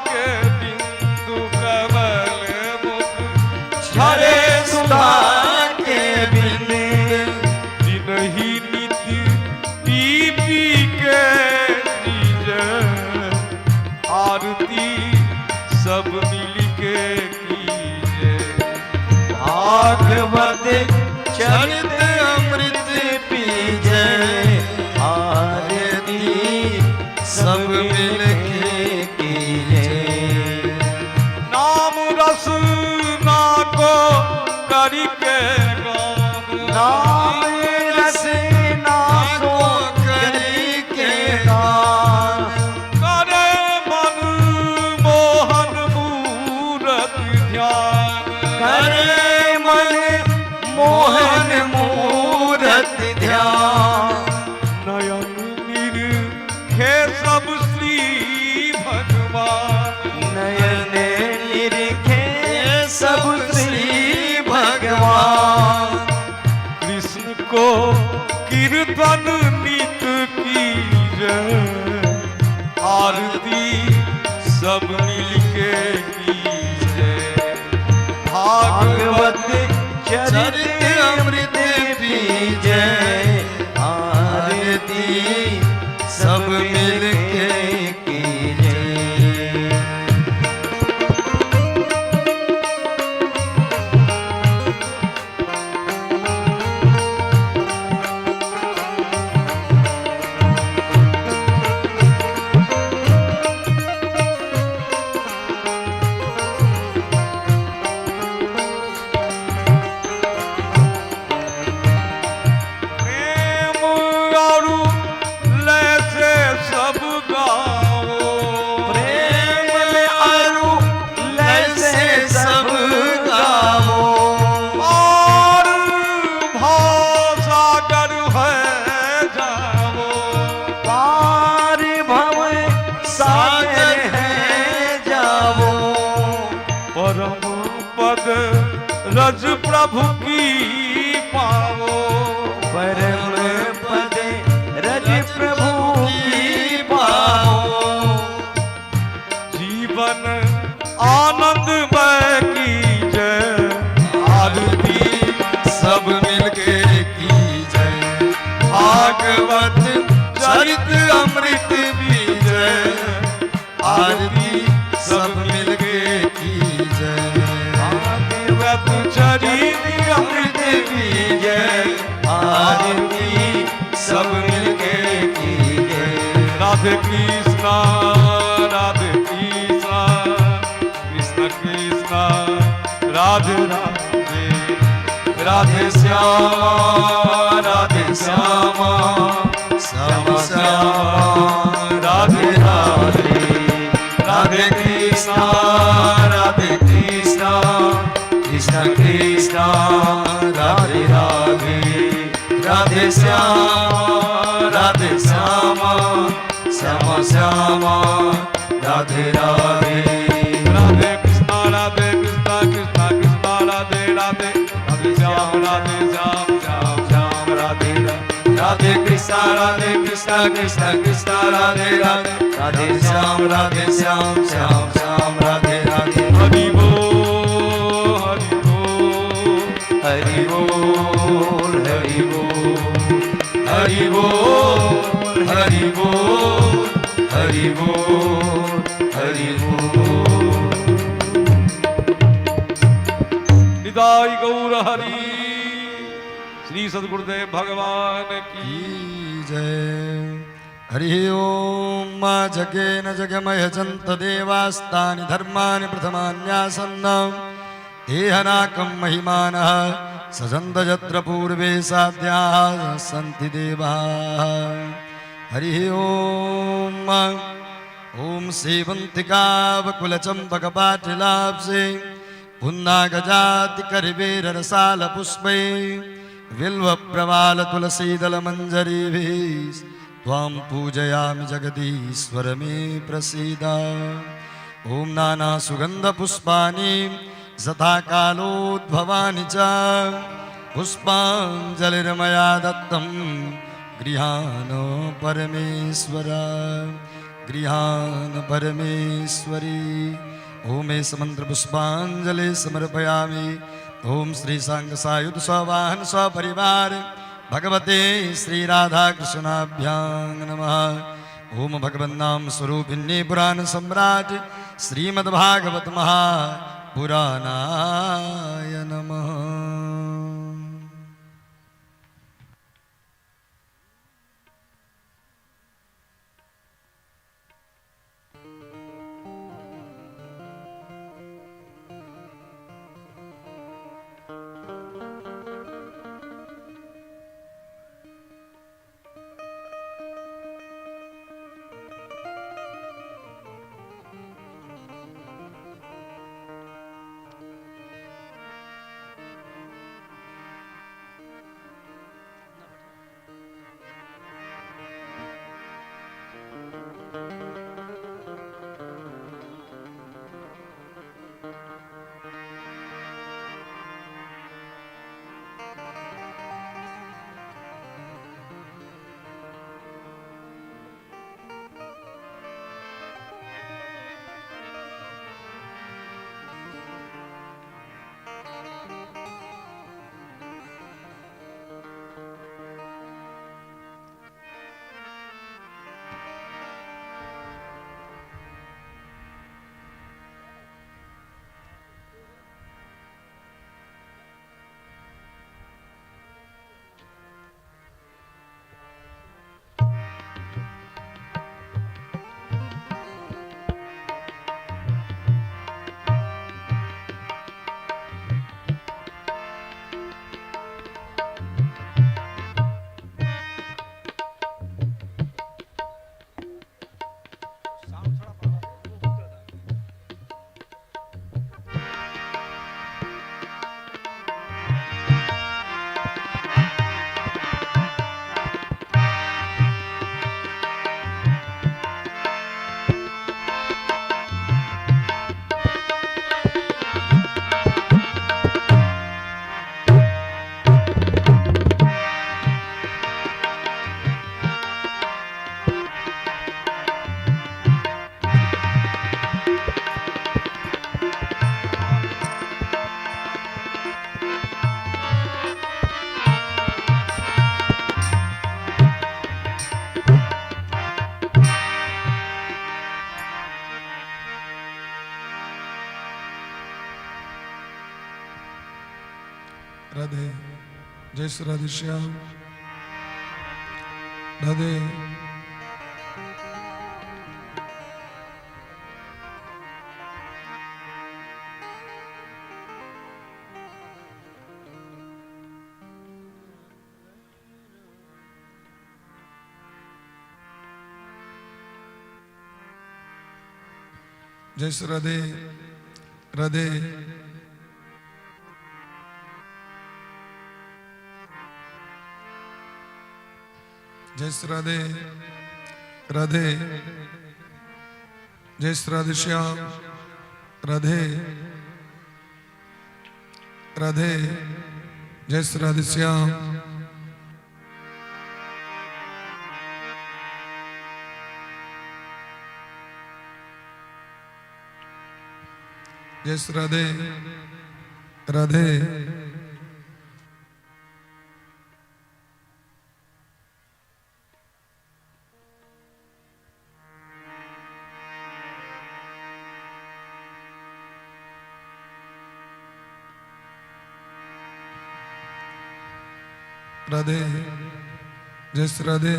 के बिंदु कमल मुख झरे सुधा के बिंद। दिनहि नित पी पी के कीजै, आरती सब मिल के कीजै। भागवत चरित अमृत पीजै, आरती सब मिल के कीजै। नाम रस ना को करिके गान, नाम रस ना सो करी के गान। करे मन मोहन मूरत ध्यान, करे मन मोहन मूरत ध्यान। नयन निरखे सब श्री भगवान, नयन निरखे सब श्री भगवान। कृष्ण को कीर्तन नित कीजै, आरती सब मिलके कीजै। भागवत भागवत चरित अमृत पीजै, आरती सब मिल के कीजै। प्रेम और लय से सब गाओ, प्रेम अरु लय से सब गावो। और भाव सागर है जाओ, पार भव सागर है जावो। परम पद रज प्रभु की पाओ, परम पद रज प्रभु की पाओ। जीवन आनंदमय कीजै, आरती सब मिलके कीजै। भागवत चरित अमृत पीजै, आरती सब मिलके कीजै। भागवत चरित अमृत पीजै, आरती सब मिलके कीजै। राधे कृष्णा राधे कृष्णा कृष्ण कृष्णा राधे राधे, राधे श्यामा राधे श्यामा श्याम श्यामा राधे राधे, राधे कृष्णा राधे कृष्णा कृष्ण कृष्णा राधे राधे, राधे श्यामा राधे श्यामा श्याम श्यामा राधे राधे, राधे कृष्णा राधे कृष्णा कृष्णा कृष्णा राधे राधे, राधे श्याम राधे श्याम श्याम श्याम राधे राधे, राधे कृष्णा राधे कृष्णा कृष्णा कृष्णा राधे राधे, राधे श्याम राधे श्याम श्याम श्याम राधे राधे। हरि बोल हरि बोल हरि बोल हरि बोल हरि बोल हरि बोल हरि बोल हरि बोल। निताई गौर हरि श्री सदगुरुदेव भगवान की की जय। हरि ओम। जगेन जगमय जन्त देवास्तानि धर्माणि प्रथमान्यासन्न देहनाकं महिमानः सजन्त यत्र पूर्वे साध्याः सन्ति देवाः। हरि ओम। ॐ सेवन्तिकावकुलचम्पकपाटिलाब्जे पुन्नागजातिकरिवेररसालपुष्पै बिल्वप्रवालतुलसीदलमञ्जरीभिः त्वां पूजयामि जगदीश्वर मे प्रसीद। ॐ नानासुगन्धपुष्पाणि यथा कालोद्भवानि च पुष्पाञ्जलिर्मया दत्तं गृहाण परमेश्वर। गृहान परमेश्वरी। ओम एष मंत्र पुष्पांजलि समर्पयामि। ओम श्री सांग सायुध सवाहन सपरिवार भगवते श्री राधा कृष्णाभ्यां नमः। ओम भगवन्नाम स्वरूपिणी पुराण सम्राट श्रीमद्भागवत महापुराणाय नमः। राधे। जय श्री राधे श्याम। राधे। जय श्री राधे। राधे। जय श्री राधे। राधे। जय श्री राधे श्याम। राधे। राधे। जय श्री राधे श्याम। जय श्री राधे। राधे। राधे। जय श्री राधे।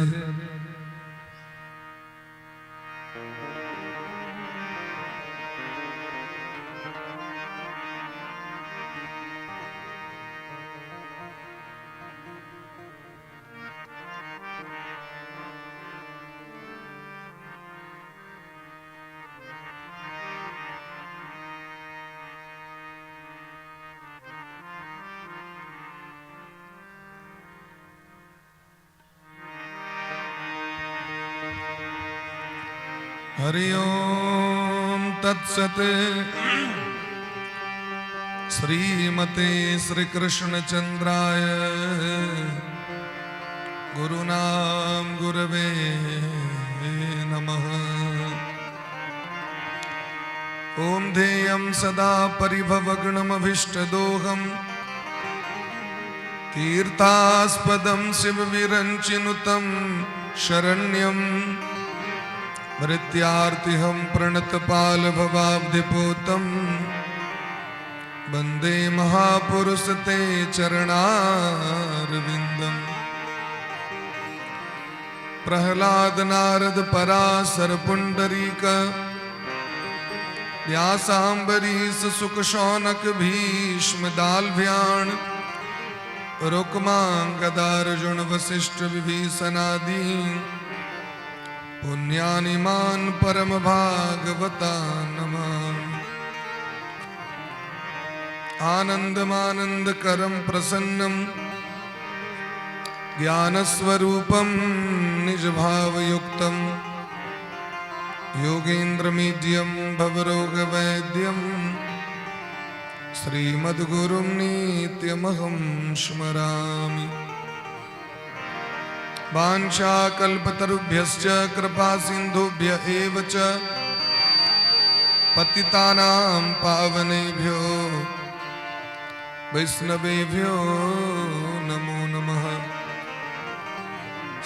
हरि ओम तत्सत। श्रीमते श्री कृष्ण चंद्राय गुरुनाम गुरवे नमः। ॐ ध्येयं सदा परिभवग्नमभीष्टदोहम् तीर्थास्पदं शिवविरञ्चिनुतं शरण्यं भृत्यार्तिहं प्रणतपालभवाब्धिपूतं वन्दे महापुरुष ते चरणारविन्दम्। प्रहलाद नारद पराशर पुंडरीक व्यासाम्बरीश सुख शौनक भीष्म दाल्भ्याण रुक्मांगदार्जुन वशिष्ठ विभीषणादि पुण्यानिमान परम भागवता नमामि। आनन्दमानन्दकरं प्रसन्नं ज्ञानस्वरूपं निजभावयुक्तं योगेन्द्रमीड्यं भवरोगवैद्यं श्रीमद्गुरुं नित्यमहं स्मरामि। वाञ्छाकल्पतरुभ्यश्च कृपासिन्धुभ्य एव च पतितानां पावनेभ्यो वैष्णवेभ्यो नमो नमः।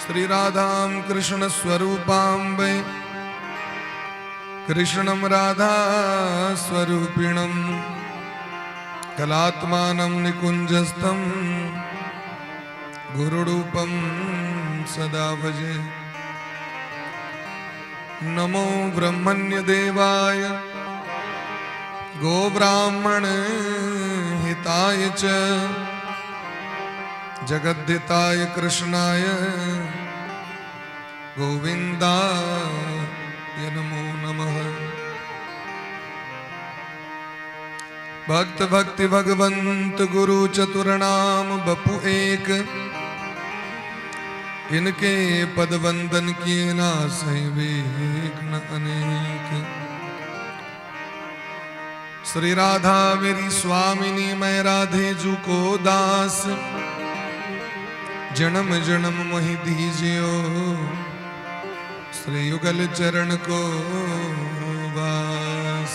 श्री राधां कृष्ण स्वरूपां वै कृष्णं राधा स्वरूपिणं कलात्मानं निकुञ्जस्थं गुरुरूपं सदा भजे। नमो ब्रह्मण्यदेवाय गोब्राह्मण हिताय च जगद्धिताय कृष्णाय गोविन्दाय नमो नमः। भक्त भक्ति भगवंत गुरु चतुर नाम बपु एक, इनके पद वंदन किए नासहि विघ्न अनेक। श्री राधा मेरी स्वामिनी, मैं राधे जू को दास, जन्म जन्म मोहि दीजियो श्री युगल चरण को वास।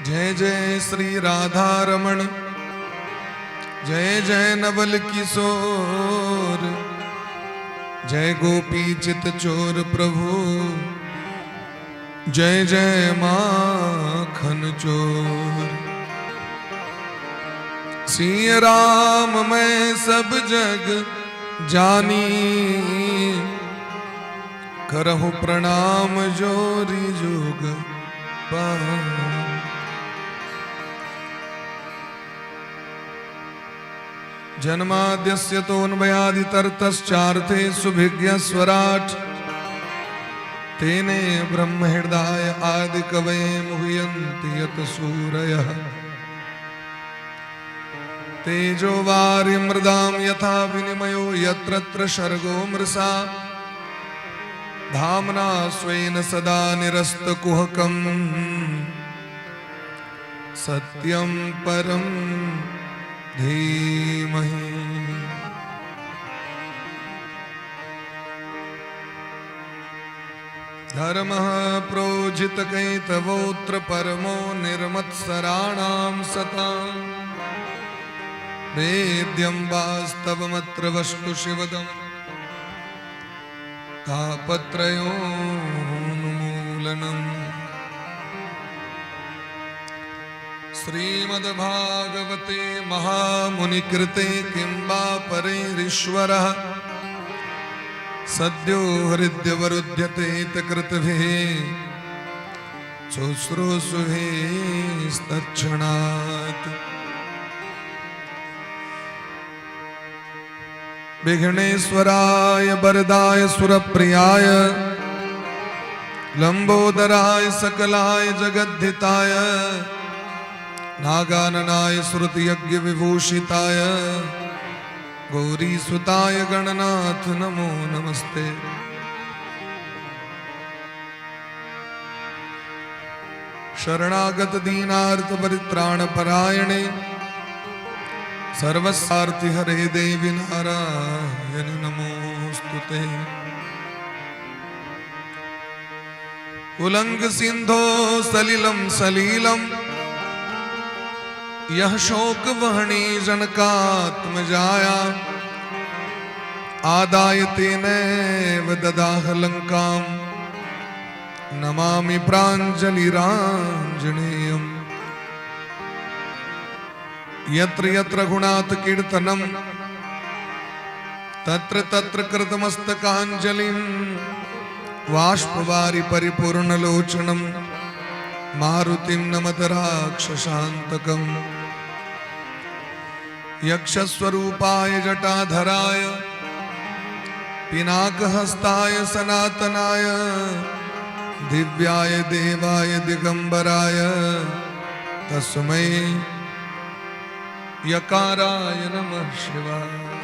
जय जय श्री राधा रमण, जय जय नवल किशोर, जय गोपी चित चोर प्रभु, जय जय माखन चोर। सिय राम मैं सब जग जानी, करहु प्रणाम जोरी जोग पानी। जन्माद्यस्य तोऽन्वयादितरतश्चार्थेष्वभिज्ञस्वराट् तेने ब्रह्महृदाय आदि कवये मुह्यन्ति यत सूरयः। तेजो वारि मृदां यथा विनिमयो यत्र यत्र सर्गो मृषा धाम्ना स्वेन सदा निरस्तकुहकम् सत्यं परं धीमहि। धर्मः प्रोज्झितकैतवोऽत्र परमो निर्मत्सराणां सतां वेद्यं वास्तवमत्र वस्तु शिवदं तापत्रयोन्मूलनम्। श्रीमद्भागवते महामुनिकृते किं वा परैरीश्वरः सद्यो हृद्यवरुध्यते कृतभिः शुश्रूषुभिस्तत्क्षणात्। विघ्नेश्वराय वरदाय सुरप्रियाय लंबोदराय सकलाय जगद्धिताय नागाननाय श्रुतियज्ञ विभूषिताय गौरीसुताय गणनाथ नमो नमस्ते। शरणागत दीनार्थ परित्राण परायणे सर्वस्वार्थि हरे देवी नारायण नमोस्तुते। उलंग सिंधो सलिलम सलीलम, यह शोक वहणी जनकात्मजाया। आदाय तेनैव ददाह लंकाम, नमामि प्राञ्जलिराञ्जनेयम्। यत्र यत्र रघुनाथ कीर्तनम, तत्र तत्र कृतमस्तकाञ्जलिं, बाष्पवारि परिपूर्णलोचनं, मारुतिं नमत राक्षसान्तकम्। यक्षस्वरूपाय जटाधराय, पिनाकहस्ताय सनातनाय, दिव्याय देवाय दिगंबराय, तस्मै यकाराय नमः शिवाय।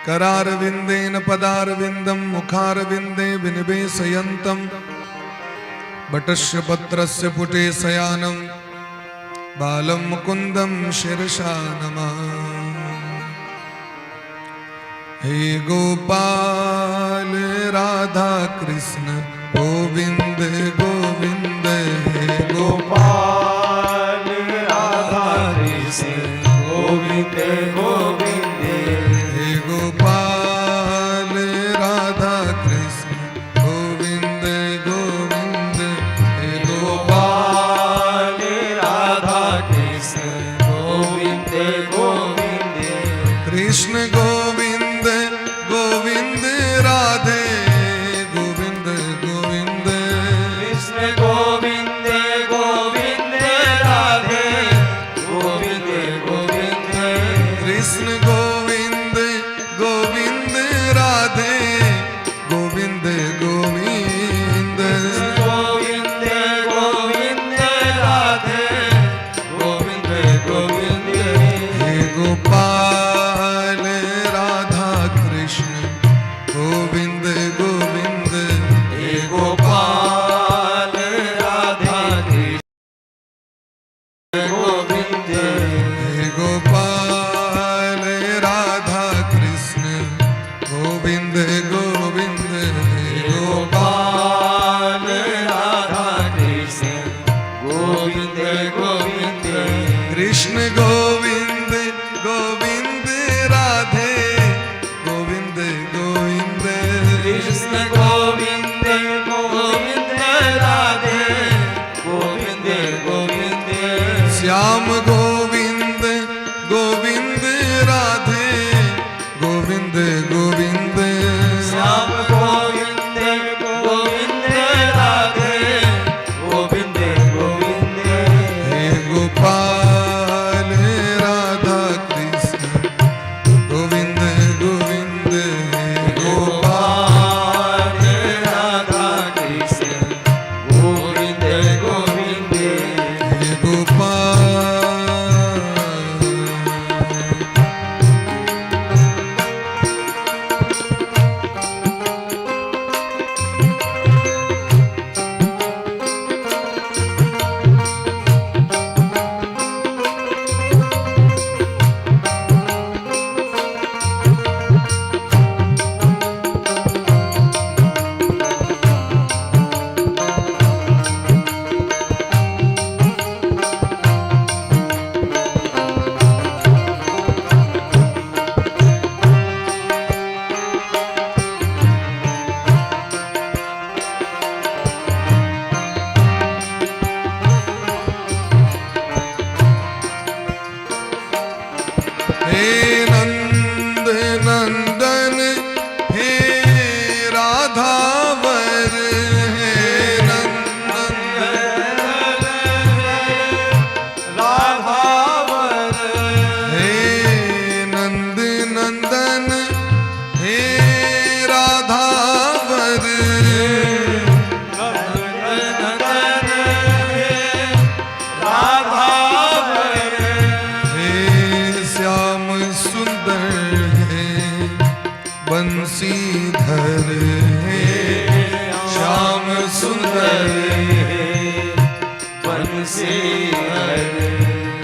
करारविन्देन पदारविन्दं, मुखारविन्दे विनिवेशयन्तं, वटस्य पत्रस्य पुटे शयानं, बालं मुकुन्दं शिरसा नमामि। हे गोपाल राधा कृष्ण गोविंद गोविंद, हे गोपाल ગોપાલ રાધા કૃષ્ણ ગોવિંદ ગોવિંદ. हे गोपाल राधा कृष्ण गोविंद गोविंद, हे गोपाल ગોપાલ રાધા કૃષ્ણ ગોવિંદ ગોવિંદ. कृष्ण गोविंद गोविंद, राधे गोविंद गोविंद। કૃષ્ણ ગોવિંદ ગોવિંદ, રાધે ગોવિંદ ગોવિંદ. कृष्ण गोविंद गोविंद, राधे गोविंद गोविंद। ગોવિંદ ગોવિંદ, રાધે ગોવિંદ ગોવિંદ. हे गोपाल राधा कृष्ण गोविंद गोविंद, હે ગોપાલ રાધા કૃષ્ણ ગોવિંદ. हे गोपाल राधा कृष्ण गोविंद गोविंद, हे गोपाल ગોપાલ રાધા કૃષ્ણ ગોવિંદ ગોવિંદ. कृष्ण गोविंद गोविंद, राधे गोविंद गोविंद। કૃષ્ણ ગોવિંદ ગોવિંદ, રાધે ગોવિંદ ગોવિંદ. श्याम गोविंद गोविंद, राधे गोविंद गोविंद। શ્યામ ગોવિંદ ગોવિંદ, રાધે ગોવિંદ ગોવિંદ. हे गोपाल राधा कृष्ण गोविंद गोविंद, हे गोपाल ગોપાલ રાધા કૃષ્ણ ગોવિંદ ગોવિંદ. हे गोपाल। हे नंद नंदन, हे राधावर, हे नंदन રાધાવર. हे नंद नंदन, हे राधावर, નંદન હે રાધાવર. हे श्याम सुंदर, हे बंसीधर, हे श्याम सुंदर, બંસીધર.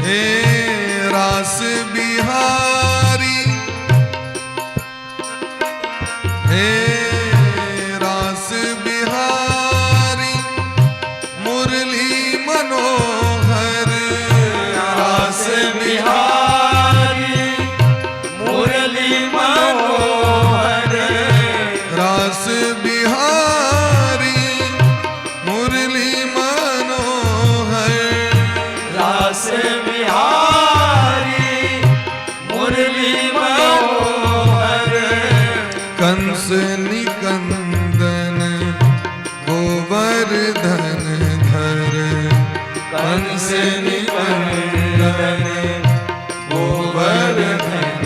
हे रास बिहारी, हे कंस निकंदन गोवर्धन धर। कंस निकंदन गोवर्धन।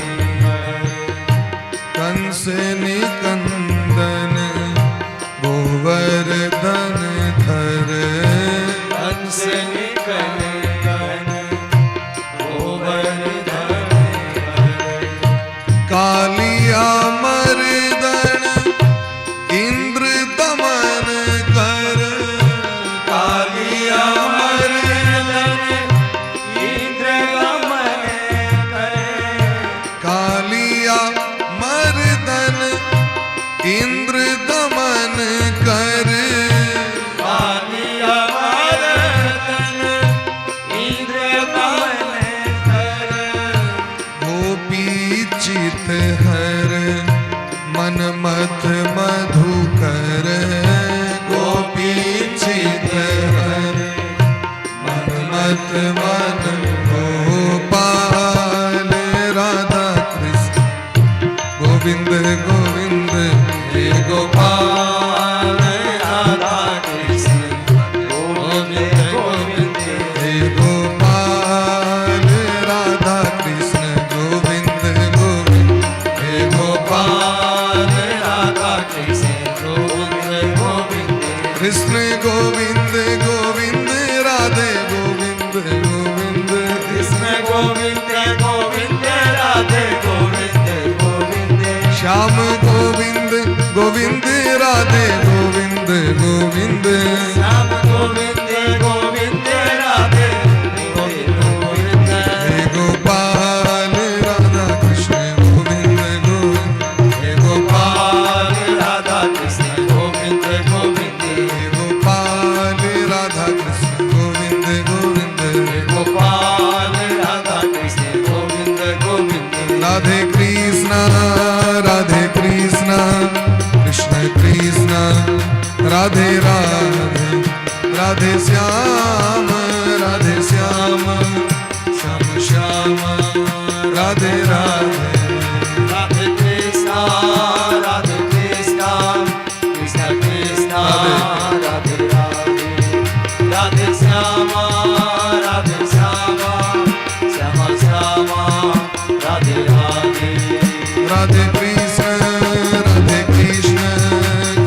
कंस निकंदन गोवर्धन धर। कंस निकंदन गोवर्धन। कालिया मर्दन इंद्र दमन कर। कालिया मर्दन इंद्र दमन कर। कालिया मर्दन इंद्र दमन कर। कालिया मर्दन इंद्र दमन कर। गोपी चित हर मनमथ मधुकर। गोपी चित हर मनमथ मन गोपाल राधा कृष्ण गोविंद गोविंद हे गोपाल राधा कृष्ण गोविंद गोविंद। हे गोपाल राधा कृष्ण गोविंद गोविंद। हे गोपाल गोपाल राधा कृष्ण गोविंद गोविंद। कृष्ण गोविंद गोविंद राधे गोविंद गोविंद। कृष्ण गोविंद गोविंद राधे गोविंद गोविंद। श्याम गोविंद गोविंद राधे गोविंद गोविंद। श्याम गोविंद गोविंद राधे गोविंद गोविंद। हे गोपाल राधा कृष्ण गोविंद गोविंद। हे गोपाल राधा कृष्ण गोविंद गोविंद। हे गोपाल राधा कृष्ण गोविंद गोविंद। हे गोपाल राधा कृष्ण गोविंद गोविंद। राधे कृष्णा राधे कृष्णा कृष्ण कृष्णा राधे राधे राधे श्याम राधे श्याम श्याम श्याम राधे राधे। राधे कृष्णा राधे कृष्णा कृष्ण कृष्णा राधे राधे राधे श्याम राधे श्याम श्याम श्याम राधे राधे। राधे कृष्ण राधे कृष्ण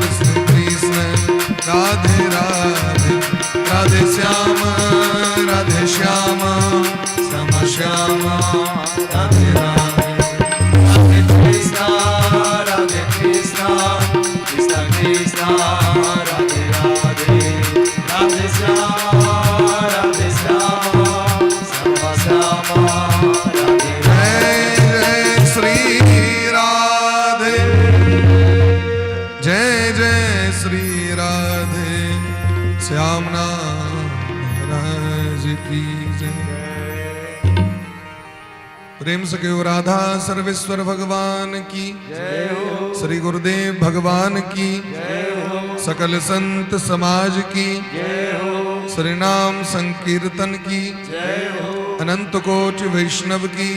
कृष्ण कृष्ण राधे राधे राधे श्याम राधे श्याम श्याम श्याम राधे राधे। राधे कृष्णा राधे कृष्णा कृष्ण कृष्णा राधे राधे राधे श्याम राधे श्याम श्याम श्याम राधे। जय जय श्री राधे जय जय श्री राधे। श्याम नाम महाराज की जय। प्रेम से कहो राधा सर्वेश्वर भगवान की, श्री गुरुदेव भगवान की, सकल संत समाज की, श्री नाम संकीर्तन की, अनंत कोटि वैष्णव की,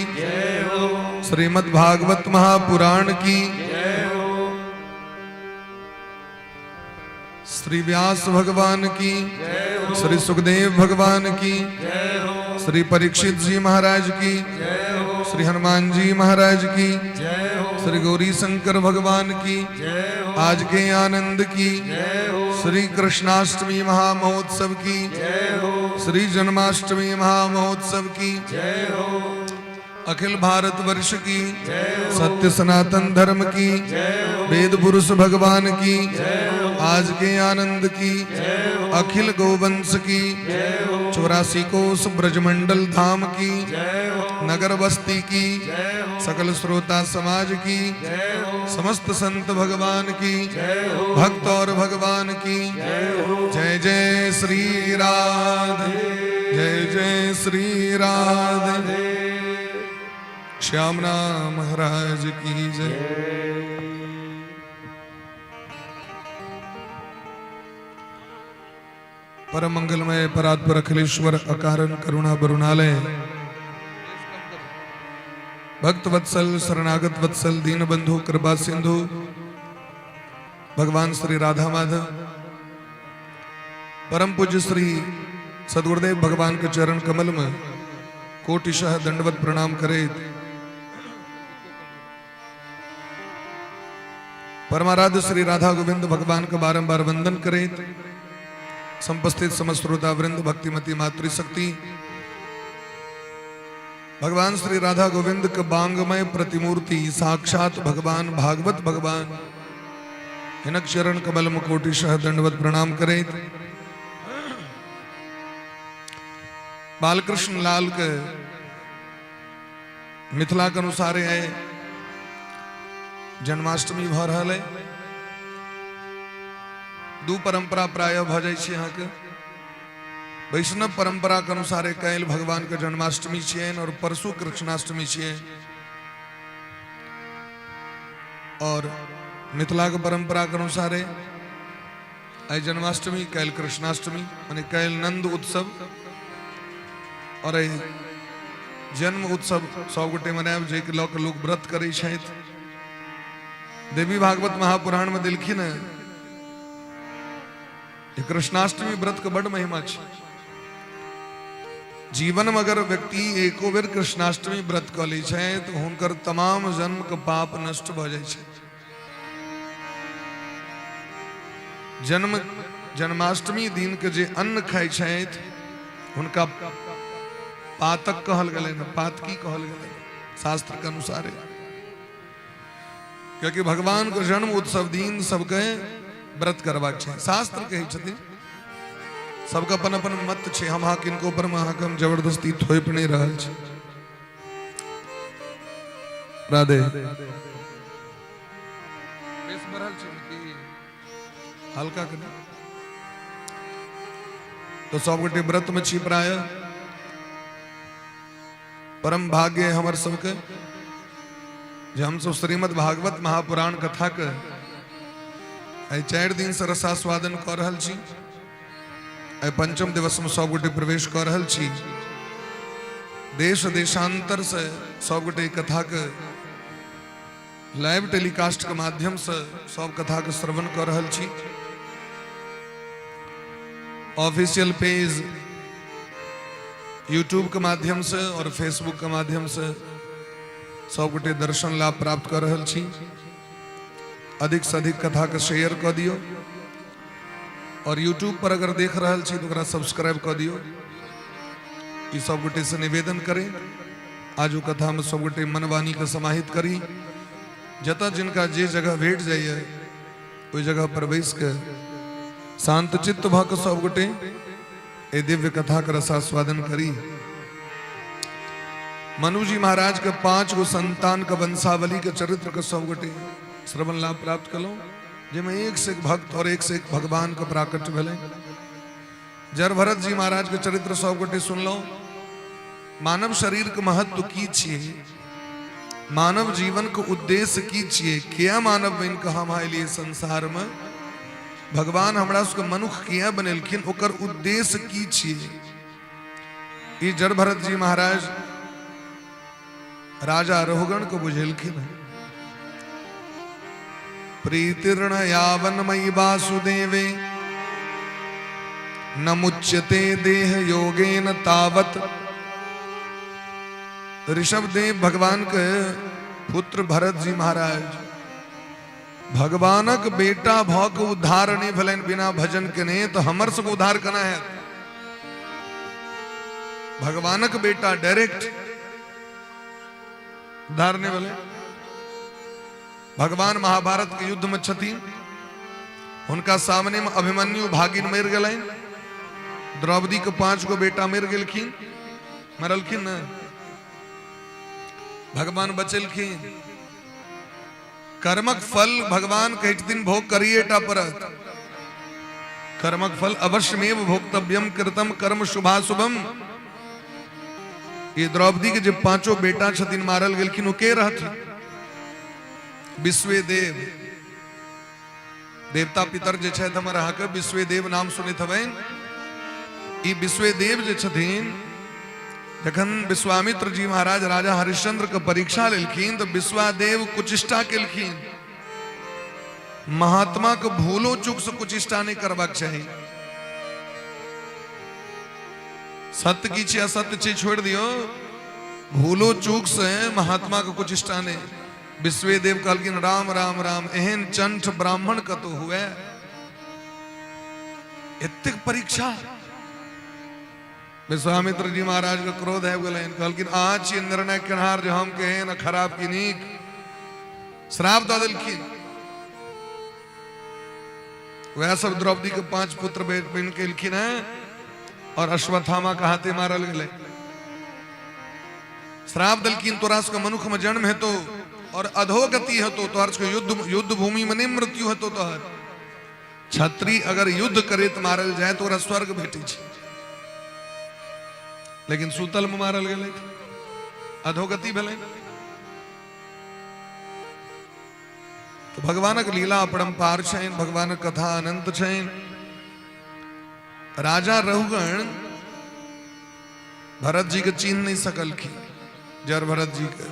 श्रीमद् भागवत महापुराण की, श्री व्यास भगवान की, श्री सुखदेव भगवान की, श्री परीक्षित जी महाराज की, श्री हनुमान जी महाराज की, श्री गौरी शंकर भगवान की, आज के आनंद की, श्री कृष्णाष्टमी महामहोत्सव की, श्री जन्माष्टमी महामहोत्सव की, अखिल भारत वर्ष की, सत्य सनातन धर्म की, वेद पुरुष भगवान की, आज के आनंद की, अखिल गोवंश की, 84 कोस ब्रजमंडल धाम की, नगर बस्ती की, सकल श्रोता समाज की, समस्त संत भगवान की, भक्त और भगवान की जय। जय श्री राधे, जय जय श्री राधे। श्याम नाम महाराज की जय। परम मंगलमय परात्पर अखिलेश्वर अकारण करुणा बरुणालय भक्त वत्सल शरणागत वत्सल दीन बंधु कृपा सिंधु भगवान श्री राधा माधव, परम पूज्य श्री सदगुरुदेव भगवान के चरण कमल में कोटिशः दंडवत प्रणाम करे परमाराध्य श्री राधा गोविंद भगवान का बारंबार वंदन करे संपस्थित समस्त श्रोता वृंद, भक्तिमती मातृशक्ति, भगवान श्री राधा गोविंद के बांगमय प्रतिमूर्ति साक्षात भगवान भागवत भगवान हिनक चरण कमल में कोटिशः दंडवत प्रणाम करे बालकृष्ण लाल के मिथिला के अनुसार है जन्माष्टमी भ रहल है। दू परंपरा प्राय भ जाइ छै अहाँके। वैष्णव परंपरा के अनुसार काल्हि भगवान के जन्माष्टमी छियनि और परसू कृष्णाष्टमी छियै, और मिथिला के परंपरा के अनुसार आइ जन्माष्टमी, काल्हि कृष्णाष्टमी, माने काल्हि नंद उत्सव और एहि जन्म उत्सव सब गोटे मनायब, जाहिके लऽ कऽ लोक व्रत करै छथि। देवी भागवत महापुराण में देलखिन हँ जे कृष्णाष्टमी व्रत के बड महिमा छै। जीवन में अगर व्यक्ति एको बेर कृष्णाष्टमी व्रत कऽ लै छै तऽ हुनकर तमाम जन्म के पाप नष्ट भऽ जाइ छै। जन्म जन्माष्टमी दिन के जे अन्न खाइ छथि हुनका पातक कहल गेलै ने, पातकी कहल गेलै शास्त्र के अनुसार, क्योंकि भगवान के जन्म उत्सव दिन सबके व्रत करबाक छै। शास्त्र कहै छथिन, सबके अपन अपन मत छै। हम अहाँ किनको पर अहाँके हम जबरदस्ती थोपि नहि रहल छी। राधे बेस बढ़ल छै कि हल्का कनि? तो सब गोटे व्रत में छी प्राय। परम भाग्य है हमर सबके जे हमसब श्रीमद् भागवत महापुराण कथा के आइ 4 दिन से रसास्वादन कऽ रहल छी। आइ पंचम दिवस में सब गोटे प्रवेश कऽ रहल छी। देश देशांतर से सब गोटे कथा के लाइव टेलीकास्ट के माध्यम से सब कथा के श्रवण कऽ रहल छी। ऑफिशियल पेज यूट्यूब के माध्यम से और फेसबुक के माध्यम से सब गोटे दर्शन लाभ प्राप्त कर रहल छी। अधिक से अधिक कथा के शेयर कऽ दियौ और यूट्यूब पर अगर देख रहल छी तऽ ओकरा सब्सक्राइब कऽ दियौ। ई सब गोटे से निवेदन करें आज कथा में सब गोटे मन वाणी के समाहित करी। जतऽ जिनका जे जगह भेट जाइए ओहि जगह पर बैस के शांत चित्त भऽ कऽ सब गोटे एहि दिव्य कथा के रसास्वादन करी। मनु जी महाराज के 5 गो संतान के वंशावली के चरित्र के सब गोटे श्रवण लाभ प्राप्त कलहुँ, जाहिमे एक से एक भक्त और एक से एक भगवान के प्राकट्य भेलै। जड़ भरत जी महाराज के चरित्र सब गोटे सुनलहुँ। मानव शरीर के महत्व की छियै, मानव जीवन के उद्देश्य की छियै, किया मानव बनि कऽ हम अलियै संसार में, भगवान हमरा सबके मनुख किया बनेलखिन, ओकर उद्देश्य की छियै। ई जड़ भरत जी महाराज राजा रघुगण को बुझेलखिन। प्रीतिर्ण यावन मई वासुदेवे न मुच्यते देह योगेन तावत। ऋषभ देव भगवान के पुत्र भरत जी महाराज भगवानक बेटा भ के उद्धार नहीं भेलनि बिना भजन केने, तो हमर सबके उद्धार केना हैत? भगवानक बेटा डायरेक्ट उद्धार नहीं भेलै। भगवान महाभारत के युद्ध में छथिन, हुनका सामने में अभिमन्यु भागिन मरि गेलनि, द्रौपदी के 5 गो बेटा मरि गेलखिन, मरलखिन ने, भगवान बचेलखिन। कर्मक फल भगवान कहै छथिन भोग करिए टा पड़त। कर्मक फल अवश्यमेव भोक्तव्यम कृतम कर्म शुभाशुभम। ये द्रौपदी के जे 5 बेटा छथिन मारल गेलखिन, ओ के रहथिन? विश्वेदेव। देवता पितर जे छथि हमर अहाँके विश्वेदेव नाम सुनैत हबनि। ई विश्वेदेव जे छथिन, जखन विश्वामित्र जी महाराज राजा हरिश्चंद्र के परीक्षा लेलखिन तऽ विश्वादेव कुचिष्टा केलखिन। महात्मा के भूलो चूक से कुचिष्टा नहि करबाक चाही। सत्य की छै, असत्य छै, छोड़ि दियौ, भूलो चूक से महात्मा के कुचिष्टा नहि। विश्वेदेव कहलखिन राम राम राम, एहन चंठ ब्राह्मण कतौ हुए, एतेक परीक्षा। विश्वामित्र जी महाराज के क्रोध आबि गेलनि, कहलखिन अहाँ छियै निर्णय केनहार जे हम केहन खराब की नीक। श्राप दऽ देलखिन। वएह सब द्रौपदी के 5 पुत्र बनि के एलखिन हैं और अश्वत्थामा के हाथे मारल गेलै। श्राप देलखिन तोरा सबके मनुख में जन्म हेतो और अधोगति हेतो, तोहर सबके युद्ध भूमि में नहीं मृत्यु हेतो। तोहर क्षत्रिय अगर युद्ध करैत मारल जाय तो ओकरा स्वर्ग भेटै छै, लेकिन सुतल में मारल गेलै, अधोगति भेलै। तो भगवानक लीला अपरंपार छनि, भगवानक कथा अनंत छनि। राजा रघुगण भरत जी के चिन्ह नहीं सकलखिन, जड़ भरत जी के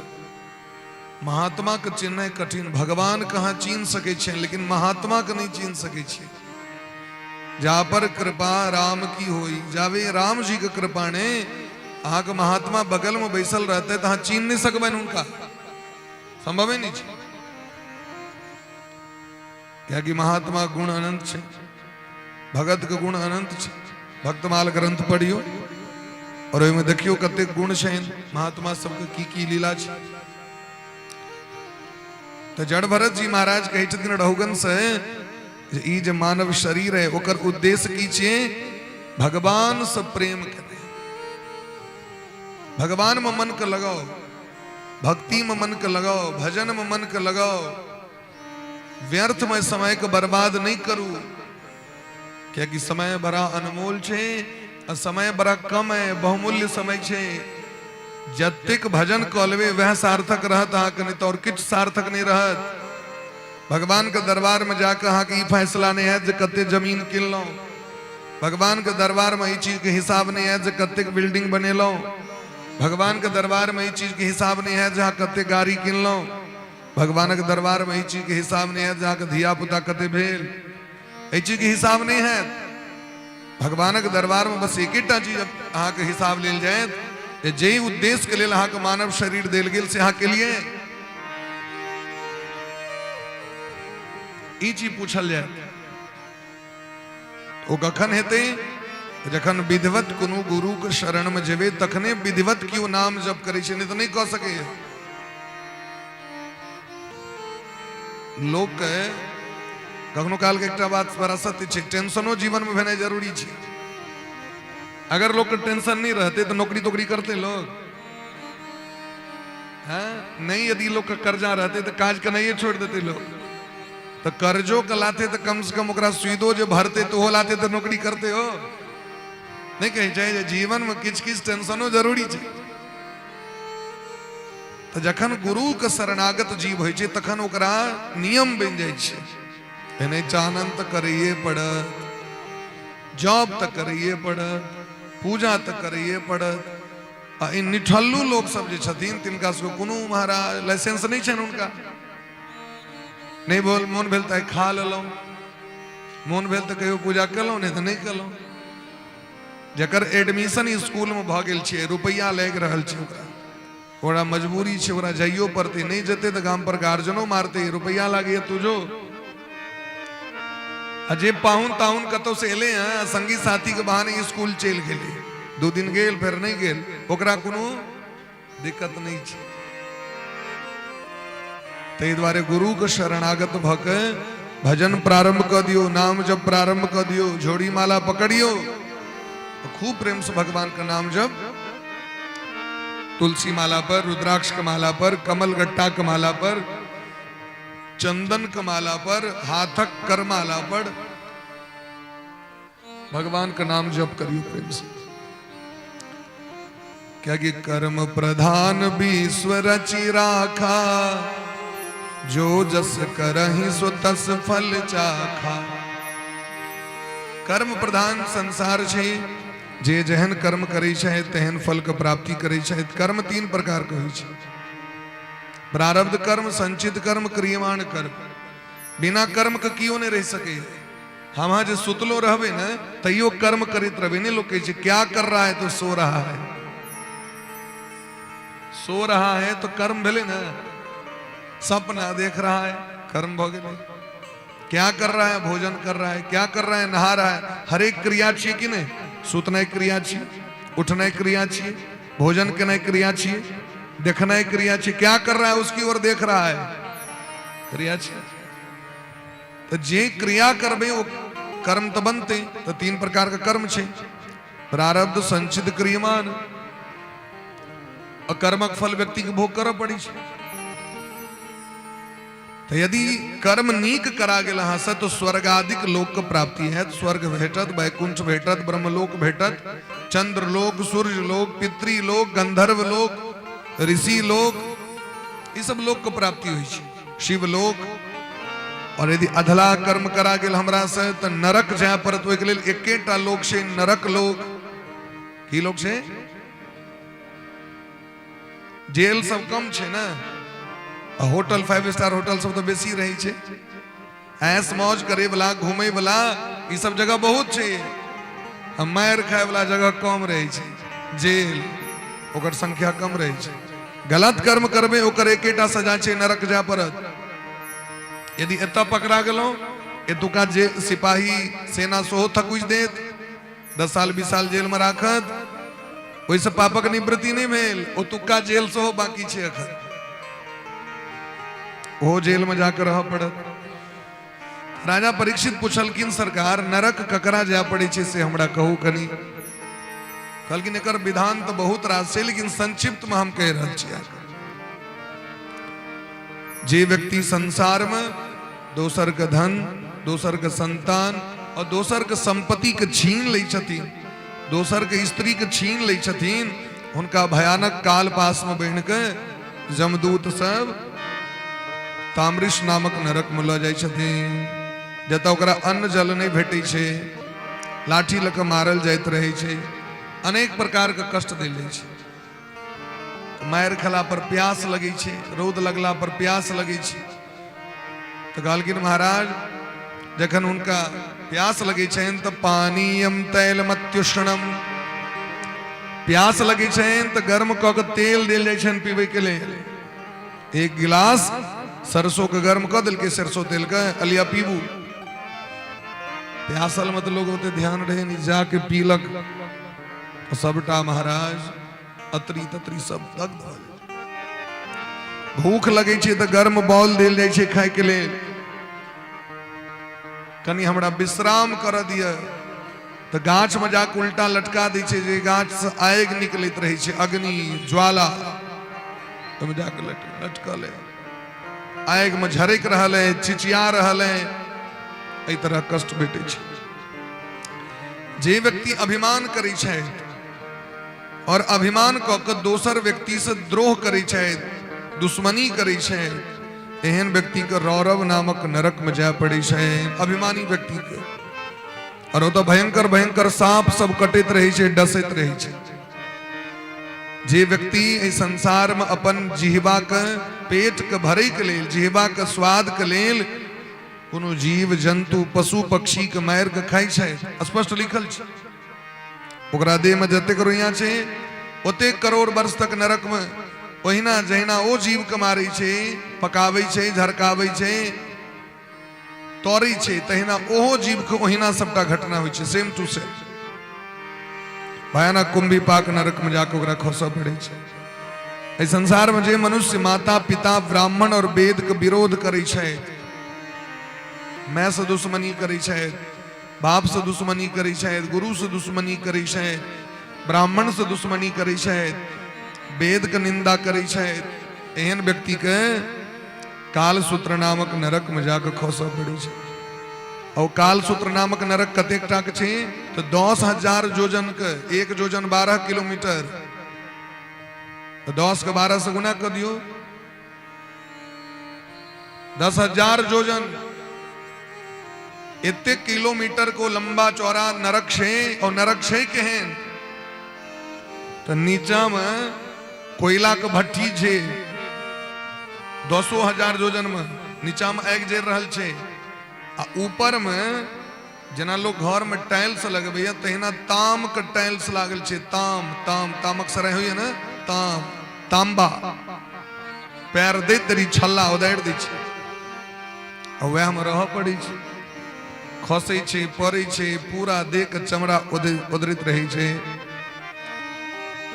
महात्मा के चिन्ह कठिन। भगवान कहाँ चिन्ह सकै छै, लेकिन महात्मा के नहीं चिन्ह सकै छै। जा पर कृपा राम की होई, जावे राम जी के कृपा ने अहाँ के महात्मा बगल में बैसल रहते तो अहाँ चिन्ह नहीं सकबनि हुनका, संभवे नहीं छै। कियाकि महात्मा गुण अनंत छै, भगत के गुण अनंत छै। भक्तमाल ग्रंथ पढ़ियो और ओहिमे देखियो कतेक गुण छै महात्मा सबके, की की लीला छै। तो जड़ भरत जी महाराज कहै छथिन रघुगण से, ई जे मानव शरीर है ओकर उद्देश्य की छै? भगवान से प्रेम करे, भगवान में मन के लगाओ, भक्ति में मन के लगाओ, भजन में मन के लगाओ, व्यर्थ में समय के बर्बाद नहीं करू। क्योंकि समय बड़ा अनमोल छै आ समय बड़ा कम है, बहुमूल्य समय छै। जतेक भजन कऽ लेबै वएह सार्थक रहत अहाँके, नहीं तो और किछु सार्थक नहीं रहत। भगवान के दरबार में जाके अहाँके ई फैसला नहीं हैत जे कते जमीन किनलहुँ, भगवान के दरबार में ई चीज के हिसाब नहीं हैत जे कतेक बिल्डिंग बनेलहुँ, भगवान के दरबार में ई चीज के हिसाब नहीं हैत जे अहाँ कते गाड़ी किनलहुँ, भगवान के दरबार में ई चीज के हिसाब नहीं हैत जे अहाँके धिया पुता कते भेल, एहि चीज के हिसाब नहीं हैत। भगवानक दरबार में बस एकेटा चीज अहाँके हिसाब लेल जायत जे जाहि उद्देश्य के लेल अहाँके मानव शरीर देल गेल से अहाँ केलिए, ई चीज पूछल जायत। ओ कखन हेतै? जखन विधिवत कोनो गुरु के शरण में जेबै तखने विधिवत केओ नाम जप करै छै, नहीं तऽ नहि कऽ सकैए। लोक के कखनो काल के एकटा बात बड़ा सत्य छै, टेंशनो जीवन में भेनाइ जरूरी छै। अगर लोग के टेंशन नहीं रहते तो नौकरी तोकरी करते लोग हैं नहीं। यदि लोग के कर्जा रहते तो काज केनाइए छोड़ देते लोग। तो कर्जो के लाते तो कम से कम ओकरा सुइदो जे भरते तो हो लाते तो नौकरी करते हो। नहीं कहै छै जे जीवन में किछु किछु टेंशनो जरूरी छै। तो जखन गुरु के शरणागत जीव होइ छै तखन ओकरा नियम बनि जाइ छै, एने चानन तऽ करैए पड़त, जॉब तऽ करैए पड़त, पूजा तऽ करैए पड़त। आ ई निठल्लू लोक सब जे छथिन तिनका सबके कोनो महाराज लाइसेंस नहि छनि हुनका। नहि बोल मोन भेल तऽ खा लेलहुँ, मोन भेल तऽ कहियो पूजा केलहुँ, नहि तऽ नहि केलहुँ। जकर एडमिशन स्कूलमे भऽ गेल छै, रुपैआ लागि रहल छै ओकरा, ओकरा मजबूरी छै, ओकरा जाइयो पड़तै, नहि जेतै तऽ गाम पर गार्जियनो मारतै, रुपैआ लागैए तुझो। आ जे पाहुन ताहुन कतौ से एलै हँ, संगी साथीके बहाने स्कूल चलि गेलै, 2 दिन गेल फेर नहि गेल, ओकरा कोनो दिक्कत नहि छै। ताहि दुआरे गुरुके शरणागत भऽ के भजन प्रारंभ कऽ दियौ, नाम जप प्रारंभ कऽ दियौ, झोड़ी माला पकड़ियौ, खूब प्रेम से भगवान का नाम जप, तुलसी माला पर, रुद्राक्ष के माला पर, कमल गट्टा के माला पर, चंदन के माला पर, हाथक कर माला पर भगवान का नाम जप करियो प्रेम से। क्या कि कर्म प्रधान विश्व रचि राखा, जो जस करहि सो तस फल चाखा। कर्म प्रधान संसार छै, जे जेहन कर्म करै छै तेहन फल के प्राप्ति करै छै। कर्म 3 प्रकार के होइ छै, प्रारब्ध कर्म, संचित कर्म, क्रियमाण कर्म। बिना कर्मके केओ नहि रहि सकैए। हम अहाँ जे सुतलो रहबै ने तैयो कर्म करैत रहबै। नहि लोक कहै छै क्या कर रहा है, तो सो रहा है। सो रहा है तो कर्म भेलै ने। सपना देख रहा है, कर्म भऽ गेलै। क्या कर रहा है, भोजन कर रहा है। क्या कर रहा है, नहा रहा है। हरेक क्रिया छियै कि नहि? सुतनाइ क्रिया छियै, उठनाइ क्रिया छियै, भोजन केनाइ क्रिया छियै, देखनाइ क्रिया छियै। क्या कर रहा है, उसकी ओर देख रहा है, क्रिया छियै। तऽ जे क्रिया करबै ओ कर्म तऽ बनतै। तऽ तीन प्रकार के कर्म छै, प्रारब्ध, संचित, क्रियमान। अकर्मक फल व्यक्ति के भोग करऽ पड़ै छै। तऽ यदि कर्म नीक करा गेल अहाँसँ तऽ स्वर्गादिक लोक के प्राप्ति हैत। स्वर्ग भेटत, वैकुंठ भेटत, ब्रह्मलोक भेटत, चंद्रलोक, सूर्यलोक, पितृलोक, गंधर्व लोक, ऋषि लोक, ई सब लोक के प्राप्ति होइ छै, शिवलोक। और यदि अधला कर्म करा गेल हमरा से तऽ नरक जाय पड़त। ओहिके लेल एकेटा लोक छै, नरक लोक। की लोक छै? जेल सब कम छै ने, आ होटल, फाइव स्टार होटल सब तऽ बेसी रहै छै। ऐश मौज करे वाला, घूमे वाला, ई सब जगह बहुत छै। आ मारि खाय वाला जगह कम रहै छै, जेल, ओकर संख्या कम रहै छै। गलत कर्म करबै, ओकर एकेटा सजा छै, नरक जाय पड़त। यदि एतऽ पकड़ा गेलहुँ, एतुका जे सिपाही सेना सेहो थकुचि देत, 10 साल 20 साल जेलमे राखत। ओहिसँ पापक निवृत्ति नहि भेल। ओतुका जेल सेहो बाकी छै एखन, ओहो जेलमे जाके रहऽ पड़त। राजा परीक्षित पुछलखिन, सरकार, नरक ककरा जाय पड़ै छै से हमरा कहू कनी। कहलखिन, एकर विधान तऽ बहुत रास छै, लेकिन संक्षिप्तमे हम कहि रहल छी अहाँके। जे व्यक्ति संसारमे दोसरके धन, दोसरके संतान और दोसरके संपत्तिके छीन लै छथिन, दोसरके स्त्रीके छीन लै छथिन, हुनका भयानक काल पासमे बान्हि के जमदूत सब ताम्रिश नामक नरकमे लऽ जाइ छथिन, जतऽ ओकरा अन्न जल नहि भेटै छै, लाठी लऽ कऽ मारल जाइत रहै छै, अनेक प्रकारके कष्ट देल जाइ छै। मारि खेला पर प्यास लगै छै, रौद लगला पर प्यास लगै छै। तऽ कहलखिन महाराज, जखन हुनका प्यास लगै छनि तऽ पानीयम तैलमत्युष्णम, प्यास लगै छनि तऽ गर्म कऽ के तेल देल जाइ छनि पीबै के लेल। एक गिलास सरसों के गर्म कऽ देलकै, सरसों तेल के, अलिया पीबू। प्यासल में तऽ लोग ओते ध्यान रहे नहीं, जाके पीलक, सबटा महाराज अतरी ततरी सब दग्ध भऽ जाइ। भूख लगै छै तऽ गर्म बॉल देल जाइ छै खायके लेल। कनि हमरा विश्राम करऽ दिअ तऽ गाछमे जाके उल्टा लटका दै छै, जे गाछसँ आगि निकलैत रहै छै, अग्नि ज्वाला, ओहिमे जाके लटकल है, आगिमे झरकि रहल है, चिचिया रहल है। एहि तरह कष्ट भेटै छै। जे व्यक्ति अभिमान करै छै और अभिमान कऽ कऽ दोसर व्यक्तिसँ द्रोह करै छथि, दुश्मनी करै छै, एहन व्यक्तिके रौरव नामक नरकमे जाय पड़ै छै, अभिमानी व्यक्तिके। और ओतऽ भयंकर भयंकर साँप सब कटैत रहै छै, डसैत रहै छै। जे व्यक्ति एहि संसारमे अपन जिहबाके पेटके भरैके लेल, जिहबाके स्वादके लेल कोनो जीव जन्तु पशु पक्षीके मारि कऽ खाइ छै, स्पष्ट लिखल छै, ओकरा देहमे जतेक रोइयाँ छै ओतेक करोड़ वर्ष तक नरकमे ओहिना जहिना ओ जीवके मारै छै, पकाबै छै, झरकाबै छै, तोड़ै छै, तहिना ओहो जीवके ओहिना सबटा घटना होइ छै, सेम टू सेम। भयानक कुंभी पाक नरकमे जाके ओकरा खसऽ पड़ै छै। एहि संसारमे जे मनुष्य माता पिता, ब्राह्मण और वेदके विरोध करै छै, मायसँ दुश्मनी करै छै, बापसँ दुश्मनी करै छथि, गुरुसँ दुश्मनी करै छथि, ब्राह्मणसँ दुश्मनी करै छथि, वेदके निंदा करै छथि, एहन व्यक्तिके कालसूत्र नामक नरकमे जाकऽ खसऽ पड़ै छै। और कालसूत्र नामक नरक कतेक टाक छै? तऽ 10,000 योजनके, एक योजन 12 किलोमीटर, तऽ 10 के 12 से गुना कऽ दियौ, 10,000 योजन, एतेक किलोमीटर को लंबा चौड़ा नरक छै। और नरक छै केहन? तऽ नीचा मे कोयला के भट्ठी छै, 10,000 योजन में नीचा में आगि जरि रहल छै। आ ऊपरमे जेना लोक घरमे टाइल्स लगबैया तहिना तामके टाइल्स लागल छै। ताम ताम तामक सराय होइया ने, ताम तांबा। पैर दैत देरी छल्ला उदारि दै छै आ वएहमे रहऽ पड़ै छै। खसै छै, पड़ै छै, पूरा देहके चमड़ा उदरैत रहै छै।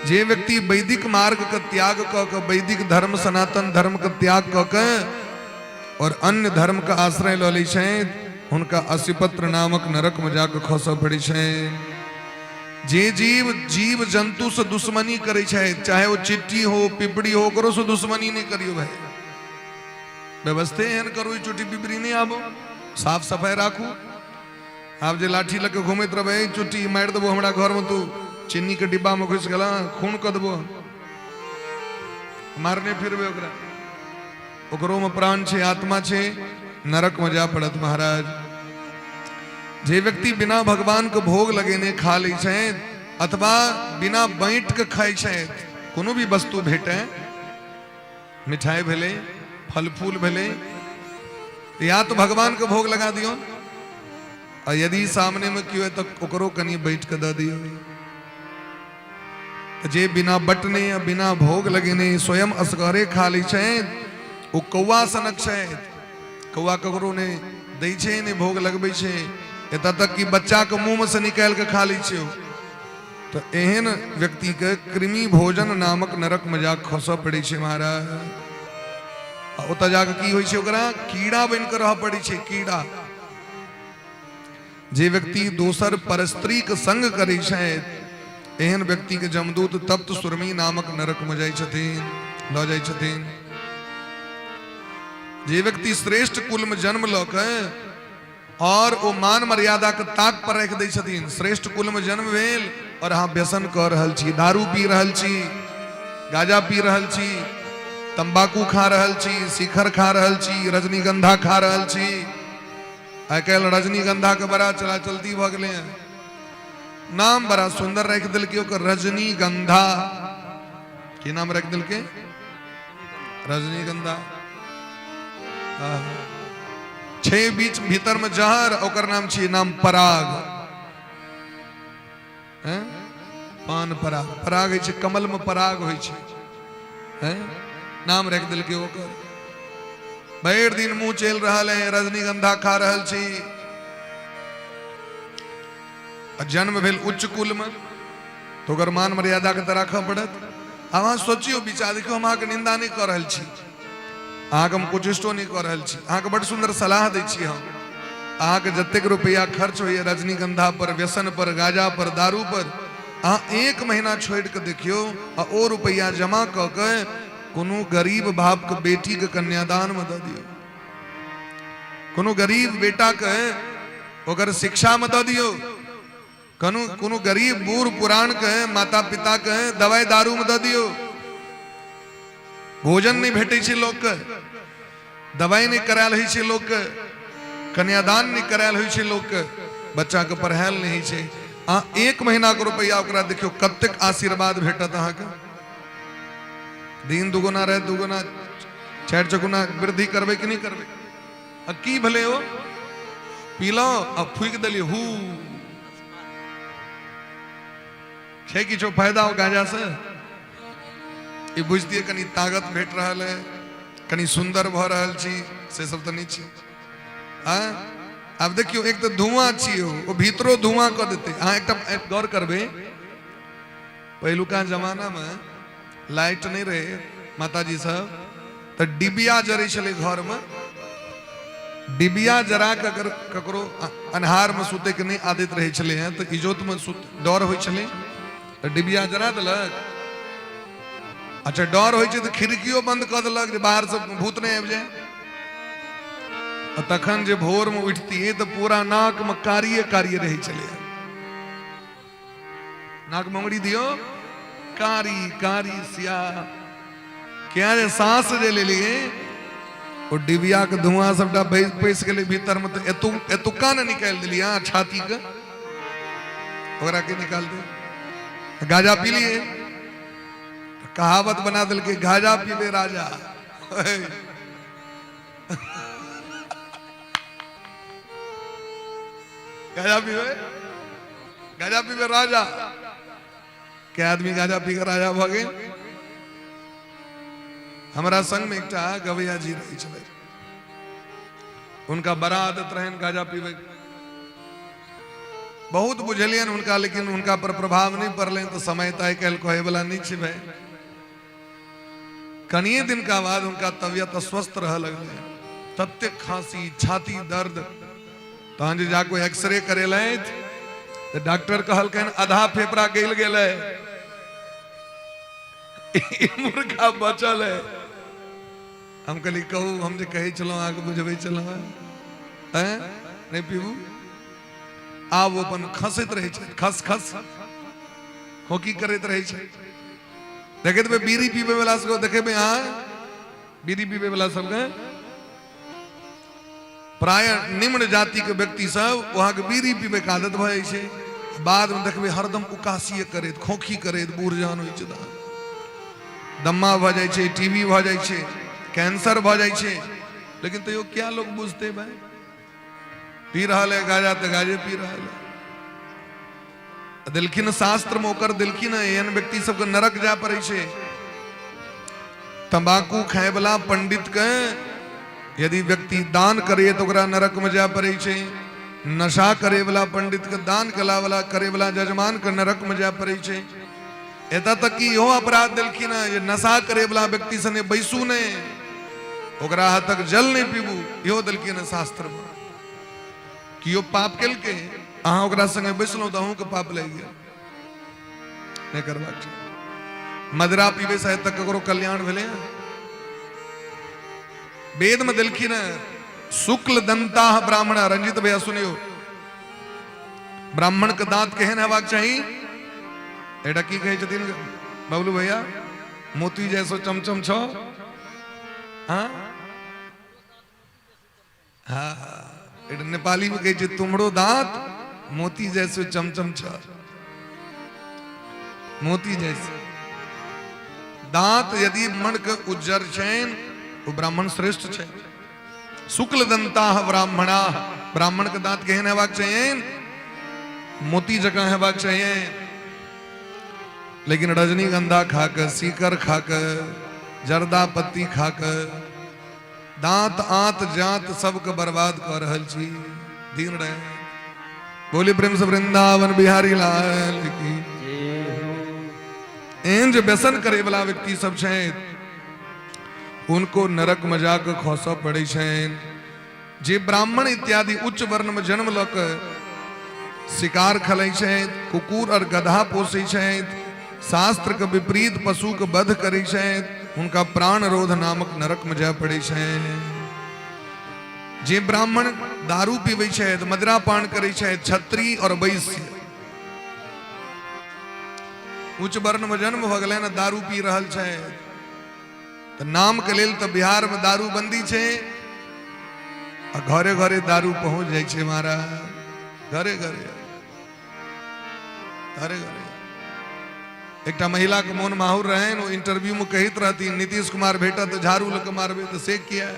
जे व्यक्ति वैदिक मार्ग के त्याग कऽ के, वैदिक धर्म सनातन धर्म के त्याग कऽ के और अन्य धर्म के आश्रय लऽ लै छथि, हुनका असिपत्र नामक नरक में जाके खसऽ पड़ै छै। जे जीव जीव जंतु से दुश्मनी करै छै, चाहे वो चिट्टी हो पिपड़ी हो, ओकरो से दुश्मनी नहीं करियो भाई। व्यवस्थे एहन करू, चुट्टी पिपड़ी नहीं आबो, साफ सफाई राखू। आब जे लाठी लऽ के घुमैत रहबै, चुट्टी मारि देबो हमरा घरमे, तू चीनी के डिब्बा में घुसि गेला, खून कऽ देबो, मारने फिरबै ओकरा। ओकरो में प्राण छै, आत्मा छै, नरक में जाय पड़त महाराज। जे व्यक्ति बिना भगवान के भोग लगेने खा लै छै अथवा बिना बाँटि के खाइ छै, कोनो भी वस्तु भेटै, मिठाई भेलै, फल फूल भेलै, या तो भगवान के भोग लगा दियौ, आ यदि सामने में केओ है तऽ ओकरो कनि बैठ के दऽ दियौ। जे बिना बटने या बिना भोग लगेने स्वयं असगरे खा लै छै, ओ कौआ सनक छै। कौआ ककरो नहि दै छै, नहि भोग लगबै छै, एतऽ तक कि बच्चाके मुँहमे से निकालि कऽ खा लै छै ओ। तऽ एहन व्यक्तिके कृमि भोजन नामक नरकमे जा खसऽ पड़ै छै महाराज। आ ओतऽ जाकऽ की होइ छै, ओकरा कीड़ा बनि कऽ रहऽ पड़ै छै, कीड़ा। जे व्यक्ति दोसर परस्त्रीके संग करै छथि, एहन व्यक्तिके जमदूत तप्त सुरमी नामक नरकमे जाइ छथिन, लऽ जाइ छथिन। जे व्यक्ति श्रेष्ठ कुलमे जन्म लऽ के और ओ मान मर्यादा के ताक पर राखि दै छथिन, श्रेष्ठ कुलमे जन्म भेल और अहाँ व्यसन कऽ रहल छी, दारू पी रहल छी, गाजा पी रहल छी, तंबाकू खा रहल छी, शिखर खा रहल छी, रजनीगंधा खा रहल छी। आइ काल्हि रजनीगंधाके बड़ा चला चलती भऽ गेलै हँ। नाम बड़ा सुन्दर राखि देलकै ओकर, रजनीगंधा। की नाम राखि देलकै? रजनीगंधा। छै बीच भीतर में जहर, ओकर नाम छियै नाम पराग। हैं? पान पराग, पराग होइ छै कमल में, पराग होइ छै। हैं? नाम राखि देलकै ओकर। भरि दिन मुंह चलि रहल है, रजनीगंधा खा रहल छी। आ जन्म भेल उच्च कुल में तऽ ओकर मान मर्यादा के तऽ राखऽ पड़त। आब अहाँ सोचियौ, विचार देखियौ, हम अहाँके निंदा नहि कऽ रहल छी, अहाँके हम कुचेष्टो नहि कऽ रहल छी, अहाँके बड्ड सुन्दर सलाह दै छी हम। अहाँके जतेक रुपैआ खर्च होइए रजनीगंधा पर, व्यसन पर, गाजा पर, दारू पर, अहाँ एक महीना छोड़ि कऽ देखियौ आ ओ रुपैआ जमा कऽ के कोनो गरीब बापके बेटीके कन्यादानमे दऽ दियौ, कोनो गरीब बेटाके ओकर शिक्षामे दऽ दियौ, कोनो कोनो गरीब बूढ़ पुरान के माता पिता के दवाई दारू में दऽ दियौ। भोजन नहि भेटै छै लोकके, दवाई नहि करायल होइ छै लोकके, कन्यादान नहि करायल होइ छै लोकके, बच्चाके पढ़ायल नहि होइ छै। अहाँ एक महीनाके रुपैआ ओकरा देखियौ, कतेक आशीर्वाद भेटत अहाँके। दिन दुगुना राति दुगुना चारि चौगुना वृद्धि करबै कि नहि करबै? आ की भेलै, ओ पीलहुँ आ फूकि देलियै, हू छै किछो फायदा ओ गांजा से? ई बुझतियै कनि ताकत भेट रहल है, कनि सुन्दर भऽ रहल छी, से सब तऽ नहि छै। आँय, आब देखियौ, एक तऽ धुआं छियै, ओ भीतरो धुआं कऽ देतै। अहाँ एकटा गौर करबै, पहिलुका जमानामे लाइट नहि रहै माताजी सब, तऽ डिबिया जरै छलै घरमे। डिबिया जरा कऽ अगर ककरो अन्हारमे सुतैके नहि आदत रहै छलै हँ तऽ इजोतमे सुत डर होइ छलै, तऽ डिबिया जरा देलक। अच्छा, डर होइ छै तऽ खिड़कियो बंद कऽ देलक जे बाहरसँ भूत नहि आबि जाय। आ तखन जे भोरमे उठतियै तऽ पूरा नाकमे कारिये कारिये रहै छलै। नाक मंगड़ी दियो, कारी कारी सिया क्या जे सांस जे लेलिए, ओ डिबिया के धुआं सबटा पैस गेलै भीतर में, तऽ एतु एतुका ने निकालि देलियै अहाँ छाती के, ओकरा के निकाल दे? गाजा पी लिए, कहावत बना देलकै, गाजा पीबे राजा। गाजा पीबै, गाजा पीबै राजा। के आदमी गाजा पी कऽ राजा भऽ गेल? हमरा संग में एकटा गवैया जी रहै छलै, हुनका बड़ा आदत रहनि गाजा पीबै। बहुत बुझलियनि हुनका, लेकिन हुनका पर प्रभाव नहि पड़लनि। तऽ समय तऽ आइ काल्हि कहै वाला नहि छै भाई। कनिए दिनका बाद हुनका तबियत अस्वस्थ रहऽ लगलै, ततेक खांसी, छाती दर्द। तहन जे जाको एक्सरे करेलथि तऽ डॉक्टर कहलकनि आधा फेफड़ा गलि गेलै, ई मुर्गा बचल है। हम कहली कहू, हम जे कहै छलहुँ अहाँके बुझबै छलहुँ हैं, नहि पीबू। आब ओ अपन खसैत रहै छै, खस खस खोकी करैत रहै छै। देखैत हेबै बीड़ी पीबै वाला सबके, देखेबै अहाँ बीड़ी पीबै वाला सबके, प्राय निम्न जाति के व्यक्ति सब वहां के बीड़ी पीबै के आदत भऽ जाइ छै। बाद में देखबै हरदम उकासी करैत, खोखी करैत, बूढ़ जहन होइ छै तहन दम्मा भऽ जाइ छै, टीबी भऽ जाइ छै, कैंसर भऽ जाइ छै। लेकिन तैयो क्या लोग बुझते भाई? पी रहल है गाजा तऽ गाजे पी रहल है। देलखिन शास्त्र में ओकर देलखिन एहन व्यक्ति सबके नरक जाय पड़ै छै। तंबाकू खाय वाला पंडित के यदि व्यक्ति दान करे तऽ ओकरा नरक में जाय पड़ै छै। नशा करे वाला पंडित के दान कला वाला करे वाला जजमान के नरक में जाय पड़ै छै। एतऽ तक कि इहो अपराध देलखिन हँ जे नशा करे वाला व्यक्ति सने बैसू नहि, ओकरा हाथक जल नहि पीबू, इहो देलखिन हँ शास्त्र में। केओ पाप केलकै, अहाँ ओकरा संगे बैसलहुँ तऽ अहूँके पाप लागि गेल। नहि करबाक छै। मदिरा पीबै से तक ककरो कल्याण भेलै? वेद में देलखिन हँ शुक्ल दंता ब्राह्मण। रंजित भैया सुनियो, ब्राह्मण के दांत केहन हेबाक चाही? एकटा की कहै छथिन बबलू भैया, मोती जैसो चमचम छौ। हाँ हाँ, एकटा नेपाली में कहै छै तुमरो दांत मोती जैसो चमचम छ। मोती जैसे दांत यदि मन के उज्जर छनि ओ ब्राह्मण श्रेष्ठ छै। शुक्ल दंताह ब्राह्मणा, ब्राह्मण के दांत केहन हेबाक चाहिए? मोती जकाँ हेबाक चाहिए। लेकिन रजनीगंधा खाके, सीकर खाके, जर्दा पत्ती खाके दांत आंत जात सबके बर्बाद कऽ रहल छी दिन रहे। बोली प्रेम से वृंदावन बिहारी लाल की। एहन जे व्यसन करे वाला व्यक्ति सब छथि हुनको नरक में जाके खसऽ पड़ै छनि। जे ब्राह्मण इत्यादि उच्च वर्ण में जन्म लऽ कऽ शिकार खेलै छथि, कुकुर और गधा पोसै छथि, शास्त्र के विपरीत पशु के वध करै छथि, हुनका प्राण रोध नामक नरक में जाय पड़ै छनि। जे ब्राह्मण दारू पीबै छथि, मदिरा पान करै छथि, क्षत्रिय और वैश्य, उच्च वर्ण में जन्म भऽ गेलनि, दारू पी रहल छथि, तऽ नाम के लेल तऽ बिहार में दारू बंदी छै आ घरे घरे दारू पहुंच जाइ छै महाराज, घरे घरे, घरे घरे। एकटा महिला के मोन माहुर रहनि, ओ इंटरव्यू में कहैत रहथिन नीतीश कुमार भेटत तऽ झाड़ू लऽ कऽ मारबै। तऽ से किया?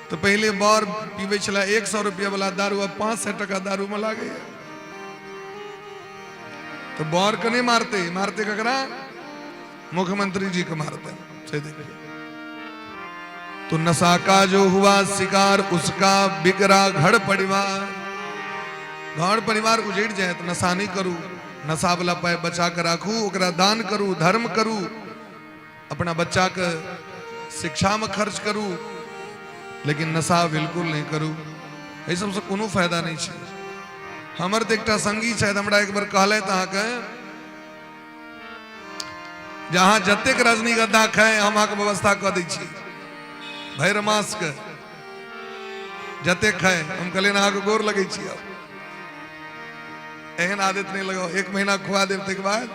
तऽ पहिले बर पीबै छलै 100 रुपया वाला दारू, आब 500 टका दारू में लागैया। तऽ बर के नहि मारतै, मारतै ककरा? मुख्यमंत्री जी के मारते से देखिए। तो नशा का जो हुआ शिकार उसका बिगड़ा घर परिवार। घर परिवार उजड़ जाए तो नशा नहीं करू। नशा वाला पाई बचा के राखू, ओकरा दान करू, धर्म करू, अपना बच्चा के शिक्षा में खर्च करू, लेकिन नशा बिल्कुल नहीं करू। एहि सबसे कोनो फायदा नहीं छै। हमर तऽ एकटा संगी छथि, हमरा एक बेर कहलथि अहाँके जे अहाँ जतेक रजनीगंधा खाय हम अहाँके व्यवस्था कऽ दै छी भरि मासके, जतेक खाय। हम कहलियनि अहाँके गोर लगै छी, आब एहन आदत नहि लगाउ, एक महीना खुआ देब ताहिके बाद।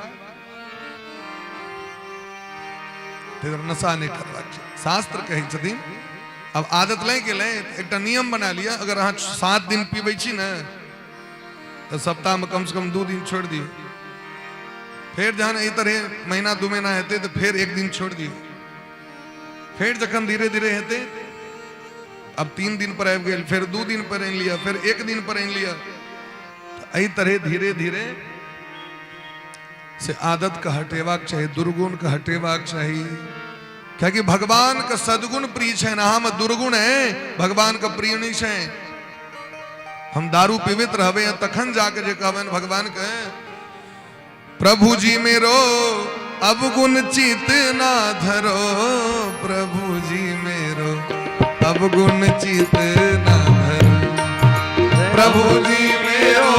नशा नहि करबाक छै, शास्त्र कहै छथिन। आब आदत लागि गेलै, एकटा नियम बना लिअ, अगर अहाँ 7 दिन पीबै छी ने तऽ सप्ताहमे कमसँ कम 2 दिन छोड़ि दियौ। फेर जहन एहि तरहे महीना 2 महीना हेतै तऽ फेर 1 दिन छोड़ि दियौ। फेर जखन धीरे धीरे हेतै, आब 3 दिन पर आबि गेल, फेर 2 दिन पर आनि लिअ, फेर 1 दिन पर आनि लिअ। एहि तरह धीरे धीरे से आदत के हटेबाक चाही, दुर्गुण के हटेबाक चाही। कियाकि भगवान के सद्गुण प्रिय छै, अहाँ में दुर्गुण है, भगवान के प्रिय नहीं छै। हम दारू पीबैत रहबै तखन जाके जे कहबनि भगवान के, प्रभु जी मेरो अवगुण चित ना धरो, प्रभु जी मेरो अवगुण चित ना धरो, प्रभु जी मेरो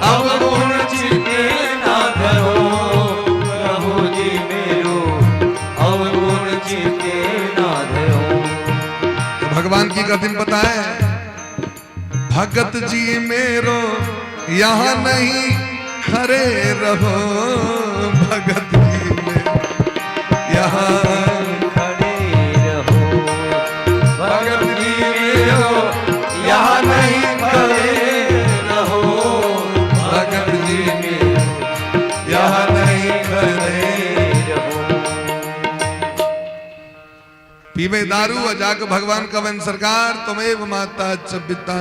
अवगुण चित ना धरो, प्रभु जी मेरो अवगुण चित ना धरो। तो भगवान की कहथिन पता है, भगत जी मेरो यहाँ नहीं खड़े रहो, भगत जी मेरो यहाँ खड़े रहो, भगत जी मेरो यहाँ नहीं खड़े रहो, भगत जी मेरो यहाँ नहीं खड़े रहो। पीवे दारू आ जाके भगवान कहबनि सरकार त्वमेव माता च पिता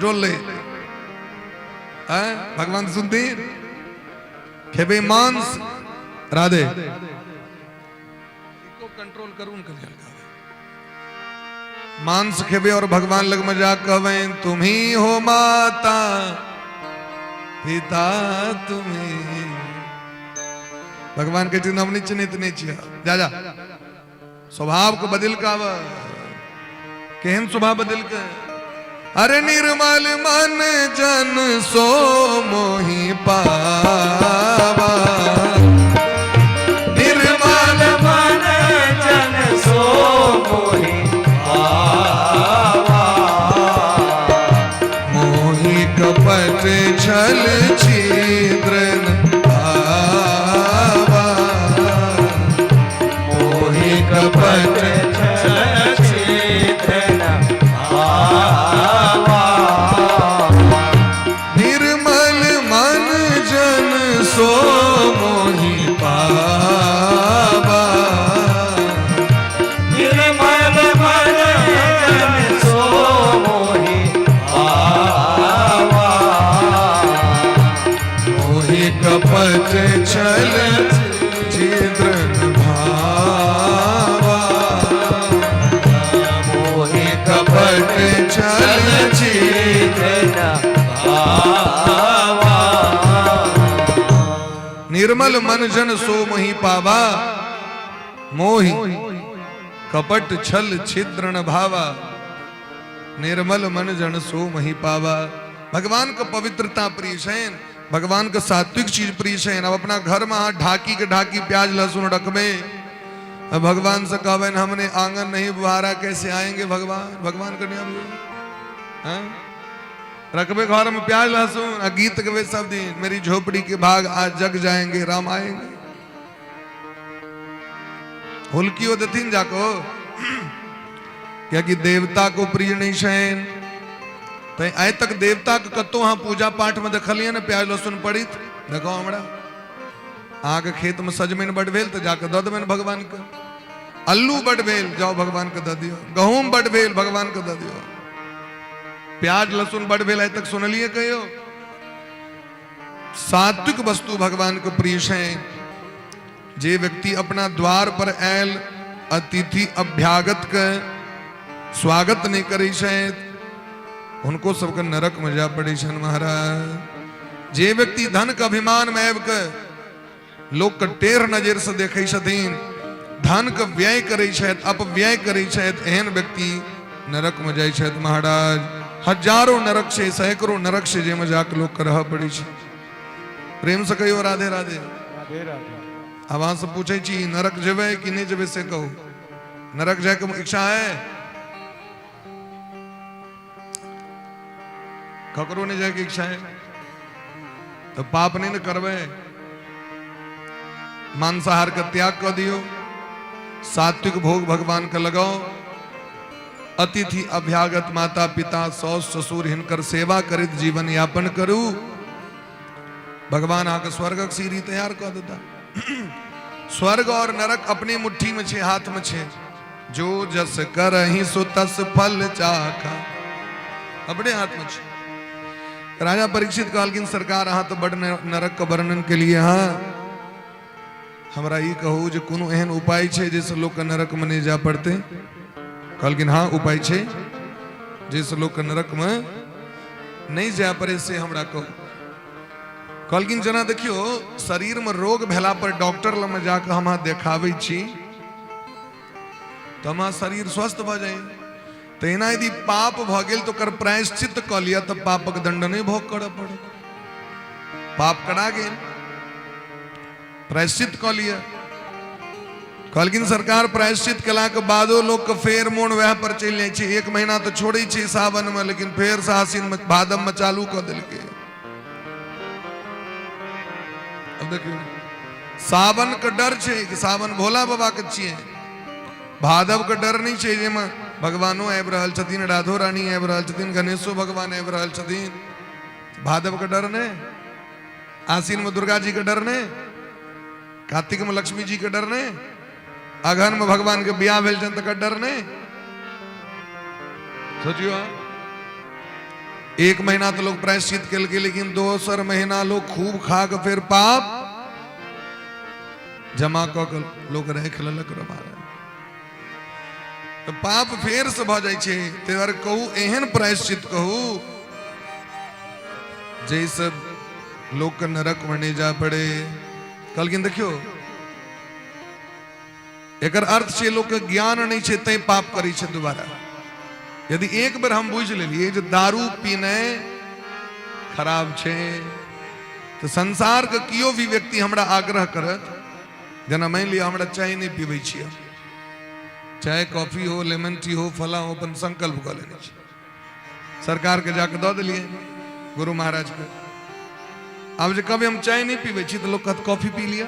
डोले। हैं भगवान सुनती खेबे मांस राधे को कंट्रोल करू कल्याण मांस खेबे और भगवान लग में जा कहबे तुम ही हो माता पिता तुम्हें। भगवान के चिन्ह हम नहीं चिन्हित नहीं छिया, जा जा स्वभाव को बदल का केहन स्वभाव बदल के। अरे निर्मल मन जन सो मोहि पावा, निर्मल मन जन सो मोहि पावा, मोहि कपट छल छिद्र न भावा, मोहि कपट छल छिद्र न भावा, निर्मल मन जन सो मोहि पावा, निर्मल मन जन सो मोहि पावा, मोहि कपट छल छिद्र न भावा, मोहि कपट छल छिद्र छिद्र न भावा। निर्मल मन जन सो मोहि पावा, मोहि कपट छल छिद्र न भावा, निर्मल मन जन सो मोहि पावा। भगवान का पवित्रता प्रिय छैन, भगवान का सात्विक चीज प्रिय छैन। अब अपना घर में अहाँ ढाकी के ढाकी प्याज लहसुन रखबे, अब भगवान से कहबनि हमने आंगन नहीं बुहारा कैसे आएंगे भगवान, भगवान के नहीं आबियो। हाँ? रखबे घर में प्याज लहसुन आ गीत गबे सब दिन, मेरी झोपड़ी के भाग आज जग जाएंगे राम आएंगे। हुलकियो देथिन जाको, क्योंकि देवता को प्रिय नहीं छैन। तो आइ तक देवता के कतौ अहाँ पूजा पाठ में देखलियै ने प्याज लहसुन पड़ित? देखो हमरा अहाँके खेत में सजमनि बड भेल तो जाके दऽ देबनि भगवान के, अल्लू बड भेल जाओ भगवान के दऽ दियौ, गहूम बड भेल भगवान के दऽ दियौ, प्याज लहसुन बड भेल आइ तक सुनलियै कहियो? सात्विक वस्तु भगवान के प्रिय छैन। जे व्यक्ति अपना द्वार पर आयल अतिथि अभ्यागत के स्वागत नहीं करै छथि हुनको सबके नरक में जाय पड़ै छनि महाराज। जे व्यक्ति धन के अभिमान में आबि के लोक के टेढ़ नजर से देखै छथिन, धन के व्यय करै छथि, अपव्यय करै छथि, एहन व्यक्ति नरक में जाइ छथि महाराज। हजारों नरक छै, सैकड़ों नरक छै जाहिमे जाके लोक के रहऽ पड़ै छै। प्रेम से कहियो राधे राधे। राधे राधे। आब अहाँ से पूछै छी नरक जेबै कि नहि जेबै से कहू, नरक जायके इच्छा है? ककरो नहीं जायके इच्छा है तो पाप नहीं न करबै, मांसाहार के त्याग कर दियो, सात्विक भोग भगवान के लगाओ, अतिथि अभ्यागत माता पिता सास ससुर हिनकर सेवा करैत जीवन यापन करू, भगवान अहाँके स्वर्गक सीढ़ी तैयार कऽ देता। स्वर्ग और नरक अपने मुट्ठी में छे, हाथ में छे। जो जस करही सो तस फल चाखा, अपने हाथ में छे। राजा परीक्षित कहलखिन सरकार अहाँ तऽ बड नरक के वर्णन केलियै अहाँ, हमरा ई कहू जे कोनो एहन उपाय छै जाहिसँ लोकके नरकमे नहि जाय पड़तै? कहलखिन हँ उपाय छै जाहिसँ लोकके नरकमे नहि जाय पड़े, से हमरा कहू। कहलखिन जेना देखियौ शरीरमे रोग भेला पर डॉक्टर लगमे जाकऽ हम अहाँ देखाबै छी तऽ हमरा शरीर स्वस्थ भऽ जाइ, तहिना यदि पाप भऽ गेल तऽ ओकर प्रायश्चित कऽ लिअ तऽ पापक दंड नहि भोग करऽ पड़त। पाप करा गेल, प्रायश्चित कऽ लिअ। कहलखिन सरकार प्रायश्चित केलाके बादो लोकके फेर मोन वएह पर चलि जाइ छै। एक महीना तऽ छोड़ै छै सावनमे, लेकिन फेर से आसिनमे भादवमे चालू कऽ देलकै। अब देखियौ सावन के डर छै कि सावन भोला बाबा के छियै, भादव के डर नहि छै जाहिमे भगवानो आबि रहल छथिन, राधो रानी आबि रहल छथिन, गणेशो भगवान आबि रहल छथिन। भादव के डर नहि, आश्विन में दुर्गा जी के डर नहि, कार्तिक में लक्ष्मी जी के डर नहि, अगहन में भगवान के बियाह भेल छनि तकर डर नहि। सोचियो, एक महीना तो लोग प्रायश्चित केलकै, लेकिन दोसर महीना लोग खूब खा के फेर पाप जमा कऽ के लोक राखि लेलक रे महाराज, तऽ पाप फेर से भऽ जाइ छै। ताहि दुआरे कहू एहन प्रायश्चित कहू जाहिसँ लोकके नरकमे नहि जाय पड़े। कहलखिन देखियौ एकर अर्थ छै लोकके ज्ञान नहि छै तैं पाप करै छै दोबारा। यदि एक बेर हम बुझि लेलियै जे दारू पीनाइ खराब छै तऽ संसारके केओ भी व्यक्ति हमरा आग्रह करत, जेना मानि लिअ हमरा चाय नहि पीबै छियै, चाय कॉफी हो लेमन टी हो फला हो, अपन संकल्प कऽ लेने छी, सरकारके जाके दऽ देलियै गुरु महाराजके। आब जे कहबै हम चाय नहि पीबै छी तऽ लोक कहत कॉफी पी लिअ,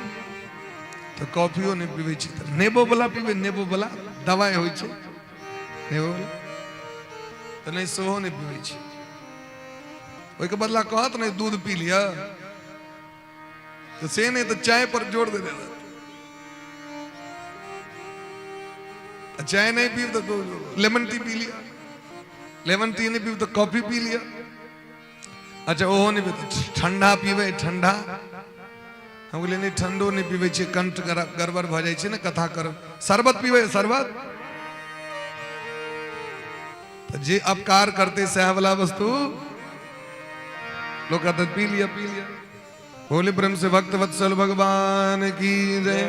तऽ कॉफियो नहि पीबै छी तऽ नेबो वाला पीबै, नेबो वाला दवाइ होइ छै नेबो वाला, तऽ नहि सेहो नहि पीबै छी। ओहिके बदला कहत नहि दूध पी लिअ, तऽ से नहि तऽ चाय पर जोर दे देत, चाय नहीं पीब तो लेमन टी पी लिया, लेमन टी नहीं पीब तो कॉफी पी लिया, अच्छा ओहो नहीं पीब ठंडा पीबै, ठंडा। हम कहलियै नहि ठंडो नहि पीबै छियै, कंठ गड़बड़ भऽ जाइ छै ने कथा करब, शरबत पीबै शरबत। तऽ जे अपकार करतै सएह वाला वस्तु लोक कहतै पी लिअ पी लिअ। बोले प्रेम से भक्त वत्सल भगवान की जय।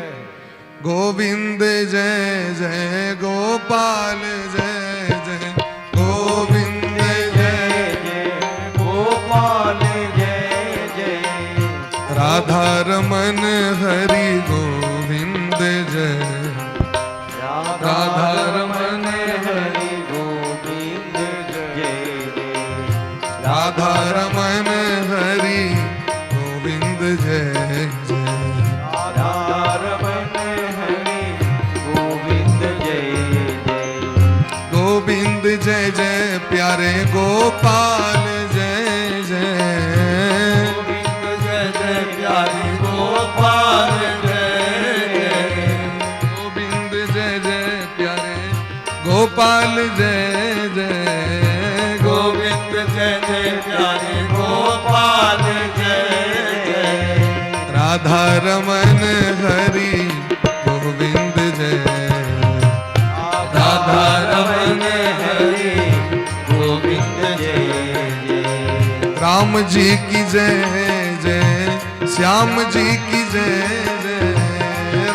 गोविंद जय जय गोपाल जय जय गोविंद जय जय गोपाल जय जय राधा रमन हरि गोविंद जय राधा रमन हरि गोविंद जय जय राधा रमन हरि गोविंद जय जय राधा रमन हरि गोविंद जय जय गोविंद जय जय प्यारे गोपाल जय जय गोविंद जय जय प्यारे गोपाल जय जय गोविंद जय जय प्यारे गोपाल जय जय गोविंद जय जय प्यारे गोपाल जय जय राधा रमन हरि गोविंद जय राधा रमन हरि गोविंद जय जय राम जी की जय जय श्याम जी की जय जय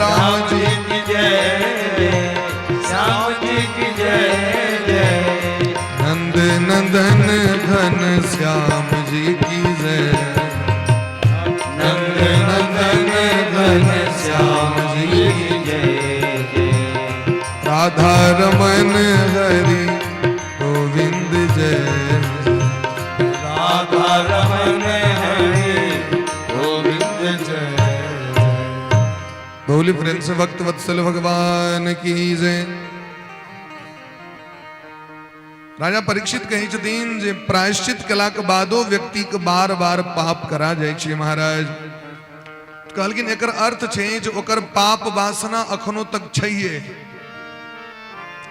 राम जी की जय जय श्याम जी की जय जय नंद नंदन घन श्याम जी की जय नंद नंदन घन श्याम जी की जय जय राधा रमन हरि गोविंद जय राधा रमन हरि गोविंद जय बोली प्रेम से भक्त वत्सल भगवान की जय। राजा परीक्षित कहै छथिन जे प्रायश्चित केलाक बादो व्यक्ति के बार बार पाप करा जाइ छै महाराज। कहलखिन एकर अर्थ छै जे ओकर पाप वासना अखनो तक छैहे,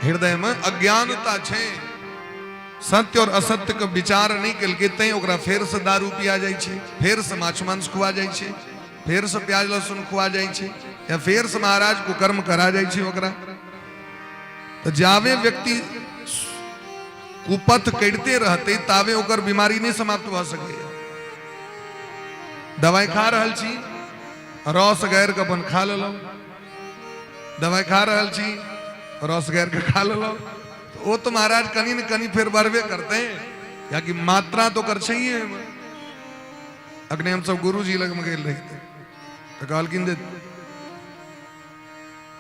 हृदय में अज्ञानता छै। सत्य और असत्य के विचार नहि केलकै, तैं ओकरा फेरसँ दारू पिया जाइ छै, फेरसँ माछ मांस खुआ जाइ छै, फेरसँ प्याज लहसुन खुआ जाइ छै, या फेरसँ महाराज कुकर्म करा जाइ छै ओकरा। तऽ जावे व्यक्ति कुपथ करिते रहतै तावे ओकर बीमारी नहि समाप्त भऽ सकैए। दवाइ खा रहल छी, रस गारि कऽ अपन खा लेलहुँ, दवाइ खा रहल छी, रस गारि कऽ खा लेलहुँ, ओ तऽ महाराज कनि ने कनि फेर बढ़बे करतै, कियाकि मात्रा तऽ ओकर छैहे ओहिमे। अखने हमसब गुरुजी लगमे गेल रही तऽ कहलखिन जे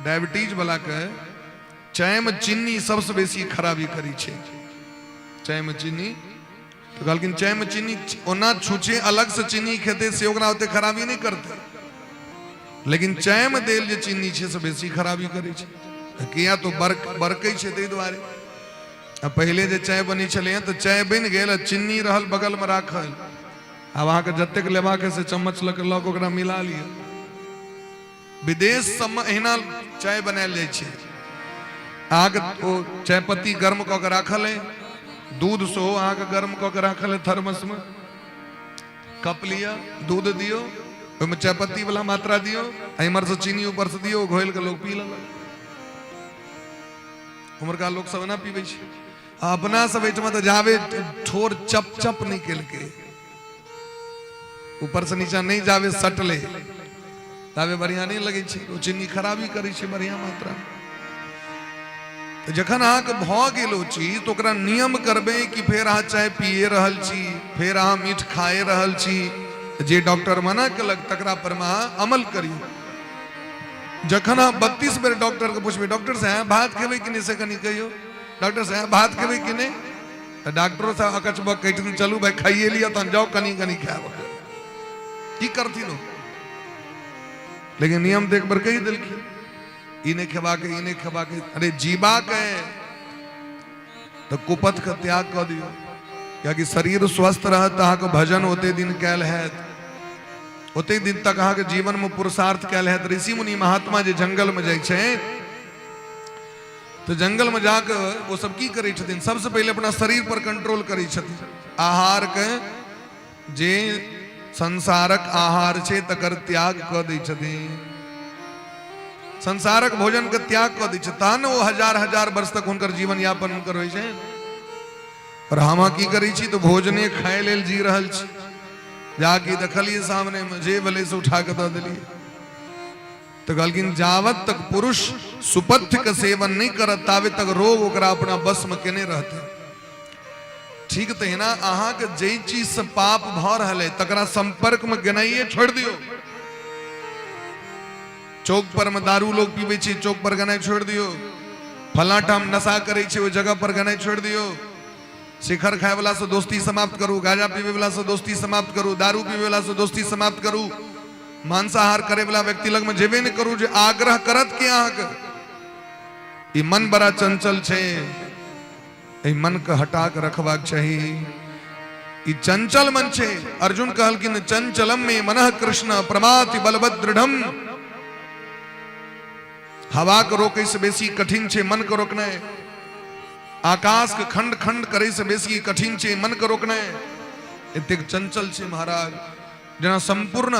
डायबिटीज वाला के चायमे चीनी सबसँ बेसी खराबी करै छै। चायमे चीनी, तऽ कहलखिन चायमे चीनी ओना छुछे अलगसँ चीनी खेतै से ओकरा ओते खराबी नहि करतै, लेकिन चायमे देल जे चीनी छै से बेसी खराबी करै छै। किया तो बरकै छै ताहि दुआरे। आ पहिले जे चाय बनै छलैए तऽ चाय बनि गेल आ चीनी रहल बगलमे राखल, आब अहाँके जतेक लेबाक से चम्मच लऽ कऽ लऽ कऽ ओकरा मिला लिअ। विदेश सबमे एहिना चाय बनायल जाइ छै। अहाँके ओ चायपत्ती गर्म कऽ के राखल अइ, दूध सेहो अहाँके गर्म कऽ के राखल अइ थर्मसमे। कप लिअ, दूध दियौ, ओहिमे चायपत्ती वाला मात्रा दियौ, आ इम्हरसँ चीनी ऊपरसँ दियौ, घोलि कऽ लोक पी लेलक। उम्हरका लोक सब एना पीबै छै। आ अपना सब एहिठमा तऽ जाबे ठोर चप चप नहि केलकै, ऊपर से नीचा नहि जाबे सटले, ताबे बढ़िया नहि लगै छै। ओ चीनी खराबी करै छै बढ़िया मात्रा। तऽ जखन अहाँके भऽ गेल ओ चीज, तऽ ओकरा नियम करबै कि फेर अहाँ चाय पिए रहल छी, फेर अहाँ मीठ खाए रहल छी, जे डॉक्टर मना केलक तकरा पर मे अहाँ अमल करियौ। जखन अहाँ 32 बेर डॉक्टरके पुछबै, डॉक्टर साहेब भात खेबै कि नहि से कनि कहियौ, डॉक्टर साहेब भात खेबै कि नहि, तऽ डॉक्टरो साहब अकचबक कहै छथिन चलू भाय खाइए लिअ तहन जाउ कनि कनि खायब। की करथिन ओ? लेकिन नियम तऽ एक बेर कहि देलखिन, ई नहि खेबाक, ई नहि खेबाक। अरे जीबाक है तऽ कुपथ के त्याग कऽ दियौ, कियाकि शरीर स्वस्थ रहत तऽ अहाँके भजन ओते दिन कयल हैत, ओते दिन तक अहाँके जीवनमे पुरुषार्थ कयल हैत। ऋषि मुनि महात्मा जे जंगलमे जाइ छै तऽ जंगलमे जाकऽ ओ सब की करै छथिन? सबसँ पहिले अपना शरीर पर कंट्रोल करै छथिन। आहारके जे संसारक आहार छै तकर त्याग कऽ दै छथिन, संसारक भोजन के त्याग कऽ दै छै, तहन ओ हजार हजार वर्ष तक हुनकर जीवन यापन हुनकर होइ छै। पर हम की करै छी? तऽ भोजने खाय लेल जी रहल छी। जाकि देखलियै सामने मे जे भेलै से उठा कऽ दऽ देलियै। तऽ कहलखिन जावत तक पुरुष सुपथ्य के सेवन नहि करत ताबे तक रोग ओकरा अपना बस में केने रहतै। ठीक तहिना अहाँके जाहि चीज से पाप भऽ रहल है तकरा संपर्क में गेनाइए छोड़ि दियौ। चौक पर में दारू लोग पीबै छै, चौक पर गेनाइ छोड़ि दियौ। फलां ठाम नशा करै छै, ओहि जगह पर गेनाइ छोड़ि दियौ। शिखर खाय वाला से दोस्ती समाप्त करू, गांजा पीबै वाला से दोस्ती समाप्त करू, दारू पीबै वाला से दोस्ती समाप्त करू, मांसाहार करे वाला व्यक्ति लग में जेबे नहि करू जे आग्रह करत कि अहाँके ई मन बड़ा चंचल छै, एहि मन के हटा के रखबाक चाही। ई चंचल मन छै। अर्जुन कहलखिन चंचलम मे मनः कृष्ण प्रमाति बलवत दृढ़म। हवा के रोकै से बेसी कठिन छै मन के रोकनाइ, आकाश के खंड खंड करै से बेसी कठिन छै मन के रोकनाइ। एतेक चंचल छै महाराज, जेना संपूर्ण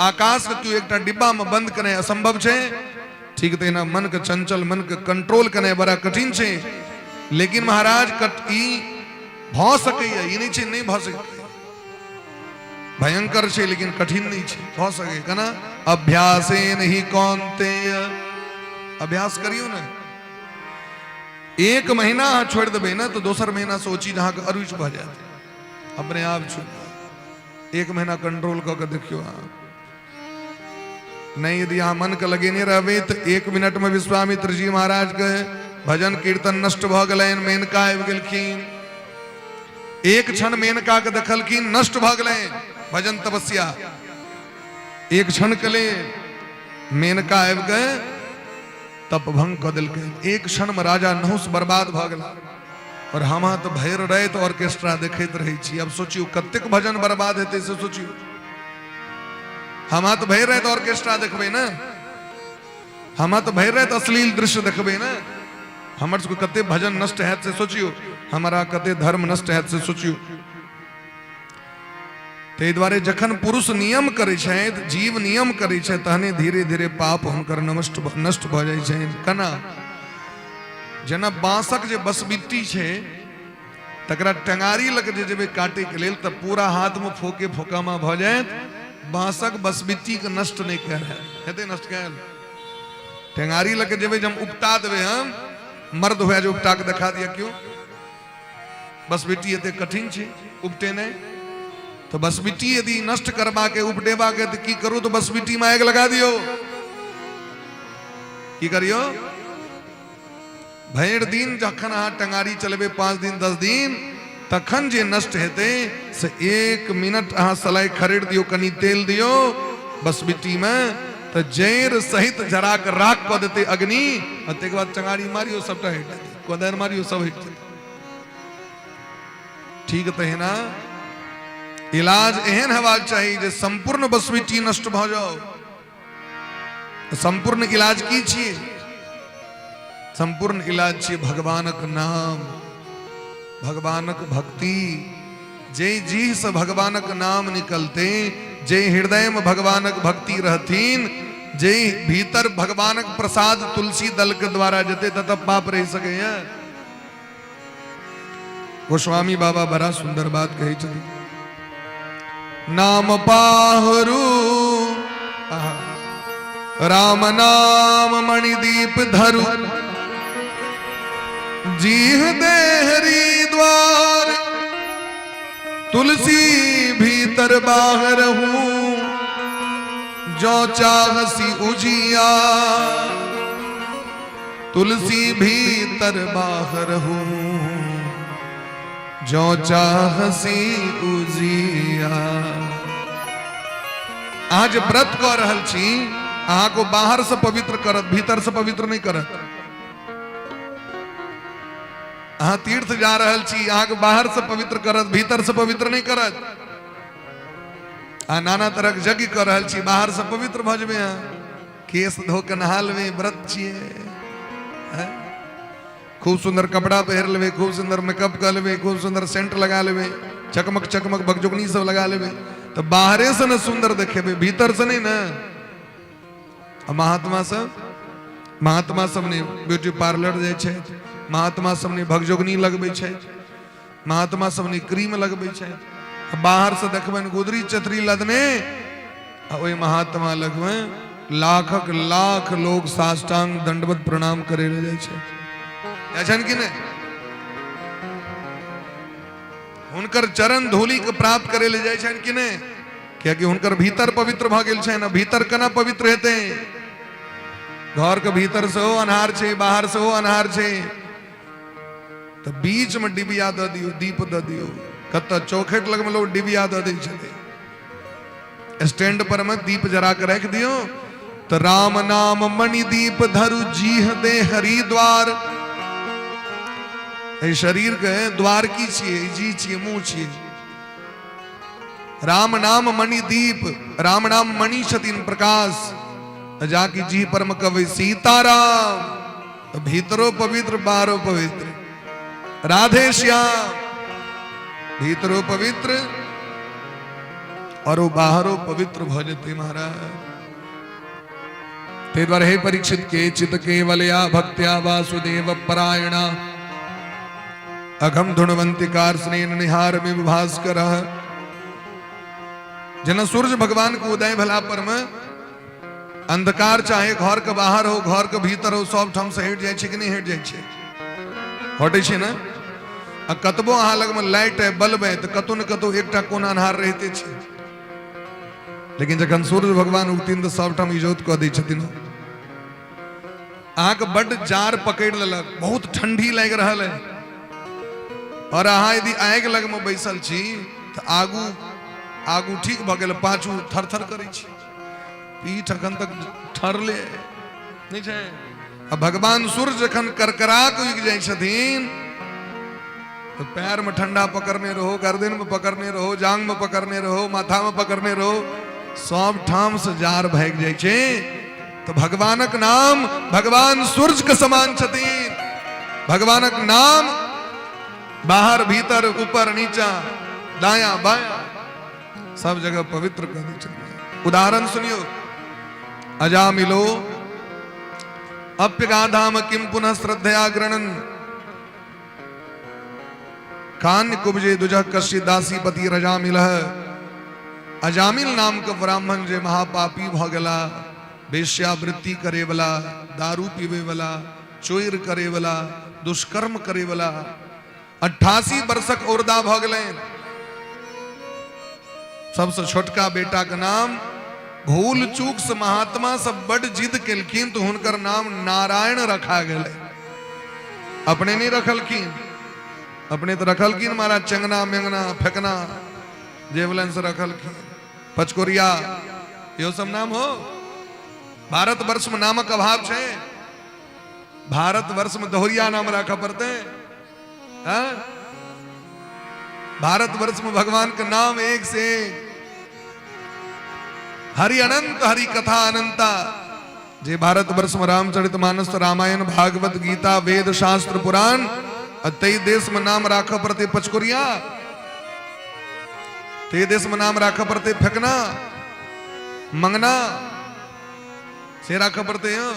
आकाश के केओ एकटा डिब्बा में बंद करनाइ असंभव छै, ठीक तहिना मन के चंचल मन के कंट्रोल करनाइ बड़ा कठिन छै। लेकिन महाराज ई भऽ सकैए, ई नहि छै नहि भऽ सकैए, भयंकर छै लेकिन कठिन नहि छै, भऽ सकैए। केना? अभ्यासेन ही कौन्तेय, अभ्यास करियौ ने। एक महीना अहाँ छोड़ि देबै ने तऽ दोसर महीना से ओ चीज अहाँके अरुचि भऽ जायत, अपने आप छूटि जायत। एक महीना कंट्रोल कऽ के देखियौ अहाँ। नहीं यदि अहाँ मन के लगेने रहबै तऽ एक मिनट में विश्वामित्र जी महाराज के भजन कीर्तन नष्ट भऽ गेलनि, मेनका आबि गेलखिन। एक क्षण मेनका के देखलखिन, नष्ट भऽ गेलनि भजन तपस्या। एक क्षण के लेल मेनका आबि के तप भंग कऽ देलकै। एक क्षण में राजा नहुस बर्बाद भऽ गेला। और हम तऽ भरि राति ऑर्केस्ट्रा देखैत रहै छी। अब सोचियौ कतेक भजन बर्बाद हेतै से सोचियौ। हम तऽ भरि राति ऑर्केस्ट्रा देखबै ने, हम तऽ भरि राति अश्लील दृश्य देखबै ने। हमर सबके कते भजन नष्ट हैत से सोचियौ, हमारा कते धर्म नष्ट हैत से सोचियौ। ताहि दुआरे जखन पुरुष नियम करै छथि, जीव नियम करै छै, तहने धीरे धीरे पाप हुनकर नष्ट नष्ट भऽ जाइ छनि। केना? जेना बाँसक जे बसबिट्टी छै तकरा टंगारी लग जे जेबै काटैके लेल तऽ पूरा हाथमे फोके फोकामा भऽ जायत। बाँसक बसबिट्टीके नष्ट नहि कयल हैत, हेतै नष्ट कयल? टेंगारी लऽ के जेबै जे हम उपटा देबै, हम मर्द हुए जे उपटा के देखा दिया क्यों? बसबिट्टी एते कठिन छै उपटेनाइ, तऽ बसबिट्टी यदि नष्ट करबाके उपटेबाके तऽ की करू? तऽ बसबिट्टीमे आगि लगा दियौ। की करियौ? भरि दिन जखन अहाँ टंगारी चलेबै 5 दिन 10 दिन, तखन जे नष्ट हेतै से 1 मिनट अहाँ सलाई खरेड़ दियौ, कनि तेल दियौ बसबिट्टीमे, तऽ जड़ि सहित जरा कऽ राख कऽ देतै अग्नि। आ ताहिके बाद टंगारी मारियौ, सबटा हटि जेतै। कोदारि मारियौ, सब हटि जेतै। ठीक तहिना इलाज एहन हेबाक चाही जे सम्पूर्ण बसबिट्टी नष्ट भऽ जाओ। सम्पूर्ण इलाज की छियै? सम्पूर्ण इलाज छियै भगवानक नाम, भगवानक भक्ति। जे जीह से भगवानक नाम निकलते, जे हृदय में भगवानक भक्ति रहथिन, जे भीतर भगवानक प्रसाद तुलसी दल के द्वारा जते, तत पाप रहि सकैया? गोस्वामी बाबा बड़ा सुंदर बात कहै छथिन, नाम पाहरू राम नाम मणिदीप धरु जीह देहरी द्वार, तुलसी भीतर बाहर हूँ जो चाहसी उजिया, तुलसी भीतर बाहर हूँ जो चाहसी उजिया। अहाँ जे व्रत कऽ रहल छी, अहाँ को बाहर से पवित्र करत, भीतर से पवित्र नहीं करत। अहाँ तीर्थ जा रहल छी, अहाँके बाहर से पवित्र करत, भीतर से पवित्र नहीं करत। अहाँ नाना तरहक यज्ञ कऽ रहल छी, बाहर से पवित्र भऽ जेबै अहाँ, केस धो के नहा लेबै, व्रत छियै, खूब सुंदर कपड़ा पहिर लेबै, खूब सुंदर मेकअप कऽ लेबै, खूब सुंदर सेंट लगा लेबै, चकमक चकमक बगजोगनी सब लगा लेबै, तऽ बाहरे से ने सुंदर देखेबै, भीतर से नहीं ने। आ महात्मा सब, महात्मा सब ने ब्यूटी पार्लर जाइ छै, महात्मा सब ने भगजोगनी लगबै छै, महात्मा सब ने क्रीम लगबै छै। बाहर से देखबनि गुदरी चतरी लदने, आ ओहि महात्मा लगमे लाखक लाख लोग साष्टांग दंडवत प्रणाम करे लए जाइ छै। जाइ छनि कि नहि? हुनकर चरण धूलि के प्राप्त करे लए जाइ छनि कि नहि? कियाकि हुनकर भीतर पवित्र भऽ गेल छनि। भीतर केना पवित्र हेतै? घर के भीतर सेहो अन्हार छै, बाहर सेहो अन्हार छै, तऽ बीच में डिबिया दऽ दियौ, दीप दऽ दियौ। कतऽ चौखट लगमे लोग डिबिया दऽ दै छलै, स्टैंड पर में दीप जरा के राखि दियौ। तऽ राम नाम मणि दीप धरु जीह दे हरि द्वार। एहि शरीर के द्वार की छियै? जी छियै, मुंह छियै। राम नाम मणि दीप, राम नाम मणि छथिन प्रकाश, जाकि जी परम कवि सीताराम, तो भीतरो पवित्र बाहरो पवित्र। राधे श्याम, भीतरो पवित्र और वो बाहरो पवित्र भऽ जेतै महाराज। ताहि दुआरे हे परीक्षित, के चित केवलया भक्त्या वासुदेव परायणा अघम धुणवंती कार्सनेन निहार में भास्कर। जेना सूर्य भगवान के उदय भेला पर में अंधकार चाहे घर के बाहर हो, घर के भीतर हो, सब ठाम से हटि जाइ छै कि नहि हटि जाइ छै? हटै छै ने? आ कतबो अहाँ लगमे लाइट है, बल्ब है, तऽ कतौ ने कतौ एकटा कोना अन्हार रहिते छै। लेकिन जखन सूर्य भगवान उगथिन तऽ सब ठाम इजोत कऽ दै छथिन। अहाँके बड्ड जाड़ पकड़ि लेलक, बहुत ठंडी लागि रहल है, और अहाँ यदि आगि लगमे बैसल छी तऽ आगू आगू ठीक भऽ गेल, पाछू थर थर करै छी, पीठ अखन तक ठरले नहि छै। आ भगवान सूर्य जखन करकरा कऽ उगि जाइ छथिन तऽ पैर में ठंडा पकड़ने रहो, गर्दन में पकड़ने रहो, जांग में पकड़ने रहो, माथा में पकड़ने रहो, सब ठाम से जार भागि जाइ छै। तऽ भगवानक नाम भगवान सूर्य के समान छथिन। भगवानक नाम बाहर भीतर ऊपर नीचा दाया बाया सब जगह पवित्र कऽ दै छथिन। उदाहरण सुनियो, अजामिलो अप्यगाधाम किम पुनः श्रद्धया गृणन कान्य कुब्जे दुजह कश्य दासी पति रजामिल। अजामिल नाम के ब्राह्मण जे महापापी भऽ गेला, वेश्यावृत्ति करे वाला, दारू पीवे वाला, चोर करे वाला, दुष्कर्म करे वाला, 88 वर्षक औरदा भऽ गेलनि। सबसे छोटका बेटा के नाम भूल चूक से महात्मा सब बड जिद केलखिन तो हुनकर नाम नारायण रखा गेलै। अपने नहीं रखलखिन, अपने तो रखलखिन महाराज चंगना मेंगना फेकना जेवलन से रखलखिन, पचकोरिया, यो सब नाम हो। भारत वर्ष में नामक अभाव छे, भारत वर्ष में दोहरिया नाम राखा पड़ते हैं। भारत वर्ष में भगवान के नाम एक से एक, हरि अनंत हरि कथा अनंता। जे भारत वर्ष में रामचरित मानस रामायण भागवत गीता वेद शास्त्र पुराण, तई देश में नाम राख पड़ते पचकोरिया, ते देश में नाम राख पड़ते फेकना मंगना से राख पड़ते हैं।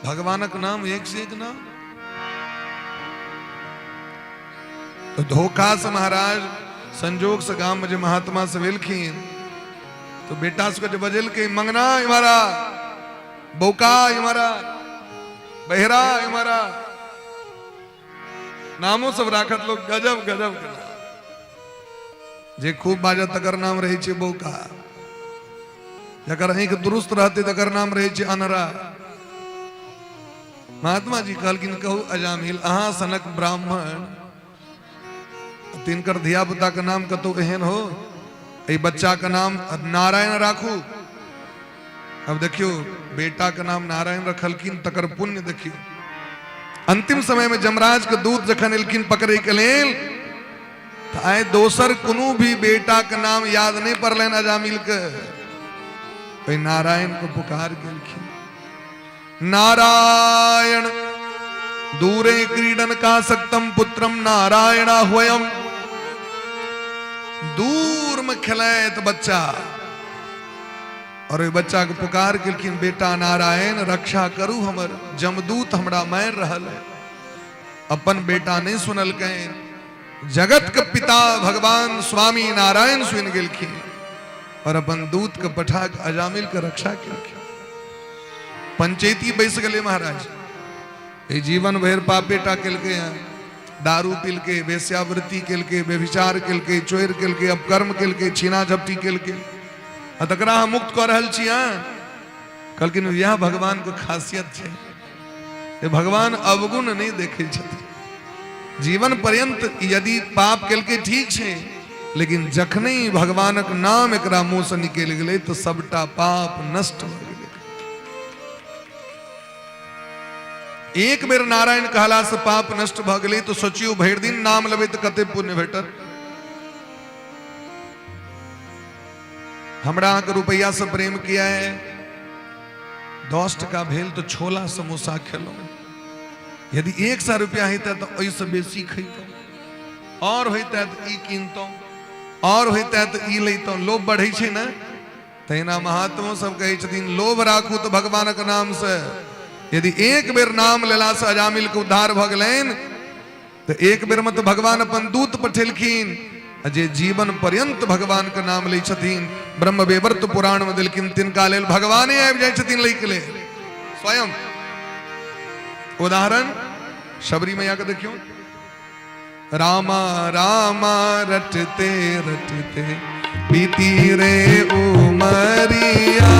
भगवानक नाम एक से एक नाम। तो धोखा से महाराज संजोग से गांव में जे महात्मा से भेलखिन तो बेटा सबके जे बजेलकै मंगना हमारा, बौका हमारा, बहरा हमारा, नामो सब राखत लोग गजब गजब के नाम। जे खूब बाजत तकर नाम रहै छै बौका, जकर आँखि दुरुस्त रहतै तकर नाम रहै छै अनरा। महात्मा जी कहलखिन कहू अजामिल, अहाँ सनक ब्राह्मण तिनकर धिया पुता के नाम कतौ एहन हो, एहि बच्चा के नाम नारायण राखू। अब देखियो बेटा के नाम नारायण रखलखिन तकर पुण्य देखियो। अंतिम समय में जमराज के दूत जखन एलखिन पकड़े के लेल तो आइ दोसर कोनो भी बेटा के नाम याद नहीं पड़लनि अजामिल के, ओहि नारायण को पुकार गेलखिन। नारायण दूरे क्रीडन का सक्तम पुत्रम नारायण होयम। दूर में खेलैत बच्चा और ओहि बच्चा के पुकार केलखिन, बेटा नारायण रक्षा करू हमर, जमदूत हमरा मारि रहल है। अपन बेटा नहीं सुनलकैन, जगत के पिता भगवान स्वामी नारायण सुनि गेलखिन और अपन दूत के पठा के अजामिल के रक्षा केलखिन। पंचायती बैस गेलै महाराज, ई जीवन भरि पापे टा केलकै हँ, दारू पीलकै, वेश्यावृत्ति केलकै, व्यभिचार केलकै, चोरि केलकै, अपकर्म केलकै, छीना झपटी केलकै, आ तकरा हम मुक्त कऽ रहल छी। हँ, कहलखिन इएह भगवान के खासियत छै जे भगवान अवगुण नहि देखै छथिन। जीवन पर्यंत यदि पाप केलकै ठीक छै, लेकिन जखने भगवानक नाम एकरा मुंह से निकलि गेलै तऽ सबटा पाप नष्ट भऽ गेलै। एक बेर नारायण कहला से पाप नष्ट भऽ गेलै तऽ सोचियौ भरि दिन नाम लेबै तऽ कते पुण्य भेटत। हमरा अहाँके रुपैआ से प्रेम किया है, 10 टका भेल तऽ छोला समोसा खेलहुँ, यदि 100 रुपया होइते तऽ ओहिसँ बेसी खैतहुँ, और होइते तऽ ई कीनतहुँ, और होइते तऽ ई लैतहुँ। लोभ बढ़ै छै ने, तहिना महात्मो सब कहै छथिन लोभ राखू तऽ भगवानक नाम से। यदि एक बेर नाम लेलासँ अजामिल के उद्धार भऽ गेलनि तऽ एक बेर में तऽ भगवान अपन दूत पठेलखिन, आ जे जीवन पर्यंत भगवान के नाम लै छथिन, ब्रह्मवैवर्त पुराण में देलखिन, तिनका लेल भगवाने आबि जाइ छथिन लै के लेल स्वयं। उदाहरण शबरी मैया के देखियौ, रामा रामा रटते रटते बीती रे उमरिया,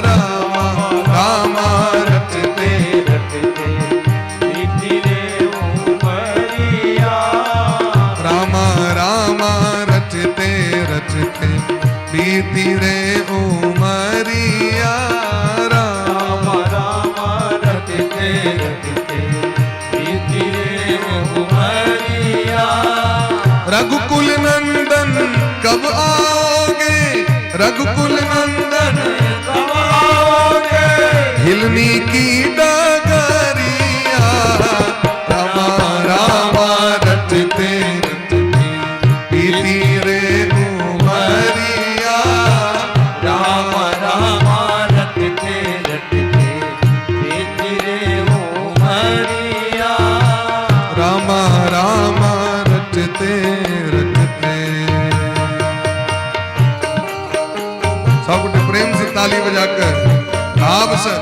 रामा रामा रटते रटते बीती रे उमरिया, रामा रामा रटते रटते बीती रे उमरिया, रामा रामा रटते रटते बीती रे उमरिया। रघुकुल नंदन कब आओगे, रघुकुल नंदन कब आओगे, हिलनी की डगरिया, राम भाव से।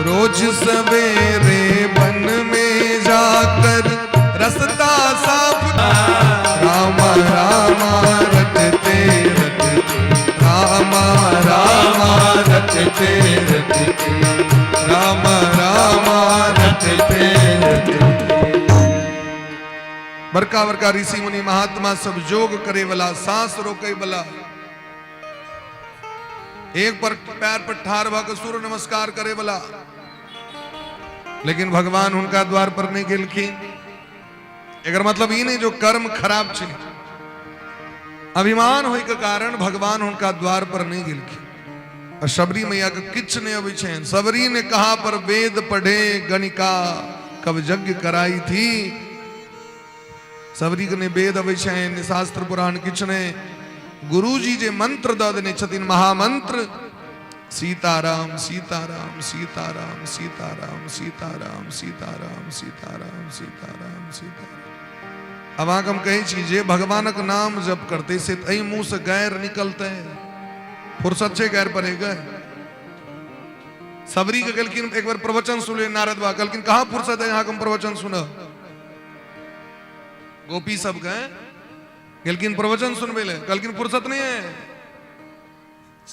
रोज सवेरे वन में जाकर रास्ता साफ, रामा रामा रटते रटते, रामा रामा रटते रटते, रामा रामा रटते रटते। बड़का बड़का ऋषि मुनि महात्मा सब योग करे वाला, सांस रोके वाला, एक पर पैर पर ठार भऽ के सूर्य नमस्कार करे वाला, लेकिन भगवान हुनका द्वार पर नहीं गेलखिन। एकर मतलब ई नहीं जो कर्म खराब छै, अभिमान होय के कारण भगवान हुनका द्वार पर नहीं गेलखिन। और शबरी मैया के किछु नहीं अबै छनि। शबरी ने कहा पर वेद पढ़े गणिका कब यज्ञ कराई थी। शबरी के नहि वेद अबै छनि, नहि शास्त्र पुराण, किछु नहि। गुरुजी जे मंत्र दऽ देने छथिन, महामंत्र, सीताराम सीताराम सीताराम सीताराम सीताराम सीताराम सीताराम सीताराम सीताराम। आब अहाँके हम कहै छी, जे भगवानक नाम जप करतै से एहि मुँहसँ गारि निकलतै? फुर्सत छै गारि पढ़ेके? सबरी के गेलखिन एक बार प्रवचन सुनले नारद बाबा, कहलखिन कहाँ फुर्सत है अहाँके हम प्रवचन सुनब। गोपी सबके गेलखिन प्रवचन सुनबै ले, कहलखिन फुर्सत नहीं है,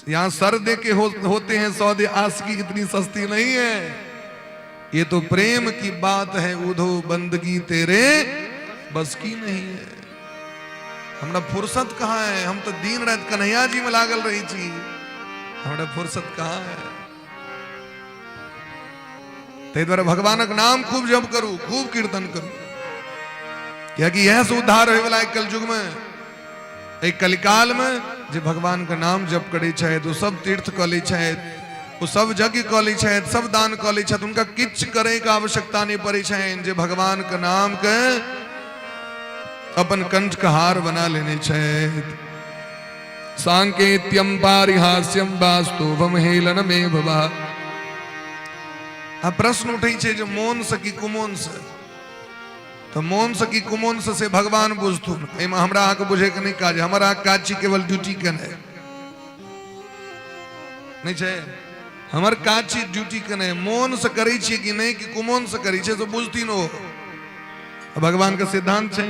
यहाँ सर दे के होते हैं सौदे, आशिकी इतनी सस्ती नहीं है, ये तो प्रेम की बात है उधो, बंदगी तेरे बस की नहीं है। हमरा फुर्सत कहाँ है? हम तो दिन रात कन्हैया जी में लागल रही छी, हमरा फुर्सत कहाँ है? ताहि दुआरे भगवानक नाम खूब जप करू, खूब कीर्तन करू, कियाकि इएह से उद्धार होय वाला कलयुग में, एहि कलिकाल में। जे भगवान के नाम जप करै छथि, ओ सब तीर्थ कऽ लै छथि, ओ सब यज्ञ कऽ लै छथि, सब दान कऽ लै छथि, हुनका किछु करैके आवश्यकता नहि पड़ै छनि। जे भगवान के नाम के अपन कंठ के हार बना लेने छथि। सांकेत्यम पारिहास्यम वास्तुवम हेलन में भवा। आ प्रश्न उठै छै जे मोन से कि कुमोन से? तऽ मोन से कि कुमोन से, से भगवान बुझथुन, एहिमे हमरा अहाँके बुझैके नहि काज। हमर अहाँके काज छी केवल ड्यूटी केनाइ, नहि छै? हमर काज छी ड्यूटी केनाइ। मोन से करै छियै कि नहि, कि कुमोन से करै छियै, से बुझथिन ओ। भगवान के सिद्धांत छै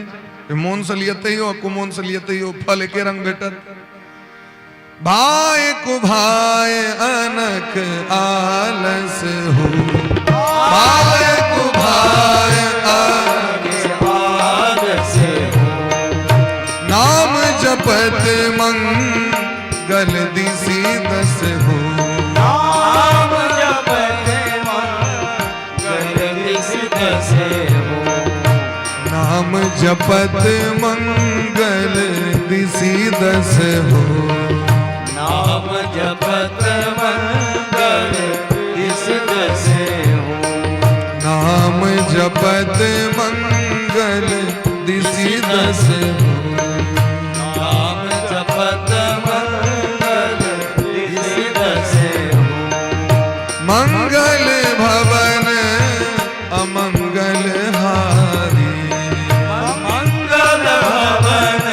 जे मोन से लिअ तैयो, कुमोन से लिअ तैयो, फल एके रंग भेटत। भाय कुभाय अनख आलस हो, भाय कुभाय अनख आलस हो, नाम जपत मंगल दिसी दस हो, नाम जपत मंगल दिसी दस हो, नाम जपत मंगल दिसी दस हो, नाम जपत मंगल दिसी दस हो, नाम जपत मंगल दिसी दस हो, नाम जपत मंगल दिसी दस हो, मंगल भवन अमंगल हारी, मंगल भवन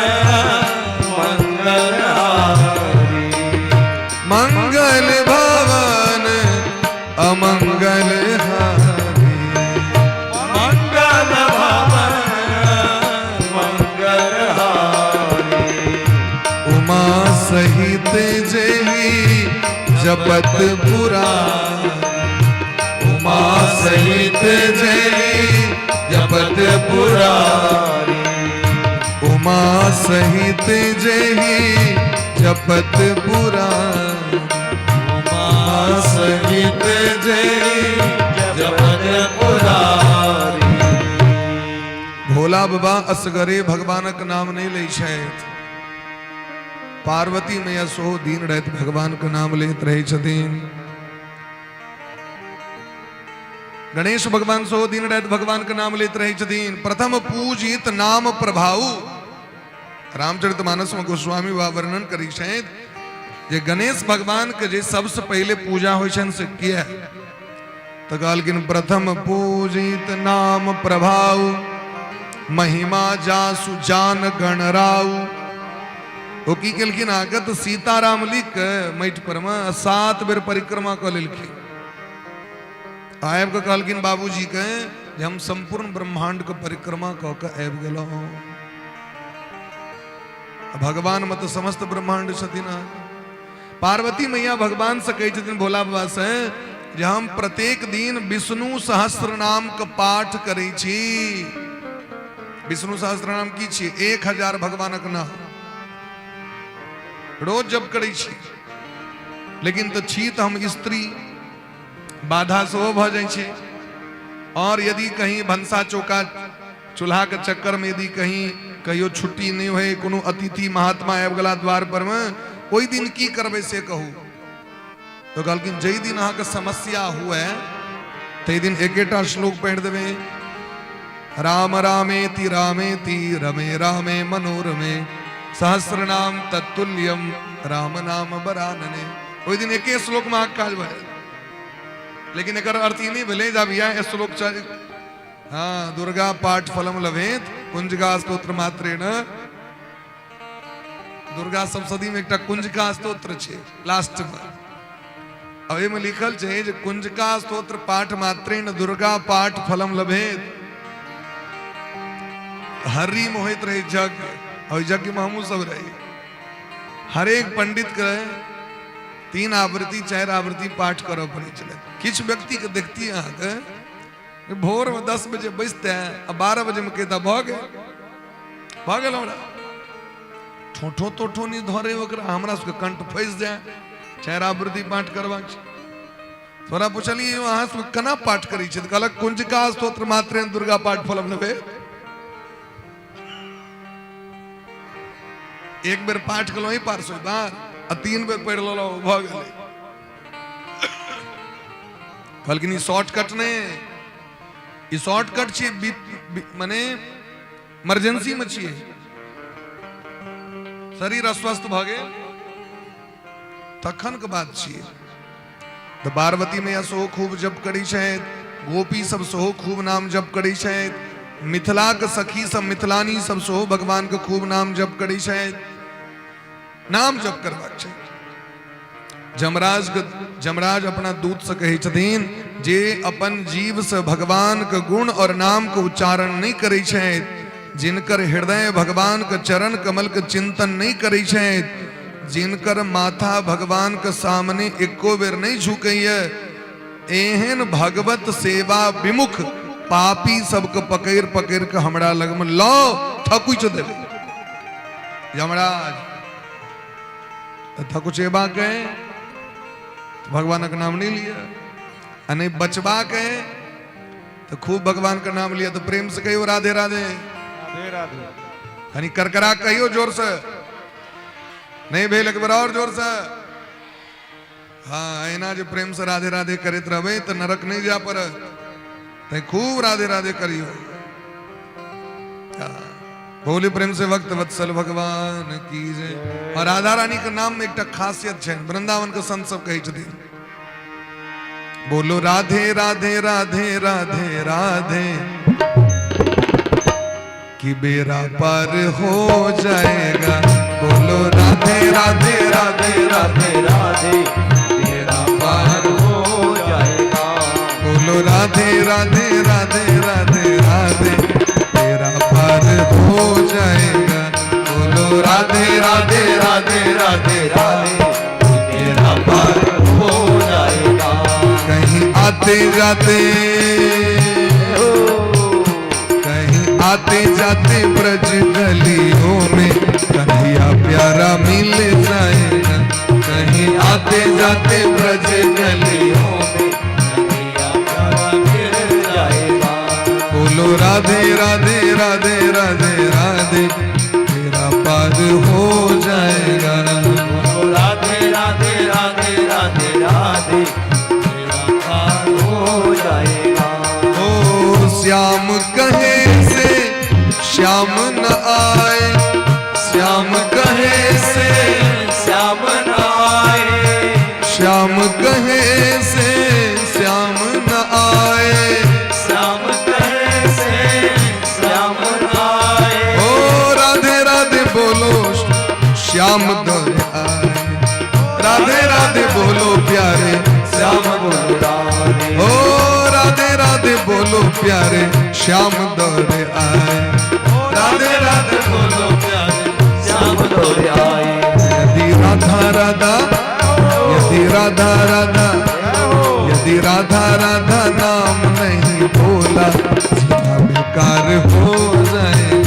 मंगल हारी, मंगल भवन अमंगल हारी, मंगल भवन मंगल हारी, उमा सहित जेहि जपत पुराण, उमा सहित जेहि जपत पुरारी, उमा सहित जेहि जपत पुराण, उमा सहित जेहि जपत पुरारी। भोला बाबा असगरे भगवानक नाम नहि लै छथि, पार्वती मैया सेहो दिन राति भगवान के नाम लैत रहै छथिन। गणेश भगवान सेहो दिन राति भगवान के नाम लैत रहै छथिन। प्रथम पूजित नाम प्रभाव। रामचरित मानस में गोस्वामी बाबा वर्णन करै छथि जे गणेश भगवान के जे सबसे पहिले पूजा होइ छनि से किया? तऽ कहलखिन प्रथम पूजित नाम प्रभाव, महिमा जासु जान गणराव। ओ की केलखिन अहाँके तऽ सीताराम लिख के माटि पर मे 7 बेर परिक्रमा कऽ लेलखिन। आबि कऽ कहलखिन बाबूजी के जे हम सम्पूर्ण ब्रह्मांड के परिक्रमा कऽ के आबि गेलहुँ। भगवान मे तऽ समस्त ब्रह्मांड छथिन। पार्वती मैया भगवान से कहै छथिन भोला बाबा से जे हम प्रत्येक दिन विष्णु सहस्र नाम के पाठ करै छी। विष्णु सहस्र नाम की छियै? 1000 भगवानक नाम रोज जप करै छी। लेकिन तऽ छी तऽ हम स्त्री, बाधा सेहो भऽ जाइ छै। और यदि कहीं भनसा चौका चूल्हा के चक्कर में यदि कहीं कहियो छुट्टी नहीं होय, कोनो अतिथि महात्मा आबि गेला द्वार पर में, ओहि दिन की करबै से कहू। तो कहलखिन जाहि दिन अहाँके समस्या हुए ताहि दिन एकेटा श्लोक पढ़ि देबै, राम रामेति रामेति रमे रामे मनोरमे सहस्र नाम तत्तुल्यम राम नाम बरानने। ओहि दिन एके श्लोक में अहाँके काज भऽ जायत। लेकिन एकर अर्थ ई नहि भेलै जे आब इएह श्लोक चाही। हाँ, दुर्गा पाठ फलम लभेत कुंजका स्तोत्र मात्रेण। दुर्गा सप्तशती में एकटा कुंजका स्तोत्र छै लास्ट में। अब एहिमे लिखल छै जे कुंजका स्तोत्र पाठ मात्रेण दुर्गा पाठ फलम लभेत। हर्री में होइत रहे यज्ञ, और यज्ञ में हमहूँ सब रही। हरेक पंडित के 3 आवृत्ति 4 आवृत्ति पाठ करऽ पड़ै छलै। किछु व्यक्ति के देखतियै अहाँके भोर में 10 बजे बैसते हैं आ 12 बजे में कहता भऽ गेल, भऽ गेल। हमरा ठोठो तोठो नहीं धरे ओकरा, हमरा सबके कंठ फंसि जाए। 4 आवृत्ति पाठ करबाक छै। थोड़ा पुछलियै यौ अहाँ सब केना पाठ करै छियै? तऽ कहलक कुंजिका स्तोत्र मात्रे दुर्गा पाठ फलम लेबै। एक बेर पाठ केलहुँ एहि पार से ओहि पार आ 3 बेर पढ़ि लेलहुँ, भऽ गेलै। कहलखिन ई शॉर्टकट नहि, ई शॉर्टकट छियै, मने इमरजेंसी में छियै, शरीर अस्वस्थ भऽ गेल तखन के बात छियै। तऽ पार्वती मैया सेहो खूब जप करै छथि, गोपी सब सेहो खूब नाम जप करै छथि, मिथिलाक सखी सब मिथिलानी सब सेहो भगवान के खूब नाम जप करै छथि। नाम जप करबाक छै। जमराज जमराज अपना दूत से कहै छथिन जे अपन जीव से भगवान के गुण और नाम के उच्चारण नहीं करै छथि, जिनकर हृदय भगवान के चरण कमल के चिंतन नहीं करै छथि, जिनकर माथा भगवान के सामने एको बेर नहीं झुकैया, एहन भगवत सेवा विमुख पापी सबके पकड़ पकड़ के हमरा लग में लाओ थकुच देबै। यमराज थकुचेबा के भगवानक नाम नहीं लिया आ नहीं बचबा के तो खूब भगवान का नाम लिया। तो प्रेम से कहियो राधे राधे, राधे राधे। कनी करकरा कहियो जोर से, नहीं भेल एक बार और जोर से। हाँ, एना जे प्रेम से राधे राधे करैत रहबै तो नरक नहीं जा पड़त। ते खूब राधे राधे करियो। हाँ, बोली प्रेम से भक्त वत्सल भगवान की जय। और राधा रानी के नाम में एकटा खासियत छै, वृंदावन के संत सब कहै छथिन, बोलो राधे राधे राधे राधे राधे कि बेरा पार हो जाएगा। बोलो राधे राधे राधे राधे राधे बेड़ा पार हो जाएगा। बोलो राधे राधे राधे राधे राधे बेड़ा पार हो जाएगा। बोलो राधे राधे राधे राधे राधे बेड़ा पार हो जाएगा। कहीं आते जाते, कहीं आते जाते ब्रज गलियों में कन्हैया प्यारा मिल जाएगा। कहीं आते जाते ब्रज गलियों में कन्हैया प्यारा मिल जाएगा। बोलो राधे राधे राधे राधे राधे तेरा पार हो जाएगा। बोलो राधे राधे राधे राधे राधे तेरा पार हो जाएगा। राधे राधे बोलो प्यारे श्याम बोलो राधे। ओ राधे राधे बोलो प्यारे श्याम दौड़े आए। राधे राधे बोलो प्यारे श्याम दौड़े आए। यदि राधा राधा, यदि राधा राधा, यदि राधा राधा नाम नहीं बोला, जीना बेकार हो जाए।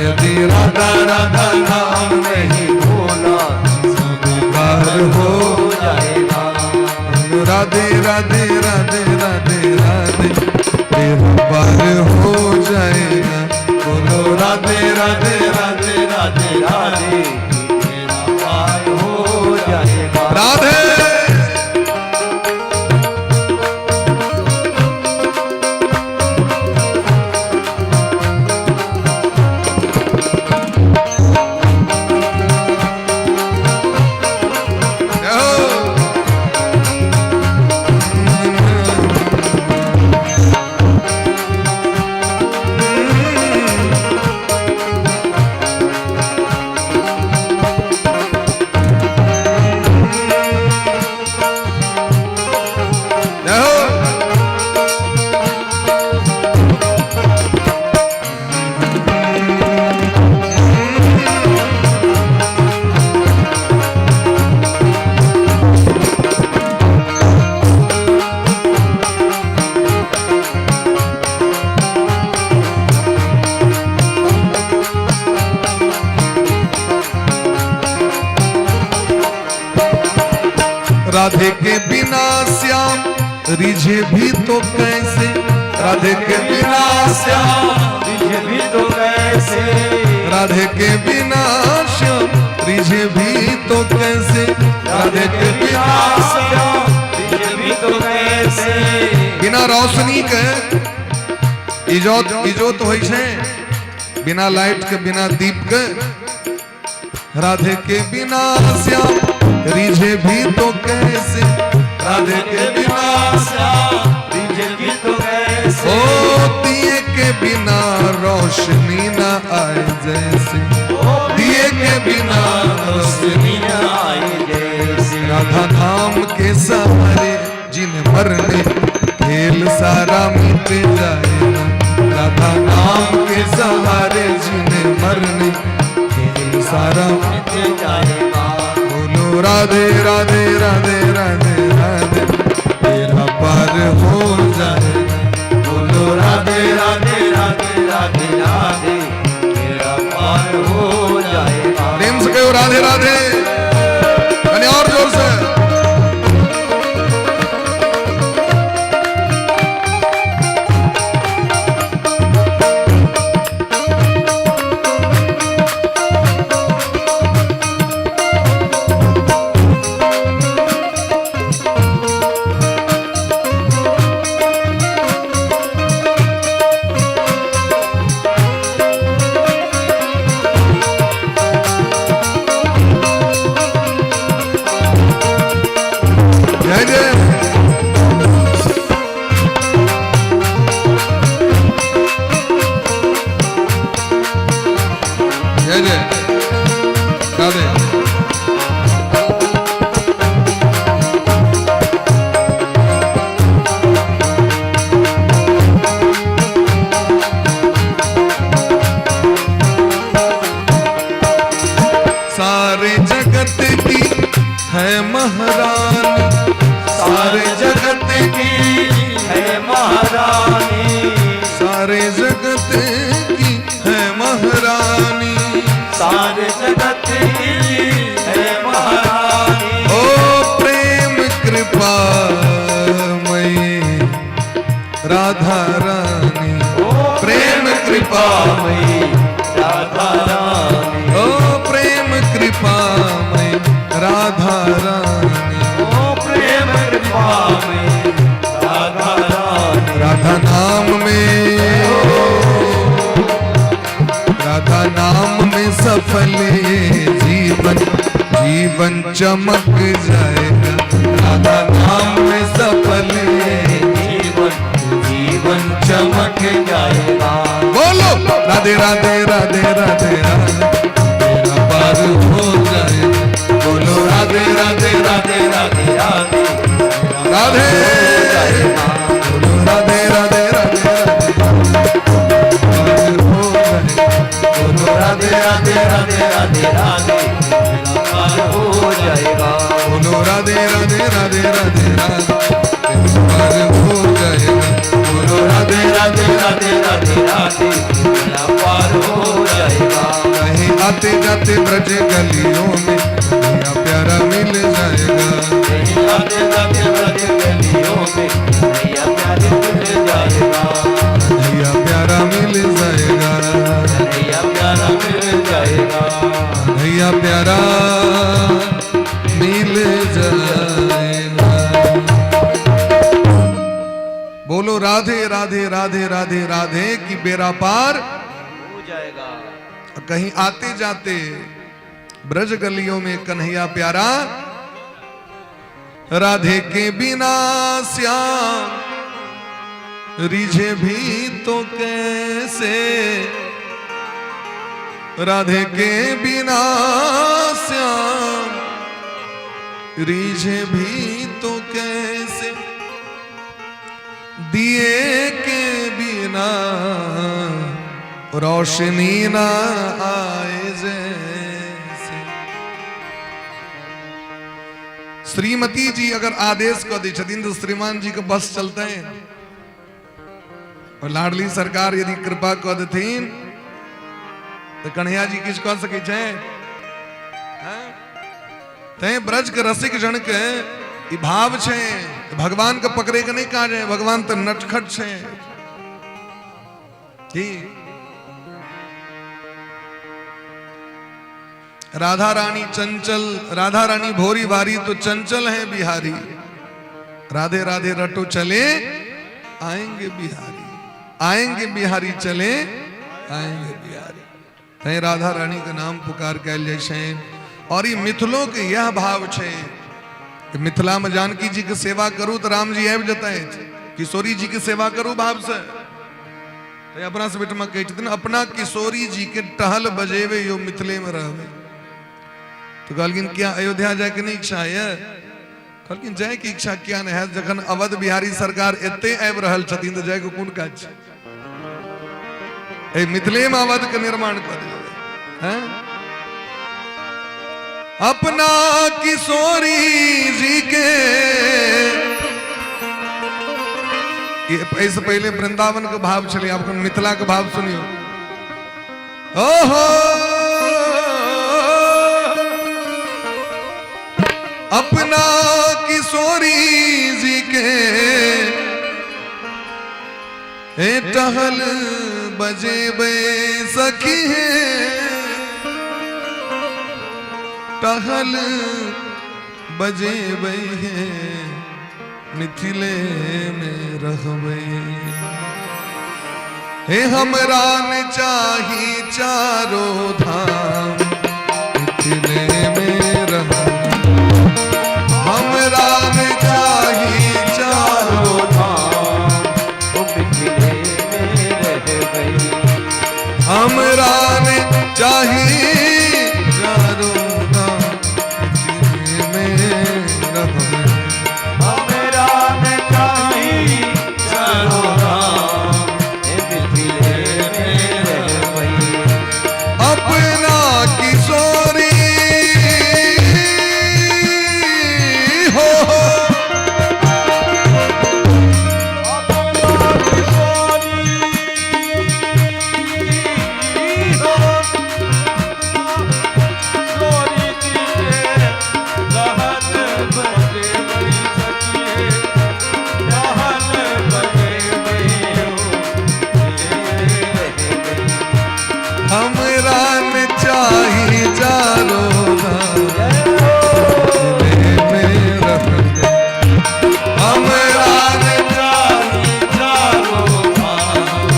यदि राधा राधा नाम नहीं बोला, जीना बेकार हो जाएगा। राधे राधे राधे राधे राधे तेरा पार हो जाएगा। बोलो राधे राधे राधे राधे राधे तेरा पार हो जाएगा। राधे। जय हो। जय हो। राधे के बिना श्याम रिझे भी तो कैसे, राधे के बिना श्याम रिझे भी तो कैसे, राधे के बिना श्याम रिझे भी तो कैसे, राधे के बिना श्याम रिझे भी तो कैसे। बिना रोशनी के इजोत इजोत होइ छै, बिना लाइट के बिना दीप के। राधे के बिना श्याम रिझे भी तो कैसे, राधे के बिना श्याम रिझे भी तो कैसे। ओ दिए के बिना रोशनी ना आए जैसे, दिए के बिना रोशनी न आए जैसे। राधा नाम के सहारे जिन मरने खेल सारा मिट जाएगा। राधा नाम के सहारे जिन मरने खेल सारा मिट जाएगा। बोलो राधे राधे राधे राधे राधे तेरा पार हो जाएगा। बोलो राधे राधे राधे राधे राधे तेरा पार हो जाएगा। प्रेम से कहो राधे राधे, कहीं और जोर से। जय जय। जय जय राधे। सारे जगत की है महारानी, सारे जगत की है महारानी, सारे जगत की है महारानी, सारे जगत की है महारानी। ओ प्रेम कृपा मई राधा रानी, ओ प्रेम कृपा मई राधा रानी, ओ प्रेम कृपा मई राधा रानी, ओ प्रेम कृपा मई राधा रानी। राधा नाम में, राधा नाम में सफल ये जीवन, जीवन चमक जाएगा। राधा नाम में सफल ये जीवन जीवन चमक जाएगा। बोलो राधे राधे राधे राधे राधे तेरा पार हो जाएगा। बोलो राधे राधे राधे राधे राधे राधे राधे बोलो राधे राधे राधे राधे पार हो जाएगा। बोलो राधे राधे राधे राधे राधे मेरा पार हो जाएगा। बोलो राधे राधे राधे राधे राधे पार हो जाएगा। बोलो राधे राधे राधे राधे राधे मेरा पार हो जाएगा। कहीं आते जाते ब्रज गलियों में कन्हैया प्यारा मिल जाएगा। कहीं आते जाते ब्रज गलियों में कन्हैया प्यारे मिल जाएगा। कन्हैया प्यारा मिल जाएगा। कन्हैया प्यारा मिल जाएगा। कन्हैया प्यारा मिल जाएगा। बोलो राधे राधे राधे राधे राधे की बेरा पार हो जाएगा। कहीं आते जाते ब्रज गलियों में कन्हैया प्यारा। राधे के बिना श्याम रिझे भी तो कैसे, राधे के बिना श्याम रिझे भी तो कैसे, दिए के बिना रोशनी ना आए जैसे। श्रीमती जी अगर आदेश कऽ दै छथिन तऽ श्रीमान जी के बस चलते हैं। और लाडली सरकार यदि कृपा कऽ देथिन तऽ कन्हैया जी किछु कऽ सकै छै? हैं? तैं ब्रज के रसिक जन के ई भाव छै, भगवान के पकड़े के नहीं काज है, भगवान तऽ नटखट छै। की राधा रानी चंचल, राधा रानी भोरी भारी तो चंचल है बिहारी, राधे राधे रटो चले आएंगे बिहारी, आएंगे बिहारी चले आएंगे बिहारी। तैं राधा रानी के नाम पुकार कयल जाइ छै। और ई मिथिलो के यह भाव छै कि मिथिला में जानकी जी के सेवा करू तऽ राम जी आबि जेतै, किशोरी जी के सेवा करू भाव से। तैं अपना सब ओहिठमा कहै छथिन अपना किशोरी जी के टहल बजेबै यो मिथिले में रहबै। तो कहलखिन क्या अयोध्या जायके नहि इच्छा यऽ? कहलखिन जायके इच्छा किया नहि हैत, जखन अवध बिहारी सरकार एते आबि रहल छथिन तऽ जायके कोन काज छै? एहि मिथिले मे अवध के निर्माण कऽ देबै। हैं? अपना किशोरी जी के एहिसँ पहिले वृंदावन के भाव छलै, आब मिथिला के भाव सुनियौ। ओहो अपना किशोरी जी के हे टहल बजेबै सखी हे, टहल बजेबै हे मिथिले में रहबै। हे हमरा ने चाही चारो धाम, मिथिले में रहबै। हमरा ने चाही चारो धाम ओ मिथिले में रहबै। हमरा ने चाही चारो धाम, मिथिले में रहबै। हमरा ने चाही चारो धाम मिथिले में रहबै। अपना किशोरी हो, हमरा ने चाही चारो धाम, मिथिले में रहबै। हमरा ने चाही चारो धाम,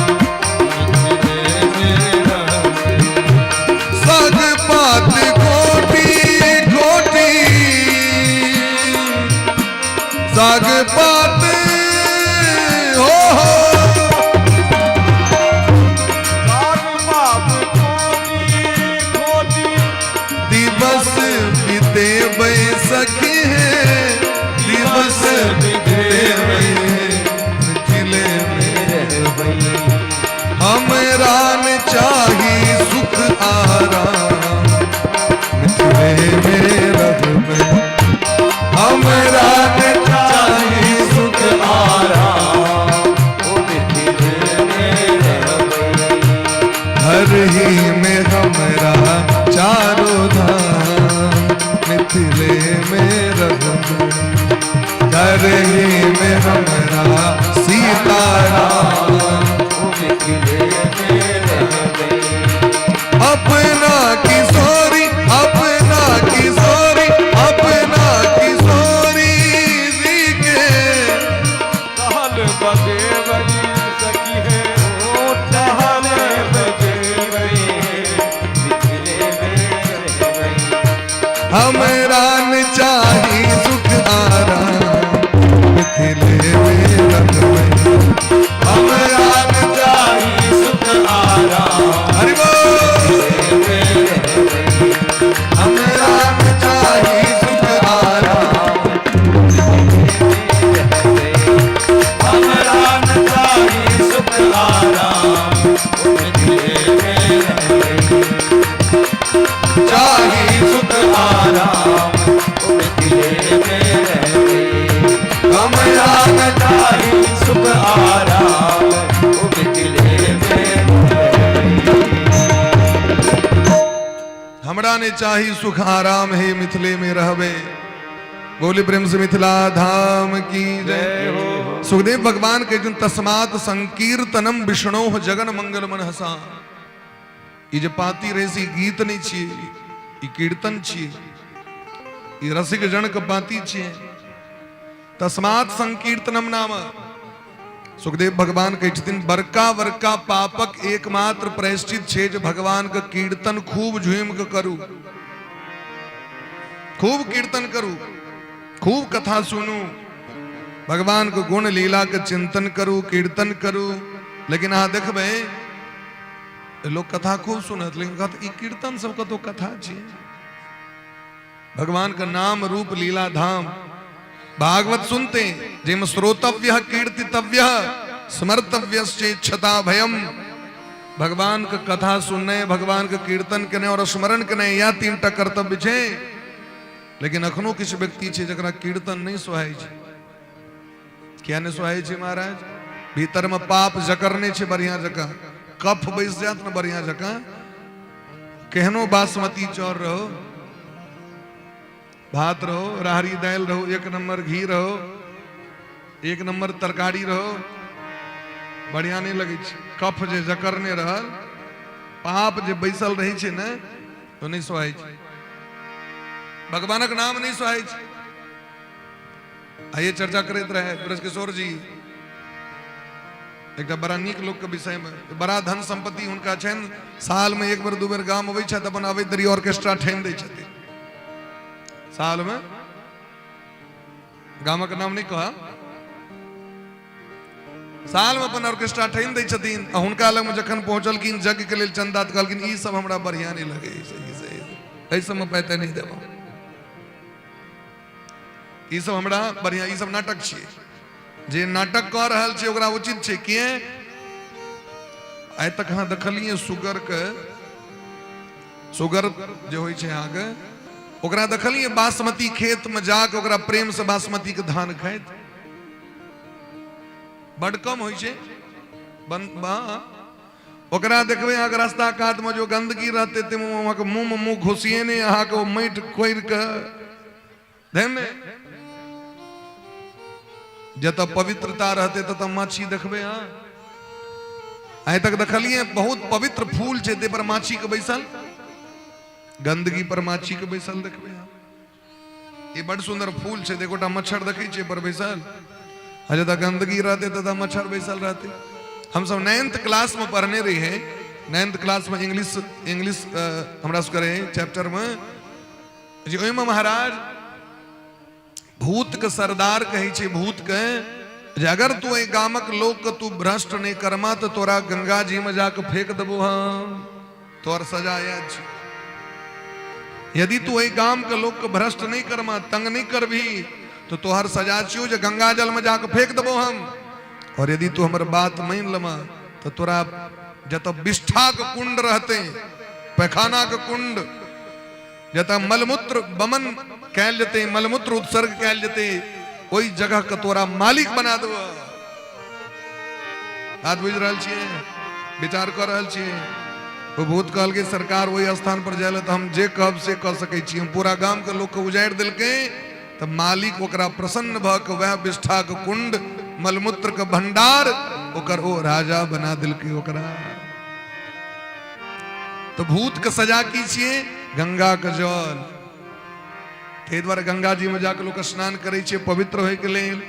मिथिले में रहबै। सग पात गोटी गोटी, सग पात हो हो, दिवस बीतेबै सखी हे, दिवस बितेबै मिथिले में रहबै। हमरा न चाही सुख आराम, मिथिले में रहबै। हमरा न चाही सुख आराम, ओ मिथिले में रहबै। घर ही में हमरा चारो धाम, मिथिले में रहबै। घर ही में हमरा सीताराम, ओ मिथिले में रहबै। अपना किशोरी, अपना किशोरी, अपना किशोरी जी के टहल बजेबै सखी हे, ओ टहल बजेबै, मिथिले में रहबै। हमरा न चाही सुख आराम, मिथिले में रहबै। हमरा न चाही सुख आराम, हरि बोल। में रहबै। हमरा न चाही सुख आराम, हमरा न चाही सुख आराम, मिथिले में रहबै। चाही सुख आराम, मिथिले में रहबै। हमरा न चाही सुख आराम, मिथिले में रहबै। हमरा ने चाही सुख आराम हे, मिथिले में रहबे। बोले प्रेम से मिथिला धाम की जय हो। सुखदेव भगवान के जिन तस्मात् संकीर्तनम विष्णोः जगन मंगल मन हसा। ई जे पाती रहे से ई गीत नहीं छिए, ई कीर्तन छिए, ई रसिक जन के पाती छिए। तस्मात् संकीर्तनम नाम। सुखदेव भगवान कहै छथिन बड़का बड़का पापक एकमात्र प्रायश्चित छै जे भगवान के कीर्तन खूब झूमि के करू, खूब कीर्तन करू, खूब कथा सुनू, भगवान के गुण लीला के चिंतन करू, कीर्तन करू। लेकिन अहाँ देखबै लोग कथा खूब सुनत, लेकिन कहत ई कीर्तन सब कतौ कथा छियै। भगवान का नाम रूप लीला धाम भागवत सुनते जेम श्रोतव्य कीर्तितव्य स्मर्तव्यश्चेच्छता भयम। भगवान का कथा सुनने, भगवान का कीर्तन करने और स्मरण करने, यह तीन टा कर्तव्य छै। लेकिन अखनो किछु व्यक्ति छै जकरा कीर्तन नहीं सोहाय छै। किया नहीं सोहाय छै महाराज? भीतर में पाप जकरने छै बढ़िया जकाँ, कफ बैस जात ने बढ़िया जकाँ। केहनो बासमती चाउर रहो, भात रहो, राहरी दालि रहो, एक नंबर घी रहो, एक नंबर तरकारी रहो, बढ़िया नहीं लगै छै। कफ जे जकरने रहल, पाप जे बैसल रहै छै ने, तो नहीं सोहाय छै, भगवानक नाम नहीं सोहाय छै। आइए चर्चा करैत रहे ब्रजकिशोर जी एकटा बड़ा नीक लोक के विषय में। बड़ा धन संपत्ति हुनका छनि, साल में एक बेर दू बेर गाम अबै छथि, अपन अबैत देरी ऑर्केस्ट्रा ठानि दै छथिन। साल में गामक नाम नहीं कह, साल में अपन ऑर्केस्ट्रा ठानि दै छथिन। आ हुनका लगमे जखन पहुंचलखिन यज्ञ के लेल चंदा, तऽ कहलखिन ई सब हमरा बढ़िया नहीं लगे, एहि सबमे पाइ ताइ नहि देबौ, ई सब हमरा बढ़िया, ई सब नाटक छियै। जे नाटक कऽ रहल छै ओकरा उचित छै। किए आइ तक अहाँ देखलियै सुगर के, सुगर जे होइ छै अहाँके, ओकरा देखलियै बासमती खेत में जाके ओकरा प्रेम से बासमती के धान खाइत? बड कम होइ छै। ओकरा देखबै अहाँके रास्ता कात में जो गंदगी रहतै ते अहाँके मुंह में मुंह घुसिए नहि, अहाँके ओ माटि कोरि के ध्यान नहि। जतऽ पवित्रता रहतै ततऽ माछी देखबै अहाँ? आइ तक देखलियै बहुत पवित्र फूल छै ताहि पर माछी के बैसल, गंदगी पर माछी के बैसल देखबै अहाँ? ई बड़ सुंदर फूल छै, एकोटा मच्छर देखै छियै पर बैसल? आ जतऽ गंदगी रहतै ततऽ मच्छर बैसल रहतै। हमसब 9th क्लास में पढ़ने रहियै, 9th class में इंग्लिश, इंग्लिश हमरा सबके रहै चैप्टर में जे, ओहिमे महाराज भूत के सरदार कहै छै भूत के जे अगर तू एहि गामक लोक के तू भ्रष्ट नहीं करमा तऽ तोरा गंगा जी में जाके फेंक देबो हम, तोहर सजा याद छै। यदि तू एहि गाम के लोक के भ्रष्ट नहीं करमा, तंग नहीं करबी, तो तोहर सजा छियौ जे गंगा जल में जाके फेंक देबो हम। और यदि तू हमर बात मान लेमा तो तोरा जतऽ विष्ठा के कुंड रहते, पैखाना के कुंड, जतऽ मलमूत्र बमन कैल जेतै, मलमूत्र उत्सर्ग कैल जेतै, ओहि जगह के तोरा मालिक बना देबो। बात बुझि रहल छियै, विचार कऽ रहल छियै? ओ भूत कहलकै सरकार ओहि स्थान पर जाय लए तऽ हम जे कहब से कऽ सकै छी, हम पूरा गाम के लोक के उजाड़ि देलकै। तऽ मालिक ओकरा प्रसन्न भऽ कऽ वएह विष्ठा के कुंड, मलमूत्र के भंडार, ओकर ओ राजा बना देलकै ओकरा। तऽ भूत के सजा की छियै? गंगा के जल। ताहि दुआरे गंगा जी में जाके लोक स्नान करै छै पवित्र होय के लेल,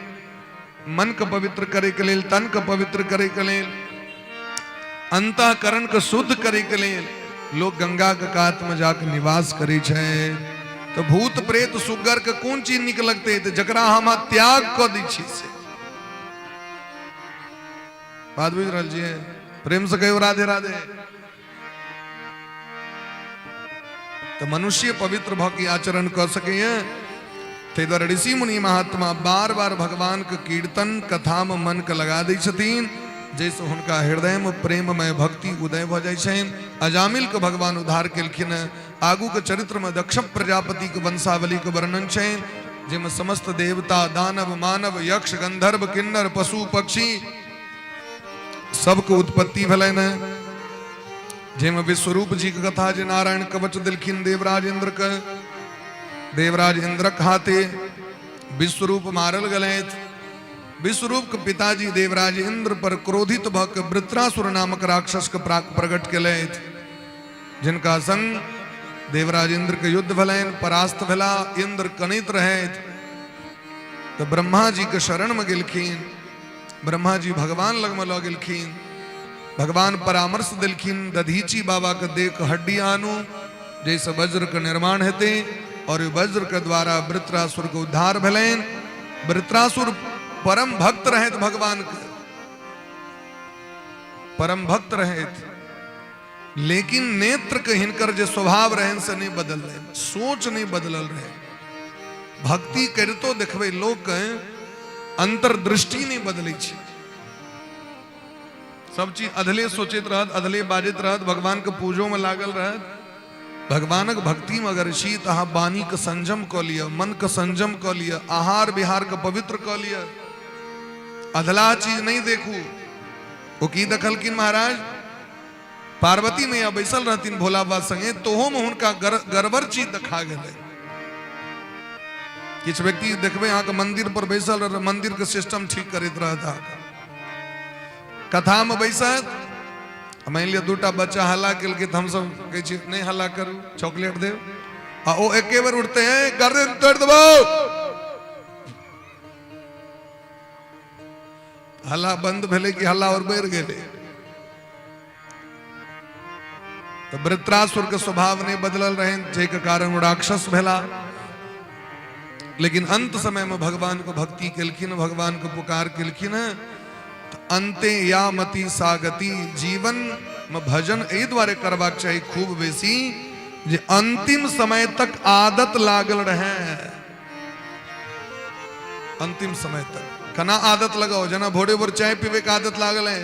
मन के पवित्र करे के लेल, तन के पवित्र करे के लेल, अंतःकरण के शुद्ध करे के लेल लोग गंगा के कात में जाके निवास करे छै। तो भूत प्रेत सुगर के कोन चीज निक लगते? तो जकरा हम त्याग क दै छी से। बात बुझ रहल छियै? प्रेम से कहियो राधे राधे। तो मनुष्य पवित्र भऽ के आचरण कऽ सकैए। ताहि दुआरे ऋषि मुनि महात्मा बार बार भगवान के कीर्तन कथा में मन के लगा दै छथिन, जाहिसँ हुनका हृदय में प्रेममय भक्ति उदय भऽ जाइ छनि। अजामिल के भगवान उद्धार केलखिन हँ। आगू के चरित्र में दक्ष प्रजापति के वंशावली के वर्णन छनि, जाहिमे समस्त देवता, दानव, मानव, यक्ष, गंधर्व, किन्नर, पशु, पक्षी सबके उत्पत्ति भेलनि हँ। जाहिमे विश्वरूप जी के कथा जे नारायण कवच देलखिन देवराज इंद्र के, देवराज इंद्रक हाथे विश्वरूप मारल गेलथि। विश्वरूप के पिताजी देवराज इंद्र पर क्रोधित भऽ के वृत्रासुर नामक राक्षस के प्रकट केलथि, जिनका संग देवराज इंद्र के युद्ध भेलनि, परास्त भेला। इंद्र कनैत रहथि तऽ ब्रह्मा जी के शरण में गेलखिन। ब्रह्मा जी भगवान लग में लऽ गेलखिन। भगवान परामर्श देलखिन, दधीची बाबा के देख हड्डी आनू जैसे वज्र के निर्माण हेतै, और वज्र के द्वारा वृत्रासुर के उद्धार भेलनि। वृत्रासुर परम भक्त रहथि, भगवान के परम भक्त रहथि, लेकिन नेत्र के हिनकर जे स्वभाव रहनि से नहीं बदलनि, सोच नहीं बदलल रहे। भक्ति करितो देखबै लोक के अंतर्दृष्टि नहीं बदलै छै, सब चीज अधले सोचैत रहत, अधले बाजैत रहत, भगवान के पूजो में लागल रहत। भगवानक भक्ति में अगर छी तऽ अहाँ वाणी के संयम कऽ लिअ, मन के संयम कऽ लिअ, आहार विहार के पवित्र कऽ लिअ, अधलाह चीज नहीं देखू। ओ की देखलखिन महाराज? पार्वती मैया बैसल रहथिन भोला बाबा संगे, तोहो में हुनका गड़बड़ चीज देखा गेलै। किछु व्यक्ति देखबै अहाँके मंदिर पर बैसल रह, मंदिर के सिस्टम ठीक करैत रहत, अहाँके कथा में बैसत। मानि लिअ दूटा बच्चा हल्ला केलकै तऽ हमसब कहै छियै नहि हल्ला करू, चॉकलेट देब, आ ओ एके बेर उठते हैं, गर्दन तोड़ि देबौ। हल्ला बंद भेलै कि हल्ला और बढ़ि गेलै? तऽ वृत्रासुर के स्वभाव नहि बदलल रहनि, जाहिके कारण ओ राक्षस भेला। लेकिन अंत समय में भगवान को भक्ति केलखिन, भगवान को पुकार केलखिन, तऽ अंते या मति सागति। जीवन में भजन एहि दुआरे करबाक चाही खूब बेसी जे अंतिम समय तक आदत लागल रहे। अंतिम समय तक केना आदत लगाओ? जेना भोरे भोर चाय पीबे के आदत लागल है,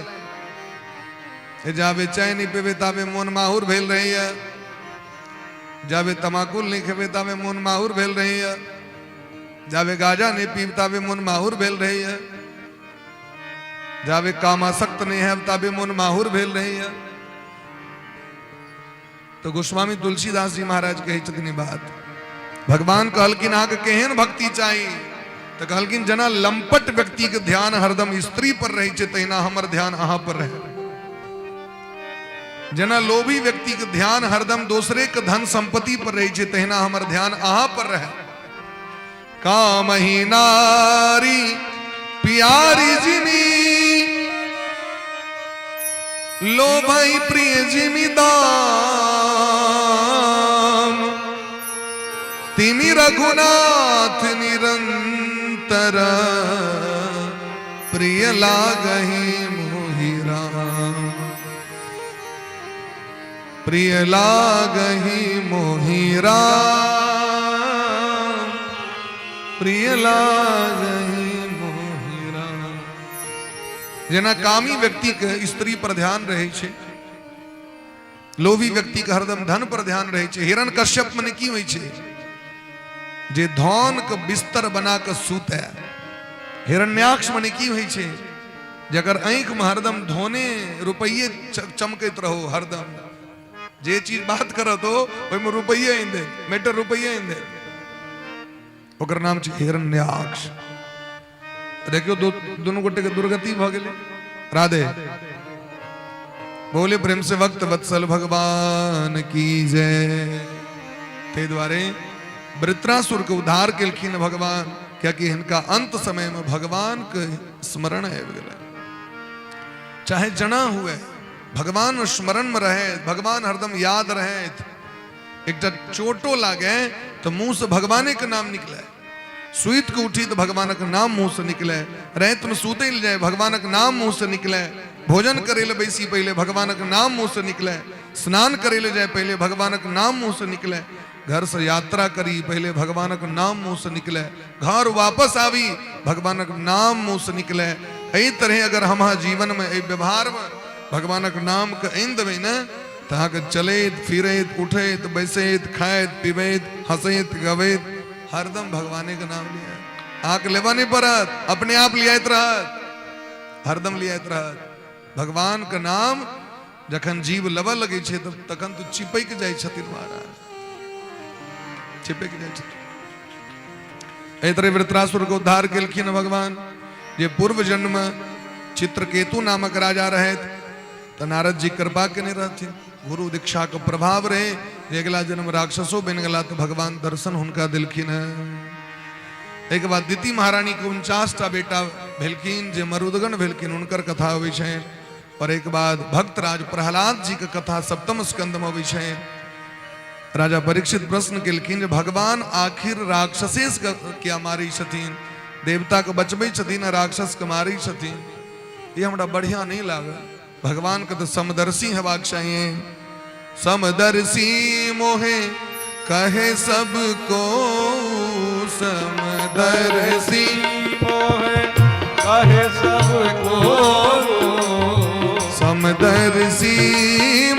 जाबे चाय नहीं पीबे ताबे मोन माहुर भेल रहैया, जाबे तमाकुल नहीं खेबे ताबे मोन माहुर भेल रहैया, जाबे गाजा नहीं पीब ताबे मोन माहुर भेल रहैया, जाबे कामासक्त नहीं है ताबे मोन माहुर भेल रहैया। तो गोस्वामी तुलसीदास जी महाराज कहै छथिन ई बात। भगवान कहलखिन अहाँके केहन भक्ति चाही? तऽ कहलखिन जेना लंपट व्यक्ति के ध्यान हरदम स्त्री पर रहै छै, तहिना हमर ध्यान अहाँ पर रहे। जेना लोभी व्यक्ति के ध्यान हरदम दोसरे के धन संपत्ति पर रहै छै, तहिना हमर ध्यान अहाँ पर रहे। कामही नारी प्यारी जिमी, लोभई प्रिय जिमी दाम, तिमी रघुनाथ निरंतर प्रिय लागही मोहि राम। प्रिय लागही मोहि राम, प्रिय लागही मोहि राम। जेना कामी व्यक्ति के स्त्री पर ध्यान रहै छै, लोभी व्यक्ति के हरदम धन पर ध्यान रहै छै। हिरण कश्यप मने की होइ छै? जे धन के बिस्तर बना के सुतै। हिरण्याक्ष मने की होइ छै? जकर आँखि में हरदम धोने रुपैये चमकैत रहो, हरदम जे चीज बात करत हो ओहिमे रुपैये आनि दे, मैटर रुपैये आनि दे, ओकर नाम छै हिरण्याक्ष। देखियौ दुनू गोटे के दुर्गति भऽ गेलै। राधे बोले प्रेम से वक्त वत्सल भगवान की जय। ताहि दुआरे वृत्रासुर के उद्धार केलखिन भगवान, कियाकि हिनका अंत समय में भगवान के स्मरण आबि गेलै। चाहे जना हुए, भगवान स्मरण में रहे, भगवान हरदम याद रहे। एकटा चोटो लागे तो मुंह से भगवाने के नाम निकले, सुति के उठी तो भगवानक नाम मुंह से निकले, राति में सुतै लए जाए भगवानक नाम मुंह से निकले, भोजन करे लए बैसी पहले भगवानक नाम मुंह से निकले, स्नान करे लए जाए पहले भगवानक नाम मुंह से निकले, घर से यात्रा करी पहले भगवानक नाम मुंह से निकले, घर वापस आबी भगवानक नाम मुंह से निकले। एहि तरह अगर हम जीवन में एहि व्यवहार में भगवानक नाम के आनि देबै ने, तऽ अहाँके चलैत फिरैत उठैत बैसैत खाइत पीबैत हंसैत गबैत हरदम भगवाने के नाम लिया। अहाँके लेबऽ नहि पड़त, अपने आप लियाइत रहत, हरदम लियाइत रहत भगवान के नाम। जखन जीव लेबऽ लगै छै तऽ तखन तऽ चिपकि जाइ छथिन महाराज, चिपकि जाइ छथिन। एहि तरह वृत्रासुर के उद्धार केलखिन भगवान। जे पूर्व जन्म चित्रकेतु नामक राजा रहथि तऽ नारद जी कृपा केने रहथिन, गुरु दीक्षा के प्रभाव रहे जे अगिला जन्म राक्षसो बनि गेला तऽ भगवान दर्शन हुनका देलखिन हेँ। एहिके बाद दिति महारानी के 49 टा बेटा भेलखिन जे मरुदगण भेलखिन, हुनकर कथा अबै छनि। और एक बाद भक्तराज प्रहलाद जी के कथा सप्तम स्कंद में अबै छनि। राजा परीक्षित प्रश्न केलखिन जे भगवान आखिर राक्षसेस किया मारै छथिन? देवता के बचबै छथिन आ राक्षस के मारै छथिन, ई हमरा बढ़िया नहीं लागल। भगवान के तो समदर्शी हेबाक चाहिए। समदर्शी मोहे कहे सबको, समदर्शी मोहे कहे सबको, समदर्शी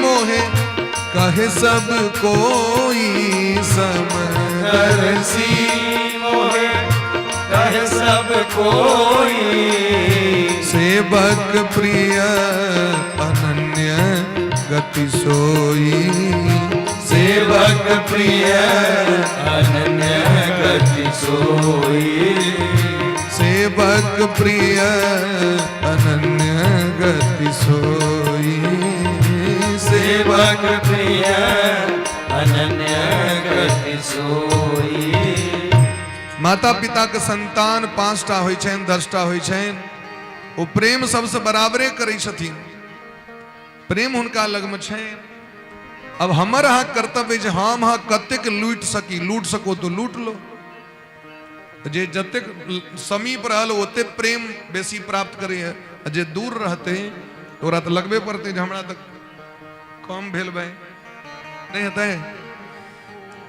मोहे कहे सब कोई, समदर्शी मोहे कहे सब कोई, सेवक प्रिय अनन्य गति सोई, सेवक प्रिय अनन्य गति सोई, सेवक प्रिय अनन्य गति सोई, सेवक प्रिय अनन्य गति सोई। माता पिता के संतान 5टा होइ छनि, 10टा होइ छनि, ओ प्रेम सबसे बराबरे करै छथिन, प्रेम हुनका लगमे छनि। अब हमर अहाँ कर्तव्य जे हम अहाँ कतेक लूटि सकी, लूट सको तो लूट लो। जे जतेक समीप रहल ओते प्रेम बेसी प्राप्त करैए, आ जे दूर रहतै तऽ ओकरा तऽ लगबे पड़तै जे हमरा तऽ कम भेल भाइ, नहि हेतै?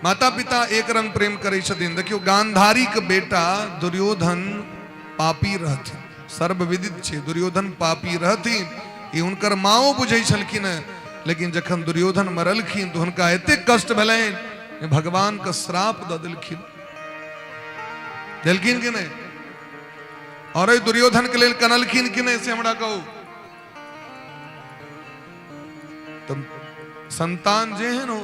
माता पिता एक रंग प्रेम करै छथिन। देखियौ, गांधारी के बेटा दुर्योधन पापी रहथिन, सर्वविदित छै दुर्योधन पापी रहथिन, ई हुनकर माओ बुझै छलखिन हेँ। लेकिन जखन दुर्योधन मरलखिन तऽ हुनका एतेक कष्ट भेलनि जे भगवान के श्राप दऽ देलखिन। देलखिन कि नहि? और एहि दुर्योधन के लेल कनलखिन कि नहि, से हमरा कहू। तऽ संतान जेहन हो,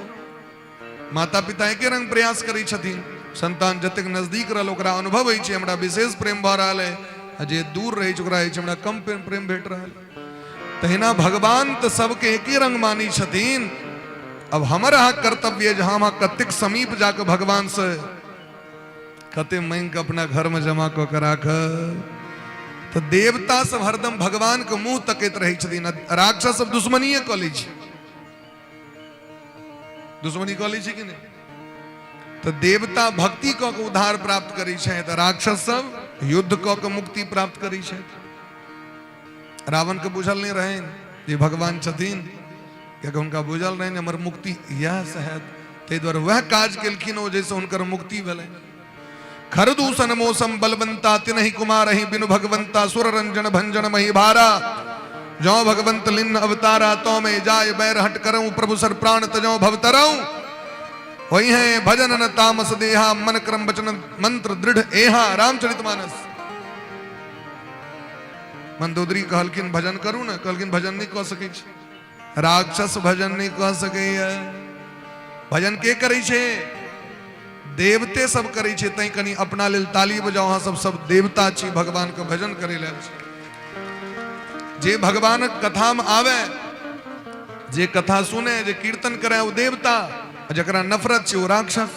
माता पिता एके रंग प्रयास करै छथिन। संतान जतेक नजदीक रहल ओकरा अनुभव होइ छै हमरा विशेष प्रेम भऽ रहल है, आ जे दूर रहै छै ओकरा होइ छै हमरा कम प्रेम भेट रहल। तहिना भगवान तऽ सबके एके रंग मानै छथिन। अब हमर अहाँ कर्तव्य जे हम अहाँ कतेक समीप जाके भगवान से कते मांगि के अपना घर में जमा कऽ के राखब। तऽ देवता सब हरदम भगवान के मुंह तकैत रहै छथिन, आ राक्षस सब दुश्मनीये कऽ लै छै। दुश्मनी कऽ लै छै कि नहि? तऽ देवता भक्ति कऽ के उद्धार प्राप्त करै छै, तऽ राक्षस सब युद्ध कऽ के मुक्ति प्राप्त करै छै। रावण के बुझल नहि रहनि जे भगवान छथिन। कियाकि हुनका बुझल रहनि हमर मुक्ति इएहसँ हैत, ताहि दुआरे वएह काज केलखिन ओ जाहिसँ हुनकर मुक्ति भेलनि। खरदूषण मौसम बलवंता तिनहि कुमारहि बिनु भगवंता सुर रंजन भंजन मही भारा जौ भगवंत लिन्न अवतारा तो मैं जाय बैर हट करऊं प्रभु सर प्राण तजौ भव तरऊं वही है भजन न तामस देहा मन क्रम वचन मंत्र दृढ़ एहा। रामचरितमानस। मंदोदरी कहलखिन भजन करू ने, कहलखिन भजन नहीं कऽ सकै छी, राक्षस भजन नहीं कऽ सकैया। भजन के करै छै? देवते सब करै छै। तैं कनि अपना लेल ताली बजाउ, अहाँ सब सब देवता छी, भगवान के भजन करै लेल छी। जे भगवानक कथा में आवे, जे कथा सुने, जे कीर्तन करे ओ देवता, आ जकरा नफरत छै ओ राक्षस।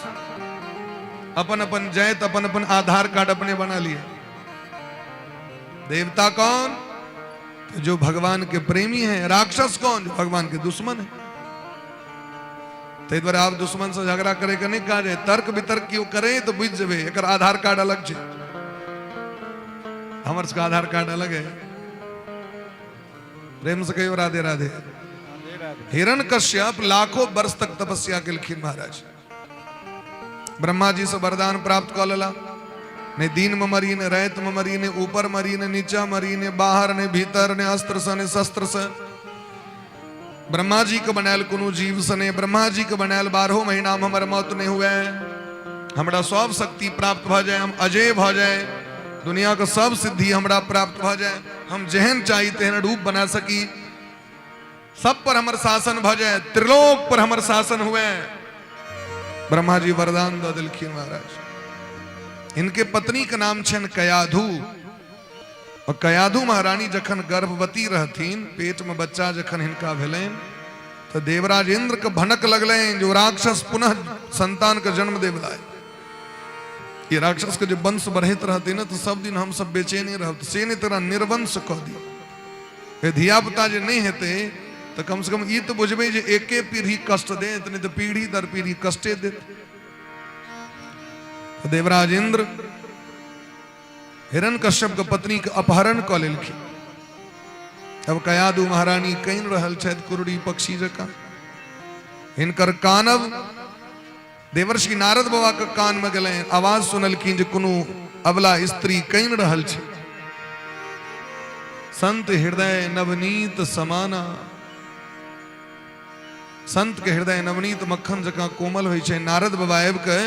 अपन अपन जाति, अपन अपन आधार कार्ड अपने बना लिए। देवता कौन? तो जो भगवान के प्रेमी है। राक्षस कौन? जो भगवान के दुश्मन है। ताहि दुआरे आब दुश्मन से झगड़ा करे के नहीं काज है। तर्क वितर्क केओ करे तो बुझि जेबै एकर आधार कार्ड अलग छै, हमर सबके आधार कार्ड अलग है। प्रेम से कहियो राधे राधे। हिरण कश्यप लाखों वर्ष तक तपस्या केलखिन महाराज। ब्रह्मा जी से वरदान प्राप्त कऽ लेला, नहि दिन में मरी, ने राति में मरी, ने ऊपर मरी, ने नीचा मरी, ने बाहर ने भीतर, ने अस्त्र से ने शस्त्र से, ब्रह्मा जी के बनायल कोनो जीव से ने, ब्रह्मा जी के बनायल 12 महीना में हमर मौत नहीं हुए, हमरा सब शक्ति प्राप्त भऽ जाए, हम अजय भऽ जाए, दुनिया के सब सिद्धि हमरा प्राप्त भऽ जाए, हम जेहन चाही तेहन रूप बना सकी, सब पर हमर शासन भऽ जाए, त्रिलोक पर हमर शासन हुए। ब्रह्मा जी वरदान दऽ देलखिन महाराज। इनके पत्नी के नाम छनि कयाधु। और कयाधु महारानी जखन गर्भवती रहथिन, पेट में बच्चा जखन हिनका भेलनि, तो देवराज इंद्र के भनक लगलनि जो राक्षस पुनः संतान के जन्म देवला है। ये राक्षस के जो वंश बढ़ैत रहते ना तो सब दिन हम सब बेचैनी रहब, से नहीं तोरा निर्वंश कऽ दी। हे धिया पुता जे नहीं हेतै तो कम से कम ई तो बुझबै जे एके पीढ़ी कष्ट देत, नहीं तो पीढ़ी दर पीढ़ी कष्टे देत। देवराज इंद्र हिरण कश्यप के पत्नी के अपहरण कऽ लेलखिन। अब कयादू महारानी कानि रहल छथि कुरड़ी पक्षी जकाँ। हिनकर कानब देवर्षि नारद बाबा के कान में गेलनि। आवाज सुनलखिन जे कोनो अबला स्त्री कानि रहल छै। संत हृदय नवनीत समाना, संत के हृदय नवनीत मक्खन जकाँ कोमल होइ छै। नारद बाबा आबि के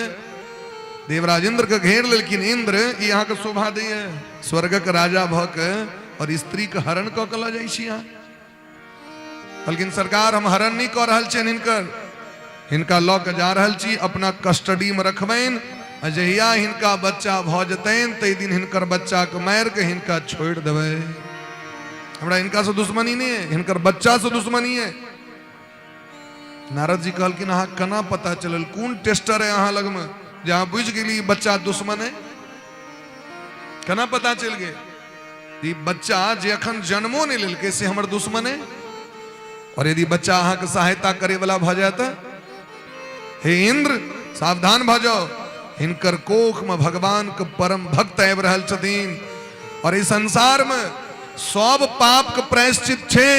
देवराज इंद्र के घेर लेलखिन। इंद्र, ई अहाँके शोभा दैए, स्वर्गक राजा भऽ के और स्त्री के हरण कऽ के लऽ जाइ छी अहाँ। कहलखिन सरकार हम हरण नहि कऽ रहल छियनि हिनकर, हिनका लऽ के जा रहल छी, अपना कस्टडी में रखबनि आ जहिया हिनका बच्चा भऽ जेतनि ताहि दिन हिनकर बच्चाके मारि के हिनका छोड़ि देबै। हमरा हिनकासँ दुश्मनी नहि है, हिनकर बच्चासँ दुश्मनी है। नारद जी कहलखिन अहाँ केना पता चलल, कोन टेस्टर है अहाँ लगमे जे अहाँ बुझि गेली बच्चा दुश्मन है? केना पता चलि गेल ई बच्चा जे अखन जन्मो नहि लेलकै से हमर दुश्मन है? और यदि बच्चा अहाँके सहायता करे वाला भऽ जाय तऽ? हे इंद्र सावधान भऽ जाओ, हिनकर कोख में भगवान के परम भक्त आबि रहल छथिन और इस संसार में सब पाप के प्रायश्चित छै,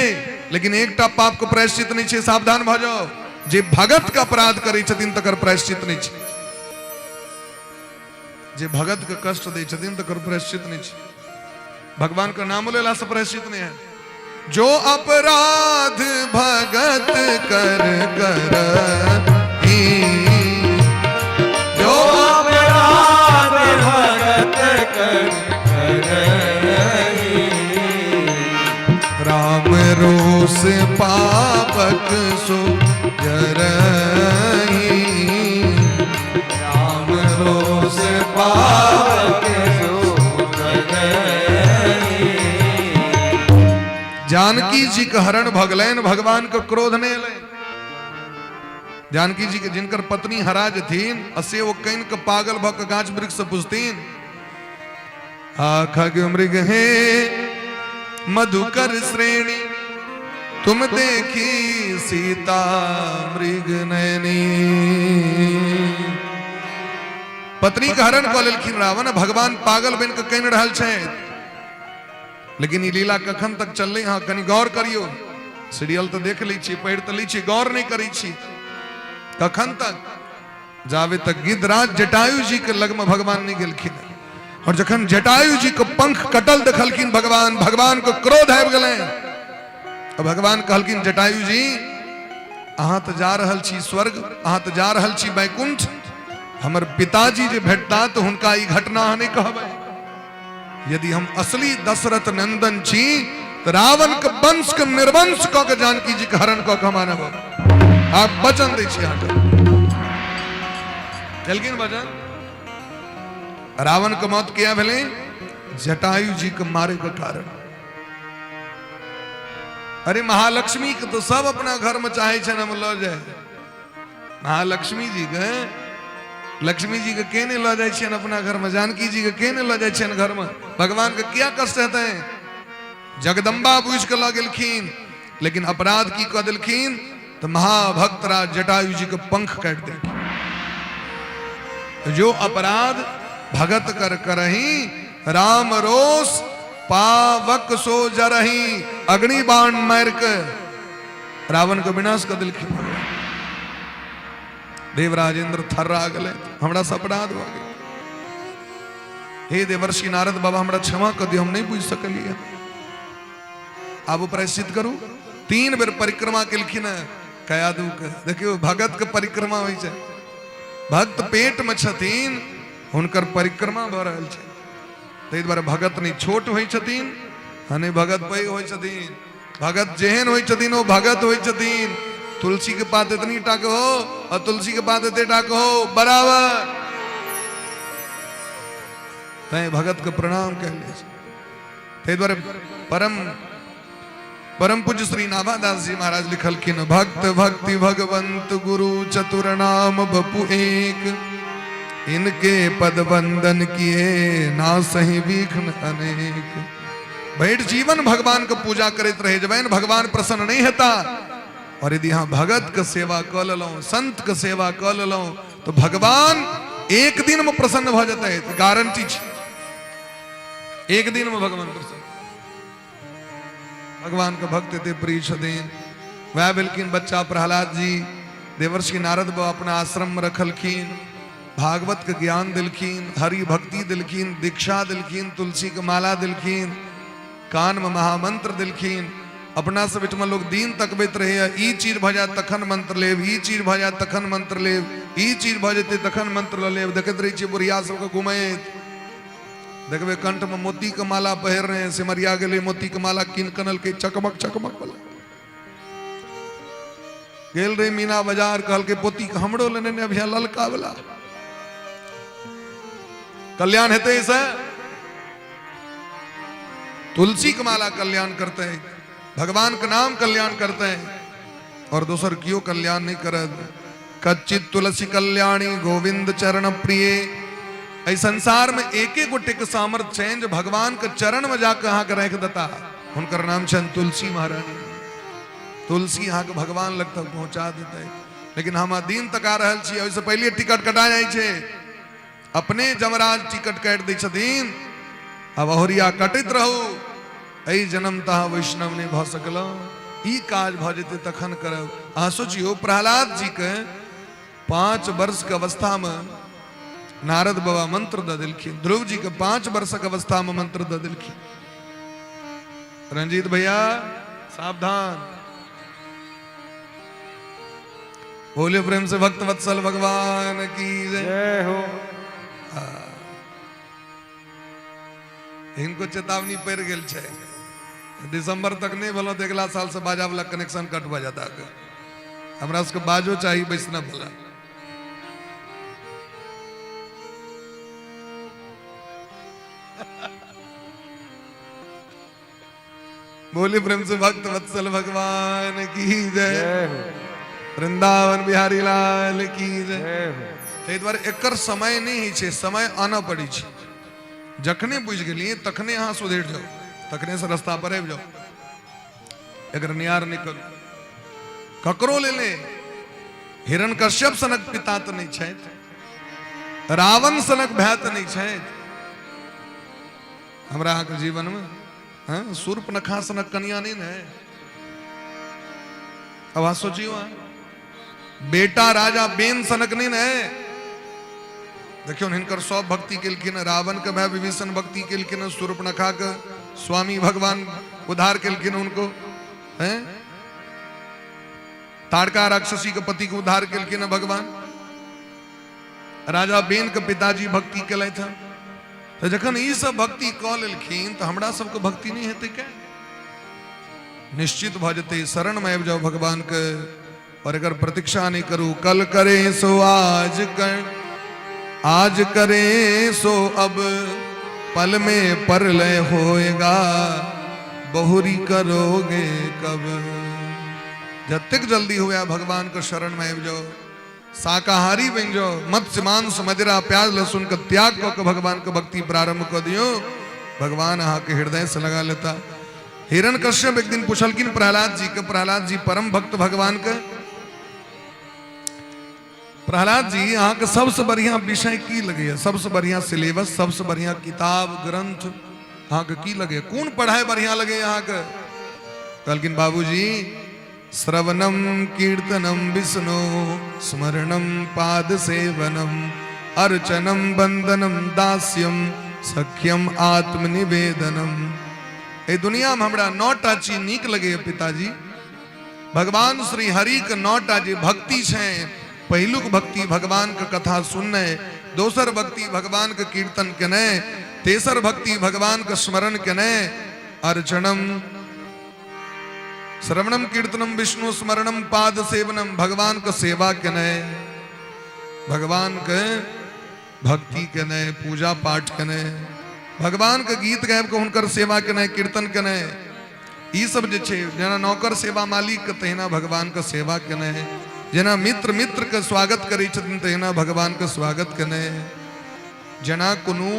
लेकिन एकटा पाप के प्रायश्चित नहीं छै। सावधान भऽ जाओ, जे भगत के अपराध करै छथिन तकर प्रायश्चित नहीं छै, जे भगत के कष्ट दै छथिन तकर प्रायश्चित नहीं छै, भगवान के नाम लेला से प्रायश्चित नहीं है। जो अपराध भगत कर कर जो अपराध भगत कर कर राम रोष पापक सो जरही, राम रोष पापक सो जरही। जानकी जी के हरण भगलैन, भगवान के क्रोध नहीं एलैन। जानकी जी के जिनकर पत्नी हरा जथिन आ से ओ कनि के पागल भऽ के गाछ वृक्ष से पुछथिन, आ खग मृग हे मधुकर श्रेणी, तुम देखी सीता मृग नयनी। पत्नी के हरण कऽ लेलखिन रावण, भगवान पागल बनि कऽ कनि रहल छथि। लेकिन ई लीला कखन तक चललै? अहाँ कनि गौर करियौ। सीरियल तऽ देख लै छी, पढ़ि तऽ लै छी, गौर नहि करै छी। कखन तक? जाबे तक गिद्धराज जटायु जी के लगमे भगवान नहि गेलखिन। और जखन जटायु जी के पंख कटल देखलखिन भगवान, भगवान के क्रोध आबि गेलनि। और भगवान कहलखिन, जटायु जी, अहाँ तऽ जा रहल छी स्वर्ग, अहाँ तऽ जा रहल छी वैकुंठ, हमर पिताजी जे भेटता तऽ हुनका ई घटना अहाँ नहि कहबै। यदि हम असली दशरथ नंदन छी तऽ रावण के वंश के निर्वंश कऽ के जानकी जी के हरण कऽ के हम आनब। आप वचन दै छी अहाँके। देलखिन वचन। रावण के मौत किया भेलै? जटायु जी के मारे के कारण। अरे महालक्ष्मी के तो सब अपना घर में चाहे छनि हम लऽ जाय। महालक्ष्मी जी के, लक्ष्मी जी के के नहि लऽ जाइ छियनि अपना घर में? जानकी जी के के नहि लऽ जाइ छियनि घर में? भगवान के किया कष्ट हेतै? जगदम्बा बुझि के लऽ गेलखिन, लेकिन अपराध की कऽ देलखिन? तऽ महाभक्त राज जटायु जी के पंख काटि देलखिन। जो अपराध भगत कर करही, राम रोष पावक सो जरही। अग्नि बाण मारि के रावण के विनाश कऽ देलखिन भगवान। देवराज इंद्र थर्रा गेलै, हमरा से अपराध भऽ गेल। हे देवर्षि नारद बाबा, हमरा क्षमा कऽ दियौ, हम नहि बुझि सकलियै। आब प्रायश्चित करू। 3 बेर परिक्रमा केलखिन हेँ कयादू के। देखियौ, भगत के परिक्रमा होइ छै। भक्त पेट में छथिन, हुनकर परिक्रमा भऽ रहल छै। ताहि दुआरे भगत नहि छोट होइ छथिन आ नहि भगत पैघ होइ छथिन। भगत जेहन होइ छथिन ओ भगत होइ छथिन। तुलसी के पात एतनी टा के हो और तुलसी के पात एते टा के हो, बराबर। तैं भगत के प्रणाम कहले छै। ताहि दुआरे परम परम पूज्य श्री नाभादास जी महाराज लिखलखिन, भक्त भक्ति भगवंत गुरु चतुर नाम बपु एक, इनके पद वंदन किए ना सही विघ्न अनेक। भरि जीवन भगवान के पूजा करैत रहे जबैन, भगवान प्रसन्न नहीं हेता। और यदि अहाँ भगत के सेवा कऽ लेलहुँ, संत के सेवा कऽ लेलहुँ, तो भगवान एक दिन में प्रसन्न भऽ जेतै, गारंटी छै। एक दिन में भगवान प्रसन्न। भगवान के भक्त एते प्रिय छथिन। वएह भेलखिन बच्चा प्रहलाद जी। देवर्षि नारद बाबा अपना आश्रम में रखलखिन, भागवत के ज्ञान देलखिन, हरि भक्ति देलखिन, दीक्षा देलखिन, तुलसी के माला देलखिन, कान में महामंत्र देलखिन। अपना सब एहिठमा लोग दिन तकबैत रहैए, ई चीज भऽ जायत तखन मंत्र लेब, ई चीज भऽ जायत तखन मंत्र लेब, ई चीज भऽ जेतै तखन मंत्र लऽ लेब। देखैत रहै छियै बुढ़िया सबके घुमैत, देखबै कंठ में मोती के माला पहिरने, सिमरिया गेलै, मोती के माला कीन कनलकै, चकमक चकमक वाला। गेल रही मीना बाजार, कहलकै पोती के हमरो लेने ने अभिया ललका वाला। कल्याण हेतै से? तुलसी के माला कल्याण करते हैं, भगवान के नाम कल्याण करते हैं, और दोसर क्यों कल्याण नहीं करत? कच्चित तुलसी कल्याणी गोविंद चरण प्रिय। एहि संसार में एक एक गोटे के सामर्थ्य छनि जे भगवान के चरण में जाके अहाँके राखि देता, हुनकर नाम छनि तुलसी महारानी। तुलसी अहाँके भगवान लग तक पहुंचा देतै। लेकिन हम दिन तक आ रहल छी, ओहिसँ पहिले टिकट कटा जाइ छै। अपने जमराज टिकट काटि दै छथिन। आब अहोरिया कटैत रहू। एहि जन्म तऽ अहाँ वैष्णव नहि भऽ सकलहुँ, ई काज भऽ जेतै तखन करब। अहाँ सोचियौ, प्रहलाद जीके 5 वर्षके अवस्थामे नारद बाबा मंत्र दऽ देलखिन, ध्रुव जीके 5 वर्षक अवस्थामे मंत्र दऽ देलखिन। रंजीत भैया सावधान, बोले प्रेम से भक्त वत्सल भगवान की जय हो। हिनको चेतावनी पड़ि गेल छै, दिसंबर तक नहीं भेलो तऽ अगिला साल से बाजा वाला कनेक्शन कट भऽ जाता। हमरा सबके बाजो चाही वैष्णव वाला। बोले प्रेम से भक्त वत्सल भगवान की जय, जय हो। वृंदावन बिहारी लाल की जय, जय हो। ताहि दुआरे एकर समय नहि होइ छै, समय आनऽ पड़ै छै। जखने बुझि गेलियै तखने अहाँ सुधरि जाउ, तखने से रास्ता पर आबि जाउ। एकर नियार नहि करू ककरो लेले। हिरण्यकश्यप सनक पिता तऽ नहि छथि, रावण सनक भाय तऽ नहि छथि हमरा अहाँके जीवनमे। हँ, शूर्पणखा सनक कनिया नहि ने है। आब अहाँ सोचियौ अहाँ बेटा राजा बेन सनक नहि ने देखियौ हिनकर सब भक्ति केलखिन रावण के भाय विभीषण भक्ति केलखिन शूर्पणखा के स्वामी भगवान उद्धार केलखिन उनको हैं ताड़का राक्षसी के पति के उद्धार केलखिन भगवान राजा बेन के पिताजी भक्ति केलथि हन तऽ जखन ई सब भक्ति कऽ लेलखिन तऽ हमरा सबके भक्ति नहि हेतै के निश्चित भऽ जेतै शरणमे आबि जाउ भगवानके और एकर प्रतीक्षा नहीं करू कल करे सो आज कर आज करे सो अब पल में परलय होएगा बहुरी करोगे कब जतेक जल्दी हुए भगवान के शरण में आबि जाओ शाकाहारी बनि जाओ मत्स्य मांस मदिरा प्याज लहसुन के त्याग कऽ के भगवान के भक्ति प्रारंभ कऽ दियौ भगवान अहाँके हृदय से लगा लेता हिरण कश्यप एक दिन पूछलखिन प्रहलाद जी के प्रहलाद जी परम भक्त भगवान के प्रहलाद जी अहाँके सबसे बढ़िया विषय की लगैया सबसे बढ़िया सिलेबस सबसे बढ़िया किताब ग्रंथ अहाँके की लगैया कोन पढ़ाई बढ़िया लगैया अहाँके कहलखिन बाबूजी श्रवणम कीर्तनम विष्णु स्मरणम पाद सेवनम अर्चनम वंदनम दास्यम सख्यम आत्मनिवेदनम एहि दुनिया में हमरा 9टा चीज नीक लगैया पिताजी भगवान श्री हरि के 9टा जे भक्ति छै पहिलुक भक्ति भगवान के कथा सुनने दोसर भक्ति भगवान के कीर्तन केने तेसर भक्ति भगवान के स्मरण केने अर्चनम श्रवणम कीर्तनम विष्णु स्मरणम पाद सेवनम भगवान के सेवा केने भगवान के भक्ति केने पूजा पाठ केने भगवान के गीत गाबि के हुनकर सेवा केने कीर्तन केने ई सब जे छै जेना नौकर सेवा मालिक के तहिना भगवान के सेवा केने जेना मित्र मित्र के स्वागत करै छथिन तहिना भगवान के स्वागत केने जेना कोनो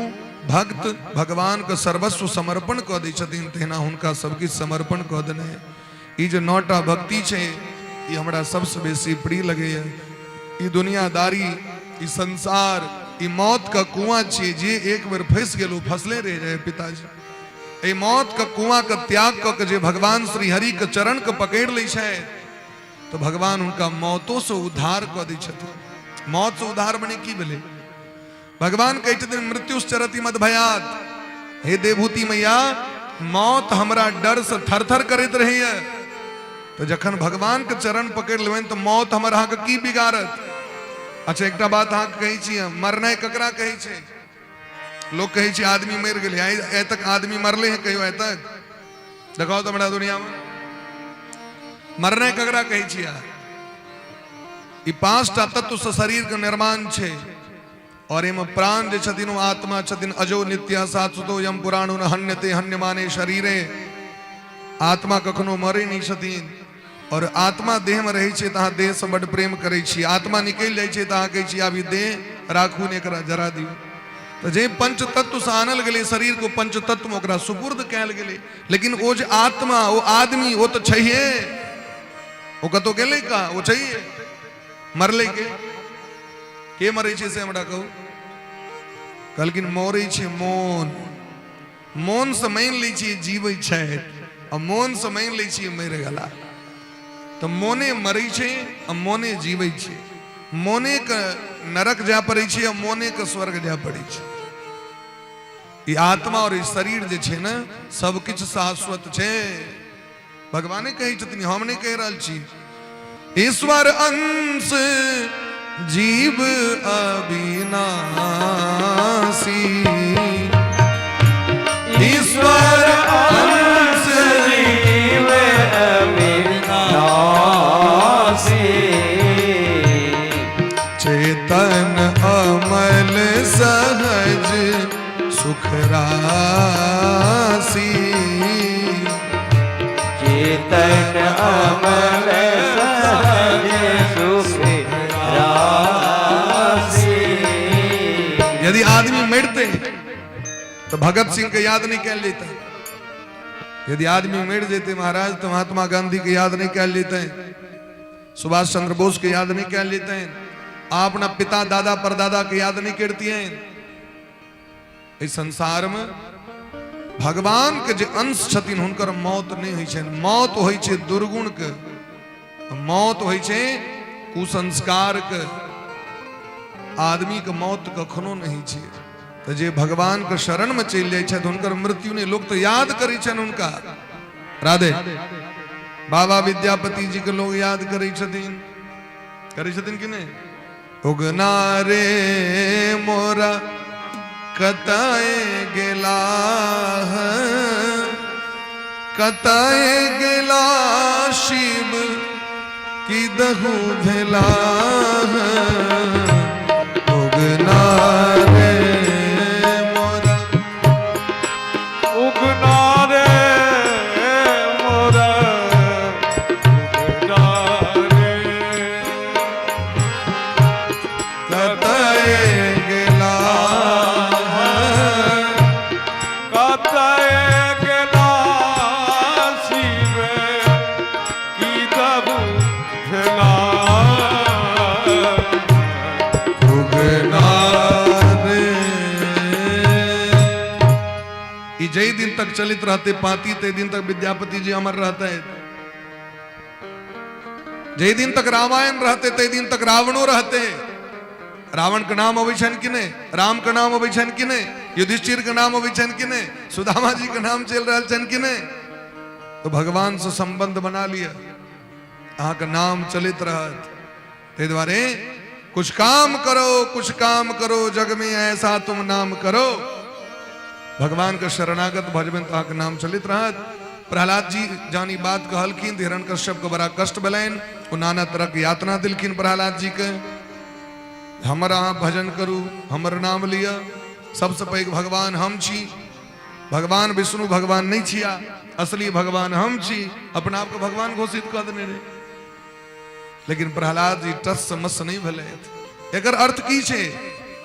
भक्त भगवान के सर्वस्व समर्पण कऽ दै छथिन तहिना हुनका सबकिछु समर्पण कऽ देने ई जे 9टा भक्ति छै ई हमरा सबसँ बेसी प्रिय लगैया ई दुनियादारी ई संसार ई मौत के कुआं छियै जे एक बेर फंसि गेल ओ फंसले रहि जाय पिताजी एहि मौत के कुआं के त्याग कऽ के जे भगवान श्री हरि के चरण के पकड़ि लै छै तऽ भगवान हुनका मौतो से उद्धार कऽ दै छथिन मौत से उद्धार मने की भेलै भगवान कहै छथिन मृत्युश्चरति मद भयात हे देवभूति मैया मौत हमरा डर से थर-थर करैत रहैया तऽ जखन भगवान के चरण पकड़ि लेबनि तऽ मौत हमर अहाँके की बिगाड़त अच्छा एकटा बात अहाँके कहै छी हम मरनाइ ककरा कहै छै लोक कहै छै आदमी मरि गेलै आइ आइ तक आदमी मरले है कहियो आइ तक देखाओ तऽ हमरा दुनिया में मरनाइ ककरा कहै छी अहाँ ई 5टा तत्व से शरीर के निर्माण छै और एहिमे प्राण जे छथिन ओ आत्मा छथिन अजो नित्य शाश्वतो यम पुराणो न हन्यते हन्यमाने शरीरे आत्मा कखनो मरे नहि छथिन और आत्मा देह में रहै छै तऽ अहाँ देह से बड प्रेम करै छी आत्मा निकलि जाइ छै तऽ अहाँ कहै छी आब ई देह राखू ने एकरा जरा दियौ तऽ जे पंचतत्व से आनल गेलै शरीर को पंचतत्व में ओकरा सुपुर्द कयल गेलै लेकिन ओ जे आत्मा ओ आदमी ओ तऽ छैहे ओ कतौ गेलै कहाँ ओ छैहे मरलै के के मरै छै से हमरा कहू कहलखिन मरै छै मोन मोन से मानि लै छियै जीबै छथि आ मोन से मानि लै छियै मरि गेला तऽ मोने मरै छै आ मोने जीबै छै मोने के नरक जाय पड़ै छै आ मोने के स्वर्ग जाय पड़ै छै ई आत्मा और ई शरीर जे छै ने सब किछु शाश्वत छै भगवाने कहै छथिन हम नहि कहि रहल छी ईश्वर अंश जीव अविनाशी ईश्वर अंश जीव अविनाशी चेतन अमल सहज सुख राशि चेतन अमल सहज सुख राशि यदि आदमी मरते तो भगत सिंह के याद नहीं कैल जेते यदि आदमी मर जेते महाराज तो महात्मा गांधी के याद नहीं कैल जेते सुभाष चंद्र बोस के याद नहीं कैल जेते आप अपना पिता दादा परदादा के याद नहीं करती हैं एहि संसार में भगवान के जे अंश छथिन हुनकर मौत नहीं होइ छनि मौत होइ छै दुर्गुण के मौत होइ छै कुसंस्कार के, आदमी के मौत कखनो नहीं छै। तऽ जे भगवान के शरण में चलि जाइ छथि हुनकर मृत्यु नहि, लोक तऽ याद करै छनि हुनका। राधे बाबा विद्यापति जी के लोग याद करै छथिन, करै छथिन कि नहि? उगना रे मोरा कतय गेला, कतय गेला शिव की दहू भेला। उगना रे मोरा, उगना रे मोरा, उगना रे कतय गेला, कतय गेला शिव की दबू भेला। उगना रे। ई जई दिन तक चलित रहते पाती ते दिन तक विद्यापति जी अमर रहते हैं। जई दिन तक रामायण रहते ते दिन तक रावणो रहते। रावण के नाम अबै छनि कि नहि? राम के नाम अबै छनि कि नहि? युधिष्ठिर के नाम अबै छनि कि नहि? सुदामा जी के नाम चलि रहल छनि कि नहि? तो भगवान से संबंध बना लिअ, अहाँके नाम चलैत रहत। ताहि दुआरे कुछ काम करो, कुछ काम करो जग में ऐसा तुम नाम करो। भगवान के शरणागत भजबनि तऽ अहाँके नाम चलैत रहत। प्रहलाद जी जहन ई बात कहलखिन तऽ हिरण्यकश्यप के बड़ा कष्ट भेलनि। ओ नाना तरहक यातना देलखिन प्रहलाद जी के। हमर अहाँ भजन करू, हमर नाम लिअ, सबसँ पैघ भगवान हम छी। भगवान विष्णु भगवान नहीं छिया, असली भगवान हम छी। अपना आपके भगवान घोषित कऽ देने रहे। लेकिन प्रहलाद जी टस मस नहीं भेले। एकर अर्थ की छै?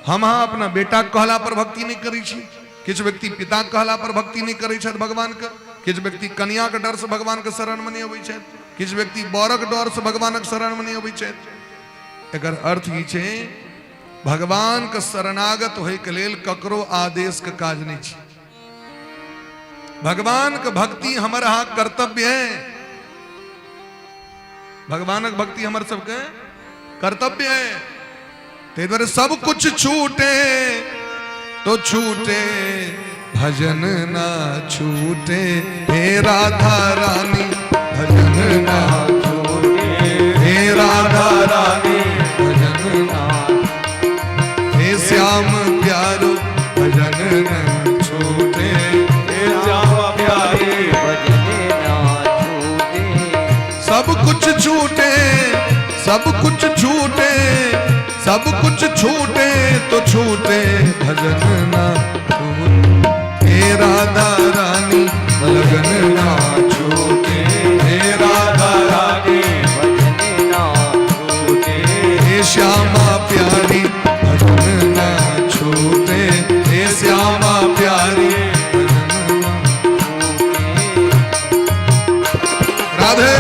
हम अहाँ अपना बेटा के कहला पर भक्ति नहीं करै छी। किछु व्यक्ति पिता के कहला पर भक्ति नहीं करै छथि भगवान के, किछु व्यक्ति कन्या के डर से भगवान के शरण में नहीं अबै छथि, किछु व्यक्ति बरक डर से भगवानक शरण में नहीं अबै छथि। एकर अर्थ ई छै, भगवान के शरणागत होय के लेल ककरो आदेश के काज नहीं छै। भगवान के भक्ति हमर अहाँ कर्तव्य है। भगवानक भक्ति हमर सबके कर्तव्य है। ताहि दुआरे सब कुछ छूटे तो छूटे, भजन ना छूटे। हे राधा रानी भजन ना छूटे, हे राधा रानी भजन ना, हे श्याम प्यारो भजन ना छूटे, हे श्याम प्यारे भजन ना छूटे। सब कुछ छूटे, सब कुछ छूटे, सब कुछ छूटे तो छूटे, भजन ना छूटे। हे राधा रानी लगन ना छूटे, हे राधा रानी भजन ना छूटे, हे श्यामा प्यारी भजन ना छूटे, हे श्यामा प्यारी भजन ना। राधे।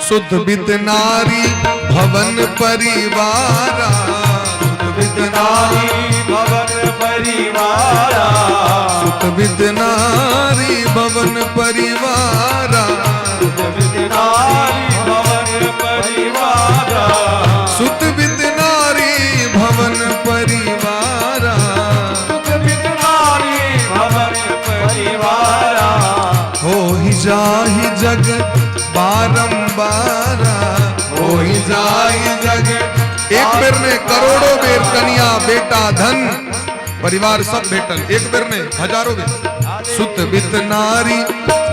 सुध बिद नारी भवन परिवारा, सुध बिद नारी भवन परिवारा, सुत बिद नारी भवन परिवारा, सुत विद नारी भवन परिवारा, सुत बिद नारी भवन परिवारा, सुत विद नारी भवन परिवारा। हो ही जाहि जग बारंबारा, हो ही जाहि जग। एक बेर में करोड़ों बेर कन्या बेटा धन परिवार सब भेटल, एक बेर में हजारों बेर। सुत बित नारी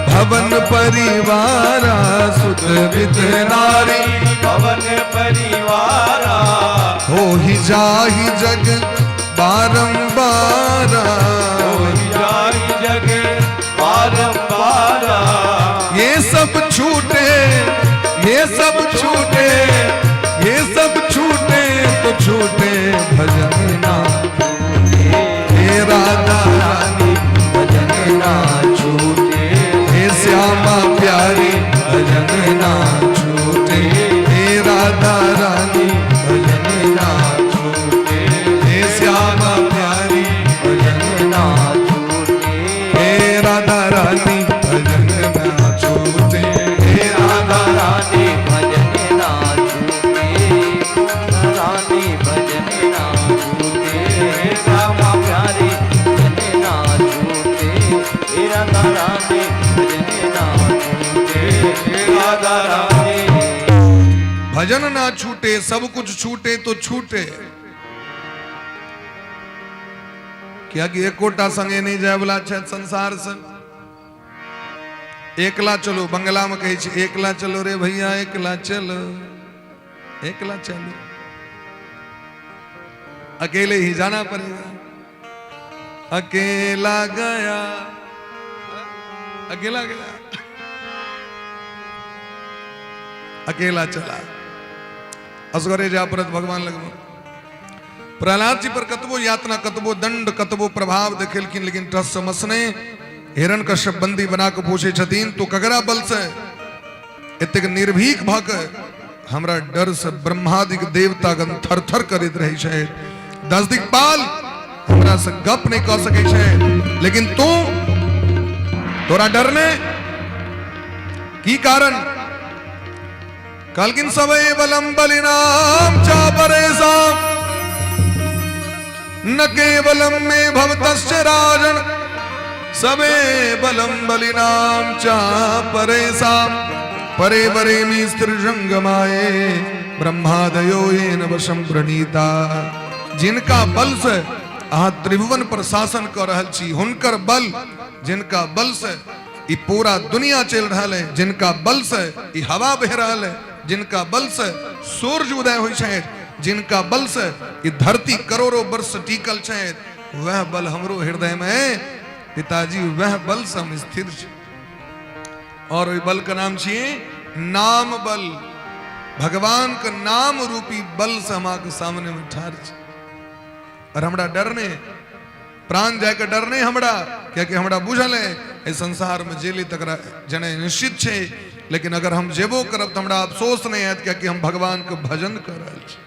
भवन परिवारा, सुत बित नारी भवन परिवारा। हो ही जाहि जग बारंबारा, हो जाहि जग बारंबारा। ये सब छूटे, ये सब छूटे, ये सब छूटे तो छूटे भजन ना हे राधा रानी, भजन ना छूटे। हे श्यामा प्यारी, भजन ना छूटे। हे राधा रानी, भजन ना छूटे। हे श्यामा प्यारी, भजन ना छूटे। हे राधा रानी, भजन ना छूटे। हे राधा रानी भजन ना छूटे, रानी भजन ना छूटे। श्यामा प्यारी भजन ना छूटे, हे राधा रानी भजन ना छूटे। राधा रानी भजन ना छूटे, सब कुछ छूटे तो छूटे। कियाकि एकोटा संगे नहीं जाए वाला छथि संसार से। एकला चलो, बंगला में कहै छै एकला चलो रे भैया, एकला चलो, एकला चलो, अकेले ही जाना पड़ेगा। अकेला गया, अकेला गया, अकेला चला, असगरे जाय पड़त भगवान लगमे। प्रहलाद जी पर कतबो यातना, कतबो दंड, कतबो प्रभाव देखेलखिन, लेकिन टस समस नहि। हिरण कश्यप बंदी बना के पूछे छथिन, तू ककरा बल से एतेक निर्भीक भऽ के हमरा डर से ब्रह्मादिक देवतागण थर थर करैत रहै छै, 10 दिक्पाल हमरा से गप नहि कऽ सकै छै, लेकिन तू, तोरा डर नहि, की कारण? कहलखिन सबै बलम बलिनाम चा परेशाम, न केवलम मे भवतश्च राजन, सबे बलम बलिनाम चा परेशाम, परे वरेमि स्त्रिजंगमाए, ब्रह्मादयो येन वशम प्रणीता। जिनका बल से अहाँ त्रिभुवन पर शासन कऽ रहल छी, हुनकर बल, जिनका बल से ई पूरा दुनिया चलि रहल है, जिनका बल से ई हवा बहि रहल है, जिनका बल से सूर्य उदय होइ छै, जिनका बल से ई धरती करोड़ों वर्ष टिकल छै, वह बल हमरो हृदय में है पिताजी, वह बल से हम स्थिर छी। और ओहि बल के नाम छियै नाम बल। भगवान के नाम रूपी बल से हम अहाँके सामने में ठाढ़ छी और हमरा डर नहि, प्राण जायके डर नहि हमरा, कियाकि हमरा बुझल है एहि संसार में जेली तकरा जने निश्चित छै, लेकिन अगर हम जेबो करब तऽ हमरा अफसोस नहि हैत, कियाकि हम भगवान के भजन कर रहल छी।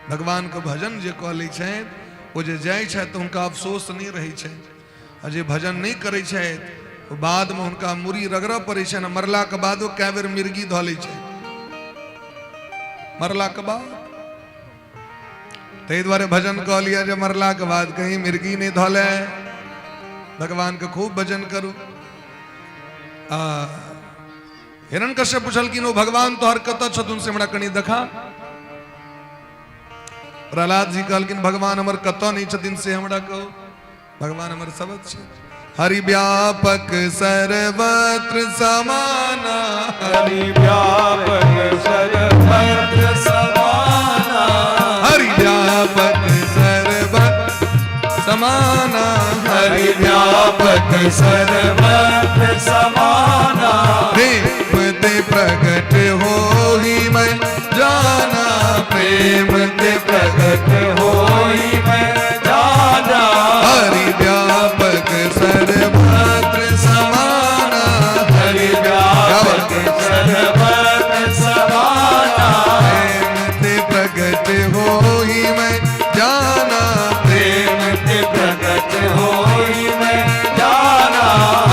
भगवान के भजन जे कऽ लै छथि, ओ जे जाइ छथि तऽ हुनका अफसोस नहि रहै छनि, आ जे भजन नहि करै छथि ओ बादमे हुनका मुड़ी रगड़ऽ पड़ै छनि, मरलाके बादो कए बेर मिर्गी धऽ लै छथि मरलाके बाद। ताहि दुआरे भजन कऽ लिअ जे मरलाके बाद कहीं मिर्गी नहि धऽ ले, भगवानके खूब भजन करू। आ हिरण्यकश्यप पुछलखिन, ओ भगवान तोहर कतऽ छथुन से हमरा कनि देखा। प्रहलाद जी कहलखिन, भगवान हमर कतऽ नहि छथिन से हमरा कहू, भगवान हमर सब छै। हरि व्यापक सर्वत्र समाना, हरि व्यापक सर्वत्र समाना, हरि व्यापक सर्वत्र समाना, हरि व्यापक सर्वत्र समाना। प्रेम ते प्रगट हो ही मैं जाना, प्रेम ते प्रगट हो ही मैं जाना, हरि व्यापक सर्वत्र समाना, हरि व्यापक सर्वत्र समाना। प्रेम ते प्रगट हो ही मैं जाना, प्रेम ते प्रगट हो ही मैं जाना।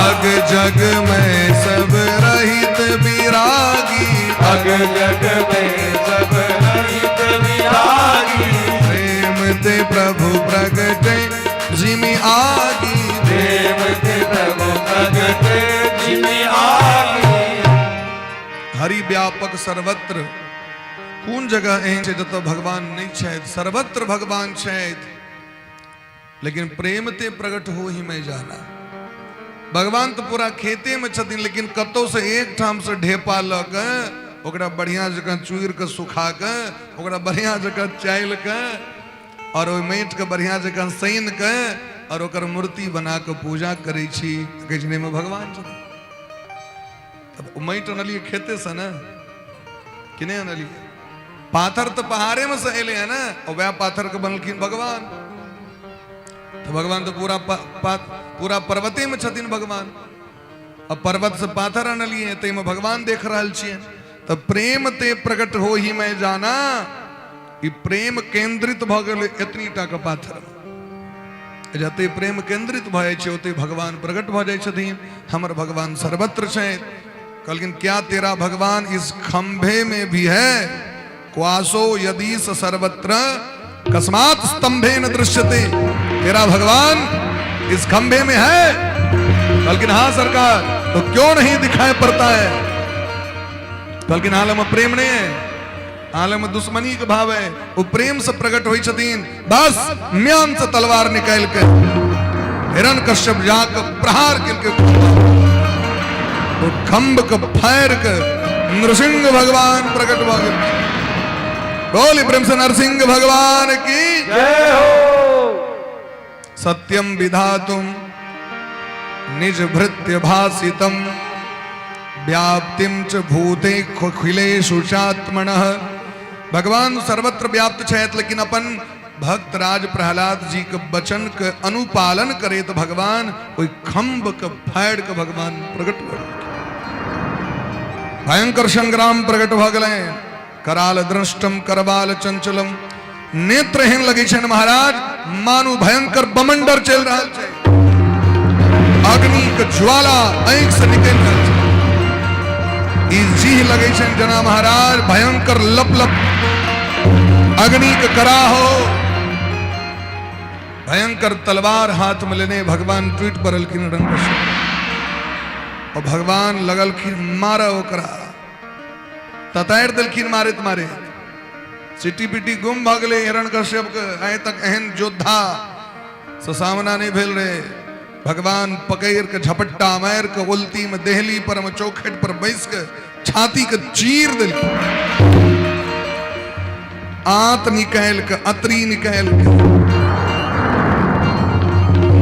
अग जग में सब रहित विरागी, अग जग में सब रहित विरागी, प्रेम ते प्रभु प्रगटे जिमि आगी, प्रेम ते प्रभु प्रगटे जिमि आगी। हरि व्यापक सर्वत्र, कोन जगह एहन छै जतऽ भगवान नहि छथि? सर्वत्र भगवान छथि। लेकिन प्रेम ते प्रकट हो ही मैं जाना। भगवान तऽ पूरा खेते में छथिन, लेकिन कतौ से एक ठाम से ढेपा लऽ के ओकरा बढ़िया जकाँ चूरि के सुखा के ओकरा बढ़िया जकाँ चालि के और ओहि माटि के बढ़िया जकाँ सैन के और ओकर मूर्ति बना के पूजा करै छी, कहै छै में भगवान छथिन। तब ओ माटि अनलियै खेते से ने कि नहि अनलियै? पाथर तऽ पहाड़े में से एलै है ने, और वएह पाथर के बनलखिन भगवान। तऽ भगवान तऽ पूरा पूरा पर्वते में छथिन भगवान। अब पर्वत से पाथर अनलियै ताहिमे भगवान देख रहल छियै। तऽ प्रेम ते प्रकट हो ही मैं जाना, ई प्रेम केंद्रित भऽ गेलै एतनी टा के पाथर में। जते प्रेम केंद्रित भऽ जाइ छै ओते भगवान प्रकट भऽ जाइ छथिन। हमर भगवान सर्वत्र छथि। कहलखिन क्या तेरा भगवान इस खंभे में भी है? क्वासो यदि स सर्वत्र कस्मात् स्तंभे न दृश्यते। तेरा भगवान इस खंभे में है? कहलखिन हाँ सरकार। तो क्यों नहीं दिखाई पड़ता है? कहलखिन हाल में प्रेम नहीं है, हाल में दुश्मनी के भाव है। वो प्रेम से प्रकट होइ छथिन। बस म्यान से तलवार निकाल के हिरण कश्यप जाके प्रहार केलकै, तो खंभ के फाड़ के नृसिंह भगवान प्रकट भऽ गेल। बोल प्रेम से नरसिंह भगवान की जय हो। सत्यम विधातुम निज भृत्य भासितम व्याप्तिम च भूते खिलेषु चात्मनः। भगवान सर्वत्र व्याप्त छथि, लेकिन अपन भक्त राज प्रहलाद जी के वचन के अनुपालन करे तो भगवान ओहि खम्भ के फाड़ के भगवान प्रकट भऽ गेलखिन। भयंकर संग्राम प्रकट भऽ गेलनि। कराल दृष्टम करबाल चंचलम, नेत्र एहन लगै छनि महाराज मानू भयंकर बमंडर चलि रहल छै, अग्नि के ज्वाला आँखि से निकलि रहल छै। ई जीह लगै छनि जेना महाराज भयंकर लप लप अग्नि के करा हो। भयंकर तलवार हाथ में लेने भगवान टूटि पड़लखिन रंग और भगवान लगलखिन मारऽ ओकरा, ततारि देलखिन मारैत मारैत सिटी पिटी गुम भऽ गेलै हिरण कश्यप के। आइ तक एहन योद्धा से सामना नहि भेल रहे। भगवान पकड़ के झपट्टा मारि के उल्टी में देहली पर में चौखट पर बैस के छाती के चीर देलखिन। आंत निकालि के अतरी निकालि के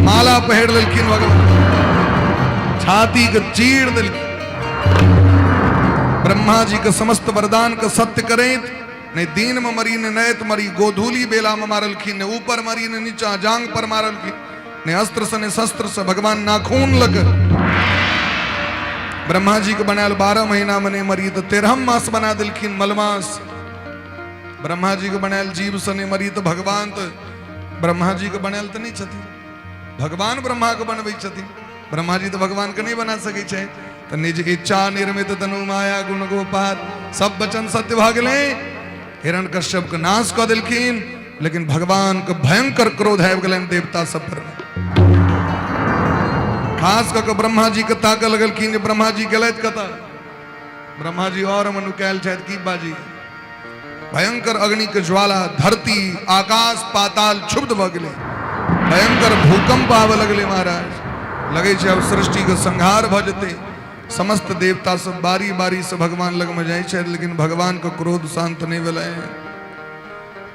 माला पहिर लेलखिन भगवान, छाती के चीर देलखिन। ब्रह्मा जी के समस्त वरदान के सत्य करैत नहीं दिन में मरी ने नैत मरी, गोधूली बेला में मारलखिन, ने ऊपर मरी ने नीचा जांग पर मारलखिन, ने अस्त्र से ने शस्त्र से भगवान नाखून लग ब्रह्मा जी के बनायल 12 महीना में नहीं मरी तो 13 मास बना दिलखिन मलमास। ब्रह्मा जी के बनायल जीव से नहीं मरी तो भगवान तो ब्रह्मा जी के बनायल तो नहीं छथिन, भगवान ब्रह्मा के बनबै छथिन, ब्रह्मा जी तो भगवान के नहीं बना सकै छै। तो निज इच्छा निर्मित तनु माया गुण गोपाल, सब वचन सत्य भऽ गेलै। हिरण कश्यप के नाश कऽ देलखिन, लेकिन भगवान के भयंकर क्रोध आबि गेलनि देवता सब पर, खास कऽ के ब्रह्मा जी के ताकऽ लगलखिन जे ब्रह्मा जी गेलथि कतऽ। ब्रह्मा जी और मनुकायल छथि की बाजी। भयंकर अग्नि के ज्वाला, धरती आकाश पाताल क्षुब्ध भऽ गेलै, भयंकर भूकंप आबऽ लगलै महाराज। लगै छै आब सृष्टि के संहार भऽ जेतै। समस्त देवता सब बारी बारी से भगवान लगमे जाइ छथि, लेकिन भगवान के क्रोध शांत नहि भेलै।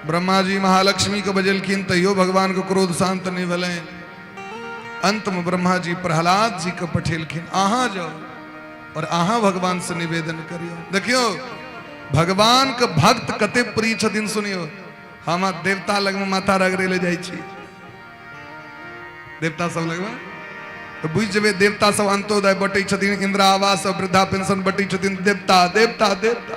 ब्रह्मा जी महालक्ष्मी के बजेलखिन तैयो भगवान के क्रोध शांत नहि भेलै। अंत में ब्रह्मा जी प्रहलाद जी के पठेलखिन, अहाँ जाओ और अहाँ भगवान से निवेदन करियो। देखियो भगवान के भक्त कते प्रिय छथिन, सुनियो। हम देवता लग में माथा रगड़े ले जाइ छी, देवता सब लगमे तो बुझि जेबै देवता सब अंत्योदय बटै छथिन, इंदिरा आवास और वृद्धा पेंशन बटै छथिन, देवता देवता देवता।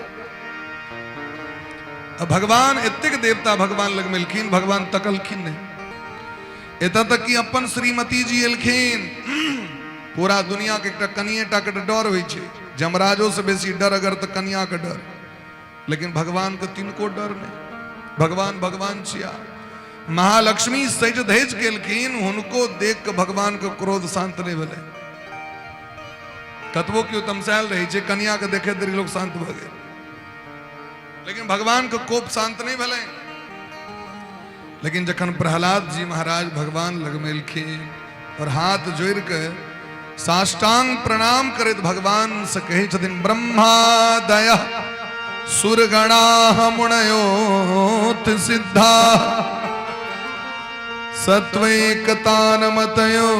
आ भगवान एतेक देवता भगवान लग मिलखिन, भगवान तकलखिन नहि। एतऽ तक कि अपन श्रीमती जी एलखिन। पूरा दुनिया के एकटा कनिए टा के डर होइ छै, जमराजो से बेसी डर अगर तऽ कनिया के डर, लेकिन भगवान के तिनको डर नहि। भगवान भगवान छिया। महालक्ष्मी सज धज केलखिन, हुनको देख के भगवान के क्रोध शांत नहि भेलै। कतबो केओ तमसायल रहै छै, कनिया के देखे देरी लोग शांत भऽ गेल, लेकिन भगवान के कोप शांत नहि भेलै। लेकिन जखन प्रहलाद जी महाराज भगवान लगमे एलखिन और हाथ जोड़ि के साष्टांग प्रणाम करैत भगवान से कहै छथिन, ब्रह्मादय सुरगणाः मुनयोत सिद्धा सत्वैकतानमतयो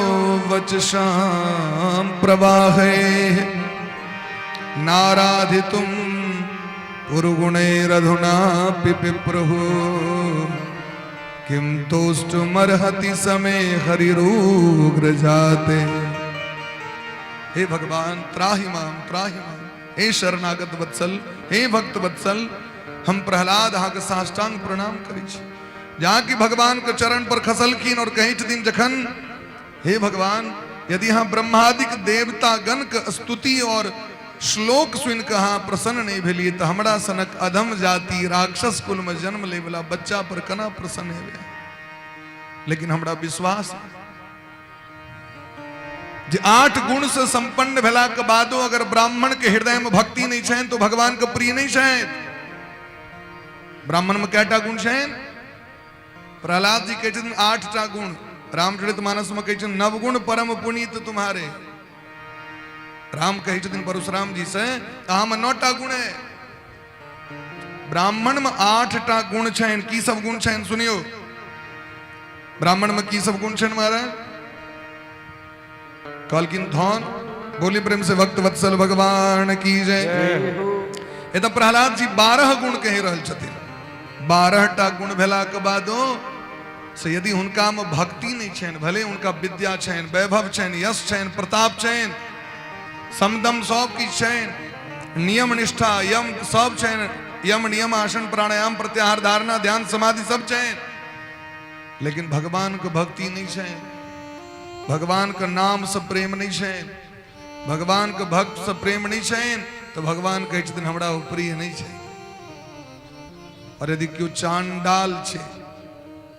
वचसां प्रवाहे नाराधितुं पुरुगुणैरधुनापि पिप्रभु किं तोष्टुमर्हति समे हरिरुग्र जाते। हे भगवान, त्राहि माम त्राहि माम। हे शरणागत वत्सल, हे भक्त वत्सल, हम प्रहलाद अहाँके साष्टांग प्रणाम करै छी। जहाँ कि भगवान के चरण पर खसलखिन और कहै छथिन जखन, हे भगवान, यदि अहाँ ब्रह्मादिक देवता गण के स्तुति और श्लोक सुनि कऽ अहाँ प्रसन्न नहि भेलियै, तऽ हमरा सनक अधम जाति राक्षस कुल में जन्म लै वाला बच्चा पर केना प्रसन्न हेबै? लेकिन हमरा विश्वास जे 8 गुण से संपन्न भेला के बादो अगर ब्राह्मण के हृदय में भक्ति नहीं छनि तो भगवान के प्रिय नहीं छनि। ब्राह्मण में कएटा गुण छनि? प्रहलाद जी कहै छथिन 8टा गुण। रामचरित मानस में कहै छथिन, नवगुण परम पुनीत तुम्हारे। राम कहै छथिन परशुराम जी से, अहाँ में 9टा गुण है। ब्राह्मण में 8टा गुण छनि। की सब गुण छनि सुनियो। ब्राह्मण में की सब गुण छनि महाराज? कहलखिन धन। बोली प्रेम से भक्त वत्सल भगवान की जय। ए तऽ प्रहलाद जी 12 गुण कहि रहल छथिन। 12टा गुण भेला के बादो से यदि हुनका में भक्ति नहीं छनि, भले हुनका विद्या छनि, वैभव छनि, यश छनि, प्रताप छनि, समदम सब किछु छनि, नियम निष्ठा यम सब छनि, यम नियम आसन प्राणायाम प्रत्याहार धारणा ध्यान समाधि सब छनि, लेकिन भगवान के भक्ति नहीं छनि, भगवान के नाम से प्रेम नहीं छनि, भगवान के भक्त से प्रेम नहीं छनि, तो भगवान कहै छथिन हमरा ओ प्रिय नहीं छै। और यदि केओ चांडाल छै,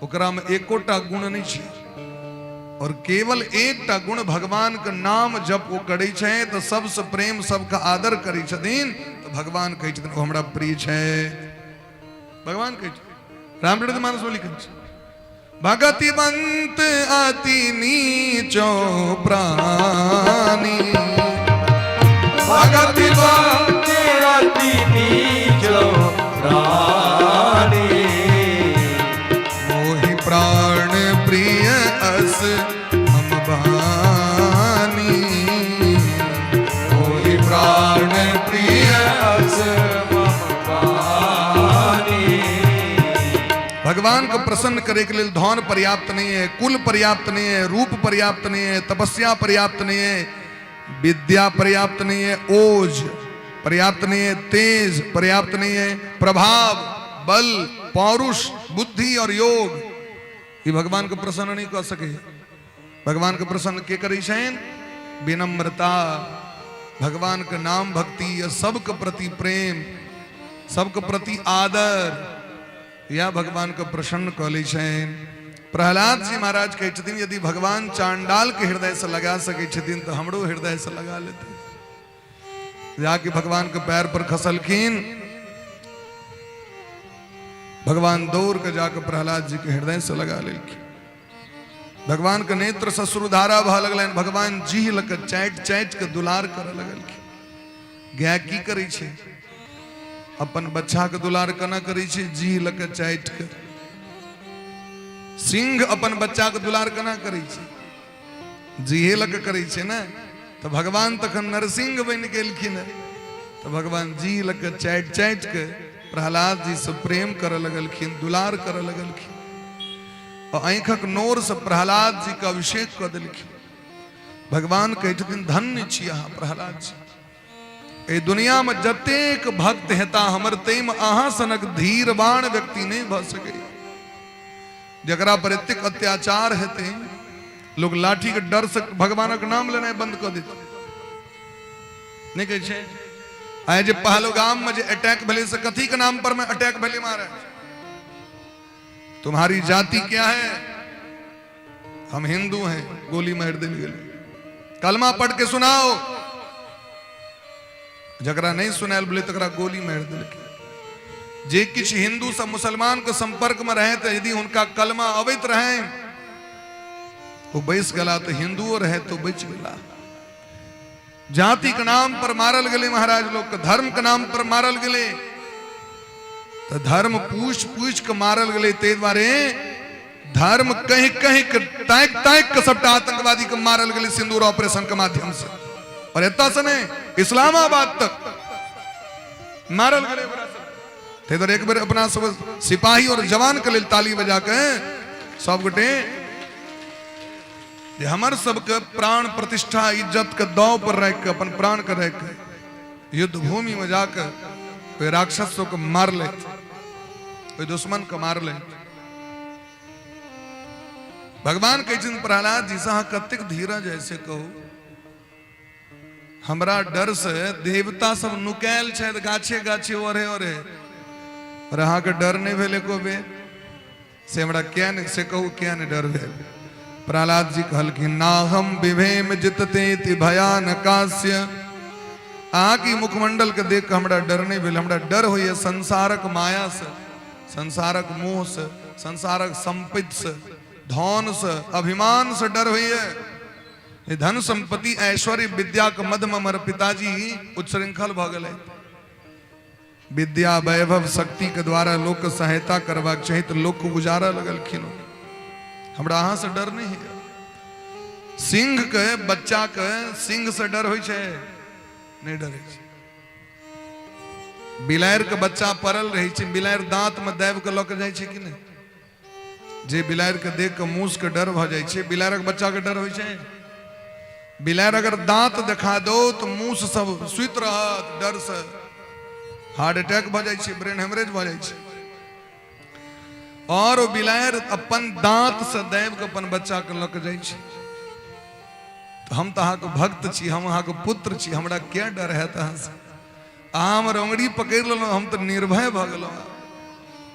ओकरा में एकोटा गुण नहीं छै और केवल एकटा गुण भगवान के नाम जप ओ करै छै, तो सबसे प्रेम सबके आदर करै छथिन, तो भगवान कहै छथिन ओ हमरा प्रिय छै। भगवान कहै छथिन, रामचरित मानस में लिखल छै, भगतिवंत अति नीचो प्राणी, भगतिवंत अति नीचो प्राणी, मोहि प्राण प्रिय अस हम बानी, मोहि प्राण प्रिय अस मम बानी। भगवान को प्रसन्न करे के लिए धन पर्याप्त नहीं है, कुल पर्याप्त नहीं है, रूप पर्याप्त नहीं है, तपस्या पर्याप्त नहीं है, विद्या पर्याप्त नहीं है, ओज पर्याप्त नहीं है, तेज पर्याप्त नहीं है, प्रभाव, बल, पौरुष, बुद्धि और योग, ये भगवान को प्रसन्न नहीं कर सके। भगवान को प्रसन्न के करै छनि? विनम्रता, भगवान के नाम भक्ति, या सबके प्रति प्रेम, सबके प्रति आदर, या भगवान के प्रसन्न कऽ लै छनि। प्रहलाद जी महाराज कहै छथिन, यदि भगवान चांडाल के हृदय से लगा सकै छथिन तऽ हमरो हृदय से लगा लेथिन। जाके भगवान के पैर पर खसलखिन, भगवान दौड़ के जाके प्रहलाद जी के हृदय से लगा लेलखिन। भगवान के नेत्र सश्रुधारा भऽ लगलनि। भगवान जीह लऽ कऽ चाटि चाटि के दुलार करऽ लगलखिन। गाय की करै छै? अपन बच्चा के दुलार केना करै छै? जीह लऽ कऽ चाटि के। सिंह अपन बच्चा के दुलार केना करै छै? जीहे लऽ कऽ करै छै ने। तऽ भगवान तखन नरसिंह बनि गेलखिन, तऽ भगवान जीह लऽ कऽ चाटि चाटि के प्रहलाद जी से प्रेम करऽ लगलखिन, दुलार करऽ लगलखिन आ आँखिक नोर से प्रहलाद जी के अभिषेक कऽ देलखिन। भगवान कहै छथिन, धन्य छी अहाँ प्रहलाद जी, एहि दुनिया में जतेक भक्त हेता हमर, ताहिमे अहाँ सनक धीरवान व्यक्ति नहि भऽ सकैए, जकरा पर एतेक अत्याचार हेतै, लोग लाठी के डर से भगवानक नाम लेनाइ बंद कऽ देतै। नहि कहै छै? आइ जे पहलगाम में जे अटैक भेलै, से कथी के नाम पर में अटैक भेलै महाराज? तुम्हारी जाति क्या है? हम हिंदू हैं। गोली मारि देल गेलै। कलमा पढ़ के सुनाओ। जकरा नहीं सुनायल भेलै तकरा गोली मारि देलकै। जे किछु हिंदू सब मुसलमान के संपर्क में रहे तो यदि हुनका कलमा अबैत रहे, ओ बैस गेला तो हिंदुओ रहे तो बच गेला। जाति के नाम पर मारल गेलै महाराज लोग के, धर्म के नाम पर मारल गेलै, तो धर्म पूछ पूछ के मारल गेलै। ताहि दुआरे धर्म कहीं कहीं के ताकि ताकि के सबटा आतंकवादी के मारल गेलै सिंदूर ऑपरेशन के माध्यम से। और एतऽ से नहीं, इस्लामाबाद तक मारल गेलै ओकरा सब। ताहि दुआरे एक बेर अपना सब सिपाही और जवान के लेल ताली बजा के सब गोटे, जे हमर सबके प्राण प्रतिष्ठा इज्जत के दाव पर राखि के, अपन प्राण के राखि के युद्ध भूमि में जाके ओहि राक्षस सबके मारलथि, ओहि दुश्मन के मारलथि। भगवान कहै छथिन प्रहलाद जी से, अहाँ कतेक धीरज है से कहू। हमरा डर से देवता सब नुकायल छथि गाछे गाछे ओढ़े ओढ़े, और अहाँके डर नहि भेल एको बेर, से हमरा किया नहि, से कहू किया नहि डर भेल? प्रहलाद जी कहलखिन, ना हम विभेम जितते ति भयानकास्य। अहाँके मुखमंडल के देख के हमरा डर नहि भेल। हमरा डर होइए संसारक माया से, संसारक मोह से, संसारक संपत्ति से, धन से, अभिमान से डर होइए। धन संपत्ति ऐश्वर्य विद्या के मद में हमर पिताजी उच्छृंखल भऽ गेलै। विद्या वैभव शक्ति के द्वारा लोक के सहायता करबाक चाही तऽ लोक के उजारऽ लगलखिन। हमरा अहाँ से डर नहीं है। सिंह के बच्चा के सिंह से डर होइ छै? नहीं डरे छै। बिलाड़ि के बच्चा पड़ल रहै छै, बिलाड़ि दांत में दाबि के लऽ के जाइ छै कि नहि? जे बिलाड़ि के देख के मूस के डर भऽ जाइ छै, बिलाड़िक बच्चा के डर होइ छै? बिलाड़ि अगर दांत देखा दो तऽ मूस सब सुति रहत डर से, हार्ट अटैक भऽ जाइ छै, ब्रेन हेमरेज भऽ जाइ छै। और ओ बिलाड़ि अपन दांत से दाबि के अपन बच्चा के लऽ के जाइ छै। तऽ हम तऽ अहाँके भक्त छी, हम अहाँके पुत्र छी, हमरा किया डर हैत अहाँसँ? अहाँ हमर अंगुरी पकड़ि लेलहुँ, हम तऽ निर्भय भऽ गेलहुँ।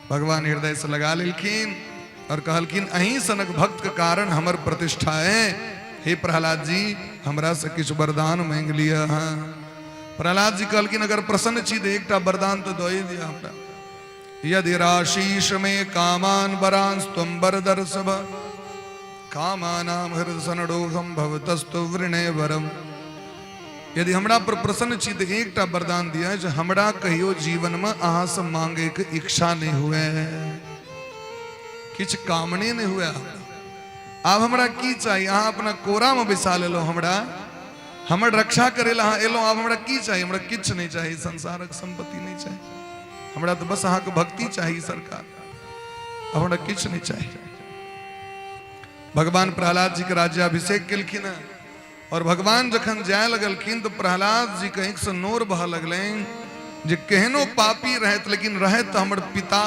भगवान हृदय से लगा लेलखिन और कहलखिन, अहीं सनक भक्त के कारण हमर प्रतिष्ठा है। हे प्रहलाद जी, हमरा से किछु वरदान मांगि लिअ अहाँ। प्रहलाद जी कहलखिन, अगर प्रसन्न छी तऽ एकटा वरदान तऽ दऽ दिअ हमरा। यदि राशीष में कामान वरांस त्वं वरदर्शभ कामानाम हृदय सनडोहम भवतस्तु वृणे वरम। यदि हमरा पर प्रसन्न छी तऽ एकटा वरदान दिअ जे हमरा कहियो जीवनमे अहाँसँ मांगैके इच्छा नहि हुए, किछु कामने नहि हुए। आब हमरा की चाही? अहाँ अपना कोरामे बैसा लेलहुँ हमरा, हमर रक्षा करै लए अहाँ एलहुँ, आब हमरा की चाही? हमरा किछु नहि चाही, संसारक संपत्ति नहि चाही हमरा, तऽ बस अहाँके भक्ति चाही सरकार, आब हमरा किछु नहि चाही। भगवान प्रहलाद जी के राज्याभिषेक केलखिन हँ और भगवान जखन जाय लगलखिन तऽ प्रहलाद जी के आँखि से नोर बहऽ लगलनि जे केहनो पापी रहत लेकिन रहत तऽ हमर पिता।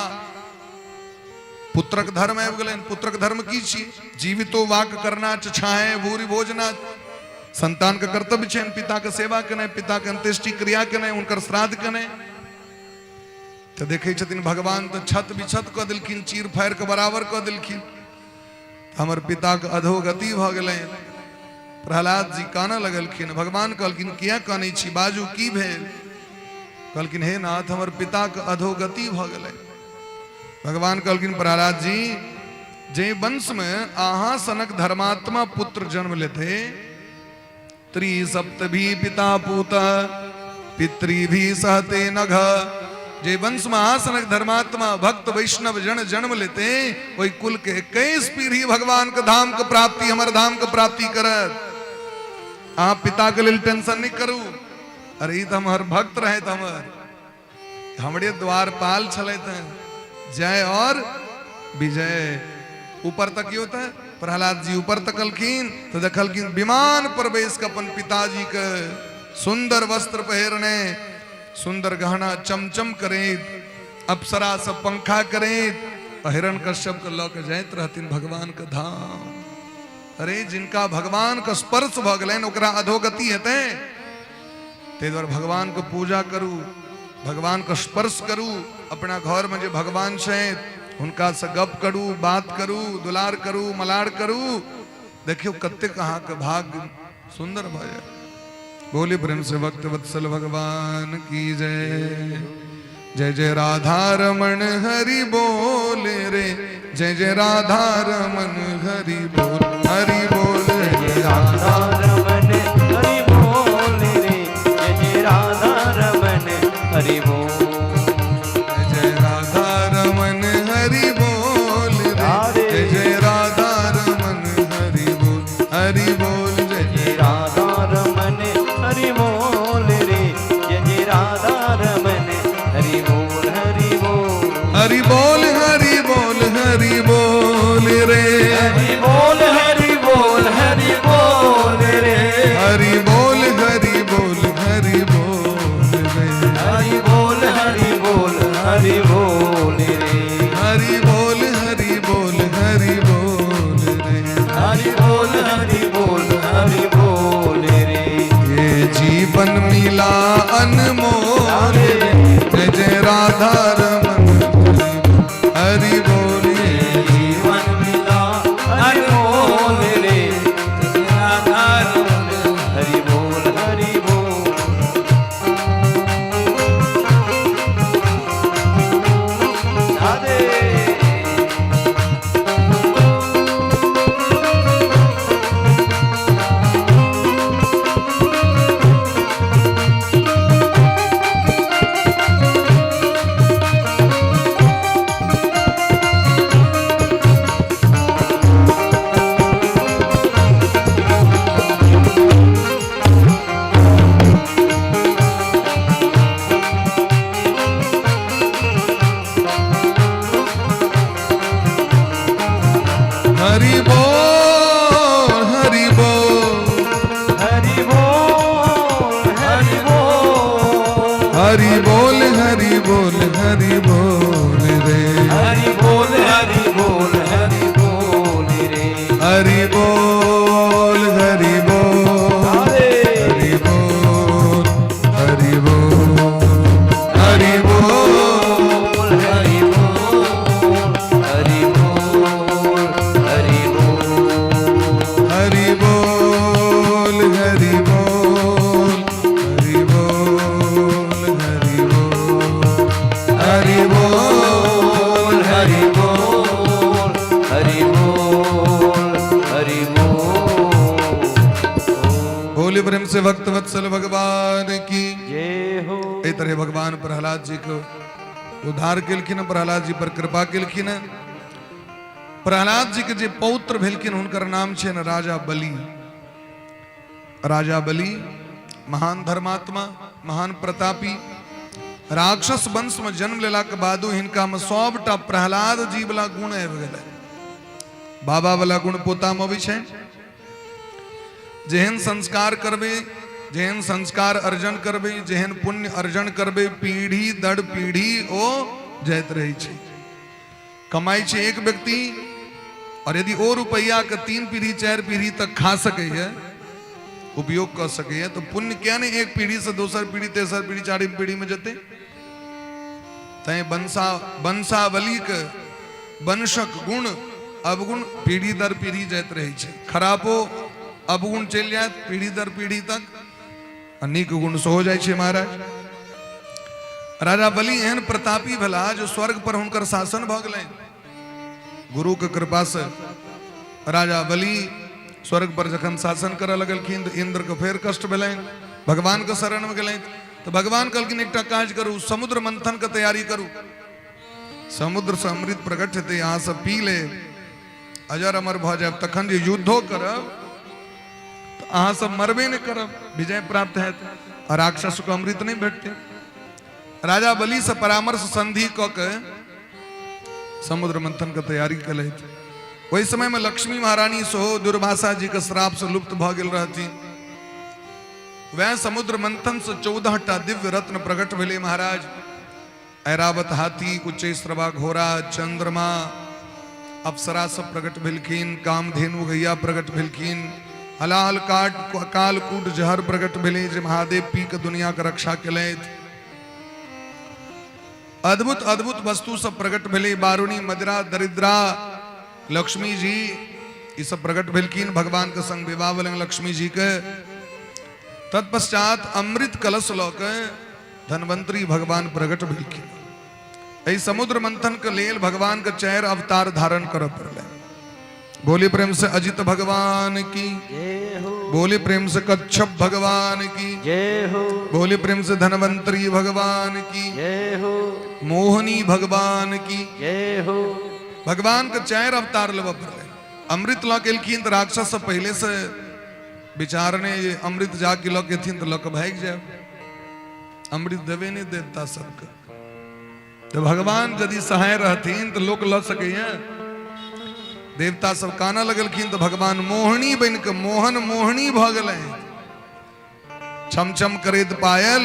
पुत्रक धर्म आबि गेलनि। पुत्रक धर्म की छी? जीवितो वाक करना छाए भूरि भोजना। संतान के कर्तव्य छनि पिता के सेवा केनाइ, पिता के अंत्येष्टि क्रिया केनाइ, हुनकर श्राद्ध केनाइ। तऽ देखै छथिन भगवान तऽ छत विछत कऽ देलखिन, चीर फाड़ि कऽ बराबर कऽ देलखिन, हमर पिताके अधोगति भऽ गेलनि। प्रहलाद जी कानऽ लगलखिन। भगवान कहलखिन, किया कानै छी, बाजू की भेल? कहलखिन, हे नाथ, हमर पिताके अधोगति भऽ गेलै। भगवान कहलखिन, प्रहलाद जी, जे वंशमे अहाँ सनक धर्मात्मा पुत्र जन्म लेते, त्रिसप्त भी पिता पूत पितृ भी सहते नघ, जे वंश में आसनक धर्मात्मा भक्त वैष्णव जन जन्म लेते, ओहि कुल के 21 पीढ़ी भगवान के धाम के प्राप्ति, हमर धाम के प्राप्ति करत। अहाँ पिता के लेल टेंशन नहीं करू। अरे ई तऽ हमर भक्त रहे, हमर हमरे द्वारपाल छलथि हैं। जय और विजय। ऊपर तकियो तऽ प्रहलाद जी ऊपर तकलखिन तऽ देखलखिन विमान पर बैस के अपन पिताजी के सुंदर वस्त्र पहिरने, सुंदर गहना चमचम करैत, अप्सरा सब पंखा करैत, हिरण कश्यप के लऽ के जाइत रहथिन भगवान के धाम। अरे जिनका भगवान के स्पर्श भऽ गेलनि ओकरा अधोगति हेतै? ताहि दुआरे भगवान के पूजा करू, भगवान के स्पर्श करू, अपना घर में जे भगवान छथि हुनका से गप करू, बात करू, दुलार करू, मलार करू, देखियौ कतेक अहाँके भाग्य सुंदर भऽ जायत। बोली प्रेम से भक्त वत्सल भगवान की जय। जय जय राधा रमण हरि बोल रे, जय जय राधा रमण हरि बोल, हरि बोल। जय राधा रमन हरि बोल रे, जय जय राधा रमन हरि बोल। जय जय राधा रमण हरि बोल रे, जय जय राधा रमण हरि बोल, हरि बोल। जय जय राधा रमन हरि बोल रे, जय जय राधा रमन हरि बोल, हरि बोल। हरि बोल हरि बोल हरि बोल रे, हरि बोल हरि बोल हरि बोल रे, हरि बोल हरि बोल हरि बोल रे, हरि बोल हरि बोल हरि बोल रे, हरि बोल हरि बोल हरि बोल रे, हरि बोल हरि बोल हरि बोल रे। ये जीवन मिला अनमोल रे, जय जय राधा रमन हरि बोल। ये जीवन मिला अनमोल रे, राधा रमन हरि बोल हरि बोल। राधे। हरि बोल हरि बोल हरि बोल हरि बोल हरि बोल हरि बोल हरि बोल रे, हरि बोल हरि बोल हरि बोल रे, हरि बोल हरि बोल हरि बोल हरि बोल हरि बोल हरि बोल हरि बोल हरि बोल हरि बोल हरि बोल हरि बोल हरि बोल हरि बोल हरि बोल हरि बोल हरि बोल। बोले प्रेम से भक्त वत्सल भगवान की जय हो। एहि तरह भगवान प्रहलाद जी के उद्धार केलखिन, प्रहलाद जी पर कृपा केलखिन। प्रहलाद जी के जे पौत्र भेलखिन हुनकर नाम छनि राजा बलि। राजा बलि महान धर्मात्मा, महान प्रतापी, राक्षस वंश में जन्म लेला के बादो हिनका में सबटा प्रहलाद जी वाला गुण आबि गेलै। बाबा वाला गुण पोता में अबै छै। जेहन संस्कार करबै, जेहन संस्कार अर्जन करबै, जेहन पुण्य अर्जन करबै, पीढ़ी दर पीढ़ी ओ जाइत रहै छै। कमाइ छै एक व्यक्ति, और यदि ओ रुपैआ के 3 पीढ़ी 4 पीढ़ी तक खा सकैए, उपयोग कऽ सकैए, तऽ पुण्य किया नहि एक पीढ़ी से दोसर पीढ़ी तेसर पीढ़ी चारिम पीढ़ी में जेतै। तैं वंशावलीके वंशक गुण अवगुण पीढ़ी दर पीढ़ी जाइत रहै छै। खरापो अवगुण चलि जायत पीढ़ी दर पीढ़ी तक, आ नीक गुण सेहो जाइ छै। महाराज राजा बलि एहन प्रतापी भेला जो स्वर्ग पर हुनकर शासन भऽ गेलनि। गुरु के कृपा से राजा बलि स्वर्ग पर जखन शासन करऽ लगलखिन तऽ इंद्र के फेर कष्ट भेलनि, भगवान के शरण में गेलनि। तऽ भगवान कहलखिन एकटा काज करू, समुद्र मंथन के तैयारी करू, समुद्र से अमृत प्रकट हेतै, अहाँ सब पी ले, अजर अमर भऽ जायब, तखन जे युद्धो करब तऽ अहाँ सब मरबे नहि करब, विजय प्राप्त हैत आ राक्षस के अमृत नहि भेटतै। राजा बलि से परामर्श संधि कऽ के समुद्र मंथन के तैयारी केलथि। ओहि समय में लक्ष्मी महारानी सेहो दुर्वासा जी के श्राप से लुप्त भऽ गेल रहथिन। वएह समुद्र मंथन से 14टा दिव्य रत्न प्रकट भेलै महाराज। ऐरावत हाथी, उच्चैश्रवा घोड़ा, चंद्रमा, अप्सरा सब प्रकट भेलखिन, कामधेनु गैया प्रकट भेलखिन, हलाल काट कालकूट जहर प्रकट भेलै जे महादेव पी के दुनिया के रक्षा केलथि। अद्भुत अद्भुत वस्तु सब प्रकट भेलै, बारुणी, मदिरा, दरिद्रा, लक्ष्मी जी ई सब प्रकट भेलखिन। भगवान के संग विवाह भेलनि लक्ष्मी जी के। तत्पश्चात अमृत कलश लऽ के धन्वंतरी भगवान प्रकट भेलखिन। एहि समुद्र मंथन के लेल भगवान के चारि अवतार धारण करऽ पड़लै। बोली प्रेम से अजित भगवान की जय हो। बोली प्रेम से कच्छप भगवान की जय हो। बोली प्रेम से धनवंतरी भगवान की जय हो। मोहनी भगवान की जय हो। भगवान के चारि अवतार लेबऽ पड़लै। अमृत लऽ के एलखिन तऽ राक्षस सब पहिले से विचारने जे अमृत जाके लऽ के एथिन तऽ लऽ के भागि जायब, अमृत देबे नहि देवता सबके। तऽ भगवान यदि सहाय रहथिन तऽ लोक लऽ सकैया। देवता सब कानऽ लगलखिन तऽ भगवान मोहनी बनि कऽ मोहन मोहनी भऽ गेलै। छम छम करैत पायल,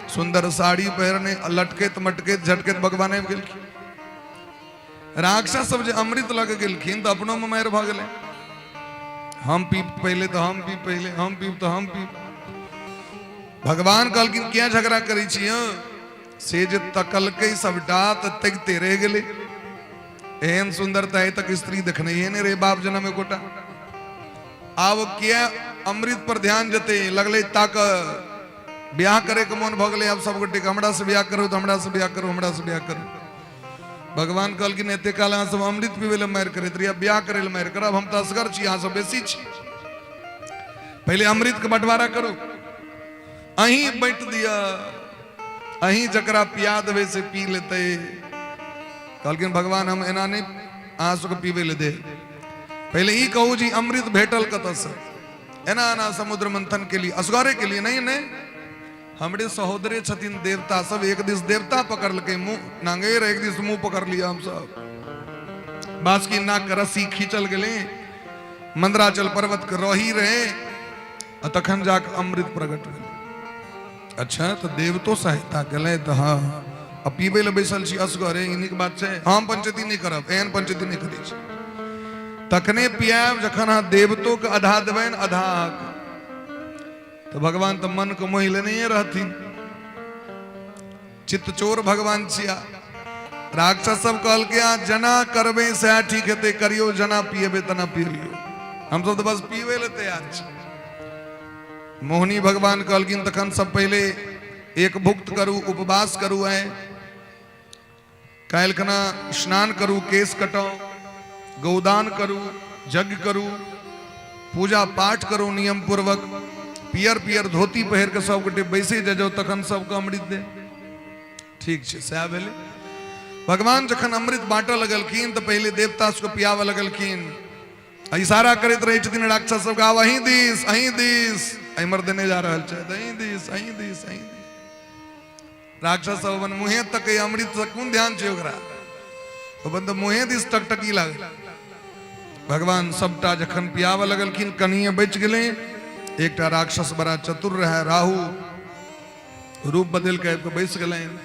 सुंदर साड़ी पहिरने, लटकैत मटकैत झटकैत भगवान आबि गेलखिन। राक्षस सब जे अमृत लऽ के गेलखिन तऽ अपनो मे मारि भऽ गेलै। हम पीब पहिले तऽ हम पीब पहिले, हम पीब तऽ हम पीब। भगवान कहलखिन किया झगड़ा करै छी हँ? से जे तकलकै सबटा तऽ तकिते रहि गेलै। एहन सुंदर तऽ आइ तक स्त्री देखनैये नहि रहे बाप जनम एकोटा। आब किया अमृत पर ध्यान जेतै, लगलै ताक ब्याह करे के मोन भऽ गेलै। आब सब गोटे के हमरा से ब्याह करू तऽ हमरा से ब्याह करू, हमरा से ब्याह करू। भगवान कहलखिन एते काल अहाँ सब अमृत पीबै लए मारि करैत रहियै, ब्याह करै लए मारि करब, हम तऽ असगर छी, अहाँ सब बेसी छी, पहिले अमृत के बंटवारा करू, अहीं बाँटि दिअ, अहीं जकरा पिया देबै से पी लेतै। कहलखिन भगवान हम एना नहि अहाँ सबके पीबै लए देब, पहिले ई कहू जी अमृत भेटल कतऽसँ? एना एना समुद्र मंथन के लिए, असगरे के लिए नहीं, नहीं हमरे सहोदरे छथिन देवता सब, एक दिस देवता पकड़लकै मुँह नांगेर, एक दिस मुँह पकड़ लिया हम सब, बासकी नाक के रस्सी खींचल गेलै, मंदराचल पर्वत के रही रहे, आ तखन जाके अमृत प्रकट भेलै। अच्छा तऽ देवतो सहायता केलै तऽ हाँ, आ पीबै लए बैसल छी असगरे, ई नीक बात छै? हम पंचायती नहि करब, एहन पंचायती नहि करै छी। तखने पियाब जखन अहाँ देवतो के आधा देबनि, आधा अहाँके। तऽ भगवान तऽ मन के मोहि लेनहिए रहथिन, चित्तचोर भगवान छिया। राक्षस सब कहलकै अहाँ जना करबै सएह ठीक हेतै, करियौ जना पिएबै तना पी लियौ, हमसब तऽ बस पीबै लए तैयार छी। मोहनी भगवान कहलखिन तखन सब पहिले एक भुक्त करू, उपवास करू, आइ काल्हि खना स्नान करू, केश कटाउ, गौदान करू, यज्ञ करू, पूजा पाठ करू नियम पूर्वक, पियर पियर धोती पहिर के सब गोटे बैसे जाओ, तखन सबके अमृत दे। ठीक छै, सएह भेलै। भगवान जखन अमृत बांटऽ लगलखिन तऽ पहिले देवता सबके पियाबऽ लगलखिन, आ इशारा करैत रहै छथिन राक्षस सबके, आब अहीं दिस, अहीं दिस, एम्हर देने जा रहल छथि, अहीं दिस, अहीं दिस, अहीं दिस। राक्षस सब अपन मुँहे तकै, अमृत से कोन ध्यान छै ओकरा, अपन तऽ मुँहे दिस टकटकी लागल। भगवान सबटा जखन पियाबऽ लगलखिन, कनिये बचि गेलै। एकटा राक्षस बड़ा चतुर रहै, राहु, रूप बदलि कऽ आबि कऽ बैस गेलनि।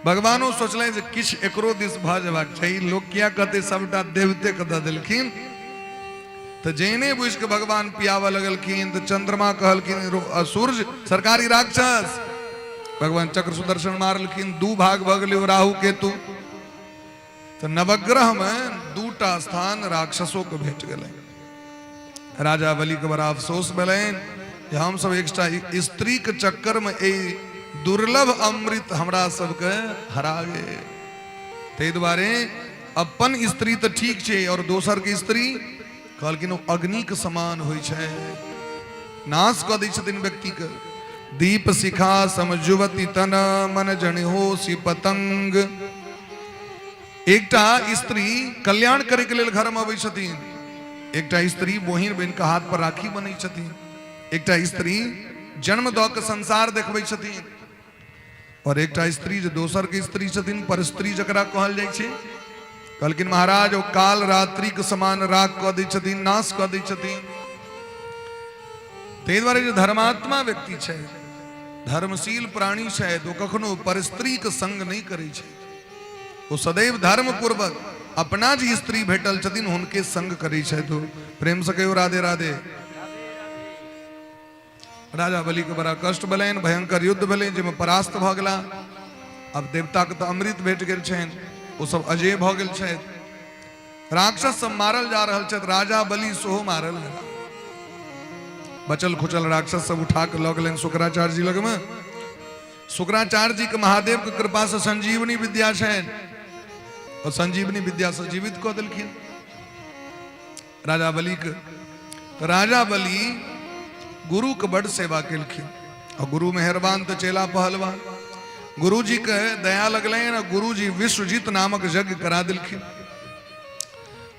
भगवानो सोचलनि जे किछु एकरो दिस भऽ जेबाक चाही, लोक किया कहतै सबटा देवते के दऽ देलखिन। तऽ जैने बुझि कऽ भगवान पियाबऽ लगलखिन तऽ चंद्रमा कहलखिन सूर्य सरकारी राक्षस। भगवान चक्र सुदर्शन मारलखिन, दू भाग भऽ गेलै राहु केतु। तऽ नवग्रह में दूटा स्थान राक्षसों के भेट गेलै। राजा बलि के बड़ा अफसोस भेलनि जे हम सब एकटा स्त्री के चक्कर में एहि दुर्लभ अमृत हमरा सबके हरा गेल। ताहि दुआरे अपन स्त्री तऽ ठीक छै, और दोसर के स्त्री कहलखिन ओ अग्नि के समान होइ छै, नाश कऽ दै छथिन व्यक्ति के। दीप शिखा सम जुवती तन मन जन हो सी पतंग। एकटा स्त्री कल्याण करे के लेल घर में अबै छथिन, एकटा स्त्री बहिन बनि के हाथ पर राखी बनै छथिन, एकटा स्त्री जन्म दऽ के संसार देखबै छथिन, और एकटा स्त्री जे दोसर के स्त्री छथिन, पर स्त्री जकरा कहल जाइ छै, कहलखिन महाराज ओ काल रात्रि के समान राग कऽ दै छथिन, नाश कऽ दै छथिन। ताहि दुआरे जे धर्मात्मा व्यक्ति छै, धर्मशील प्राणी छै, ओ कखनो पर स्त्री के संग नहि करै छै। ओ सदैव धर्म पूर्वक अपना जे स्त्री भेटल छथिन हुनके संग करै छथि। ओ प्रेम से कहियो राधे राधे। राजा बलि के बड़ा कष्ट भेलनि, भयंकर युद्ध भेलनि जाहिमे परास्त भऽ गेला। अब देवता के तऽ अमृत भेट गेल छनि, ओ सब अजय भऽ गेल छथि। राक्षस सब मारल जा रहल छथि, राजा बलि सेहो मारल गेला। बचल खुचल राक्षस सब उठा के लऽ गेलनि शुक्राचार्य जी लगमे। शुक्राचार्य जी के महादेव के कृपा से संजीवनी विद्या छनि और संजीवनी विद्या से जीवित कऽ देलखिन राजा बलि के। तो राजा बलि गुरु के बड़ सेवा केलखिन और गुरु मेहरबान तो चेला पहलवान। गुरु जी के दया लगलनि और गुरु जी विश्वजीत नामक यज्ञ करा देलखिन।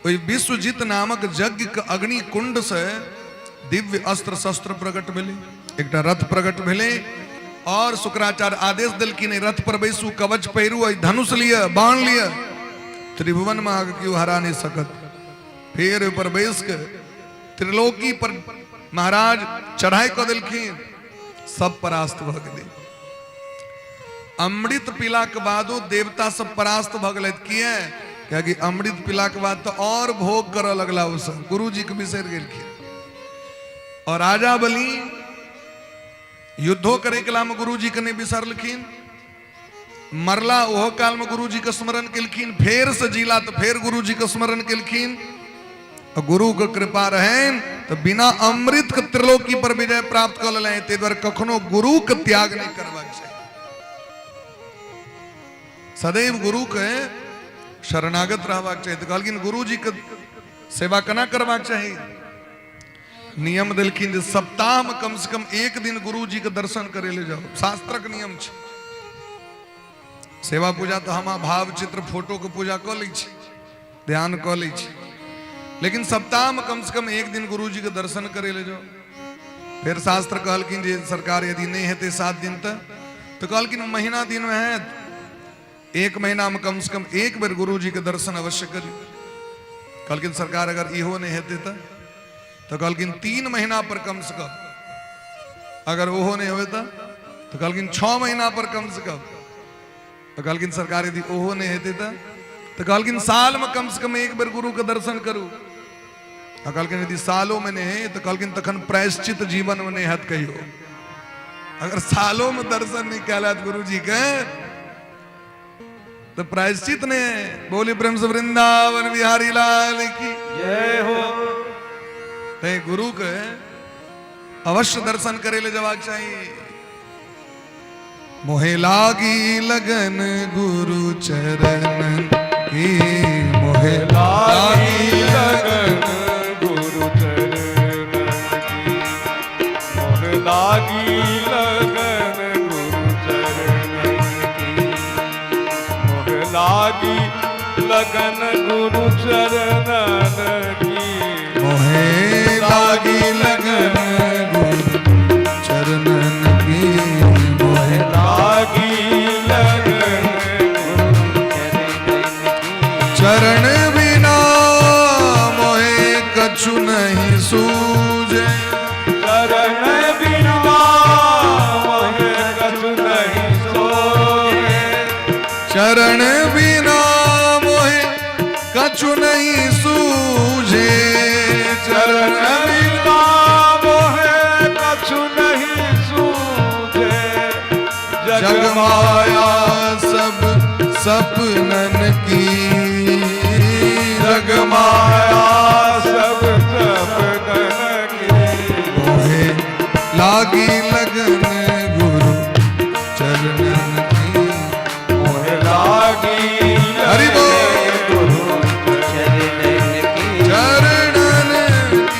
ओहि विश्वजीत नामक यज्ञ के अग्नि कुंड से दिव्य अस्त्र शस्त्र प्रकट भेलै, एकटा रथ प्रकट भेलै और शुक्राचार्य आदेश देलखिन रथ पर बैसू, कवच पहिरू, धनुष लिअ, बाण लिअ, त्रिभुवन में अहाँके केओ हरा नहीं सकत। फेर ओहि पर बैस के त्रिलोकी पर महाराज चढ़ाई कऽ देलखिन, सब परास्त भऽ गेलै। अमृत पीला के बादो देवता सब परास्त भऽ गेलै। किए? कियाकि अमृत पीला के बाद तो और भोग करऽ लगला ओ सब, गुरु जी के बिसरि गेलखिन। और राजा बलि युद्धो करे के में गुरु जी के नहीं बिसरलखिन, मरला ओहो काल में गुरु जी के स्मरण केलखिन, फेर से जीला तो फेर गुरु जी के स्मरण केलखिन। गुरु के कृपा रहन तो बिना अमृत के त्रिलोकी पर विजय प्राप्त कर लेलनि। ताहि दुआरे कखनो गुरु के त्याग नहीं करबाक चाही, सदैव गुरु के शरणागत रहबाक चाही। तो कहलखिन गुरु जी के सेवा केना करबाक चाही? नियम देलखिन जे सप्ताह में कम से कम एक दिन गुरु जी के दर्शन करे ले जाओ, शास्त्रक नियम छै। सेवा पूजा तो हम भाव चित्र फोटो के पूजा कऽ लै छी, ध्यान कऽ लै छी, लेकिन सप्ताह में कम से कम एक दिन गुरु जी के दर्शन करे ले जाओ। फिर शास्त्र कहलखिन जे सरकार यदि नहीं हेतै 7 दिन तो कहलखिन महीना दिन में हैत, एक महीना में कम से कम एक बेर गुरु जी के दर्शन अवश्य करी। कहलखिन सरकार अगर इहो नहीं हेतै तो कहलखिन 3 महीना पर कम से कम, अगर ओहो नहीं होय तो कहलखिन 6 महीना पर कम से कम, तो कहलखिन सरकार यदि ओहो नहीं हेतै तो कहलखिन साल में कम से कम एक बेर गुरु के दर्शन करू। आ कहलखिन यदि सालों में नहीं है तो कहलखिन तखन प्रायश्चित जीवन में नहीं हैत कहियो। अगर सालों में दर्शन नहीं कैल हैत गुरु जी के तो प्रायश्चित नहीं है। बोली प्रेम से वृंदावन बिहारी लाल की जय हो। ते गुरु के अवश्य दर्शन करे ले जवाब चाहिए। मोहे लागी लगन गुरु चरण की, मोहे लागी लगन गुरु चरण की, मोहे लागी लगन गुरु चरण की, मोहे लागी लगन गुरु चरण की, मोहे लागी लगन गुरु चरणन की, मोहे लागी लगन गुरु चरण बिना मोहे कछु नहीं सूझे, चरण बिना मोहे कछु नहीं सोहे, चरण बिना मोहे कछु नहीं सूझे, चरण बिना मोहे कछु नहीं सूझे, जग माया सब सपनन की, जग माया सब सपनन की, मोहे लागी लगन गुरु चरणन की, मोहे लागी हरि बोल। गुरु चरणन की, चरणन की।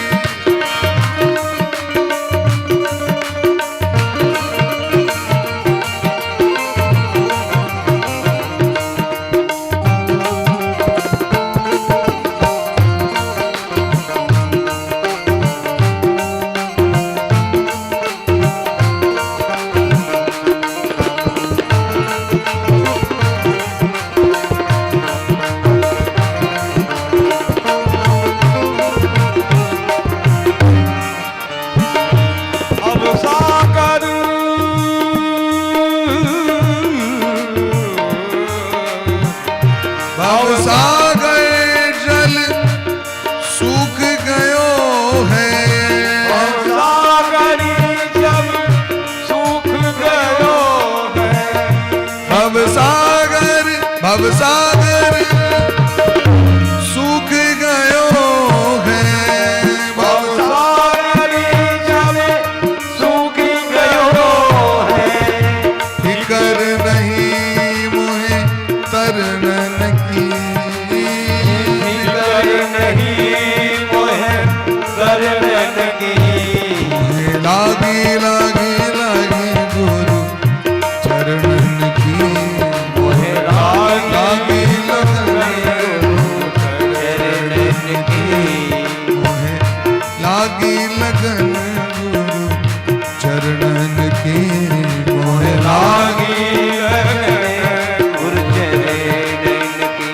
अब सागर भव सागर जल सूख गयो है, सागर जल सूख गयो है, भव सागर, भव सागर सूख गयो है, भव सागर जल सूख गयो है, फिकर लागी लागी लागी गुरु चरणन की। मोहे लागी लगन चरणन की। मोहे लागी लगन गुरु चरणन की। मोहे लागी लगन गुरु चरणन की।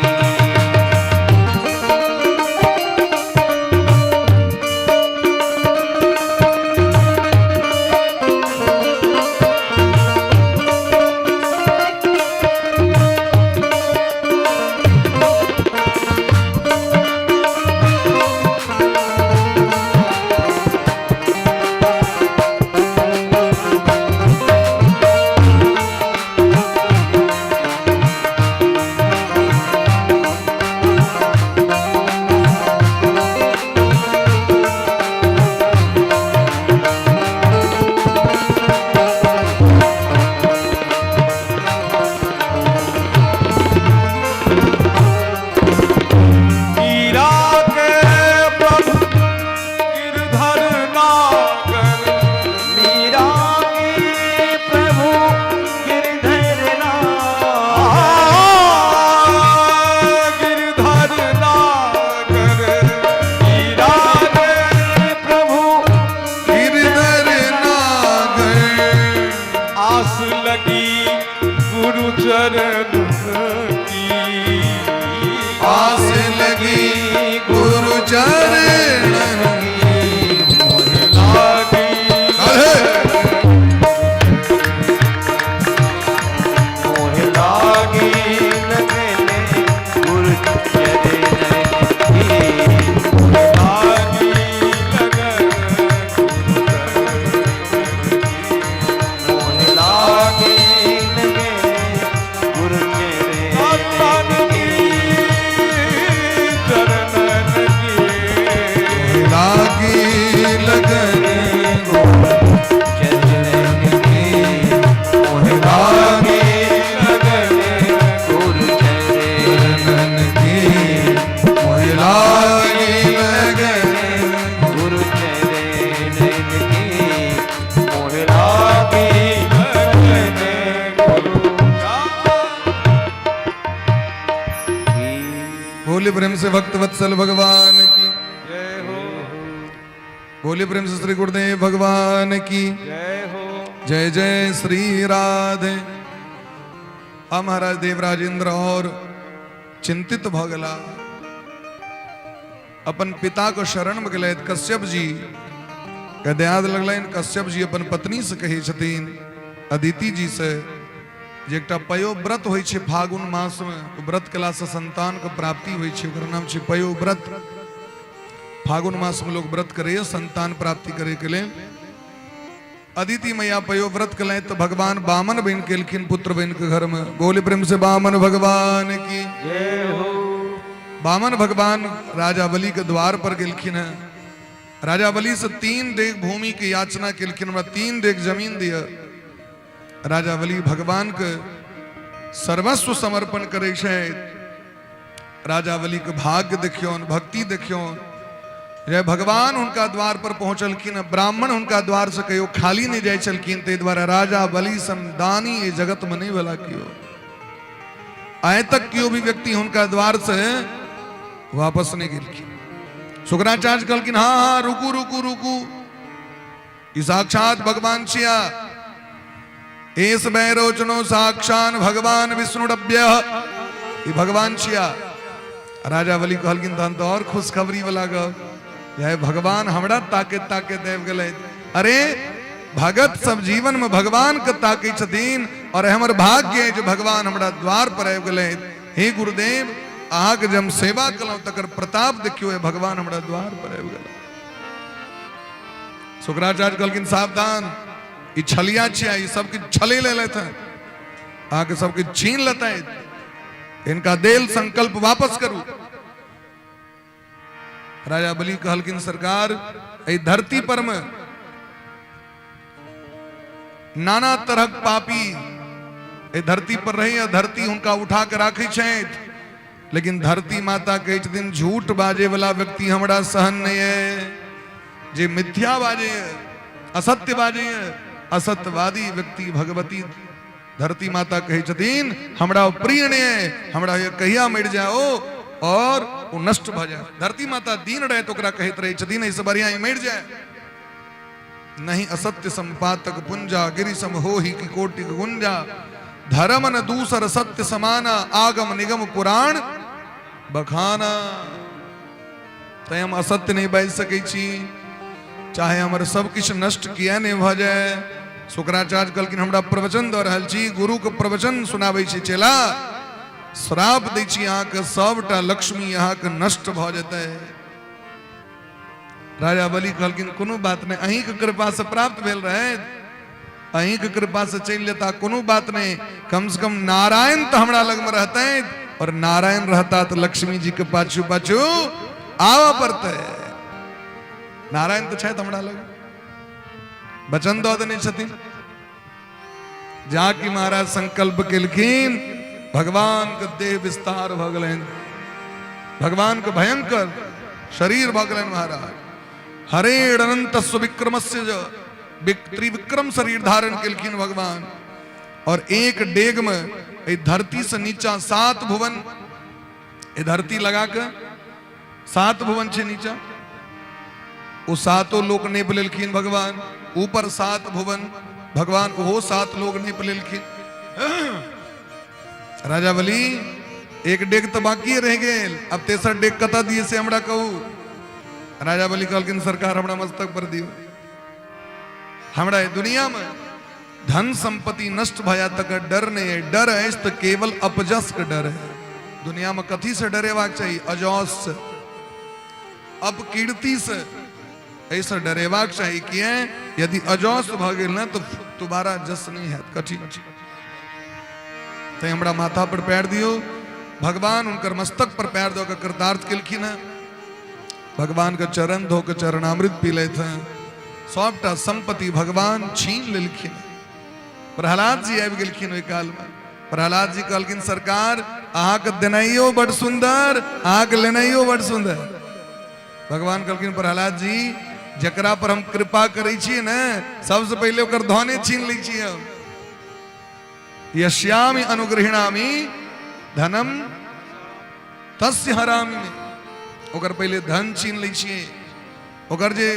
मीरा के प्रभु गिरधर नागर। मीरा के प्रभु गिरधर नागर। गिरधर नागर मीरा के प्रभु गिरधर नागर। आस लगी गुरु चरण की। आस लगी गुरु चरणन की। मोहे लागी राधे। मोहे लागी लगन गुरु चरणन की। लागी लगन मोहे लागी लगन गुरु चरणन की, की। चरणन की। लागी लगन गुरु चरणन की। मोहे लागी लगन गुरु चरणन चरणन की। मोहे लागी लगन गुरु चरणन की। मोहे लागी लगन गुरु की। बोले प्रेम से भक्त वत्सल भगवान की। जय हो। बोले प्रेम से श्री गुरुदेव भगवान की। जय हो। जय जय श्री राधे। आ महाराज देवराजेंद्र और चिंतित भ गेला। अपन पिता को शरण में गेलथि। कश्यप जी के दयाद लगलनि। कश्यप जी अपन पत्नी से कहै छथिन, अदिति जी से, जे एकटा पयोव्रत होइ छै फागुन मास में, ओ व्रत केलासँ संतान के प्राप्ति होइ छै। ओकर नाम छै पयोव्रत। फागुन मास में लोग व्रत करैए संतान प्राप्ति करे के लेल। अदिति मैया पयोव्रत केलथि तऽ भगवान वामन बनि के एलखिन, पुत्र बनि के घर में। बोले प्रेम से वामन भगवान की। जय हो। वामन भगवान राजा बलि के द्वार पर गेलखिन हैं। राजा बलि से 3 डेग भूमि के याचना केलखिन, हमरा 3 डेग जमीन दिअ। राजा बलि भगवान के सर्वस्व समर्पण करै छथि। राजा बलि के भाग्य देखियौन, भक्ति देखियौन, जे भगवान हुनका द्वार पर पहुंचलखिन। ब्राह्मण हुनका द्वार से कहियो खाली नहीं जाइ छलखिन। ताहि दुआरे राजा बलि सन दानी एहि जगत में नहीं भेला केओ। आइ तक केओ भी व्यक्ति हुनका द्वार से वापस नहीं गेलखिन। शुक्राचार्य कहलखिन, हाँ हाँ, रुकू रुकू रुकू, ई साक्षात भगवान छिया। एस वैरोचनो साक्षान भगवान विष्णुरभ्य, ई भगवान छिया। राजा बलि कहलखिन, तहन तऽ और खुशखबरी वाला गप जय, भगवान हमरा ताके ताके आबि गेलै। अरे, भगत सब जीवन में भगवान के ताकै छथिन और हमर भाग्य है जे भगवान हमरा द्वार पर आबि गेलै। हे गुरुदेव, अहाँके जे हम सेवा केलहुँ तकर प्रताप देखियौ, हे भगवान हमरा द्वार पर आबि गेलै। शुक्राचार्य कहलखिन, सावधान, ई छलिया छियै, ई सब किछु छले ले लेते हैं, अहाँके सब किछु छीन लेतै। इनका देल संकल्प वापस करू। राजा बलि कहलखिन, सरकार, एहि धरती पर में नाना तरहक पापी एहि धरती पर रही, धरती हुनका उठा के राखै छथि, लेकिन धरती माता कहै छथिन, झूठ बाजे वाला व्यक्ति हमरा सहन नहीं है, जे मिथ्या बाजे है। असत्य बाजैए। असत्यवादी व्यक्ति भगवती धरती माता कहै छथिन हमरा प्रिय नहि अइ, हमरा होइए कहिया मरि जाओ और ओ नष्ट भऽ जाए। धरती माता दिन राति ओकरा कहैत रहै छथिन एहिसँ बढ़िआँ ई मरि जाए। नहीं असत्य संपातक पुंजा, गिरि सम होहि की कोटि गुंजा, धर्म न दूसर सत्य समाना, आगम निगम पुराण बखाना। तैं हम असत्य नहीं बाजि सकै छी, चाहे हमर सब किछु नष्ट किया नहीं भऽ जाए। शुक्राचार्य कहलखिन हमरा प्रवचन दऽ रहल छी, गुरु के प्रवचन सुनाबै छी चेला, श्राप दै छी अहाँके सबटा लक्ष्मी अहाँके नष्ट भऽ जेतै। राजा बलि कहलखिन कोनो बात नहि, अहींके कृपासँ प्राप्त भेल रहै, अहींके कृपासँ चलि जेता, कोनो बात नहि, कम से कम नारायण तऽ हमरा लगमे रहतै, और नारायण रहता तऽ लक्ष्मी जी के पाछू पाछू आबऽ पड़तै। नारायण तऽ छथि हमरा लग, वचन दऽ देने छथिन। जाकि महाराज संकल्प केलखिन, भगवान के देह विस्तार भऽ गेलनि, भगवान के भयंकर शरीर भऽ गेलनि महाराज। हरेण अनंत विक्रमस्य त्रिविक्रम शरीर धारण केलखिन भगवान, और एक डेग में एहि धरती से नीचा 7 भुवन, एहि धरती लगा के 7 भुवन छै नीचा, ओ सातो लोक नापि लेलखिन भगवान। ऊपर 7 भुवन भगवान ओहो 7 लोक नापि लेलखिन। राजा बलि एक डेग तऽ बाकी रहि गेल, अब तेसर डेग कतऽ दिए से हमरा कहू। राजा बलि कहलखिन सरकार हमरा मस्तक पर दियौ, हमरा एहि दुनिया में धन संपत्ति नष्ट भऽ जायत तकर डर नहीं है, डर अछि तऽ केवल अपजस के डर है। दुनिया में कथी से डरेबाक चाही? अजस से, अपकीर्ति से, एहिसँ डरेबाक चाही। किए यदि अजस भऽ गेल ने तऽ दोबारा जस नहीं हैत, कठिन। तैं हमरा माथा पर पैर दियौ। भगवान हुनकर मस्तक पर पैर दऽ कऽ कृतार्थ केलखिन हेँ। भगवान के चरण धो के चरणामृत पी लेते हैं, सबटा संपत्ति भगवान छीन लेलखिन। प्रहलाद जी आबि गेलखिन ओहि काल में। प्रहलाद जी कहलखिन सरकार अहाँके देनाइयो बड़ सुंदर, अहाँके लेनाइयो बड़ सुंदर। भगवान कहलखिन प्रहलाद जी जकरा पर हम कृपा करै छियै ने सबसे पहिले ओकर धने छीन लै छियै हम। यश्यामि अनुगृहिणामि धनम तस्य हरामी में, ओकर पहिले धन छीन लै छियै। ओकर जे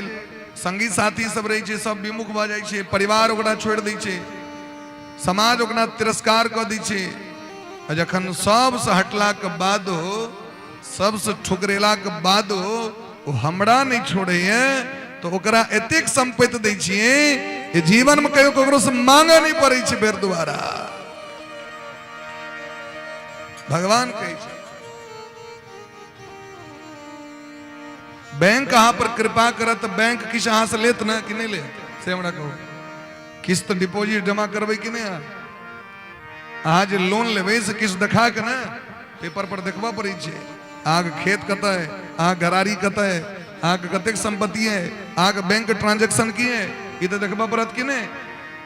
संगी साथी सब रहै छै सब विमुख भऽ जाइ छै, परिवार ओकरा छोड़ि दै छै, समाज ओकरा तिरस्कार कऽ दै छै। आ जखन सबसँ हटलाके बादो, सबसँ ठुकरेलाके बादो ओ हमरा नहि छोड़ैए तऽ ओकरा एतेक सम्पत्ति दै छियै जे जीवनमे कहियो ककरोसँ मांगऽ नहि पड़ै छै फेर दोबारा। भगवान कहै छै बैंक अहाँ पर कृपा करत, बैंक किछु अहाँ से लेत ने कि नहि लेत से हमरा कहू। किस्त डिपोजिट जमा करबै कि नहि? अहाँ अहाँ जे लोन लेबै से किछु देखा के ने पेपर पर देखबऽ पड़ै छै। अहाँके खेत कतऽ है, अहाँके घरारी कतऽ है, अहाँके कतेक संपत्ति है, अहाँके बैंक ट्रांजेक्शन की है, ई तऽ देखबऽ पड़त कि नहि?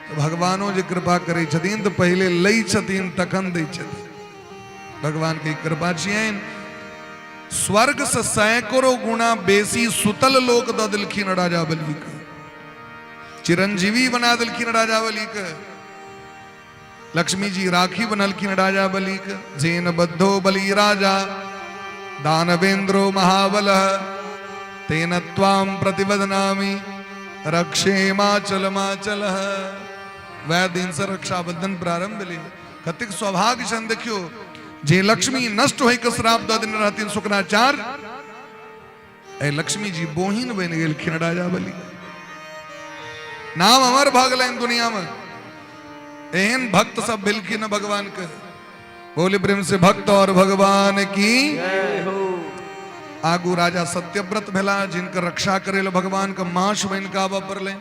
तऽ भगवानो जे कृपा करै छथिन तऽ पहिले लै छथिन तखन दै छथिन। भगवान के कृपा छियनि। स्वर्ग से सैकड़ों गुणा बेसी सुतल लोक दऽ देलखिन राजा बलि के, चिरंजीवी बना देलखिन राजा बलि के। लक्ष्मी जी राखी बनलखिन राजा बलि के। जेन बद्धो बलि राजा दानवेंद्रो महाबल, तेन त्वाम प्रतिबदनामि रक्षे माचल माचल। वह दिन से रक्षाबंधन प्रारंभ भेलै। कतेक सौभाग्य छनि देखियौ, जे लक्ष्मी नष्ट होय के श्राप दऽ देने रहथिन शुक्राचार्य, ए लक्ष्मी जी बोहिन बनि गेलखिन राजा बलि। नाम अमर भऽ गेलनि दुनिया में। एहन भक्त सब भेलखिन भगवान के। बोले प्रेम से भक्त और भगवान की। आगू राजा सत्यव्रत भेला, जिनकर रक्षा करे ले भगवान के माछ बनि के आबऽ पड़लै।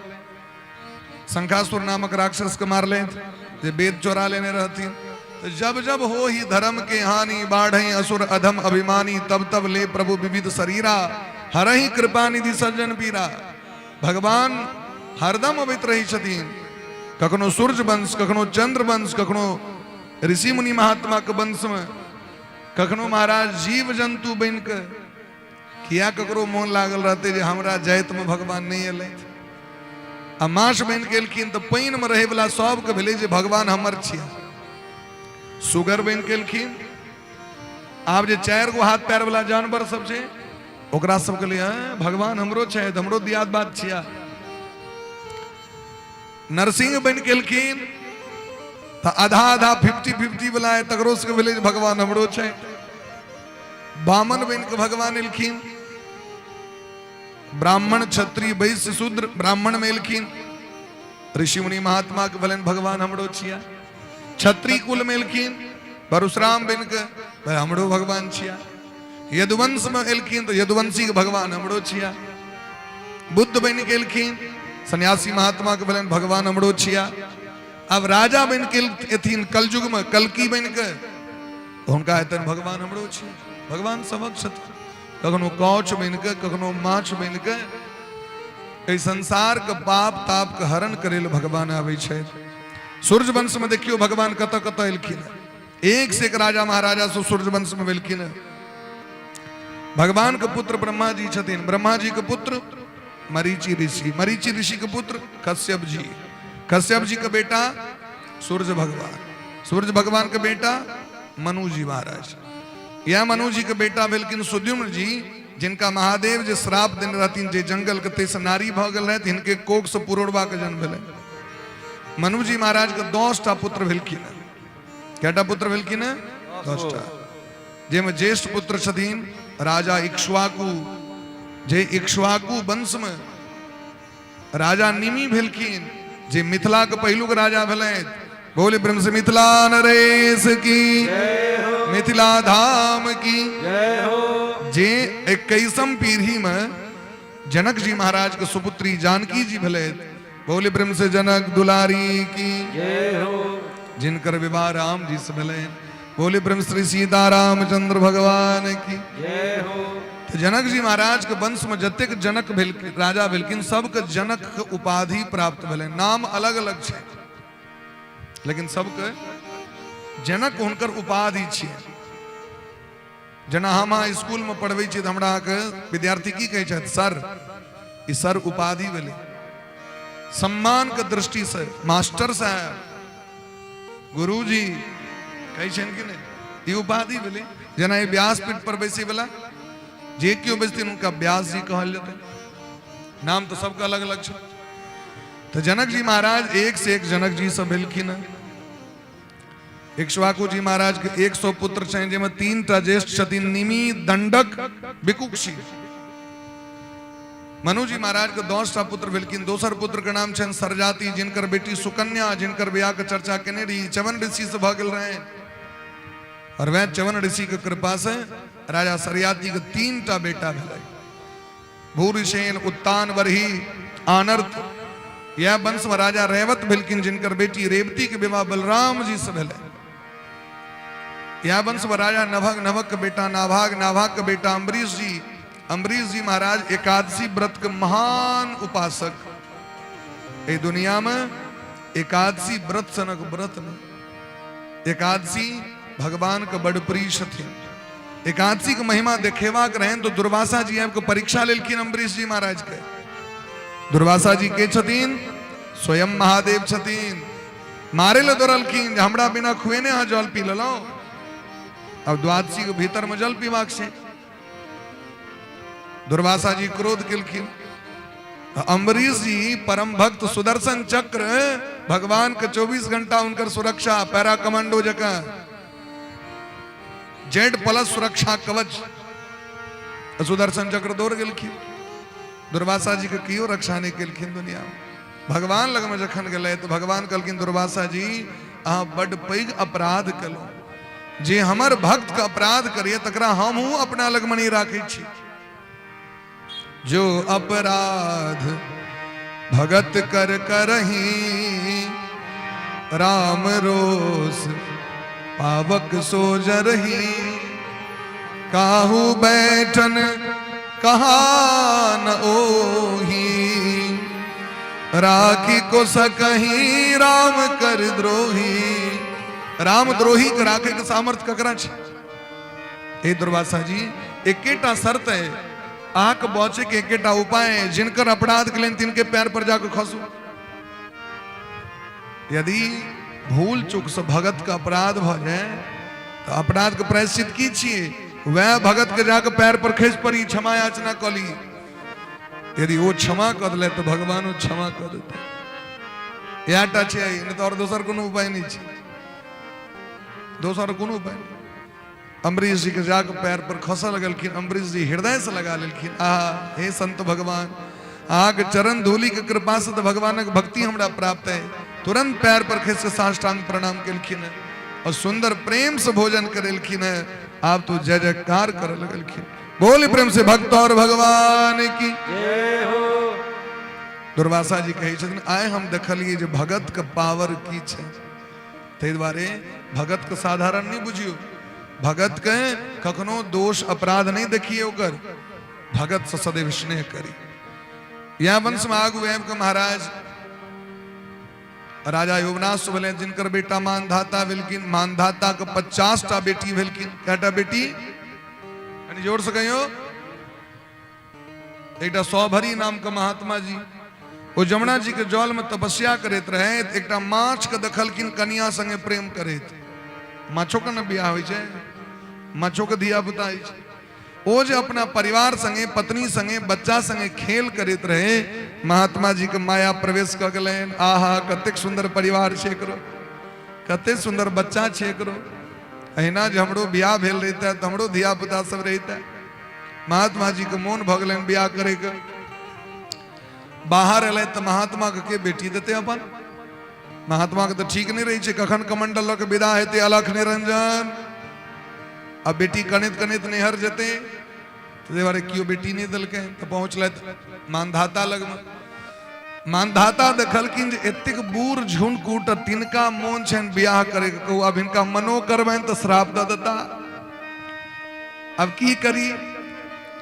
शंखासुर नामक राक्षस के मारले जे वेद चोरा लेने रहथिन। तो जब जब हो ही धर्म के हानि, बाढ़ असुर अधम अभिमानी, तब तब ले प्रभु विविध शरीरा, हरहि कृपा निधि सज्जन पीरा। भगवान हरदम अबैत रहै छथिन, कखनो सूर्य वंश, कखनो चंद्र वंश, कखनो ऋषि मुनि महात्मा के वंश में, कखनो महाराज जीव जंतु बनि के। किया ककरो मोन लागल रहते जे हमरा जाति में भगवान नहीं एलै? आ माछ बनि के एलखिन तऽ पानिमे रहैवला सबके भेलै जे भगवान हमर छियै। सुगर बनि के एलखिन। आब जे 4 गो हाथ पैर वाला जानवर सब छै ओकरा सबके लिए भगवान हमरो छै, हमरो दियाद बात छिया। नरसिंह बनि के एलखिन तऽ आधा आधा 50-50 वाला है, तकरो सबके भेलै जे भगवान हमरो छै। बामन बनि के भगवान एलखिन। ब्राह्मण क्षत्रिय वैश्य शूद्र ब्राह्मण में एलखिन। ऋषि मुनि महात्मा के भेलनि भगवान हमरो छिया। क्षत्रिय कुल में एलखिन, परशुराम बनि के भाई हमरो भगवान छिया। यदुवंश में एलखिन तो यदुवंशी के भगवान हमरो छिया। बुद्ध बनि के एलखिन, सन्यासी महात्मा के भेलनि भगवान हमरो छिया। अब राजा बनि के एथिन कलयुग में, कलकी बनि के, तो हुनका हेतनि भगवान हमरो छिया। भगवान सबक छथिन। कखनो कौच बनि के, कखनो माछ बनि के एहि संसार के पाप ताप के हरण करे ले भगवान आबै छथि। सूर्य वंश में देखियो भगवान कतऽ कतऽ एलखिन। एक से एक राजा महाराजा सब सूर्य वंश में भेलखिन। भगवान के पुत्र ब्रह्मा जी छथिन। ब्रह्मा जी के पुत्र मरीचि ऋषि, मरीचि ऋषि के पुत्र कश्यप जी, कश्यप जी के बेटा सूर्य भगवान, सूर्य भगवान के बेटा मनु जी महाराज। यह मनु जी के बेटा भेलखिन सुद्युम्न जी, जिनका महादेव जे श्राप देने रहथिन जे जंगल के तैसे नारी भऽ गेल रहथि, हिनके कोख से पुरोरवा के जन्म भेलै। मनु जी महाराज के 10टा पुत्र भेलखिन। कएटा पुत्र भेलखिन? 10टा। जाहिमे ज्येष्ठ पुत्र छथिन राजा इक्ष्वाकु, जे इक्ष्वाकु वंश में राजा निमि भेलखिन, जे मिथिला के पहिलुक राजा भेलथि। बोले ब्रह्म से मिथिला नरेश की, मिथिला धाम की जे 21म पीढ़ी में जनक जी महाराज के सुपुत्री जानकी जी भेलथि। बोले ब्रह्म से जनक दुलारी की, जिनकर विवाह राम जी से भेलनि। बोले ब्रह्म श्री सीताराम चंद्र भगवान की। तो जनक जी महाराज के वंश में जतेक जनक भेल राजा भेलखिन, सबके जनक के उपाधि प्राप्त भेलै। नाम अलग अलग छै, लेकिन सबके जनक हुनकर उपाधि छियै। जेना हम अहाँ स्कूल में पढ़बै छियै तऽ हमरा अहाँके विद्यार्थी की कहै छथि? सर। ई सर उपाधि भेलै सम्मान के दृष्टि से। मास्टर साहब, गुरुजी कहै छनि कि नहि? ई उपाधि भेलै। जेना ई व्यासपीठ पर बैसै वाला जे केओ बैसथिन हुनका व्यास जी कहल जेतै। नाम तऽ सबके अलग अलग छै। तऽ जनक जी महाराज एक से एक जनक जी सब भेलखिन। इक्ष्वाकु जी महाराज के 100 पुत्र छनि, जाहिमे 3टा ज्येष्ठ छथिन, निमि, दंडक, विकुक्षी। मनु जी महाराज के 10टा पुत्र भेलखिन। दोसर पुत्र के नाम छनि सरजाति, जिनकर बेटी सुकन्या, जिनकर बियाह के चर्चा केने रही, चवन ऋषि से भऽ गेल रहनि। और वह चवन ऋषि के कृपा से राजा सरयाति के 3टा बेटा भेलै, भूरिसेन, उत्तान, बरही, आनर्त। यह वंश में राजा रेवत भेलखिन, जिनकर बेटी रेवती के विवाह बलराम जी से भेलै। यह वंश में राजा नभग, नभग के बेटा नाभाग, नाभाग के बेटा अम्बरीश जी। अम्बरीश जी महाराज एकादशी व्रत के महान उपासक। ए दुनिया में एकादशी व्रत सनक व्रत नहीं। एकादशी भगवान के बड़ प्रिय छथिन। एकादशी के महिमा देखेबाक रहनि तो दुर्वासा जी आबि के परीक्षा लेलखिन अम्बरीश जी महाराज के। दुर्वासा जी के छथिन? स्वयं महादेव छथिन। मारे ले दौड़लखिन जे हमरा बिना खुएने अहाँ जल पी लेलहुँ। अब द्वादशी के भीतर में जल पीबाक छै। दुर्वासा जी क्रोध केलखिन। अम्बरीश जी परम भक्त, सुदर्शन चक्र भगवान के 24 घंटा उनकर सुरक्षा, पैरा कमांडो जकाँ जेड प्लस सुरक्षा कवच, सुदर्शन चक्र दौड़ गेलखिन। दुर्वासा जी के कियो रक्षा नहीं केलखिन दुनिया में। भगवान लग में जखन गेलै तो भगवान कहलखिन, दुर्वासा जी अहाँ बड पैघ अपराध केलहुँ। जे हमर भक्त के अपराध करिए तकरा हमहूँ अपना लग में नहीं राखै छी। जो अपराध भगत कर करही, राम रोस पावक सो जरही। काहू बैठन कहा न ओही, राखी को सकही राम कर द्रोही। राम द्रोही के राखे के सामर्थ्य ककरा छै? हे दुर्वासा जी, एकेटा शर्त है, अहाँके बचे के एकेटा उपाय है, जिनकर अपराध केलनि तिनके पैर पर जाके खसू। यदि भूल चूकसँ भगतके अपराध भऽ जाय तऽ अपराधके प्रायश्चित की छियै? वएह भगतके जाके पैर पर खसि पड़ी, क्षमा याचना कऽ ली। यदि ओ क्षमा कऽ देले तऽ भगवानो क्षमा कऽ देतै। इएह टा छै, नहि तऽ आओर दोसर कोनो उपाय नहि छै, दोसर कोनो उपाय नहि। अम्बरीश जी के जाके पैर पर खसऽ लगलखिन। अम्बरीश जी हृदय से लगा लेलखिन, आहा हे संत भगवान, अहाँके चरण धूलि के कृपा से तऽ भगवानक भक्ति हमरा प्राप्त है। तुरंत पैर पर खसि के साष्टांग प्रणाम केलखिन है और सुंदर प्रेम से भोजन करेलखिन है। आब तो जय जयकार करे लगलखिन। बोल प्रेम से भक्त और भगवान की जय हो। दुर्वासा जी कहै छथिन, आइ हम देखलियै जे भगत के पावर की छै। ताहि दुआरे भगत के साधारण नहि बुझियौ। भगत के कखनो दोष अपराध नहि देखिए, ओकर भगत से सदैव स्नेह करी। यह वंश में आगू आबि के महाराज राजा युवनाश भेलै, जिनकर बेटा मानधाता भेलखिन। मानधाता के 50 टा बेटी भेलखिन। कएटा बेटी? कनि जोर से कहियौ। एकटा सौभरी नाम के महात्मा जी, ओ जमुना जी के जल में तपस्या करैत रहे। एकटा माछ के देखलखिन कनिया संगे प्रेम करैत। माछो के ने बियाह होइ छै, माछो के धिया पुता होइ छै। ओ जे अपना परिवार संगे, पत्नी संगे, बच्चा संगे खेल करैत रहे, महात्मा जी के माया प्रवेश कऽ गेलनि। आहा, कतेक सुंदर परिवार छै एकरो, कतेक सुंदर बच्चा छै एकरो। अहिना जे हमरो बियाह भेल रहितै तऽ हमरो धिया पुता सब रहितै। महात्मा जी के मोन भऽ गेलनि बियाह करैके। बाहर एलै तऽ महात्मा के के बेटी देतै अपन? महात्मा के तऽ ठीक नहि रहै छै, कखन कमंडल लऽ के विदा हेतै अलख निरंजन, आ बेटी कनैत कनैत नैहर जेतै। ताहि दुआरे केओ बेटी नहि देलकै। तऽ पहुँचलथि मानधाता लगमे। मानधाता देखलखिन जे एतेक बूढ़ झुनकुट आ तिनका मोन छनि बियाह करैके। कहू, आब हिनका मनो करबनि तऽ श्राप दऽ देता, अब की करी?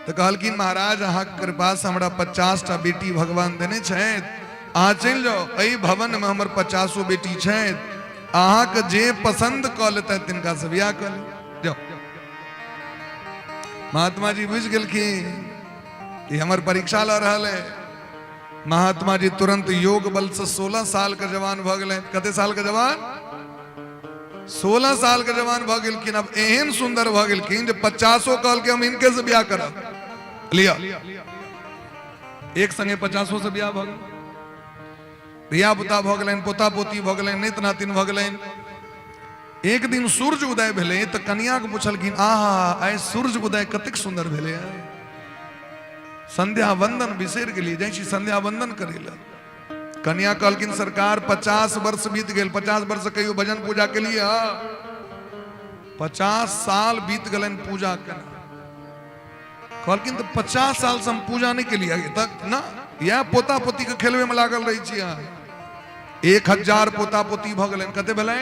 तऽ कहलखिन, महाराज, अहाँके कृपासँ हमरा 50 टा बेटी भगवान देने छथि। अहाँ चलि जाउ, एहि भवनमे हमर 50 बेटी छथि, अहाँके जे पसन्द कऽ लेतै तिनका से बियाह कऽ ले जाउ। महात्मा जी बुझि गेलखिन कि हमर परीक्षा लऽ रहल है। महात्मा जी तुरंत योग बल से 16 साल के जवान भऽ गेलै। कते साल के जवान? 16 साल के जवान भऽ गेलखिन। अब एहन सुंदर भऽ गेलखिन जे 50 कहलकै हम इनके से बियाह करब। लिअ, एक संगे 50 से बियाह भऽ गेल। धिया पुता भऽ गेलनि, पोता पोती भऽ गेलनि, नाति नातिन भऽ गेलनि। एक दिन सूर्य उदय भेलै तऽ कनिया के पुछलखिन, आहा, आइ सूर्य उदय कतेक सुंदर भेलै। संध्या वंदन बिसरि गेलियै, जाइ छी संध्या वंदन करै लए। कनिया कहलखिन, सरकार, 50 वर्ष बीत गेल। 50 वर्ष कहियो भजन पूजा के लिए? 50 साल बीत गेलनि पूजा केना। कहलखिन, तऽ 50 साल से हम पूजा नहि केलियै तक ना, इएह पोता पोती के खेलबे में लागल रहै छी अहाँ। 1000 पोता पोती भऽ गेलनि। कते भेलै?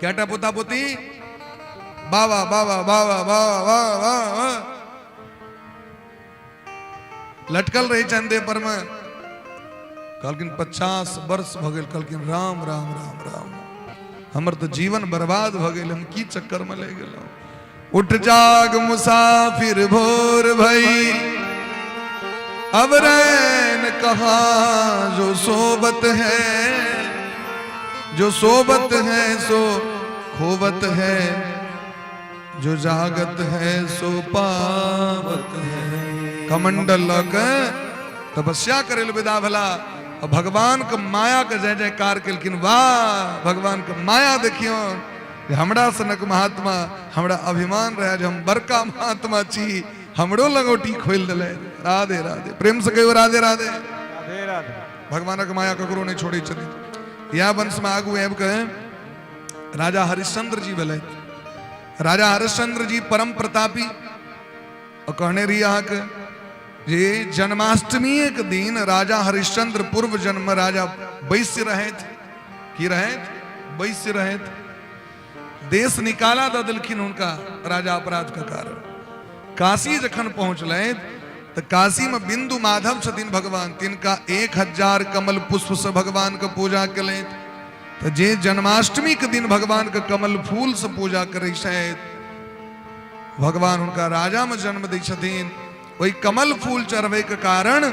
कएटा पोता पोती? बाबा बाबा बाबा बाबा बाबा बाबा लटकल रहै छनि देह पर मे। कहलखिन, 50 वर्ष भऽ गेल। कहलखिन, राम राम राम राम, हमर तऽ जीवन बर्बाद भऽ गेल, हम की चक्कर में ले गेलहुँ। उठ जाग मुसाफिर भोर भई, अब रैन कहा जो सोबत है, जो सोबत है सो खोवत है, जो जागत है सो पावत है। कमंडल लऽ के तपस्या करे लए विदा भेला आ भगवान के माया के जय जयकार केलखिन। वाह, भगवान के माया देखियौ जे हमरा सनक महात्मा, हमरा अभिमान रहे जे हम बड़का महात्मा छी, हमरो लंगोटी खोलि देले। राधे राधे। प्रेम से कहियो राधे राधे। राधे राधे। भगवानक माया ककरो नहि छोड़ै छथिन। इएह वंशमे आगू आबि कऽ राजा हरिश्चंद्र जी भेलै। राजा हरिश्चंद्र जी परम प्रतापी। और कहने रही अहाँके जे जन्माष्टमी के दिन राजा हरिश्चंद्र पूर्व जन्म में राजा वैश्य रहथि। की रहथि? वैश्य रहथि। देश निकाला दऽ देलखिन हुनका राजा अपराध के कारण। काशी जखन पहुँचलथि तऽ काशी में बिंदु माधव छथिन भगवान, तिनका 1000 कमल पुष्प से भगवान के पूजा केलथि। तऽ जे जन्माष्टमी के दिन भगवान के कमल फूल से पूजा करै छथि, भगवान हुनका राजा में जन्म दै छथिन। ओहि कमल फूल चढ़बै के कारण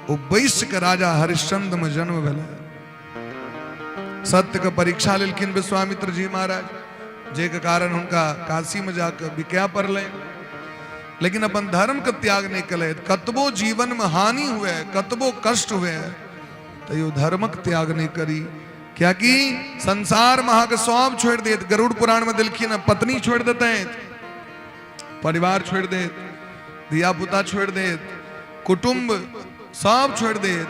ओ वैश्य के राजा हरिश्चंद्र में जन्म भेलै। सत्यके परीक्षा लेलखिन विश्वामित्र जी महाराज, जाहिके कारण हुनका काशीमे जाकऽ बिकाय पड़लै। लेकिन अपन धर्मके त्याग नहि केलथि। कतबो जीवनमे हानि हुए, कतबो कष्ट हुए, तैयो धर्मक त्याग नहि करी, कियाकि संसारमे अहाँके सब छोड़ि देत। गरुड़ पुराणमे देलखिन, पत्नी छोड़ि देतै, परिवार छोड़ि देत, धिया पुता छोड़ि देत, कुटुम्ब सब छोड़ि देत,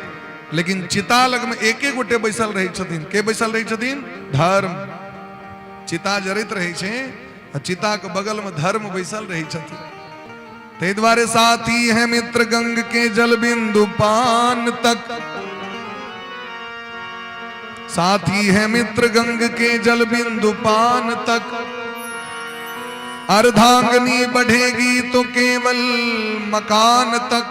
लेकिन चिता लगमे एके गोटे बैसल रहै छथिन। के बैसल रहै छथिन? धर्म। चिता जरैत रहै छै आ चिताके बगलमे धर्म बैसल रहै छथिन। ताहि दुआरे साथी है मित्र गंग के जल बिंदु पान तक, साथी है मित्र गंग के जल बिंदु पान तक, अर्धांगनी बढ़ेगी तो केवल मकान तक,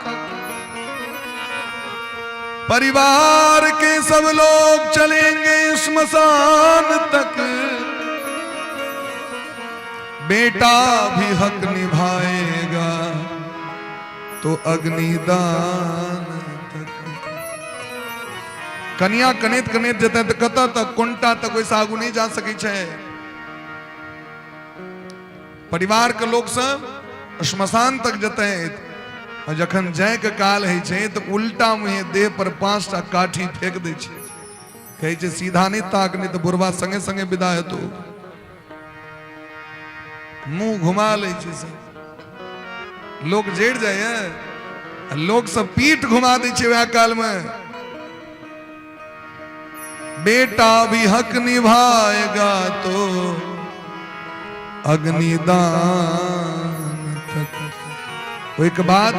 परिवार के सब लोग चलेंगे श्मशान तक, बेटा भी हक निभाएगा तो अग्निदान तक। कनिया कनेत कनेत जेतै तऽ कतऽ तक, कोनटा तक, ओहिसँ आगू नहि जा सकै छै। परिवार के लोक सब श्मशान तक जेतै, आ जखन जायके काल होइ छै तऽ उल्टा मुँहे देह पर 5टा काठी फेंक दै छै, कहै छै सीधा नहि ताक, नहि तऽ बुढ़वा संगे संगे विदा हेतौ। मुंह घुमा लै छै सब लोक, जरि जाइए, आ लोक सब पीठ घुमा दै छै वएह काल में। बेटा भी हक निभाएगा तो अग्निदान तक। ओहिके बाद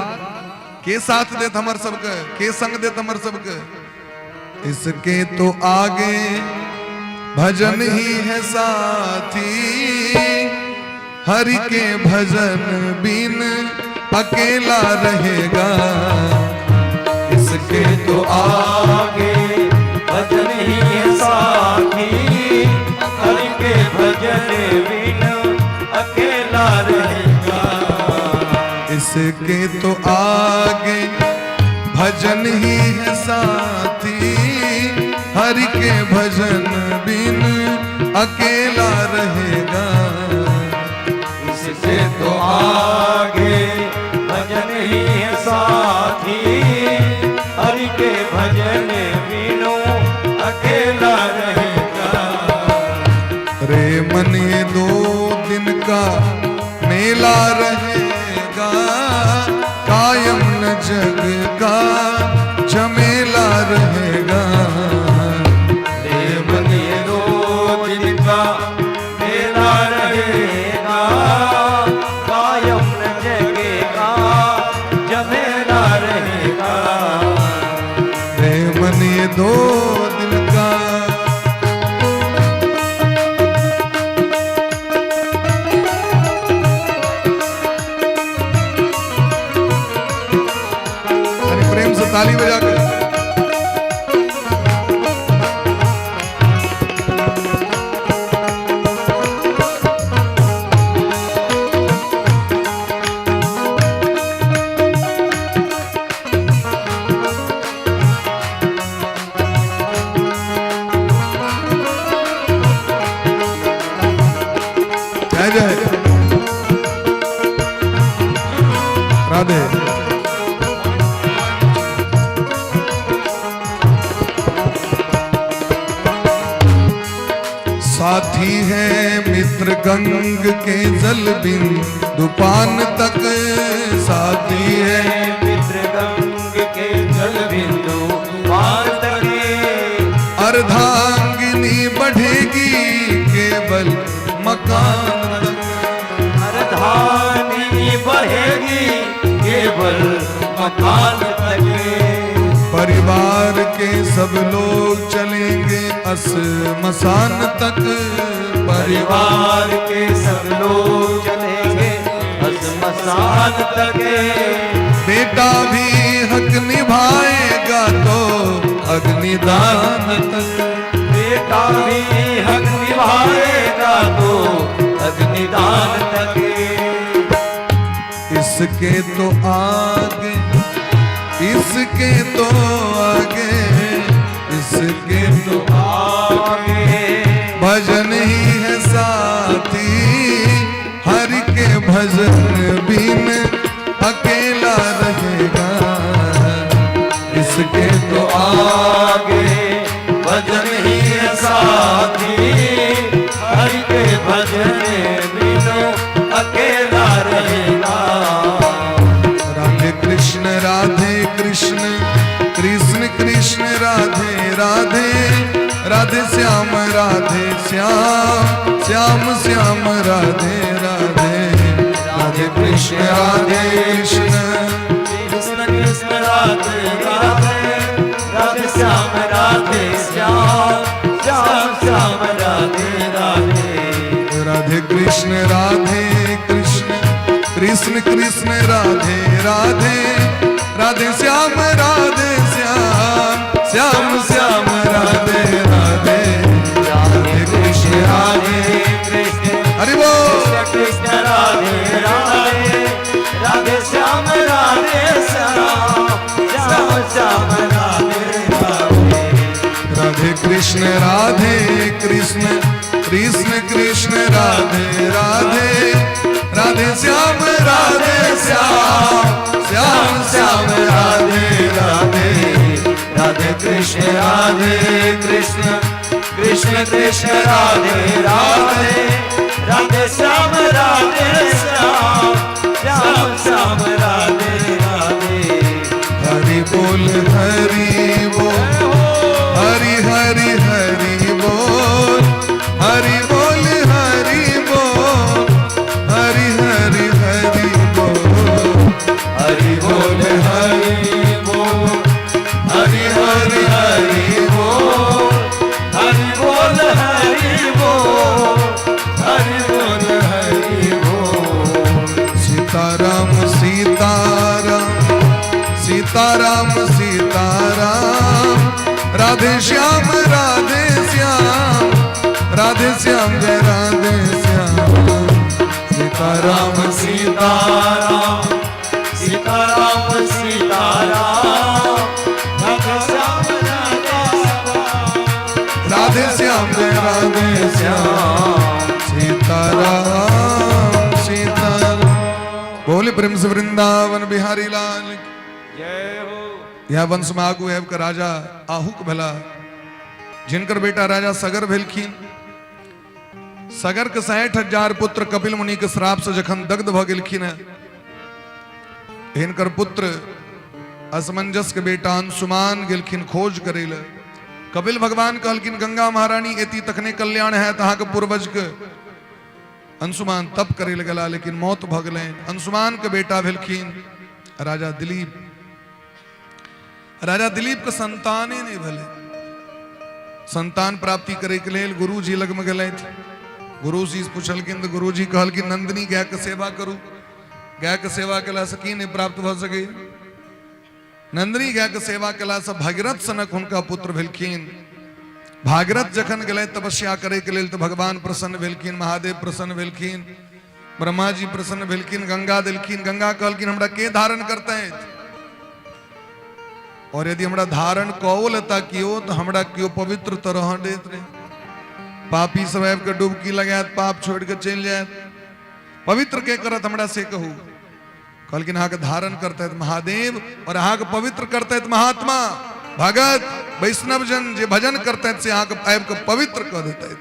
के साथ देत हमर सबके, के संग देत हमर सबके? इसके तो आगे भजन ही है साथी, हरि के भजन बिन अकेला रहेगा। इसके तो आगे भजन ही है साथी, हरि के भजन बिन अकेला रहेगा। इसके तो आगे भजन ही है साथी, हरि के भजन बिन अकेला रहेगा। इससे तो आगे भजन ही है साथी, हरि के भजन बिनु अकेला रहेगा। रे मन ये 2 दिन का मेला रहेगा, कायम न जग का झमेला रहेगा। रे मन ये 2 दिन का मेला रहेगा, कायम न जग का झमेला रहेगा। रे मन ये 2 दिन का। अरे प्रेम से ताली बजा के। जय जय राधे। साथी है मित्र गंग के जल बिंदु पान तक, साथी है मित्र गंग के जल बिंदु पान तक, अर्धांगिनी बढ़ेगी केवल मकान तक, अर्धांगिनी बढ़ेगी केवल मकान तक, परिवार के सब लोग चलेंगे श्मशान तक, परिवार के सब लोग चलेंगे श्मशान तक, बेटा भी हक निभाएगा तो अग्निदान तक, बेटा भी हक निभाएगा तो अग्निदान तक। इसके तो आगे, इसके तो आगे, इसके तो आगे राधे राधे श्याम राधे श्याम श्याम श्याम राधे राधे राधे कृष्ण राधे कृष्ण कृष्ण कृष्ण राधे राधे राधे श्याम राधे श्याम श्याम श्याम राधे राधे राधे कृष्ण राधे कृष्ण कृष्ण कृष्ण राधे राधे राधे श्याम राधे श्याम श्याम श्याम राधे राधे राधे कृष्ण राधे कृष्ण हरि बोल कृष्ण राधे राधे राधे श्याम राधे श्याम श्याम श्याम राधे राधे राधे कृष्ण राधे कृष्ण कृष्ण कृष्ण राधे राधे राधे श्याम राधे श्याम श्याम श्याम राधे राधे राधे कृष्ण राधे कृष्ण कृष्ण कृष्ण राधे राधे राधे श्याम राधे श्याम श्याम श्याम राधे राधे हरि बोल हरि बोल हरि हरि हरि बोल हरि बोल हरि बोल हरि हरि हरि बोल हरि बोल हरि बोल हरि हरि हरि बोल हरि बोल हरि बोल हरि बोल हरि बोल सीताराम सीताराम सीताराम सीताराम राधे श्याम राधे श्याम राधे श्याम जय राधे श्याम सीताराम सीताराम सीताराम सीताराम राधे श्याम राधे श्याम राधे श्याम जय राधे श्याम सीताराम सीताराम बोले प्रेम से वृंदावन बिहारी लाल की। जय हो यह वंश में आगू आबि कऽ राजा आहुक भेला, जिनकर बेटा राजा सगर भेलखिन। सगर के 60,000 पुत्र कपिल मुनि के श्राप से जखन दग्ध भऽ गेलखिन हैं, हिनकर पुत्र असमंजस के बेटा अंशुमान गेलखिन खोज करै लए। कपिल भगवान कहलखिन गंगा महारानी एती तखने कल्याण है अहाँके पूर्वज के। अंशुमान तप करै लए गेला, लेकिन मौत भऽ गेलनि। अंशुमान के बेटा भेलखिन राजा दिलीप। राजा दिलीप के संताने नहि भेलै। संतान प्राप्ति करे के लेल गुरुजी लगमे गेलथि। गुरुजी से पुछलखिन तऽ गुरुजी कहलखिन नंदिनी गाय के सेवा करू, गाय के सेवा केलासँ की नहि प्राप्त भऽ सकैए। नंदिनी गाय के सेवा केलासँ भगीरथ सनक हुनका पुत्र भेलखिन। भागीरथ जखन गेलथि तपस्या करे के लेल तऽ भगवान प्रसन्न भेलखिन, महादेव प्रसन्न भेलखिन, ब्रह्मा जी प्रसन्न भेलखिन, गंगा देलखिन। गंगा कहलखिन हमरा के धारण करतै, और यदि हमरा धारण कओ लेता कियो तऽ हमरा कियो पवित्र तऽ रहऽ देत नहि। पापी सब आबि कऽ डुबकी लगायत, पाप छोड़ि कऽ चलि जायत, पवित्र के करत हमरा से कहू। कहलखिन अहाँके धारण करतैत महादेव और अहाँके पवित्र करतैत महात्मा भगत वैष्णव जन जे भजन करतैत से अहाँके आबि कऽ पवित्र कऽ देतैत।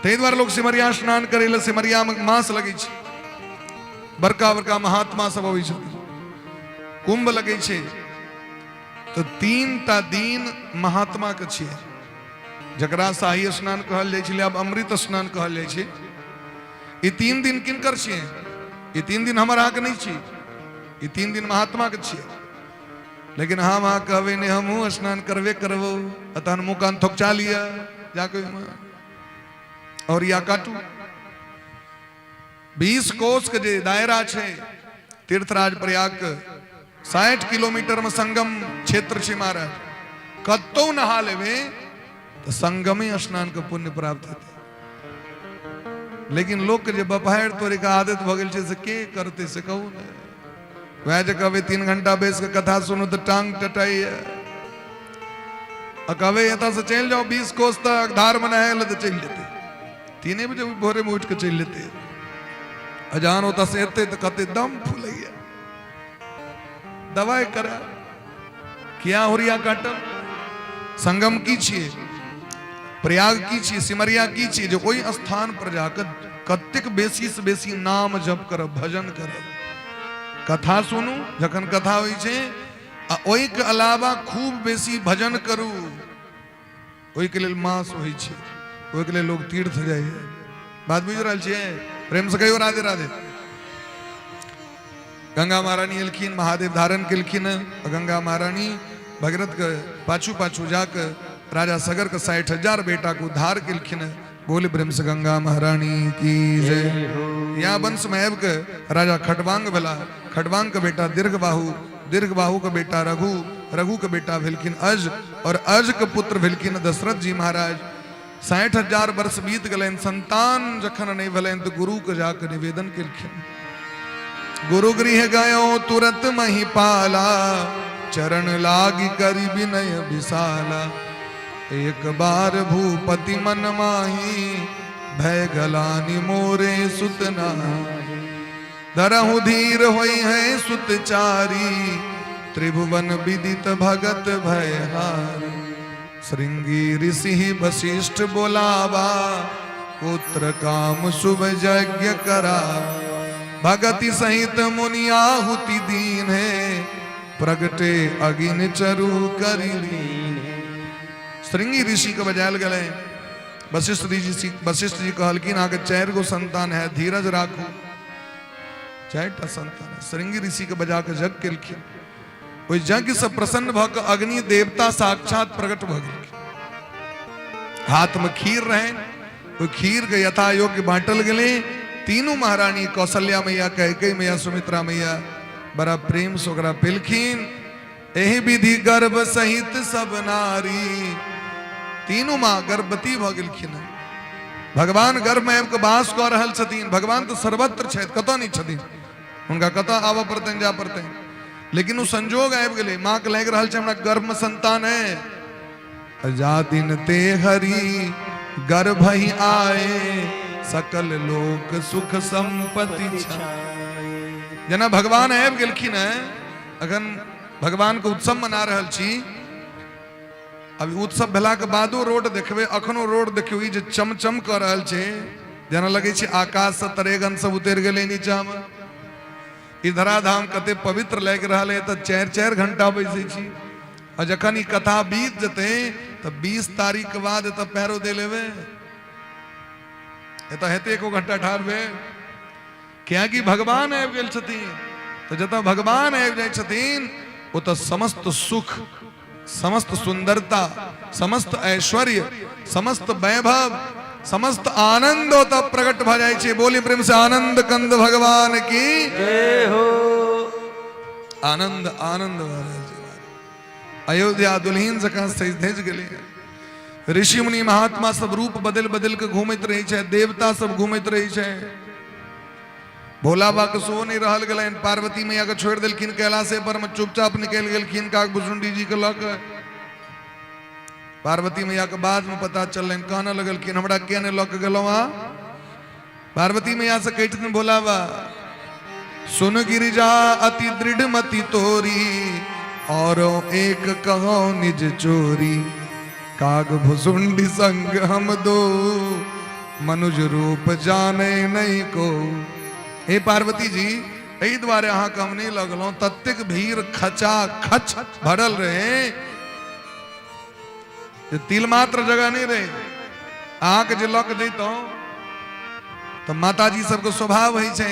ताहि दुआरे लोक सिमरिया स्नान करै लए सिमरियामे मास लगै छै, बड़का बड़का महात्मा सब अबै छथिन, कुंभ लगै छै। तऽ 3टा दिन महात्मा के छियै, जकरा शाही स्नान कहल जाइ छलै, आब अमृत स्नान कहल जाइ छै। ई 3 दिन किनकर छियै? ई 3 दिन हमर अहाँके नहि छी, ई 3 दिन महात्मा के छियै। लेकिन हम अहाँ कहबै नहि, हमहूँ स्नान करबे करबो, आ तहन मुँह कान थोकचा लिअ जाके और या काटू। 20 कोस के जे दायरा छै तीर्थराज प्रयाग के, 60 किलोमीटर में संगम क्षेत्र छै महाराज, कतौ नहा लेबै तऽ संगमे स्नान के पुण्य प्राप्त हेतै। लेकिन लोक के जे बपहारि तोड़े के आदत भऽ गेल छै से के करतै से कहू ने। वएह जे कहबै 3 घंटा बैस के कथा सुनू तऽ टांग टटाइए, आ कहबै एतऽ से चलि जाउ 20 कोस तक धार मे नहाय लए तऽ चलि जेतै, 3 बजे भोरे मे उठि कऽ चलि जेतै। आ जहन ओतऽ से एतै तऽ कहतै दम फूलैए, दवाइ करा किया हुरिया काटल। संगम की छियै, प्रयाग की छियै, सिमरिया की छियै, जे ओहि स्थान पर जाकऽ कतेक बेसी से बेसी नाम जप करब, भजन करब, कथा सुनू जखन कथा होइ छै, आ ओहिके अलावा खूब बेसी भजन करू। ओहिके लेल मास होइ छै, ओहिके लेल लोक तीर्थ जाइए। बात बुझि रहल छियै? प्रेमसँ कहियौ राधे राधे। गंगा महारानी एलखिन, महादेव धारण केलखिन। गंगा महारानी भगीरथ के पाछू पाछू जाके राजा सगर के 60,000 बेटा के उद्धार केलखिन। बोले प्रेम से गंगा महारानी की जय। यहाँ वंश में आबि के राजा खटवांग भेला। खटवांग के बेटा दीर्घबाहु, दीर्घबाहु के बेटा रघु, रघु के बेटा भेलखिन अज, और अज के पुत्र भेलखिन दशरथ जी महाराज। 60,000 वर्ष बीत गेलनि, संतान जखन नहीं भेलनि तो गुरु के जाके निवेदन केलखिन। गुरु गृह गयो तुरंत मही पाला, चरण लागी करी विनय विशाला। एक बार भूपति मन माही, भय गलानी मोरे सुत नाही। धरहु धीर होई है सुत चारी, त्रिभुवन विदित भगत भयहारी। श्रृंगी ऋषि वशिष्ठ बोलावा, पुत्र काम शुभ यज्ञ करा। भगति सहित मुनि आहुति दीन है, प्रगटे अगिन चरु करी। श्रृंगी ऋषि के बजायल गेलै। वशिष्ठ जी वशिष्ठ जी कहलखिन अहाँके 4 गो संतान है, धीरज राखू। 4टा संतान है। श्रृंगी ऋषि के बजा के यज्ञ केलखिन। ओहि यज्ञ से प्रसन्न भऽ के अग्नि देवता साक्षात प्रकट भऽ गेलखिन। हाथ में खीर रहे, ओहि खीर के यथा योग्य बांटल गेलै। तीनू महारानी कौशल्या मैया, कैकेयी मैया, सुमित्रा मैया बड़ा प्रेम से ओकरा पेलखिन। एहि विधि गर्भ सहित सब नारी, तीनू माँ गर्भवती भऽ गेलखिन। भगवान गर्भ में आबि कऽ वास कऽ रहल छथिन। भगवान तऽ सर्वत्र छथि, कतऽ नहि छथिन, हुनका कतऽ आबऽ पड़तनि, जाय पड़तनि। लेकिन ओ संजोग आबि गेलै, माँ के लागि रहल छै हमरा गर्भ में संतान है। जा दिन ते हरि गर्भ ही आए, सकल लोक सुख संपत्ति छाए। जेना भगवान आबि गेलखिन है, अखन भगवान के उत्सव मना रहल छी। अभी उत्सव भेला के बादो रोड देखबै, अखनो रोड देखियौ, ई जे चमचम कऽ रहल छै, जेना लगै छै आकाश से तरेगन सब उतरि गेलै नीचा मे। ई धराधाम कते पवित्र लागि रहल है, तऽ 4-4 घंटा बैसै छी। आ जखन ई कथा बीत जेतै तऽ 20 तारीख के बाद एतऽ पैरो दे लेबै, एतऽ हेतै एको घंटा ठाढ़ भेल? कियाकि भगवान आबि गेल छथिन। तऽ जतऽ भगवान आबि जाइ छथिन ओतऽ समस्त सुख, समस्त सुंदरता, समस्त ऐश्वर्य, समस्त वैभव, समस्त आनंद ओतऽ प्रकट भऽ जाइ छै। बोली प्रेम से आनंद कंद भगवान की जय हो। आनंद आनंद भऽ रहल छै। अयोध्या दुल्हिन जकाँ सजि धजि गेलै। ऋषि मुनि महात्मा सब रूप बदलि बदलि के घूमैत रहै छै, देवता सब घूमैत रहै छै। भोला बाबा के सेहो नहि रहल गेलनि, पार्वती मैया के छोड़ि देलखिन कैलाशे पर में, चुपचाप निकलि गेलखिन काक भुसुंडी जी के लऽ के। पार्वती मैया के बाद में पता चललनि, कहने लगलखिन हमरा किया नहि लऽ के गेलहुँ अहाँ? पार्वती मैया से कहै छथिन भोला बाबा, सुन गिरिजा अति दृढ़ मति तोरी, और एक कहो निज चोरी। काग भुसुंडी संग हम दो, मनुज रूप जाने नहीं को। हे पार्वती जी, एहि दुआरे अहाँके हम नहि लगलहुँ, ततेक भीड़ खचा खच भरल रहे जे तिल मात्र जगह नहीं रहे। अहाँके जे लऽ के जैतहुँ तऽ माताजी सबके स्वभाव होइ छै।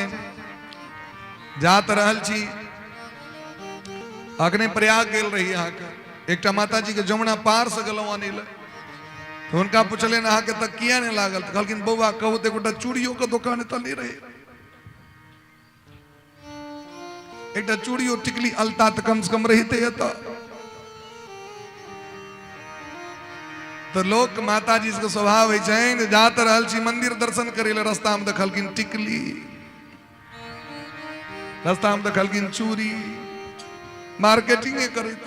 जा तऽ रहल छी, अखने प्रयाग गेल रही अहाँके, एकटा माताजी के जमुना पार से गेलहुँ आनै लए, तऽ हुनका पुछलियनि अहाँके तऽ किया नहि लागल? तऽ कहलखिन बौआ कहू तऽ एगोटा चूड़ियो के दोकान एतऽ नहि रहै, एकटा चूड़ियो टिकली अलता तऽ कम से कम रहिते एतऽ। तऽ लोक माताजी सबके स्वभाव होइ छनि। जा तऽ रहल छी मंदिर दर्शन करै लए, रस्ता में देखलखिन टिकली, रस्ता में देखलखिन चूड़ी, मार्केटिंगे करैत।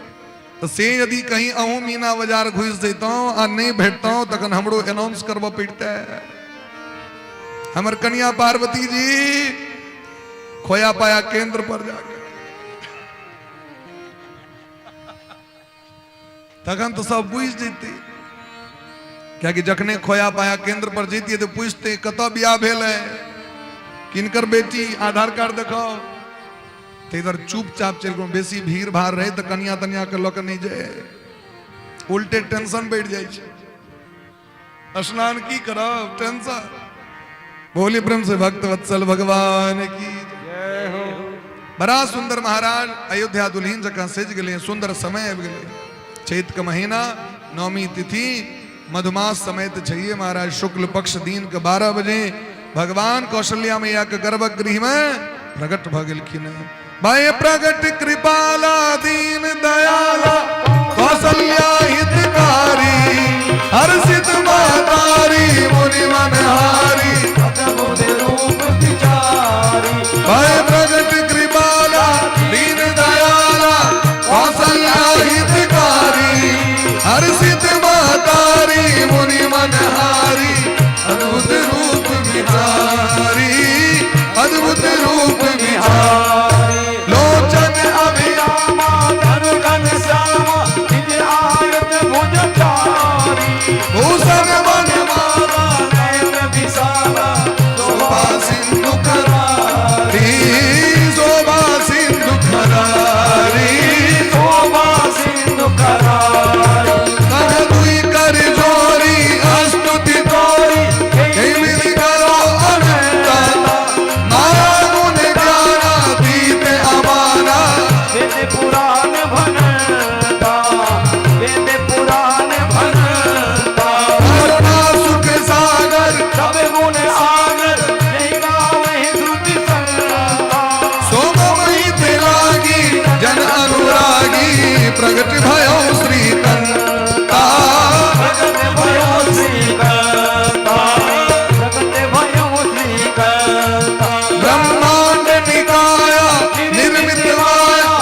तऽ से यदि कहीं अहूँ मीना बाजार घुसि जैतहुँ आ नहि भेटतहुँ, तखन हमरो अनाउंस करबऽ पड़ितै, हमर कनिया पार्वती जी खोया पाया केंद्र पर जाके। तखन तऽ सब बुझि जैतै, कियाकि जखने खोया पाया केंद्र पर जैतियै तऽ पूछते कतऽ बियाह भेल है, किनकर बेटी, आधार कार्ड देखाओ। तऽ इधर चुपचाप चलि गेलहुँ। बेसी भीड़ भाड़ रहै तऽ कनिया तनिया के लऽ कऽ नहि जाय, उल्टे टेंशन बढ़ि जाइ छै। स्नान की करब, टेंशन। बोलिए प्रेम से भक्त वत्सल भगवान की जय हो। बड़ा सुंदर महाराज अयोध्या दुल्हिन जकाँ सजि गेलै, सुंदर समय आबि गेलै। चैत के महीना, नवमी तिथि, मधुमास समय तो चाहिए महाराज। शुक्ल पक्ष दिन के 12 बजे भगवान कौशल्या मैया के गर्भगृह में प्रकट भ गेलखिन। भय प्रगट कृपाला दीन दयाला कौशल्या हितकारी, हर्षित मातारी मुनि मनहारी। अद्भुत रूप विचारी। भय प्रगट कृपाला दीन दयाला कौशल्या हितकारी, हर्षित मातारी मुनि मनहारी। अद्भुत रूप विचारी, अद्भुत रूप विचारी। लोचन अभिरामा धनु घन श्यामा, निज आयत भुज चारी। भूषण मन माला नयन विशाला, शोभा सिंधु करारी, शोभा सिंधु करारी, शोभा सिंधु करारी। कह दुई कर जोरी स्तुति तोरी, केवल करो अनंता। माया गुण ज्ञानातीत अमाना, वेद पुराण भनता, वेद पुराण भनता। करुणा सुख सागर सब गुण सागर, जय गावहि श्रुति संता। सोममयी लागी जन अनुरागी, प्रगट भयो श्री कंता। प्रगट भयो श्री कंता, प्रगट भयो श्री कंता। ब्रह्मांड निकाया निर्मित माया,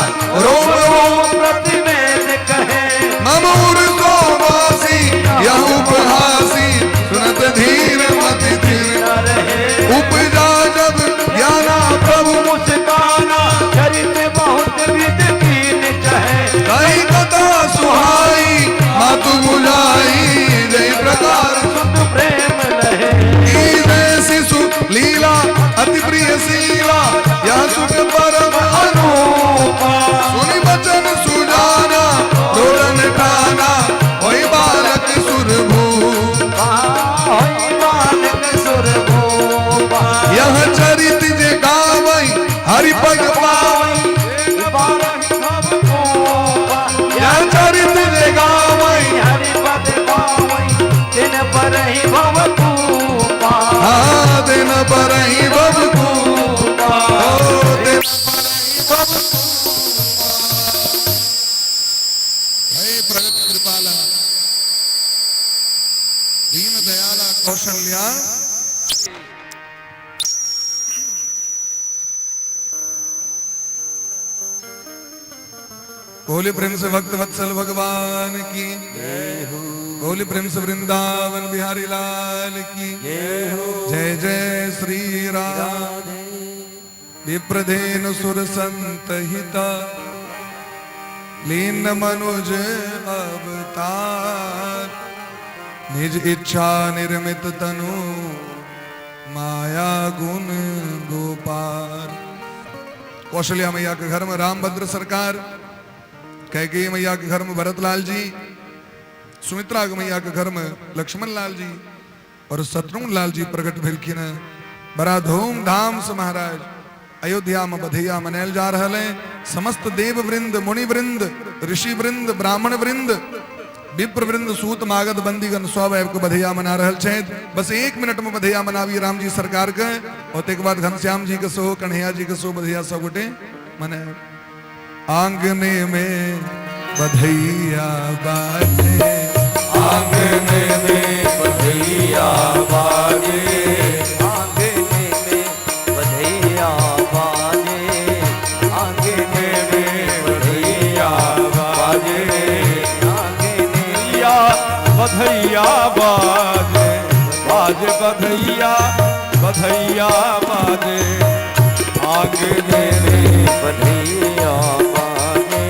रोम रोम प्रतिवेद कहे। ममूर सोवासी यह उपहासी, सुनत धीर मति धीर न रहे। उपजा जब ज्ञाना प्रभु मुस्काना, चरित बहुत विद कीन चहे। कई कथा सुहाई मातु बुझाई, जय प्रकार सुत प्रेम लहे। कीजे शिशु लीला अति प्रिय शीला, यह सुख परम अनूपा। सुनि बचन सुजाना दोलन ठाना, होई बालक सुरभू। होई बालक सुर भूपा। यह चरित जे गावई हरि पद पावई, बारह भव कोपा। यह चरित जे गावई हरि पद पावई, तिन परहि भव कूपा। हाँ दिन परही भव कूपा। ओ दिन परही भव। हे प्रगट कृपाला दीन दयाला कौशल्या। बोले प्रेम से भक्त वत्सल भगवान की बोले प्रेम से वृंदावन बिहारी लाल की जय। जय श्री राम। विप्रधेनु सुर संत हिता, लीन मनुज अवतार। निज इच्छा निर्मित तनु, माया गुण गोपाल। कौशल्या मैया के घर में रामभद्र सरकार, कैकेयी मैया के घर में भरतलाल जी, सुमित्रा मैया के घर में लक्ष्मण लाल जी और शत्रुघ्न लाल जी प्रकट भेलखिन। बड़ा धूमधाम से महाराज अयोध्या में बधैया मनायल जा रहा है। समस्त देव वृंद, मुनि वृंद, ऋषि वृंद, ब्राह्मण वृंद, विप्र वृंद, सूत मागध बंदीगण सब आबि के बधैया मना रहल छथि। बस 1 मिनट में बधैया मनाबी राम जी सरकार के, और तकर बाद घनश्याम जी के सेहो, कन्हैया जी के सेहो बधैया सब गोटे मनायब। आंगने में बधैया बाजे, आंगने में बधैया बाजे, आंगने में बधैया बाजे, आंगने में बधैया बाजे, आंगने या बधैया बाजे, बाजे बधैया, बधैया बाजे, आंगने में बधैया बाजे,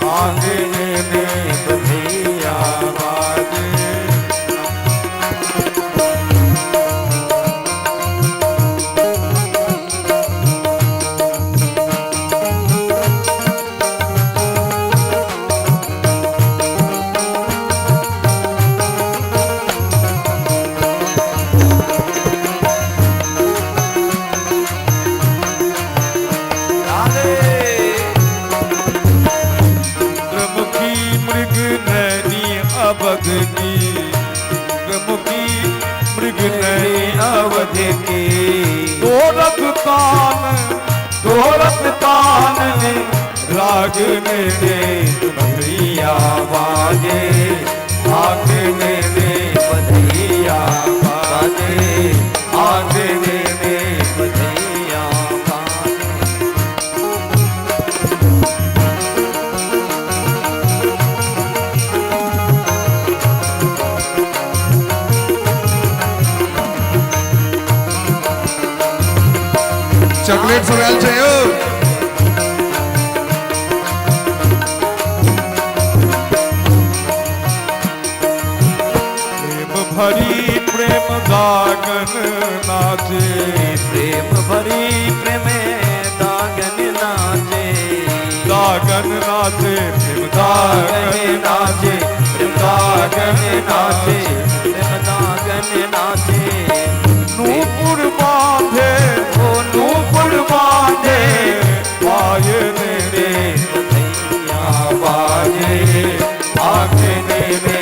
आंगने में बधैया बाजे। अवध की, मुखी मृग नैनी अवध की। दोरत तान, दोरत तान ने रागने रे बधैया बाजे, आंगने रे बधैया बाजे, आंगने रे बधैया बाजे। चॉकलेट सब आयल छै यौ। प्रेम भरी प्रेम दागन नाचे, प्रेम भरी प्रेम दागन नाचे, दागन नाचे प्रेम दागन दागन नाचे प्रेम दागन नाचे प्रेम दागन नाचे। नूपुर बांधे, ओ नूपुर बांधे पायने रे बधैया बाजे, आंगने रे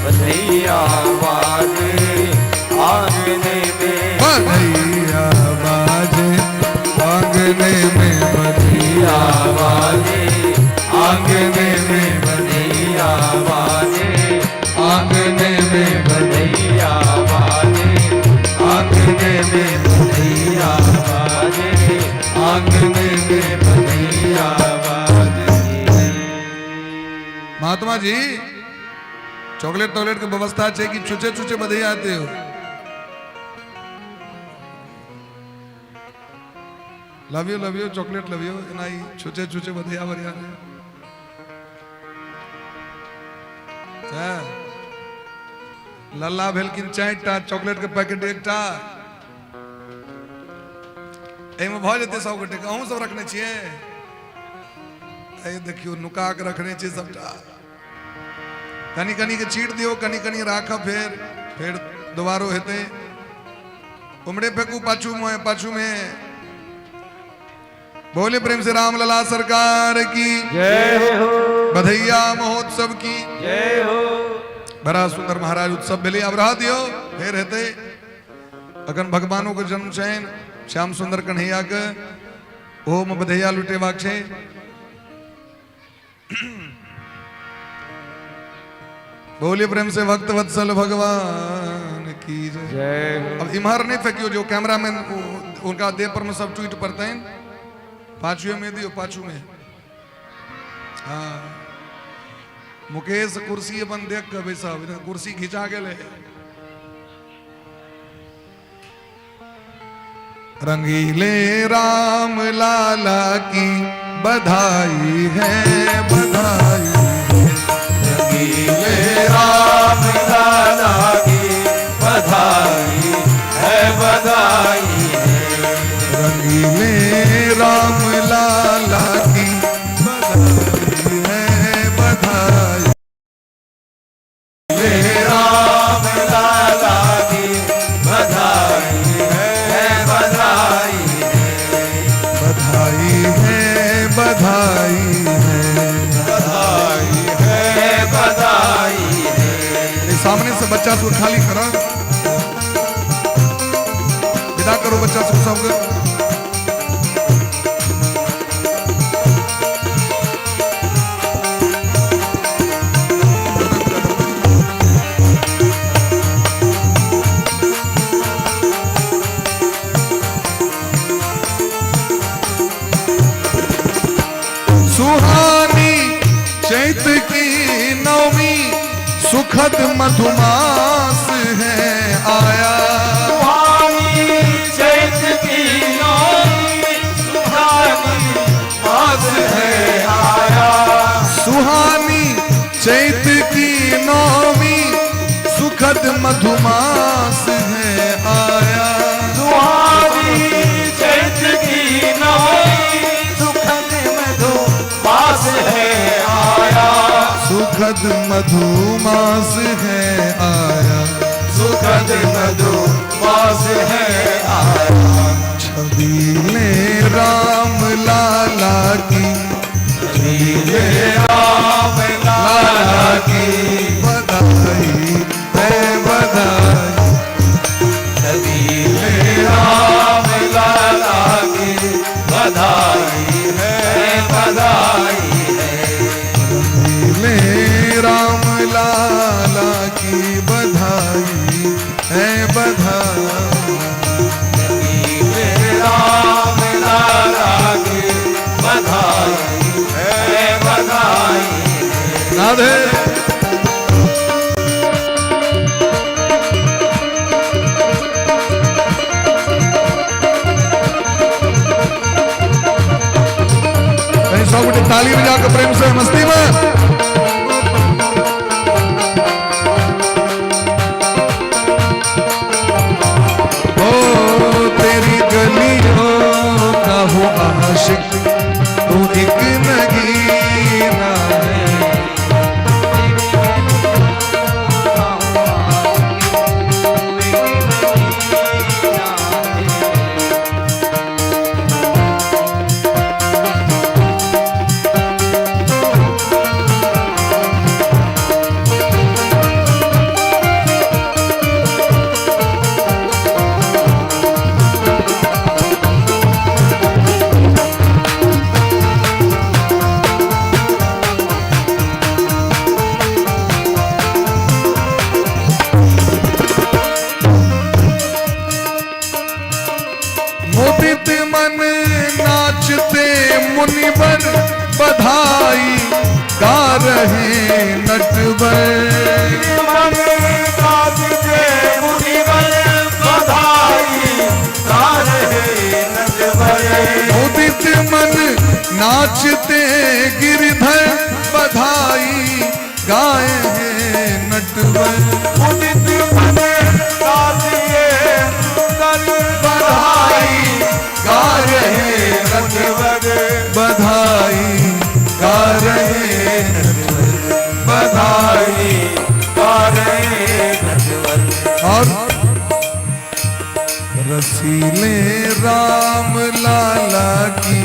बधैया बाजे, आंगने में बधैया बाजे आंगने में, बधैया बाजे, आंगने में, बधैया बाजे, आंगने में, बधैया बाजे, आंगने में, बधैया बाजे, आंगने में बधैया बाजे। महात्मा जी, चॉकलेट टॉकलेट के व्यवस्था छै कि छुचे छुचे बधैया आते हो? Love you, love you, chocolate love you. एना ई छुचे छुचे बधैया बढ़िया रे। लल्ला भेलखिन 4टा चॉकलेट के पैकेट एकटा, एहिमे भऽ जेतै सब गोटे के। अहूँ सब रखने छियै? एहि देखियौ, नुका के रखने छियै सबटा। कनि कनि के चीट दियौ, कनि कनि राखब, फेर फेर दोबारो हेतै। उमरे फेंकू, पाछू में, पाछू में। बोले प्रेम से राम लला सरकार की जय हो। बधैया महोत्सव की जय हो। बड़ा सुंदर महाराज उत्सव भेलै। आब रह दियौ, फेर हेतै। अखन भगवानों के जन्म छनि, श्याम सुंदर कन्हैया के, ओहोमे बधैया लुटेबाक छै। बोलिए प्रेम से भक्त वत्सल भगवान की जय। जय हो। अब इम्हर नहीं फेंकियो, जो कैमरामैन उनका देह पर में सब टूट पड़तनि। पाछुए में दियो, पाछू में। हाँ, मुकेश कुर्सी अपन देख के बैसब, इधर कुर्सी घिचा गेलै। रंगीले राम लाला की बधाई है, बधाई है। रंगीले राम लाला की बधाई है, बधाई है। रंगीले राम लाला की बधाई है, बधाई। राम लाला की बधाई है, बधाई है। बधाई है, बधाई है, बधाई है, बधाई है। ये सामने से बच्चा सब खाली करा, विदा करो बच्चा सब सबके। सुहानी चैत की नवमी, सुखद मधुमास है आया। सुहानी चैत की नवमी, सुहानी मास है आया। सुहानी चैत की नवमी, सुखद मधुमास है आया। सुहानी चैत की नवमी, सुखद मधु मास है आया। सुखद मधुमास है आया। सुखद मधु मास है आया। छबीले राम लाला की, छबीले राम लाला की बधाई। कर प्रेम से मस्ती में। ओ तेरी गलियों का हूँ आशिक, तू एक नगीना है। मुदित मन नाचते मुनिवर बधाई गा रहे नटवर। मन नाचते मुनिवर बधाई गा रहे नटवर। मुदित मन नाचते गिरधर बधाई गाए हैं नटवर। मुदित मन नाचते बधाई गा रहे नटवर, बधाई गा रहे नटवर, बधाई गा रहे नटवर। और रसीले राम लाला की,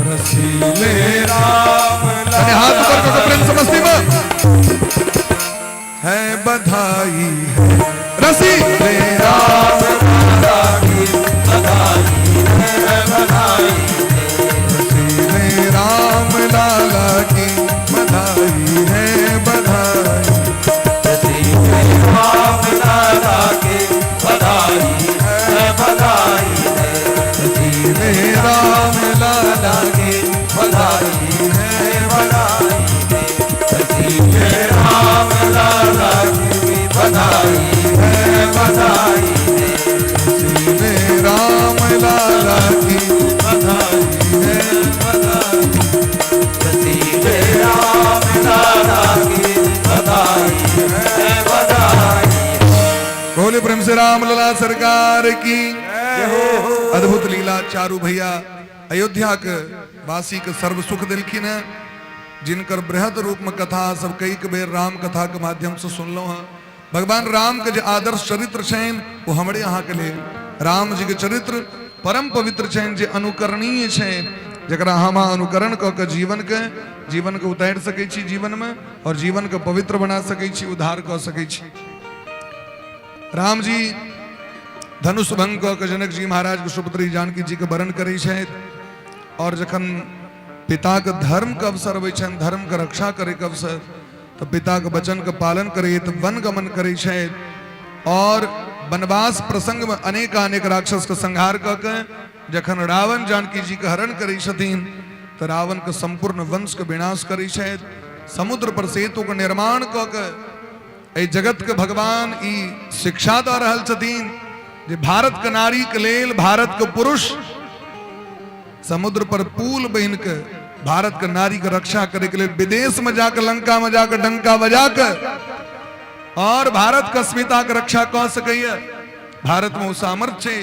रसीले राम लाला, हाथ ऊपर करके प्रेम से मस्ती में है बधाई है रसीले राम लाला की बधाई है बधाई है। रसीले राम लाला की बधाई है बधाई। रसीले राम लाला की बधाई है बधाई है। रसीले राम लाला की बधाई है बधाई है। रसीले राम लाला की बधाई है बधाई है। रसीले राम लाला की बधाई है बधाई। रसीले राम लाला की बधाई है बधाई। बोले प्रेम से राम लाला सरकार की। अद्भुत लीला। चारू भैया अयोध्या के वासी के सर्व सुख दिलखिन है, जिनकर बृहद रूप में कथा सब कई बेर राम कथा के माध्यम से सुनलो हैं। भगवान राम के जो आदर्श चरित्र छनि वो हमरे अहाँ के लिए राम जी के चरित्र परम पवित्र छनि, जे अनुकरणीय छनि, जकरा हम अहाँ अनुकरण कऽ के जीवन के उतारि सकै छी जीवन में, और जीवन के पवित्र बना सकै छी, उद्धार कऽ सकै छी। राम जी धनुष भंग कऽ के जनक जी महाराज के सुपुत्री जानकी जी के वरण करै छथि, और जखन पिताके धर्म के अवसर अबै छनि, धर्म के रक्षा करे के अवसर, तऽ पिताके वचन के पालन करे तऽ वन गमन करै छथि, और वनवास प्रसंग में अनेकानेक राक्षस के संहार कऽ के जखन रावण जानकी जी के हरण करै छथिन तऽ रावण के संपूर्ण वंश के विनाश करै छथि। समुद्र पर सेतु के निर्माण कऽ के एहि जगत के भगवान ई शिक्षा दऽ रहल छथिन जे भारत के नारी के लेल भारत के पुरुष समुद्र पर पुल बनि के भारत के नारी के रक्षा करे के लेल विदेश में जाके लंका में जाके डंका बजा के और भारत के अस्मिता के रक्षा कऽ सकैया। भारत में ओ सामर्थ्य छै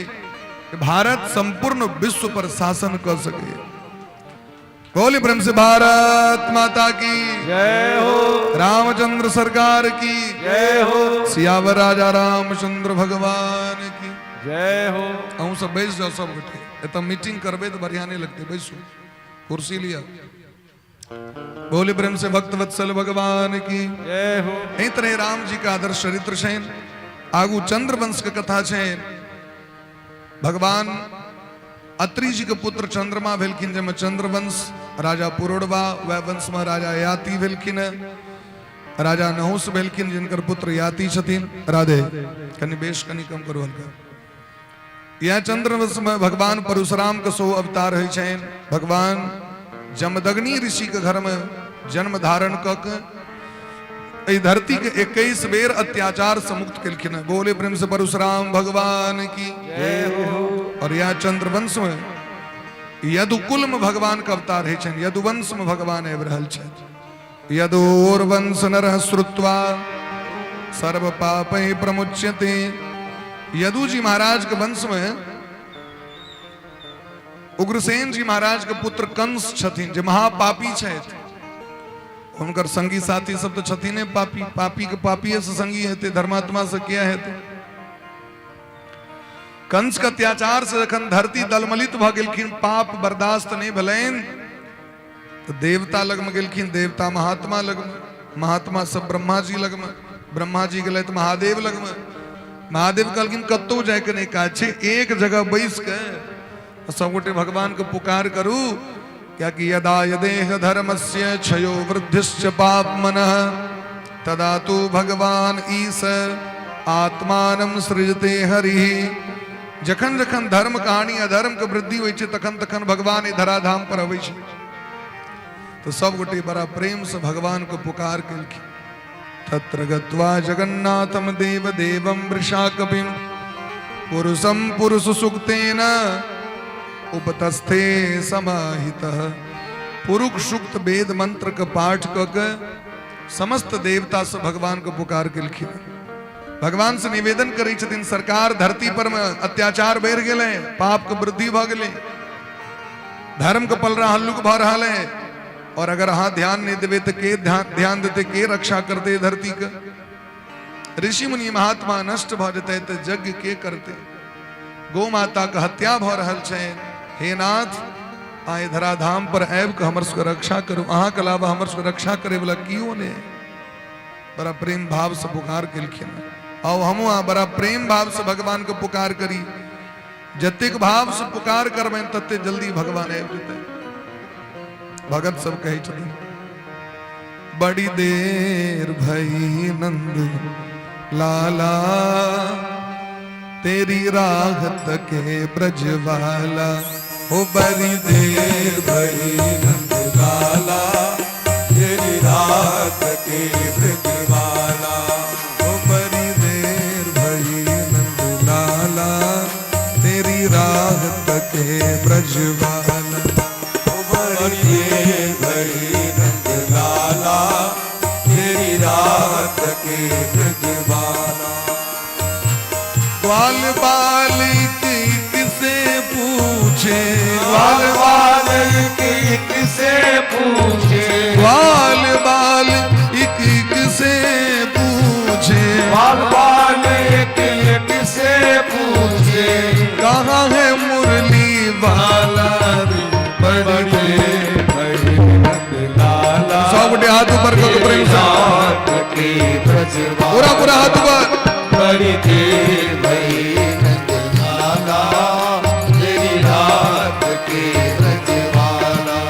कि भारत संपूर्ण विश्व पर शासन कऽ सकैया। बोली प्रेम से भारत माता की जय हो, रामचंद्र सरकार की जय हो, सियावर राजा रामचंद्र भगवान की जय हो। अहूँ सब बैस जाओ सब गोटे, एतऽ मीटिंग करबै तऽ बढ़िया नहीं लगतै, बैसू कुर्सी लिअ। बोले प्रेम से भक्त वत्सल भगवान की जय हो। एहि तरह राम जी के आदर्श चरित्र छनि। आगू चंद्रवंश के कथा छनि। भगवान अत्रि जी के पुत्र चंद्रमा भेलखिन, जाहिमे चंद्रवंश राजा पुरुरवा, वह वंश में राजा याति भेलखिन, राजा नहुष भेलखिन जिनकर पुत्र याति छथिन। राधे कनि बेस कनि कम करू हल्का। यह चंद्रवंश में भगवान परशुराम के सो अवतार होइ छनि। भगवान जमदग्नि ऋषि के घर में जन्म धारण कऽ के एहि धरती के 21 बेर अत्याचार से मुक्त केलखिन। बोले प्रेम से परशुराम भगवान की जय हो। और यह चंद्रवंश में यदुकुल में भगवान के अवतार होइ छनि, यदुवंश में भगवान आबि रहल छथि। यदोर्वंश नरः श्रुत्वा सर्व पापैः प्रमुच्यते। यदु जी महाराज के वंश में उग्रसेन जी महाराज के पुत्र कंस छथिन, जे महापापी छथि। हुनकर संगी साथी सब तो छथिन पापी, पापी के पापी से संगी हेतै, धर्मात्मा से किया हेतै। कंस के अत्याचार से जखन धरती दलमलित भऽ गेलखिन, पाप बर्दाश्त नहीं भेलनि, तो देवता लगमे गेलखिन, देवता महात्मा लगमे, महात्मा सब ब्रह्मा जी लगमे, ब्रह्मा जी गेलथि महादेव लगमे। महादेव कहलखिन कतहु जायके नहि काज छै, एक जगह बैस के सबगोटे भगवान के पुकार करू, कियाकि यदा यदेह धर्मस्य क्षयो वृद्धिश्च पापमनः तदा तु भगवान ईश आत्मानं सृजते हरि। जखन जखन धर्म कहानी अधर्म के वृद्धि होइ छै तखन तखन भगवान एहि धराधाम पर अबै छै। तो सब गोटे बड़ा प्रेम से भगवान को पुकार केलखिन। तत्र गत्वा जगन्नाथम देव देवम वृषाकपिम पुरुषम पुरुष सुक्तेन उपतस्थे समाहितः। पुरुष सुक्त वेद मंत्र के पाठ क के समस्त देवता से भगवान को पुकार केलखिन। भगवान से निवेदन करै छथिन, सरकार धरती पर में अत्याचार बढ़ि गेलै, पाप के वृद्धि भऽ गेलै, धर्म के पलड़ा हल्लुक भऽ रहल है, और अगर अहाँ ध्यान नहीं देबै तऽ के ध्यान ध्यान देते, के रक्षा करते धरती के? ऋषि मुनि महात्मा नष्ट भऽ जेतै तऽ यज्ञ के करते? गौ माता के हत्या भऽ रहल छै। हे नाथ, आइ धराधाम पर आबि कऽ हमर सबके रक्षा करू, अहाँके अलावा हमर सबके रक्षा करे वाला केओ नहि। बड़ा प्रेम भाव से पुकार केलखिन। आओ हमहूँ अहाँ बड़ा प्रेम भाव से भगवान के पुकार करी। जतेक भाव से पुकार करबनि तते जल्दी भगवान आबि जेतै। भगत सब कहै छथिन, बड़ी देर भई नंद लाला, तेरी राह तके ब्रजवाला। हो बड़ी देर भई नंद लाला, तेरी राह तके ब्रजवाला। हो बड़ी देर भई नंद लाला, तेरी राह तके ब्रजवाला। हो बड़ी देर भई नंद लाला, तेरी राह तके ब्रजवाला। ग्वाल बाल की किसे पूछे, ग्वाल बाल की किसे पूछे, ग्वाल बाल एक एक से पूछे, ग्वाल बाल एक एक से पूछे, कहाँ है मुरली वाला रे? बड़ी देर भई नंद लाला। सब गोटे हाथ ऊपर कऽ के प्रेम से रात के ब्रजवाला। पूरा पूरा हाथ ऊपर। बड़ी देर भई नंद लाला, तेरी रात के ब्रजवाला।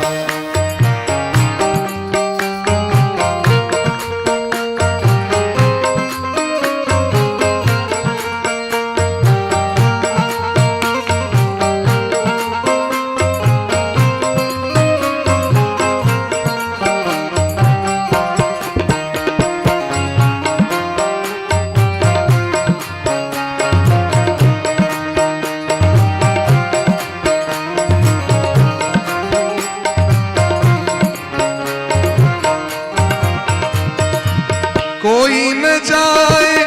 कोई न जाए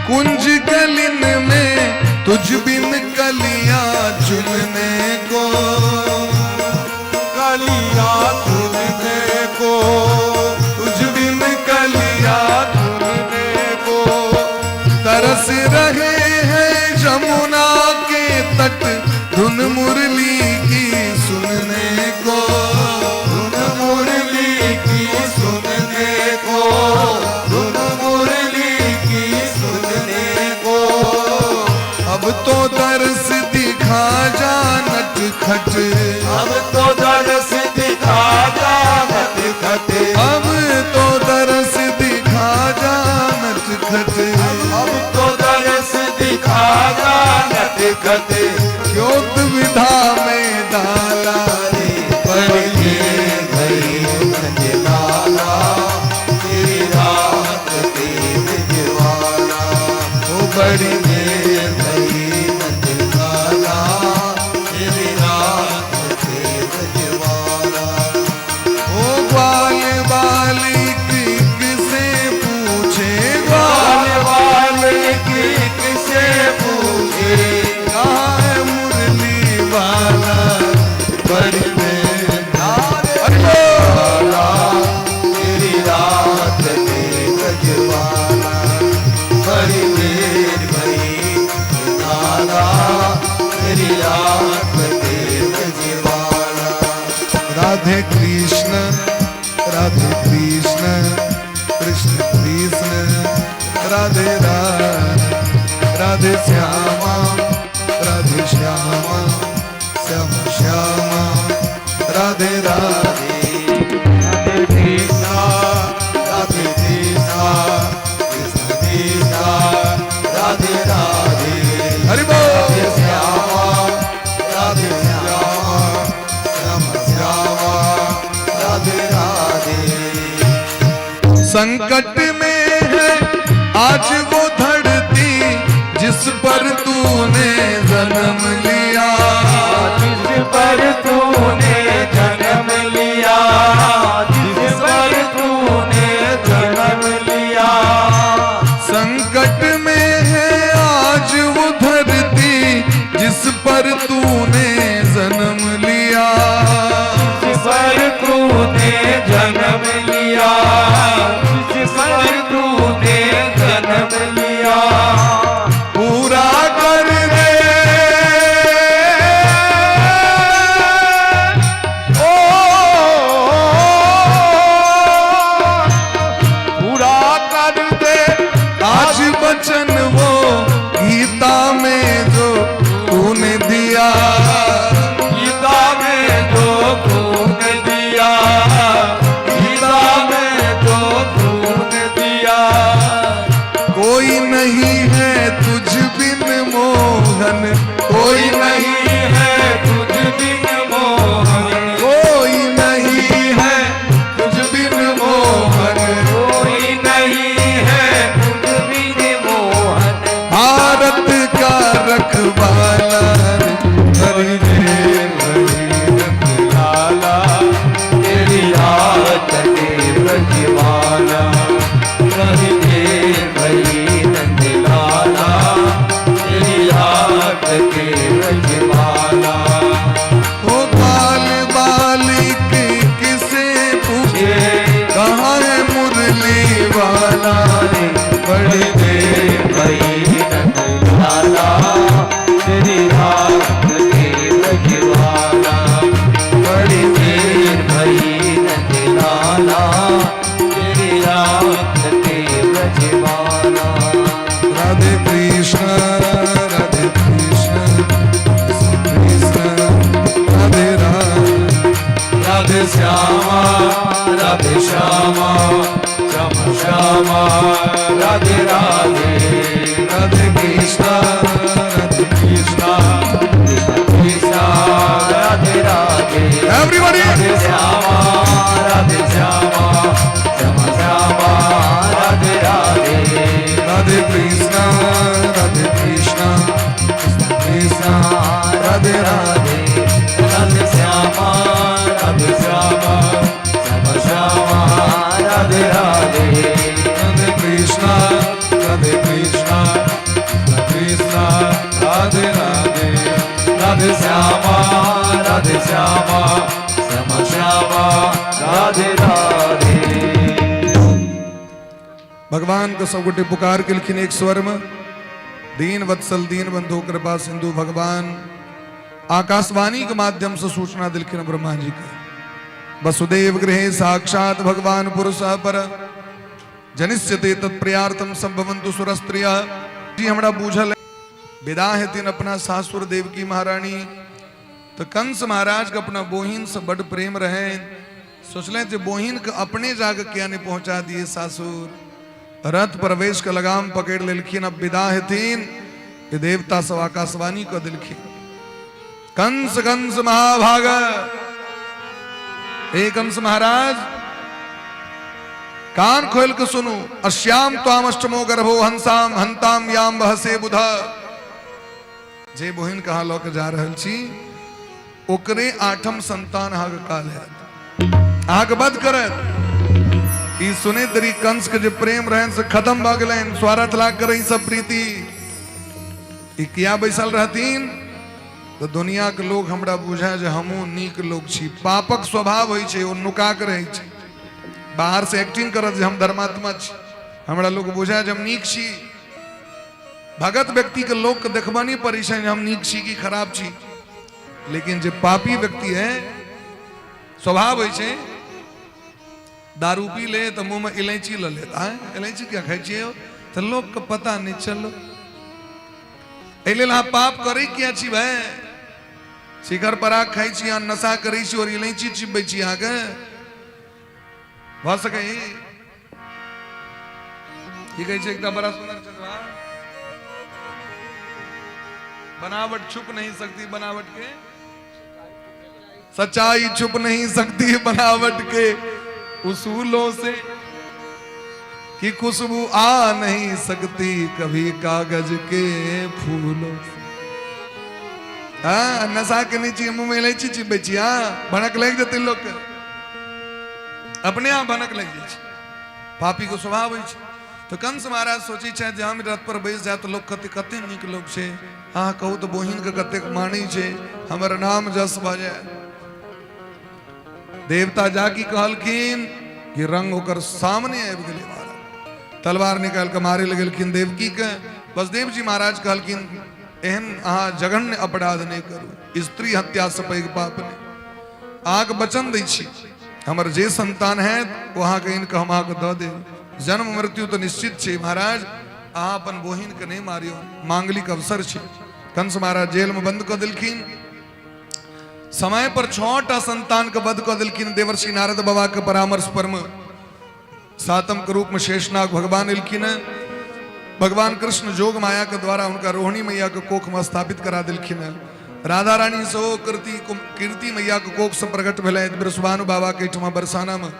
कुंज गलिन में, तुझ बिन कलियां चुनने को, कलियां चुनने को, तुझ बिन कलियां चुनने को। तरस रहे हैं जमुना के तट, धुन मुरली की सुनने को, धुन मुरली की सुनने को, धुन मुरली की सुनने को। अब तो दर्श दिखा जा नटखट, अब तो दरस दिखा जा नटखट, अब तो दरस दिखा जा नटखट, अब तो दरस दिखा जा नटखट। क्यों दुविधा में डाला रे? बड़ी देर भई नंद लाला, तेरी रात के ब्रजवाला। ओ बड़ी देर भई नंद लाला, तेरी रात के राधे राधे, राधे श्यामा राधे श्यामा श्याम श्यामा राधे राधे। राधे कृष्णा राधे कृष्णा कृष्ण कृष्णा राधे राधे। हरि बोल। राधे श्यामा राधे श्यामा श्याम श्यामा राधे राधे। संकट में है आज वो धरती जिस पर तूने जन्म लिया। जिस पर तूने जन्म लिया, जिस पर तूने जन्म लिया। संकट में है आज वो धरती जिस पर तूने जन्म लिया। जिस पर तूने जन्म लिया, जिस पर तूने जन्म लिया। पूरा कर दे ओ, पूरा कर दे आज वचन वो गीता में जो तूने दिया। गीता में जो तूने दिया, गीता में जो तूने दिया। कोई नहीं है तुझ बिन मोहन, कोई नहीं नहीं है तुझ बिन मोहन, कोई नहीं है तुझ बिन मोहन। कोई नहीं है तुझ बिन मोहन। भारत का रखवाला रे, हरि देव हरि नंद लाला तेरी याद के ब्रजवाला, रवि देव भई नंद लाला तेरी याद के ब्रजवाला। ओ बाल बालिक किसे पूछे कहाँ है मुरली वाला रे, बड़े देव भई नंद लाला तेरी रात के ब्रजवाला, बड़ी देर भई नंद लाला तेरी रात के ब्रजवाला। राधे कृष्ण राधे कृष्ण कृष्ण राधे राधे। राधे श्यामा राधे श्यामा श्याम श्यामा राधे राधे। राधे कृष्ण राधे कृष्णा कृष्ण कृष्णा राधे राधे। एवरीबॉडी। राधे श्यामा राधे श्यामा श्याम श्यामा राधे राधे। राधे कृष्ण राधे कृष्ण कृष्ण कृष्ण राधे राधे। राधे श्यामा राधे श्यामा श्याम श्यामा राधे राधे। राधे कृष्ण राधे कृष्ण कृष्ण कृष्ण राधे राधे। राधे श्यामा राधे श्यामा श्याम श्यामा राधे राधे। भगवान के सब गोटे पुकार के लिखिन एक स्वर में, दीन वत्सल दीन बंधु कृपा सिंधु भगवान। आकाशवाणी के माध्यम से सूचना दिलखिन ब्रह्मा जी के, वसुदेव गृहे साक्षात भगवान पुरुष पर जनिष्यते तत्प्रियार्थम संभवन्तु सुरस्त्रिय। जी हमरा बूझल विदा हेतिन अपना सासुर देवकी महारानी, तो कंस महाराज के अपना बोहिन से बड़ प्रेम रहे। सोचले जे बोहिन के अपने जाके किया नहीं पहुंचा दिए सासुर। रथ प्रवेश के लगाम पकड़ लेलखिन, अब विदा हेथिन। ये देवता सब आकाशवाणी को दिलखिन, कंस कंस महाभाग, हे कंस महाराज कान खोल के सुनु, अश्याम त्वाम अष्टमो गर्भो हंसाम हंताम याम बहसे बुध। जे बोहिन कहा लऽ के जा रहल छी ओकरे आठम संतान अहाँके काल हैत, अहाँके वध करत। ई सुने तरी कंस के जे प्रेम रहन से खत्म भऽ गेलनि, स्वार्थ लाग कर ई सब प्रीति। ई किया बैसल रहथिन तऽ दुनिया के लोग हमरा बुझाय जे हमहूँ नीक लोग छी। पापक स्वभाव होइ छै, ओ नुका के रहै छै, बाहर से एक्टिंग करत जे हम धर्मात्मा छी, हमरा लोग बुझाय जे हम नीक छी। भगत व्यक्ति के लोग के देखबा नहीं पड़ै छै जे हम नीक छी कि खराब छी, लेकिन जे पापी व्यक्ति है स्वभाव होइ छै, दारू पी ले तऽ मुँह में इलायची लऽ लेत। आँय इलायची किया खाइ छियै? तऽ लोकके पता नहि चलो। एहि लेल अहाँ पाप करै किया छी भाय? शिखर पराग खाइ छी अहाँ, नशा करै छी और इलायची चिबबै छी अहाँके भऽ सकै? की कहै छै एकटा बड़ा सुंदर चतवा, बनावट छुप नहीं सकती बनावट के, सच्चाई छुप नहीं सकती बनावट के उसूलों से, कि खुशबू आ नहीं सकती कभी कागज के फूलों से। हाँ, नशा के नीचे मुंह में इलायची चिपै छी, हाँ, भनक लागि जेतै लोकके, अपने आप भनक लागि जाइ छै। पापी के स्वभाव होइ छै। तऽ कंस महाराज सोचै छथि जे हम रथ पर बैस जायब तऽ लोक कते कते नीक लोक छै, अहाँ कहू तऽ बहिनके कतेक मानै छै, हमर नाम जस भऽ जायत। देवता जाकी कहलखिन कि रंग ओकर सामने आबि गेलै महाराज, तलवार निकालि कऽ मारे लए गेलखिन देवकी के। बसदेव जी महाराज कहलखिन एहन अहाँ जघन्य अपराध नहि करू, स्त्री हत्या से पैघ पाप नहि। अहाँके वचन दै छी हमर जे संतान हैत ओ अहाँके आनि कऽ हम अहाँके दऽ देब। जन्म मृत्यु तऽ निश्चित छै महाराज, अहाँ अपन बहिनके नहि मारियौ, मांगलिक अवसर छै। कंस महाराज जेलमे बंद कऽ देलखिन। समय पर 6टा संतान के वध कऽ देलखिन देवर्षि नारद बाबा के परामर्श पर में। सातम के रूप में शेषनाग भगवान एलखिन हैं। भगवान कृष्ण जोग माया के द्वारा हुनका रोहिणी मैया के कोख में स्थापित करा देलखिन हैं। राधा रानी सेहो कीर्ति कीर्ति मैया के कोख से प्रकट भेलै वृषभानु बाबा के एहिठमा बरसाना में।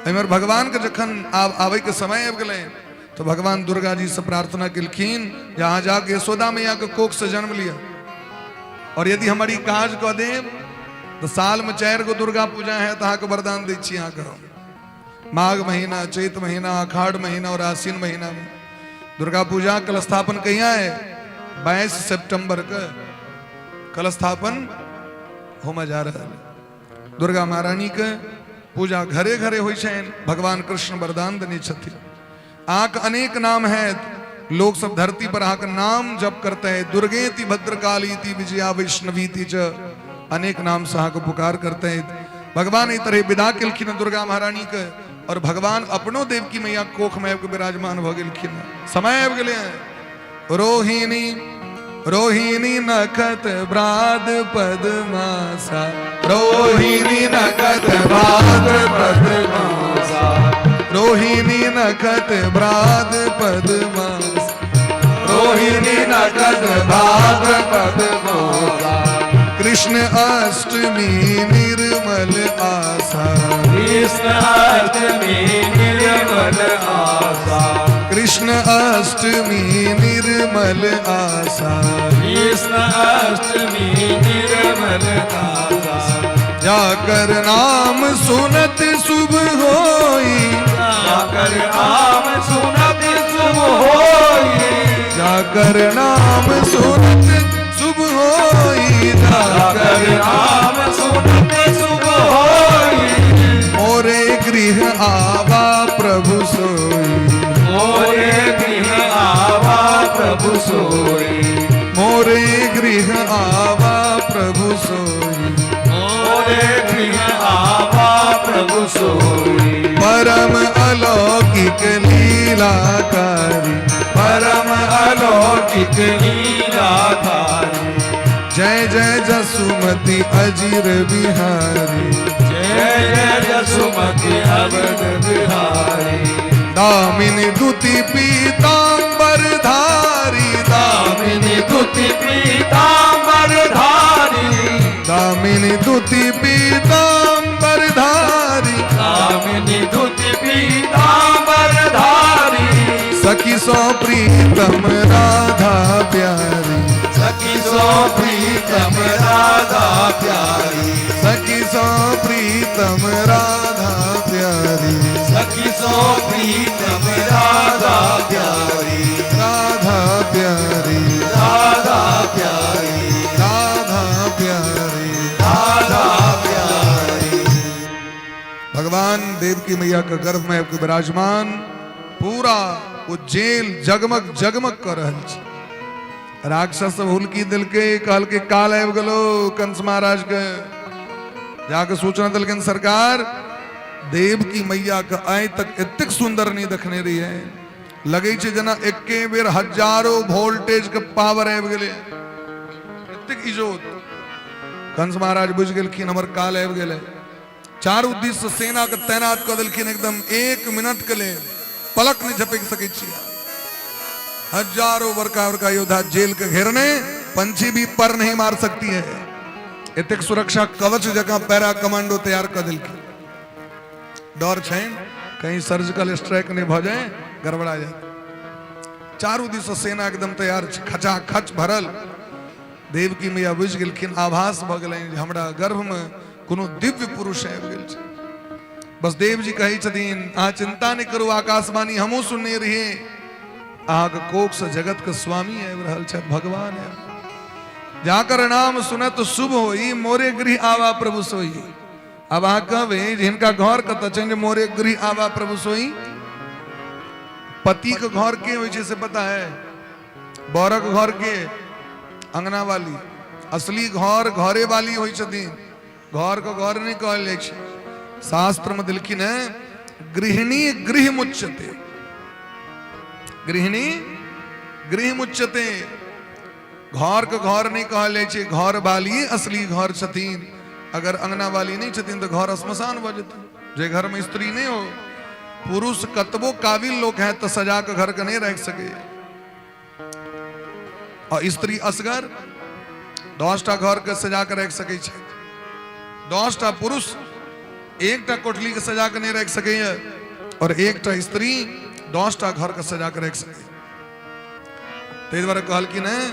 एम्हर भगवान के जखन आब आबै के समय आबि गेलै तो भगवान दुर्गा जी से प्रार्थना केलखिन जे अहाँ जाके यशोदा मैया के कोख से जन्म लिअ, और यदि हमर ई काज कऽ देब तऽ साल में 4 गो दुर्गा पूजा है तऽ अहाँके वरदान दै छी अहाँके हम। माघ महीना, चैत महीना, आषाढ़ महीना और आश्विन महीना में दुर्गा पूजा कलस्थापन कहिया है? 22 सितंबर के कलस्थापन होमे जा रहा है। दुर्गा महारानी के पूजा घरे घरे होइ छनि। भगवान कृष्ण वरदान देने छथिन। अहाँके अनेक नाम है, लोग सब धरती पर अहाँके नाम जप करते हैं, दुर्गेति भद्रकाली विजया वैष्णवी च, अनेक नाम से अहाँके पुकार करते हैं। भगवान एहि तरह विदा केलखिन दुर्गा महारानी के, और भगवान अपनो देवकी मैया कोख में आबि विराजमान भऽ गेलखिन। समय आबि गेलै। रोहिणी रोहिणी नखत भ्राद पद्मासा, रोहिणी नखत भ्राद पद्मासा, रोहिणी नखत भ्राद पद्मासा, रोहिणी नखत भ्राद पद्मासा, कृष्ण अष्टमी निर्मल आशा, कृष्ण अष्टमी निर्मल आशा, कृष्ण अष्टमी निर्मल आशा, कृष्ण अष्टमी निर्मल आशा, जाकर नाम सुनत शुभ होई, जाकर नाम सुनत शुभ होई, जाकर नाम सुनत शुभ होई, जाकर नाम सुनत शुभ होई, मोरे गृह आवा प्रभु सोई, मोरे गृह आवा प्रभु सोई, मोरे गृह आवा प्रभु सोई, मोरे गृह आवा प्रभु सोई, परम अलौकिक लीलाकारी, परम अलौकिक लीलाधारी, जय जय जसुमति अजीर बिहारी, जय जय जसुमति अवध बिहारी, दामिनी दुति पीताम्बर धारी, दामिनी दुति पीताम्बर धारी, दामिनी दुति पीताम्बर धारी, दामिनी दुति पीताम्बर धारी, सखी सो प्रीतम राधा प्यारी, सखी सो प्रीतम राधा प्यारी, सखी सो प्रीतम राधा प्यारी, सखी सो प्रीतम राधा प्यारी, राधा प्यारी, राधा प्यारी, राधा प्यारी, राधा प्यारी। भगवान देवकी मैया के गर्भ में आबि विराजमान, पूरा ओ जेल जगमग जगमग कर रहल छै। राक्षस सब हुलकी देलकै, कहलकै काल आबि गेलो कंस महाराज के। जाके सूचना देलखिन, सरकार देवकी मैया के आइ तक एतेक सुंदर नहीं देखने रहिए, लगै छै जेना एके बेर हजारो वोल्टेज के पावर आबि गेलै, एतेक इजोत। कंस महाराज बुझि गेलखिन हमर काल आबि गेलै। चारू दिस से सेना के तैनात कऽ देलखिन, एकदम 1 मिनट के लेल पलक नहि झपकि सकै छी। हजारों बड़का बड़का योद्धा जेल के घेरने, पंछी भी पर नहीं मार सकती है। एतेक सुरक्षा कवच जकाँ पैरा कमांडो तैयार कऽ देलखिन। डर छनि कहीं सर्जिकल स्ट्राइक नहि भऽ जाए, गड़बड़ा जाए। चारू दिस से सेना एकदम तैयार छै, खचाखच भरल। देवकी मैया बुझि गेलखिन, आभास भऽ गेलनि जे हमरा गर्भमे कोनो दिव्य पुरुष आबि गेल छै। बस देव जी कहै छथिन, अहाँ चिंता नहि करू, आकाशवाणी हमहूँ सुनने रहियै, अहाँके कोखसँ जगतके स्वामी आबि रहल छथि, भगवान आबि, जाकर नाम सुनत शुभ होई, मोरे गृह आवा प्रभु सोई। आब अहाँ कहबै जे हिनका घर कतऽ छनि जे मोरे गृह आवा प्रभु सोई? पतिके घर के होइ छै से पता है? बरक घर के अंगना वाली, असली घर घरे वाली होइ छथिन, घर के घर नहि कहल जाइ छै। शास्त्र में देलखिन है गृहिणी गृह मुच्यते, गृहिणी गृह मुच्यते। घर के घर नहि कहल जाइ छै, घर वाली असली घर छथिन। अगर अंगना वाली नहि छथिन तऽ घर श्मशान भऽ जेतै। जे घर में स्त्री नहि हो, पुरुष कतबो काबिल लोक है तऽ सजा के घर के नहि राखि सकै, और स्त्री असगर 10टा घर के सजा के राखि सकै छै। 10टा पुरुष एकटा कोठली के सजा के नहि राखि सकैए, और एकटा स्त्री 10टा घर के सजा के राखि सकैए। ताहि दुआरे कहलखिन हेँ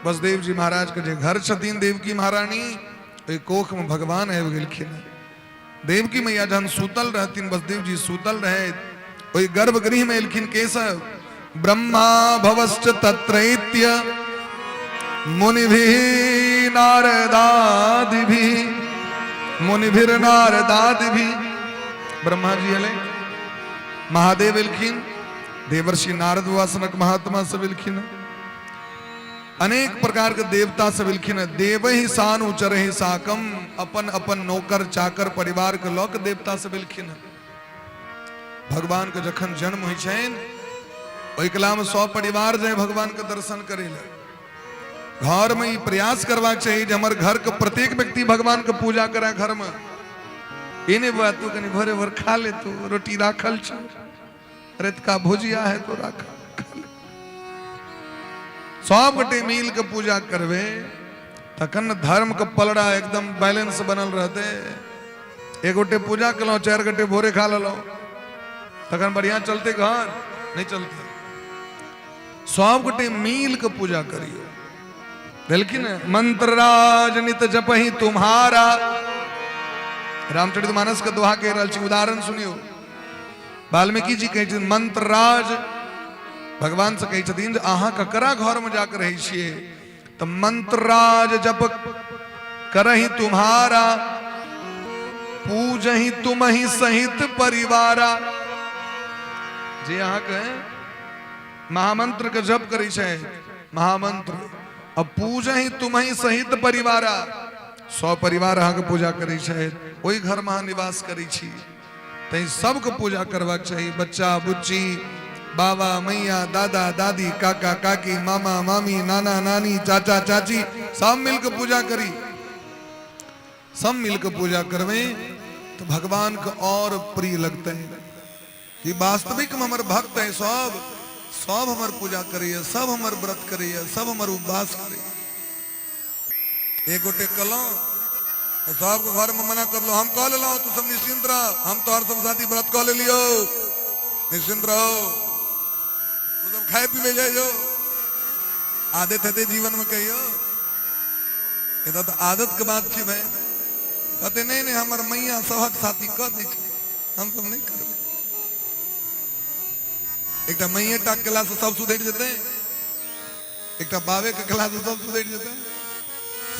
वसुदेव जी महाराज के जे घर छथिन देवकी महारानी, ओहि कोख में भगवान आबि गेलखिन। देवकी मैया जहन सुतल रहथिन, वसुदेव जी सुतल रहे, ओहि गर्भगृह में एलखिन केशव। ब्रह्मा भवश्च तत्रैत्य मुनिभिः नारदादिभिः, मुनिभिर्नारदादिभिः। ब्रह्मा जी एलै, महादेव एलखिन, देवर्षि नारद वासनक महात्मा सब एलखिन, अनेक प्रकार के देवता सब एलखिन। देव ही सानु चरहि साकम, अपन अपन नौकर चाकर परिवार के लऽ के देवता सब एलखिन। भगवान के जखन जन्म होइ छनि ओहि कला में सब परिवार जाय भगवान के दर्शन करे लए। घर में ई प्रयास करबाक चाही जे हमर घर के प्रत्येक व्यक्ति भगवान के पूजा करे। घर में ई नहि बात तू कनि भोरे भोर खा ले, तू रोटी राखल छौ, रतका भुजिया है तो राख, सब गोटे मिल के पूजा करबे तखन धर्म के पलड़ा एकदम बैलेंस बनल रहते। एक गोटे पूजा कलौ, 4 गोटे भोरे खा लेलहुँ, तखन बढ़िया चलते घर नहीं चलते। सब गोटे मिल के पूजा करियो। देलखिन मंत्र राज नित जपही तुम्हारा। रामचरित मानस के दोहा कहि रहल छी, उदाहरण सुनियो। वाल्मीकि जी कहै छथिन मंत्रराज भगवान से कहै छथिन जे अहाँ ककरा घर में जाके रहै छियै? तऽ मंत्रराज जप करही तुम्हारा, पूजही तुमही सहित परिवारा। जे अहाँके महामंत्र के जप करै छै महामंत्र, अब पूजही तुमही सहित परिवारा, सौ परिवार अहाँके पूजा करै छै, ओहि घर में अहाँ निवास करै छी। तैं सबके पूजा करबाक चाही, बच्चा बुच्ची, बाबा मैया, दादा दादी, काका काकी, मामा मामी, नाना नानी, चाचा चाची, सब मिलके पूजा करी। सब मिलके पूजा करबै तो भगवान के और प्रिय लगते हैं कि वास्तविक में हमर भक्त है, सब सब हमर पूजा करैया, सब हमर व्रत करैया, सब हमर उपवास करैया। एक गोटे कलौ सबके घर में मना कर लो, हम कह लेलहुँ, तू सब निश्चिंत रह, हम तोहर सब साथी व्रत कऽ लेलियौ, निश्चिंत रहो, तू सब खाए पीबे जाइयो। आदत हेतै जीवन में कहियो, ये तो आदत के बात छै भाई। कहते नहीं नहीं हमर मैया सबक साथी कऽ दै छै, हम सब नहीं करबै। एकटा मैये टा केला से सब सुधरि जेतै, एकटा बाबे के केला से सब सुधरि जेतै।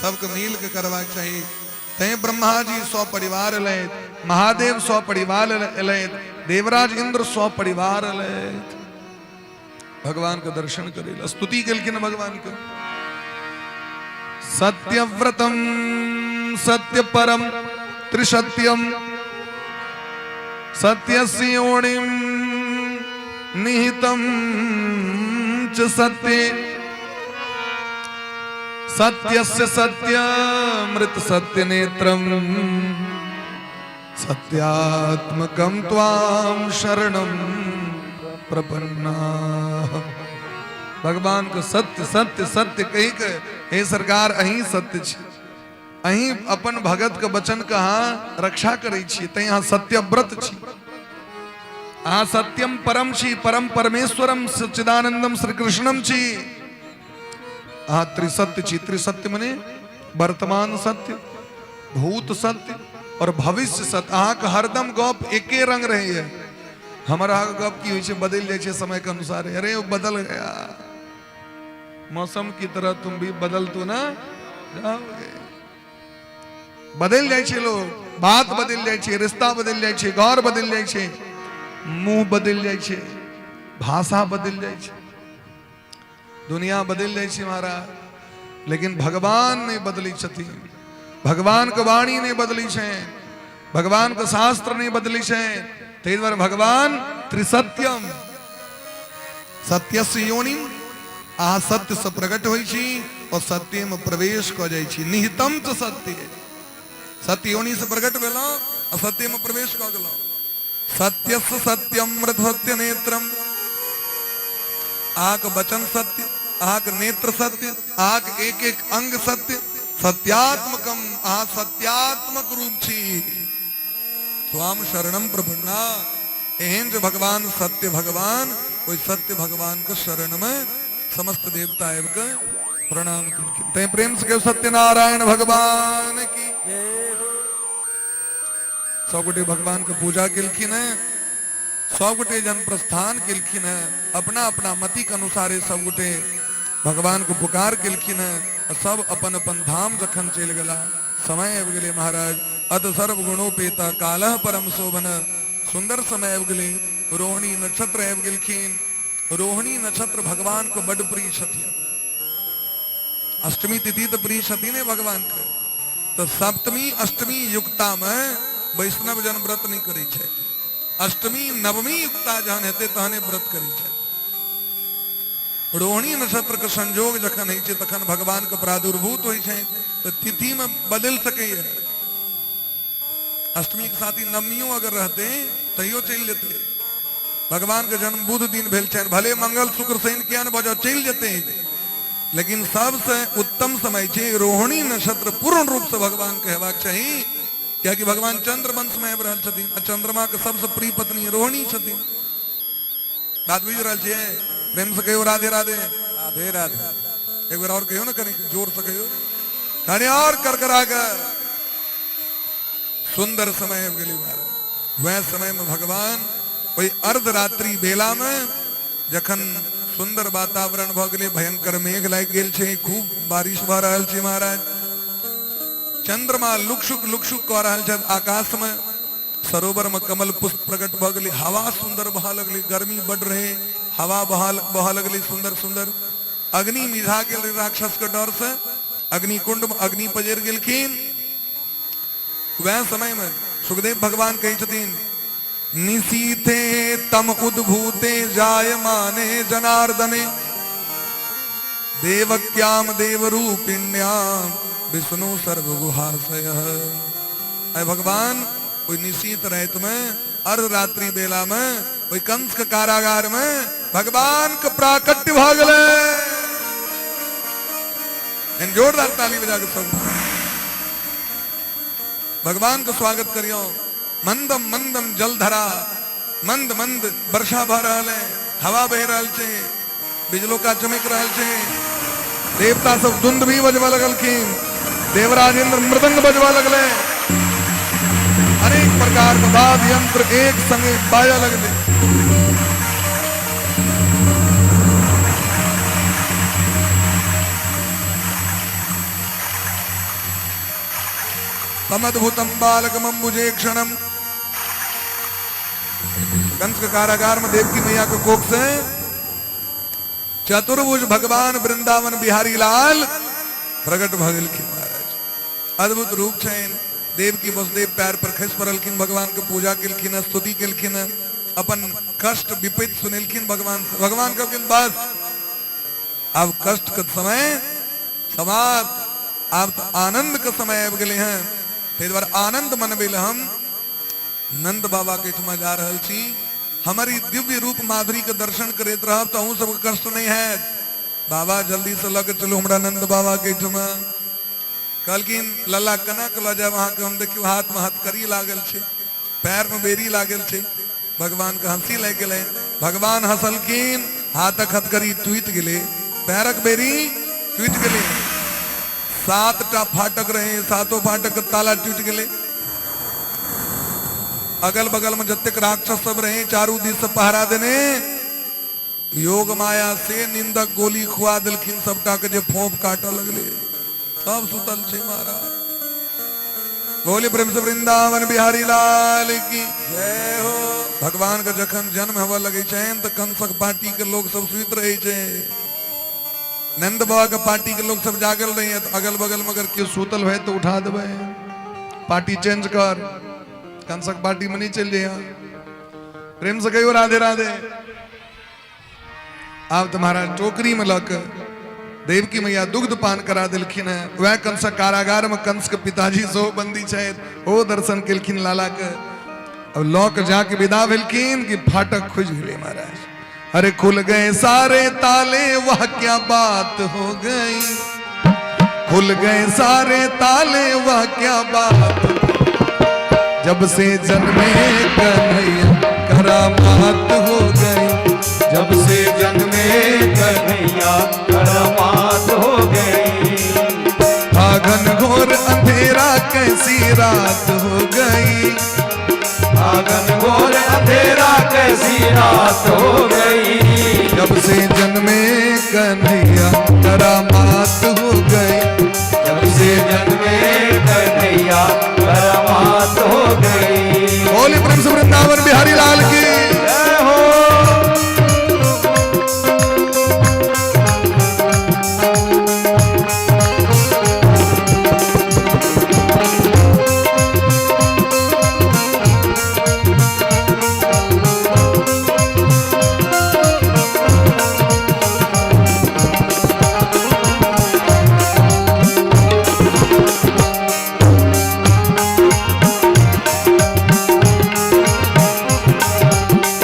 सबके मिल के करबाक चाही। तैं ब्रह्मा जी सौ परिवार एलथि, महादेव सौ परिवार एलथि, देवराज इंद्र सौ परिवार एलथि भगवान के दर्शन करे ला, स्तुति केलखिन भगवान के। सत्यव्रतम सत्य परम त्रिसत्यम सत्यस्य योनिम निहितम च सत्य सत्यस्य सत्यमृत सत्य नेत्रम सत्यात्मकं त्वां शरणं प्रपन्ना। भगवान के सत्य सत्य सत्य कही के, हे सरकार, अहीं सत्य छी, अहीं अपन भगत के वचन के अहाँ रक्षा करै छी, तैं अहाँ सत्यव्रत छी, अहाँ सत्यम परम छी, परम परमेश्वरम सच्चिदानंदम श्री कृष्णम छी, अहाँ त्रिसत्य छी। त्रिसत्य मने वर्तमान सत्य, भूत सत्य और भविष्य सत्य। अहाँके हरदम गप एके रंग रहैए। हमर अहाँके गप की होइ छै? बदलि जाइ छै समय के अनुसार। अरे ओ बदल गया, मौसम की तरह तुम भी बदल तो ना जाओगे। बदलि जाइ छै लोग, बात बदलि जाइ छै, रिश्ता बदलि जाइ छै, घर बदलि जाइ छै, मुंह बदलि जाइ छै, भाषा बदलि जाइ छै, दुनिया बदलि जाइ छै महाराज, लेकिन भगवान नहि बदलै छथिन। भगवान के वाणी नहि बदलै छै, भगवान के शास्त्र नहि बदलै छै। ताहि दुआरे भगवान त्रिसत्यम सत्यस्य योनि, अहाँ सत्य से प्रकट होइ छी और सत्य में प्रवेश कऽ जाइ छी। निहितम च सत्य, सत्य योनि से प्रकट भेलहुँ आ सत्य में प्रवेश कऽ गेलहुँ। सत्यस्य सत्यमृत सत्य नेत्रम, अहाँके वचन सत्य, अहाँके नेत्र सत्य, अहाँके एक एक अंग सत्य। सत्यात्मकम, अहाँ सत्यात्मक रूप छी। त्वाम शरणम प्रपन्ना, एहन जे भगवान सत्य भगवान, ओहि सत्य भगवान के शरण में समस्त देवता आबि के प्रणाम केलखिन। तैं प्रेम से कहियौ सत्यनारायण भगवान की। सब गोटे भगवान के पूजा केलखिन है, सब गोटे जन प्रस्थान केलखिन है, अपना अपना मति के अनुसारे सब गोटे भगवान के पुकार केलखिन है। सब अपन अपन धाम जखन चलि गेला, समय आबि गेलै महाराज। अत सर्व गुणोपेता कालः परम शोभन, सुंदर समय आबि गेलै। रोहिणी नक्षत्र आबि गेलखिन। रोहिणी नक्षत्र भगवान के बड प्रिय छथिन। अष्टमी तिथि तऽ प्रिय छथिन भगवान के, तऽ सप्तमी अष्टमी युक्ता में वैष्णव जन व्रत नहीं करै छै। अष्टमी नवमी युक्ता जहन हेतै तहने व्रत करै छै। रोहिणी नक्षत्र के संजोग जखन होइ छै तखन भगवान के प्रादुर्भूत होइ छै, तऽ तिथि में बदलि सकैए। अष्टमी के साथ ही नवमियो अगर रहते तैयो चलि जेतै। भगवान के जन्म बुध दिन भेल छनि, भले मंगल शुक्र शनि किया ने भऽ जाओ, चलि जेतै, लेकिन सबसे उत्तम समय छै रोहिणी नक्षत्र। पूर्ण रूप से भगवान के हेबाक चाही, कियाकि भगवान चंद्र वंश में आबि रहल छथिन आ चंद्रमा के सबसे प्रिय पत्नी रोहिणी छथिन। बात बुझि रहल छियै? प्रेम से कहियो राधे राधे। राधे राधे। एक बेर और कहियो ने, कनि जोर से कहियो, कनि और करकरा के। सुंदर समय आबि गेलै महाराज। वएह समय में भगवान ओहि अर्धरात्रि बेला में जखन सुंदर वातावरण भऽ गेलै, भयंकर मेघ लागि गेल छै, खूब बारिश भऽ रहल छै महाराज, चंद्रमा लुकसुक लुकसुक कऽ रहल छथि आकाश में, सरोवर में कमल पुष्प प्रकट भऽ गेलै, हवा सुंदर बहऽ लगलै, गर्मी बढ़ रहे, हवा बहऽ लगलै सुंदर सुंदर, अग्नि मिझा गेल रहै राक्षस के डर से, अग्नि कुंड में अग्नि पजरि गेलखिन। वएह समय में सुखदेव भगवान कहै छथिन, निशीथे तम उद्भूते जायमाने जनार्दने देवक्याम देवरूपिण्याम विष्णु सर्वगुहाशय। अय भगवान ओहि निशीत राति में अर्धरात्रि बेला में ओहि कंस के कारागार में भगवान के प्राकट्य भऽ गेलै। जोरदार ताली बजा के सब भगवान के स्वागत करियो। मंदम मंदम जलधरा, मंद मंद वर्षा भऽ रहल है, हवा बहि रहल छै, बिजलोका चमक रहल छै, देवता सब दुंदुभी बजबऽ लगलखिन, देवराज इंद्र मृदंग बजबऽ लगले, अनेक प्रकार के वाद्य यंत्र एक संगे बाजऽ लगले। तमद्भुतम बालकमंबुजे क्षणम। कंस के कारागार में देवकी मैया के कोख से चतुर्भुज भगवान वृंदावन बिहारी लाल प्रकट भऽ गेलखिन महाराज। अद्भुत रूप छनि। देवकी वसुदेव पैर पर खसि पड़लखिन, भगवान के पूजा केलखिन, स्तुति केलखिन। अपन कष्ट विपत्ति सुनेलखिन भगवान से। भगवान कहलखिन बस आब कष्ट के समय समाप्त, आब तऽ आनंद के समय आबि गेलै हँ। ताहि दुआरे आनंद मनबै लए हम नंद बाबा के एहिठमा जा रहल छी। हमर ई दिव्य रूप माधुरी के दर्शन करैत रहब तऽ अहूँ सबके कष्ट नहि हैत। बाबा जल्दी से लऽ के चलू हमरा नंद बाबा के एहिठमा। कहलखिन लल्ला केना के लऽ जायब अहाँके, हम देखियौ हाथ मे हथकड़ी लागल छै, पैर मे बेड़ी लागल छै। भगवान के हंसी लागि गेलै। भगवान हंसलखिन, हाथक हथकड़ी टूटि गेलै, पैरक बेड़ी टूटि गेलै। 7टा फाटक रहे, सातो फाटक के ताला टूटि गेलै। अगल बगल में जतेक राक्षस सब रहे चारू दिस से पहरा देने, योग माया से निंदक गोली खुआ देलखिन सबटा के, जे फोंफ काटऽ लगले, सब सुतल छै महाराज। बोली प्रेम से वृंदावन बिहारी लाल की जय हो। भगवान के जखन जन्म होबऽ लगे छनि तऽ कंसक पार्टी के लोग सब सुति रहे छै, नंद बाबा के पार्टी के लोग सब जागल रहे, तऽ अगल बगल में अगर केओ सुतल होय तऽ उठा देबै, पार्टी चेंज कर, कंसक पार्टी में नहीं चलि जइहे। प्रेम से कहियो राधे राधे। आब तऽ महाराज टोकरी में लऽ कऽ देवकी मैया दुग्ध पान करा देलखिन हेँ। वएह कंसक कारागार में कंस के पिताजी सेहो बंदी छथि, ओ दर्शन केलखिन लाला के। अब लऽ के जाके विदा भेलखिन कि फाटक खुजि गेलै महाराज। अरे खुल गए सारे ताले, वाह क्या बात हो गई, खुल गए सारे ताले, वाह क्या बात, जब से जन्मे कन्हैया करामात हो गई, जब से जन्मे कन्हैया करामात हो गई। था घन घोर अंधेरा कैसी रात हो गई, था घन घोर अंधेरा कैसी रात हो गई, जब से जन्मे कन्हैया करामात हो गई, जब से जन्मे कन्हैया करामात हो गई। बोली प्रेम से वृंदावन बिहारी लाल की जय हो।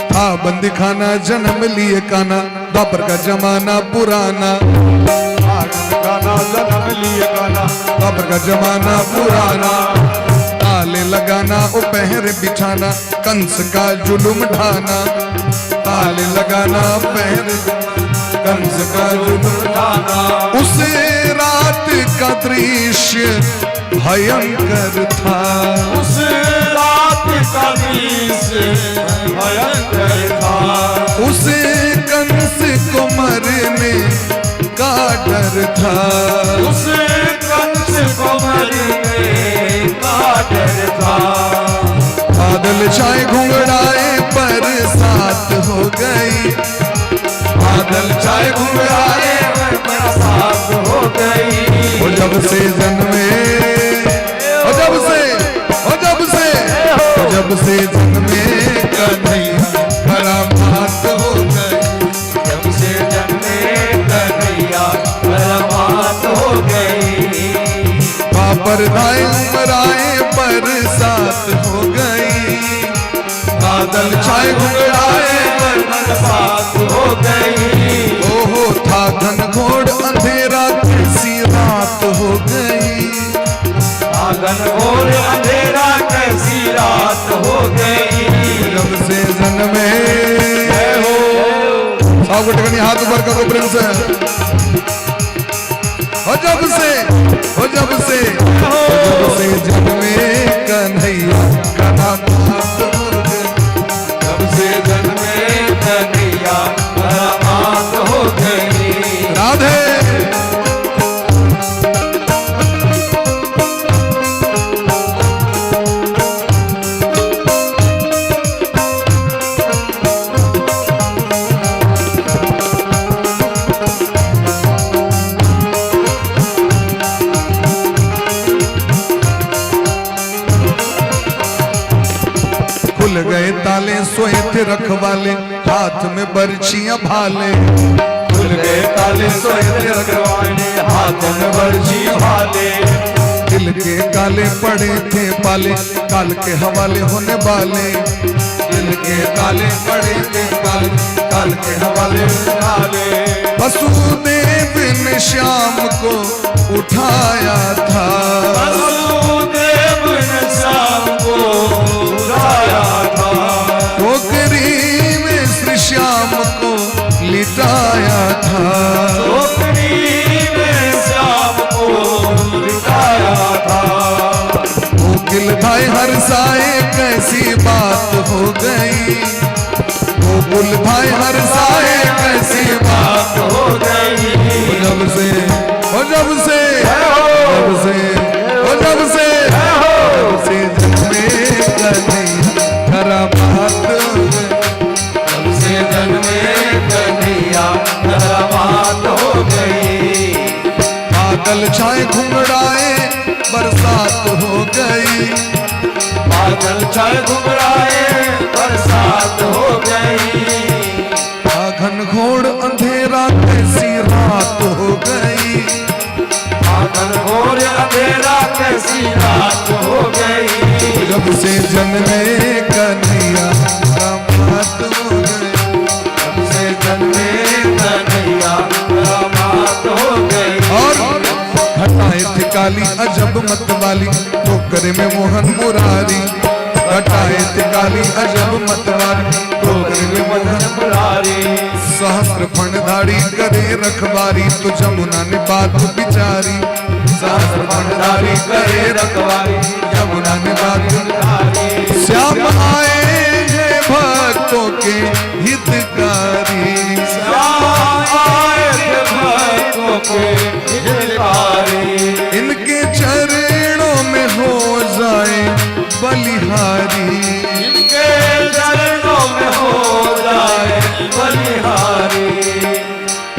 था बंदी खाना जन्म लिए काना, द्वापर का जमाना पुराना, काना जन्म लिए काना, द्वापर का जमाना पुराना, ताले लगाना ओ पहर बिछाना, कंस का जुलुम ढाना, ताले लगाना पहर कंस का जुलुम ढाना। उस रात का दृश्य भयंकर था, उस रात का दृश्य भयंकर था, उस कंस को मरने का डर था, उस कंस को मरने का डर था। बादल छाए घुंघराए बरसात हो गई, बादल छाए घुंघराए बरसात हो गई। वो जब से जन्मे, वो जब से, वो जब से, वो जब से जन्मे कन्हैया करामात हो गई, जब से जन्मे कन्हैया करामात हो गई। बापर धाए उमराए बरसात हो गई, बादल छाए घुंघराए बरसात हो गई। ओहो था घन घोर अंधेरा कैसी रात हो गई, था घन घोर अंधेरा कैसी रात हो गई। जब से जन्मे हो सब गोटे कनी हाथ ऊपर करो प्रेम से। हो जब से, हो जब से, हो जब से जन्मे कन्हैया करामात हो गई, जब से जन्मे कन्हैया करामात हो गई। राधे। थे रखवाले, हाथ में बर्छियां भाले। खुल गए ताले सोए थे रखवाले, हाथ में बरछी भाले। दिल के काले पड़े थे पाले, काल के हवाले होने वाले। दिल के काले पड़े थे पाले, काल के हवाले भाले। वसुदेव ने श्याम को उठाया था। वसुदेव ने श्याम को उठाया था। टोकरी में श्री श्याम को लिटाया था। टोकरी में श्याम को लिटाया था। कोकिल भाई हरसाए कैसी बात हो गई, गोकुल भाई हरसाए कैसी बात हो गई। जब से, ओ जब से, जब से, ओ जब से, जब से जन्मे कन्हैया करामात हो गई। जब से जन्मे कन्हैया करामात हो गई। बादल छाए घुंघराए बरसात हो गई। बादल छाए घुंघराए बरसात हो गई। घन घोर अंधेरा कैसी रात हो गई। घन घोर अंधेरा कैसी रात हो गई। जब से जन्मे कन्हैया करामात हो गई। जब से जन्मे कन्हैया करामात हो गई। और घटाए थे काली अजब मत वाली, टोकरे में मोहन मुरारी। घटाए थे काली अजब मत वाली, टोकरे में मोहन मुरारी। सहस्र फणधारी करे रखवारी, तो जमुना ने बात बिचारी। सहस्र फणधारी करे रखवारी, जमुना ने बात मुरारी। श्याम आए हैं भक्तों के हितकारी। श्याम आए थे भक्तों के हितकारी। इनके चरणों में हो जाए बलिहारी। इनके चरणों में हो जाए बलिहारी।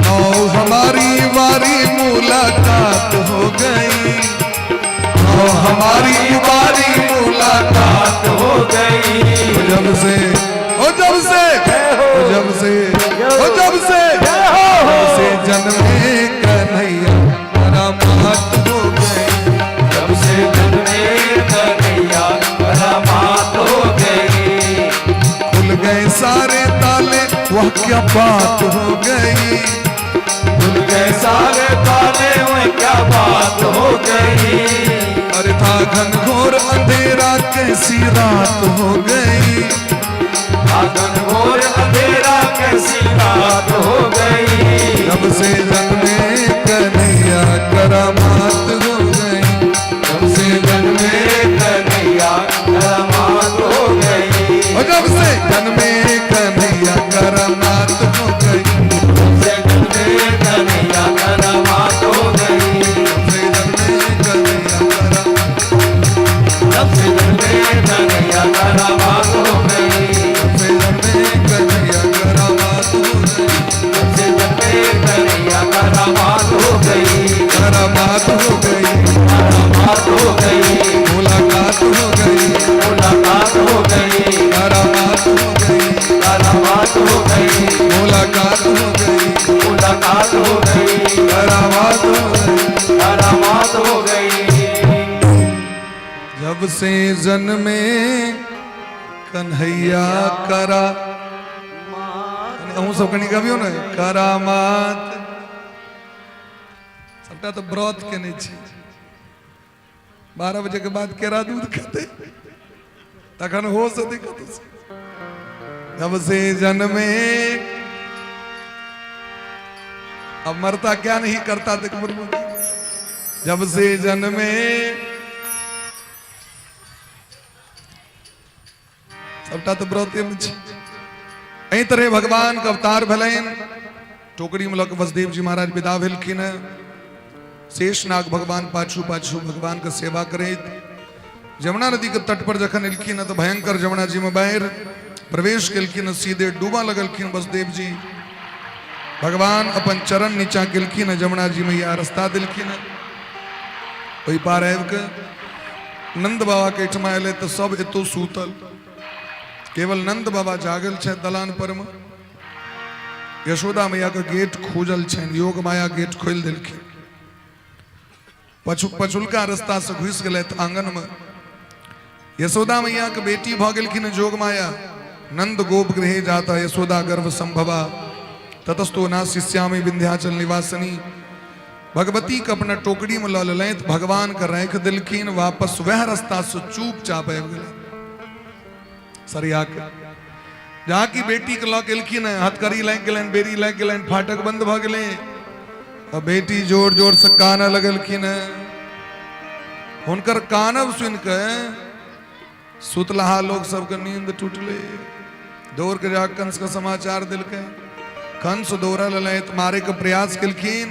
आओ हमारी वारी मुलाकात हो गई, आओ हमारी वारी मुलाकात हो गई। जब से, ओ जब से, ओ जब से, ओ जब से, जब से जन्मे कन्हैया करामात हो गई। जब से जन्मे कन्हैया करामात हो गई। खुल गए सारे ताले वह क्या बात हो गई। खुल गए सारे ताले वह क्या बात हो गई। अरे था घनघोर अंधेरा कैसी रात हो गई। घन घोर अंधेरा कैसी रात हो गई। जब से जन्मे कन्हैया करामात हो गई। जब से जन्मे कन्हैया करामात हो गई। और जब से जन्मे कन्हैया करामात हो गई। जब से जन्मे कन्हैया करामात हो गई। जब से जन्मे कन्हैया करा जब से जन्मे कन्हैया करामात हो गई। जब से जन्मे कन्हैया करामात हो गई। जब से जन्मे कन्हैया करामात हो गई। करामात हो गई। करामात हो गई। मुलाकात हो गई। मुलाकात हो गई। करामात हो गई। करामात हो गई। मुलाकात हो गई। मुलाकात हो गई। करामात हो गई। करामात हो गई। जब से जन्मे कन्हैया करा, अहूँ सब कनी गबियो ने करामात। सबटा तऽ व्रत केने छी, 12 बजे के बाद केरा दूध खेतै तखन होश हेतै कतौ से। जब से जन्मे, अब मरता क्या नहीं करता देख मुर्मू। जब से जन्मे सबटा तऽ व्रते में छै। एहि तरह भगवान के अवतार भेलनि। टोकरी में लऽ कऽ वसुदेव जी महाराज विदा भेलखिन हेँ। शेषनाग भगवान पाछू पाछू भगवान के सेवा करैत जमुना नदी के तट पर जखन एलखिन तऽ भयंकर जमुना जी में बाढ़ि प्रवेश केलखिन, सीधे डूबा लगलखिन वसुदेव जी। भगवान अपन चरण नीचा केलखिन, जमुना जी मैया रास्ता देलखिन। ओहि पार आबि कऽ नंद बाबा के एहिठमा एलै तऽ सब एतौ सूतल। केवल नंद बाबा जागल छथि दलान पर में। यशोदा मैया के गेट खुजल छनि, योग माया गेट खोलि देलखिन। पछुलका रास्ता से घुसि गेलथि आंगन में। यशोदा मैया के बेटी भऽ गेलखिन जोग माया। नंद गोप गृह जाता यशोदा गर्भ संभवा ततस्तो ना शिष्यामी विंध्याचल निवासिनी। भगवती के अपना टोकरी में लऽ लेलथि, भगवान के राखि देलखिन, वापस वएह रास्ता से चुपचाप आबि गेलथि सरिया के। जाकि बेटी के लऽ के एलखिन हेँ, हथकड़ी लागि गेलनि, बेड़ी लागि गेलनि, फाटक बंद भऽ गेलै। आ बेटी जोर जोर से कानऽ लगलखिन हेँ। हुनकर कानब सुनि कऽ सुतलहा लोक सबके नींद टूटलै। दौड़ के जा कंस के समाचार देलकै। कंस दौड़ल एलथि, मारे के प्रयास केलखिन,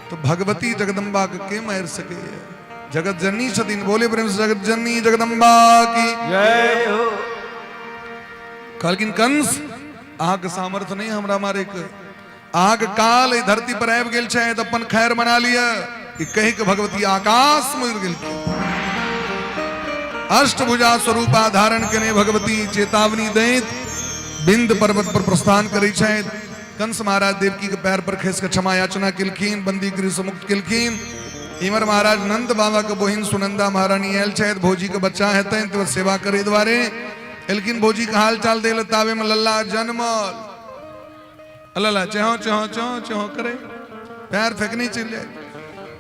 तो भगवती जगदम्बा के के मारि सकैए? जगत जननी छथिन। बोले प्रेम से जगत जननी जगदम्बा की जय हो। कहलखिन कंस, अहाँके सामर्थ्य नहीं हमरा मारे के, अहाँके काल एहि धरती पर आबि गेल छै, तऽ अपन खैर मना लिअ। ई कहि के भगवती आकाश में उड़ि गेलखिन। अष्टभुजा स्वरूपा धारण केने भगवती चेतावनी दैत बिंद पर्वत पर प्रस्थान करै छथि। कंस महाराज देवकी के पैर पर खसि के क्षमा याचना केलखिन, बंदी गृह से मुक्त केलखिन। इमर महाराज नंद बाबा के बहिन सुनंदा महारानी आयल छथि, भौजी के बच्चा हेतनि तऽ सेवा करे दुआरे एलखिन। भौजी के हाल चाल देल, ताबे में लल्ला जन्मल। लल्ला चेहो चेहो चेहो चेहो करे, पैर फेंकने चलि जाय।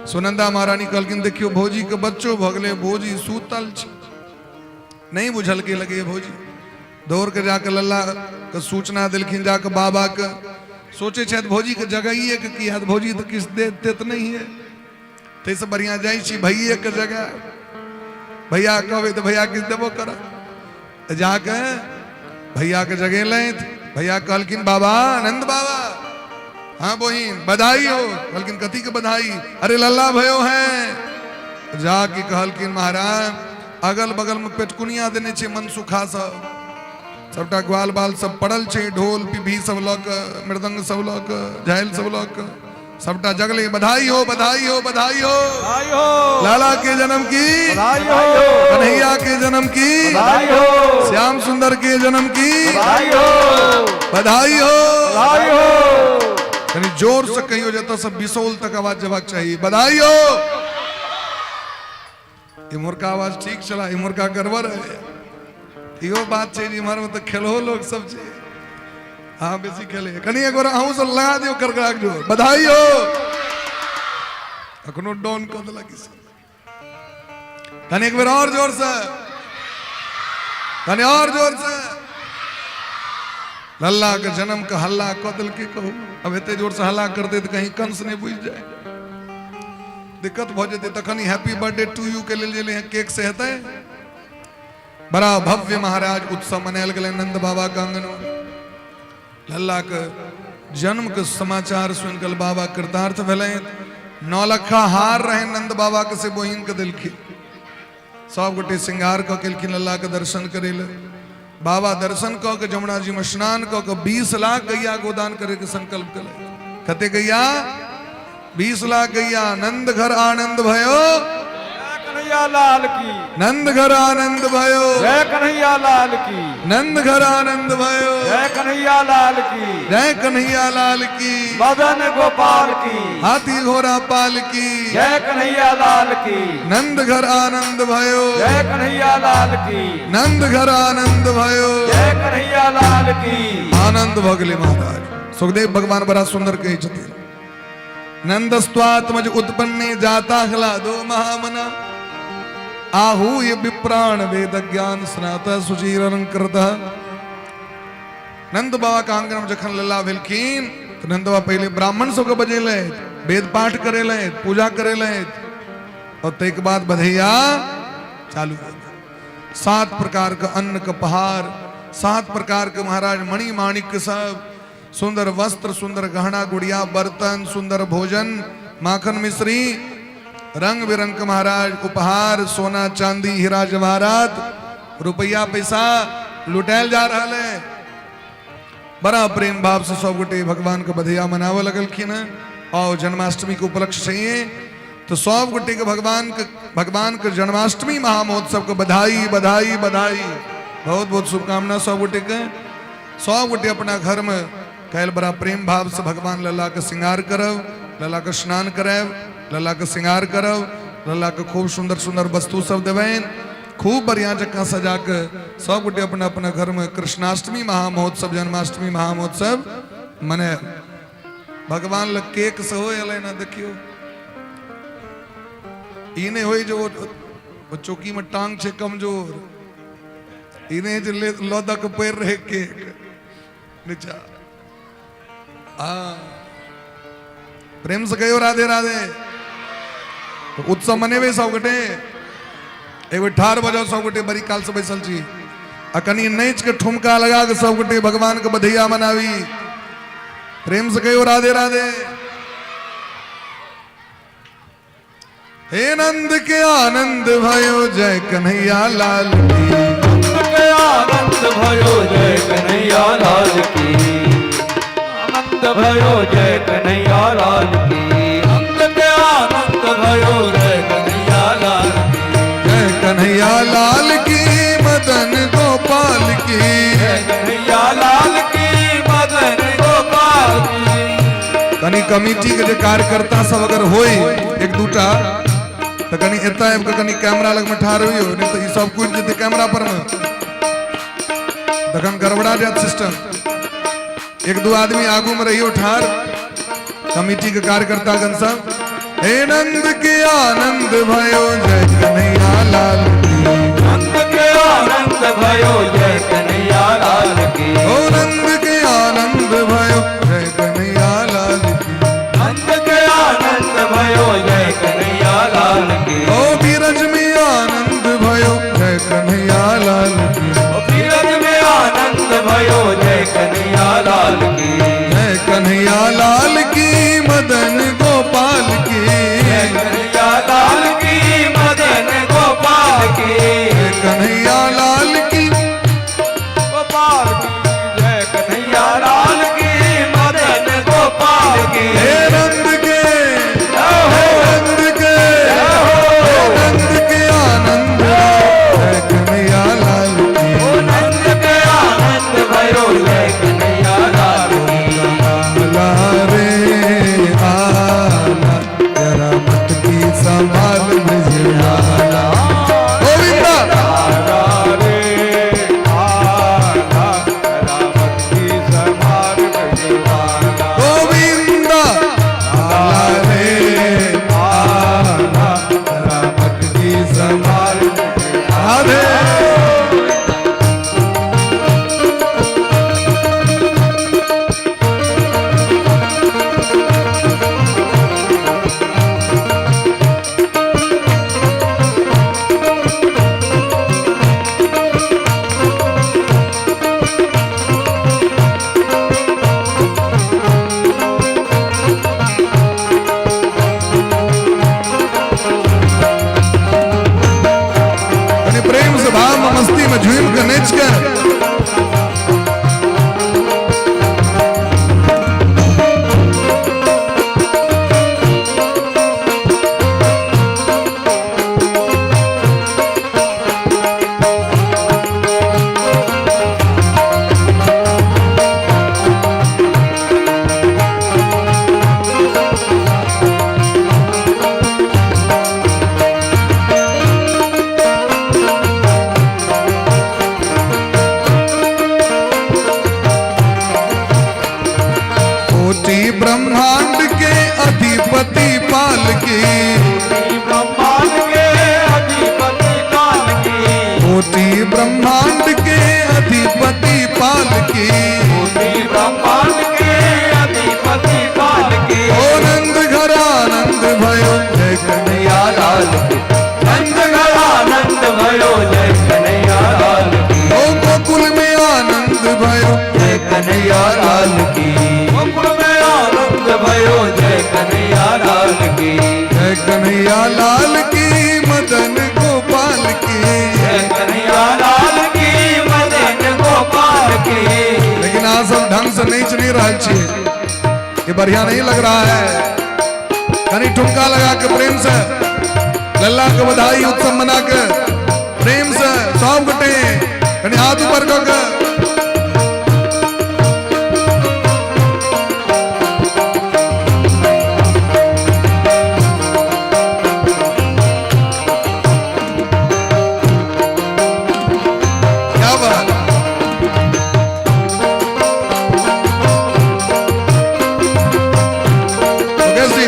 सुनंदा महारानी कहलखिन देखियो भौजी के बच्चो भऽ गेलै, भौजी सुतल छै, नहीं बुझलकै लगे भौजी। दौड़ के जाके लल्ला के सूचना देलखिन जाके बाबा के। सोचे छथि भौजी के जगाइए के की हैत, भौजी तऽ किछु देत तेत नहीं है, ताहिसँ बढ़िआँ जाइ छी भैये के जगह, भैया कहबै तऽ भैया किछु देबो करत। तऽ जाके भैया के जगेलथि। भैया कहलखिन बाबा आनंद बाबा, हाँ बहिन बधाई हो। कहलखिन कथी के बधाई? अरे लल्ला भयो है। जाके कहलखिन महाराज अगल बगल में पेटकुनिया देने छै मनसुखा सब, सबटा ग्वाल बाल सब पड़ल छै, ढोल पिपही सब लऽ कऽ, मृदंग सब लऽ कऽ, झालि सब लऽ कऽ, सबटा जगले। बधाई हो, बधाई हो, बधाई हो, बधाई हो, लाला के जन्म की बधाई हो, कन्हैया के जन्म की बधाई हो, श्याम सुंदर के जन्म की बधाई हो, बधाई हो, बधाई हो। कनी जोर से कहियो जतऽ सब बिसौल तक आवाज जबाक चाहिए, बधाई हो। इम्हरका आवाज ठीक छला, इम्हरका गड़बड़ है। इहो बात छै जे इम्हर में तऽ खेलहो लोक सब छै, अहाँ बेसी खेले। कनी एक बेर अहूँ सब लगा दियौ करकराक जोर, बधाई हो। अखनो डाउन कऽ देलक ई सब। कनी एक बेर और जोर से, कनी और जोर से। लल्ला के जन्म के हल्ला कऽ देलकै। कहू अब एते जोर से हल्ला करते तऽ कहीं कंस नहि बुझि जाय, दिक्कत भऽ जेतै। तखन हैप्पी बर्थडे टू यू के लेल जे केक से हेतै। बड़ा भव्य महाराज उत्सव मनायल गेलै नंद बाबा के आंगन में। लल्ला के जन्म के समाचार सुनि कऽ बाबा कृतार्थ भेलै। 9 लखा हार रहे नंद बाबा के, से बहिन के देलखिन। सब गोटे श्रृंगार कऽ केलखिन लल्ला के दर्शन करै लए। बाबा दर्शन कऽ के जमुना जी में स्नान कऽ के 20 लाख गैया गोदान करे के संकल्प केलथि। कते गैया? 20 लाख गैया। नंद घर आनंद भयो, जय कन्हैया लाल की। नंद घर आनंद भयो, जय कन्हैया लाल की। नंद घर आनंद भयो, जय कन्हैया लाल की। जय कन्हैया लाल की। मदन गोपाल की। हाथी घोड़ा पाल की। जय कन्हैया लाल की। नंद घर आनंद भयो, जय कन्हैया लाल की। नंद घर आनंद भयो, जय कन्हैया लाल की। आनंद भऽ गेलै महाराज। सुखदेव भगवान बड़ा सुंदर कहै छथिन, नंदस्वात्मज उत्पन्ने जाता ह्लादो महामना आहूय विप्राण वेद ज्ञान स्नात सुचीर अलंकृत। नंद बाबा के आंगन में जखन लल्ला भेलखिन तऽ नंद बाबा पहिले ब्राह्मण सबके बजेलथि, वेद पाठ करेलथि, पूजा करेलथि और ताहिके बाद बधैया चालू हो गेल। 7 प्रकार के अन्न के पहाड़, 7 प्रकार के महाराज मणि माणिक्य सब, सुंदर वस्त्र, सुंदर गहना गुड़िया, बर्तन, सुंदर भोजन, माखन मिश्री, रंग बिरंग के महाराज उपहार, सोना चांदी हीरा जवाहरात, रुपया पैसा लुटायल जा रहा है। बड़ा प्रेम भाव से सब गोटे भगवान के बधैया मनावे लगलखिन हैं। और जन्माष्टमी के उपलक्ष्य से तो सब गोटे के भगवान के जन्माष्टमी महामहोत्सव के बधाई बधाई बधाई। बहुत बहुत शुभकामना सब गोटे के। सब गोटे अपना घर में काल्हि बड़ा प्रेम भाव से भगवान लला के श्रृंगार करब, लला के स्नान करायब, लला के श्रृंगार करब, लला के खूब सुंदर सुंदर वस्तु सब देबनि, खूब बढ़िया जकाँ सजा के सब गोटे अपना अपना घर में कृष्णाष्टमी महामहोत्सव, जन्माष्टमी महामहोत्सव मनायब। भगवान लग केक सेहो एलै ने, देखियौ ई नहि होइ जे ओ चौकी में टांग छै कमजोर, ई नहि जे लऽ दऽ के पड़ि रहै केक नीचा। आ प्रेम से कहियो राधे राधे। तो उत्सव मनेबै सब गोटे, एक बेर ठाढ़ भऽ जाउ सब गोटे, बड़ी काल से बैसल छी, आ कनि नाचि के ठुमका लगा के सब गोटे भगवान के बधैया मनाबी। प्रेम से कहियो राधे राधे। हे नंद के आनंद भयो जय कन्हैया लाल की। नंद के आनंद भयो जय कन्हैया लाल की। आनंद भयो जय कन्हैया लाल की। नंद के आनंद भयो जय कन्हैया लाल की। जय कन्हैया लाल की, मदन गोपाल की। जय कन्हैया लाल की, मदन गोपाल की। कनी कमिटी के जे कार्यकर्ता सब अगर होई एक दूटा तो कनी एतऽ आबि कऽ कनी कैमरा लग में ठाढ़ होइयो, नहीं तो ई सब कुछ जेतै कैमरा पर में, तखन गड़बड़ा जायत सिस्टम। एक दू आदमी आगू में रहियो ठाढ़, कमिटी के कार्यकर्ता गण सब। हे नंद के आनंद भयो जय कन्हैया लाल की। नंद के आनंद भयो जय कन्हैया लाल की। ओ नंद के आनंद भयो जय कन्हैया लाल की। नंद के आनंद भयो जय कन्हैया लाल की। ओ बीरज में आनंद भयो जय कन्हैया लाल की। ओ बीरज में आनंद भयो जय कन्हैया लाल की। जय कन्हैया लाल की, मदन गोपाल की। जय कन्हैया लाल की, मदन गोपाल की। जय कन्हैया लाल की, गोपाल की। जय कन्हैया लाल की, मदन गोपाल की। हे नंद के, हे नंद के, हे नंद के आनंद जय कन्हैया लाल की। ओ नंद के आनंद भयो जय कन्हैया लाल की। आला रे आला, जरा मटकी संभाल ब्रजवाला। गोविंदा। रे आला, रामत की संभाल ब्रजवाला। गोविंदा। आला रे आला, जरा मटकी संभाल राधे। कनी प्रेम से भाव में मस्ती में झूम के नाच के। कोटि ब्रह्मांड के अधिपति पाल की। ब्रह्मांड के अधिपति काल की। कोटि ब्रह्मांड के अधिपति पाल की। कोटि ब्रह्मांड के अधिपति काल की। ओ नंद घर आनंद भयो जय कन्हैया लाल की। नंद घर आनंद भयो जय कन्हैया लाल की। ओ गोकुल में आनंद भयो जय कन्हैया लाल की। गोकुल में आनंद भयो जय कन्हैया लाल की। जय कन्हैया लाल की, मदन गोपाल की। जय कन्हैया लाल की, मदन गोपाल की। लेकिन आज सब ढंग से नाच नहीं रहा छी, ये बढ़िया नहीं लग रहा है। कनी ठुमका लगा के प्रेम से लल्ला के बधाई उत्सव मना के प्रेम से सब गोटे। कनी हाथ ऊपर कऽ के। क्या बात। मुकेश जी।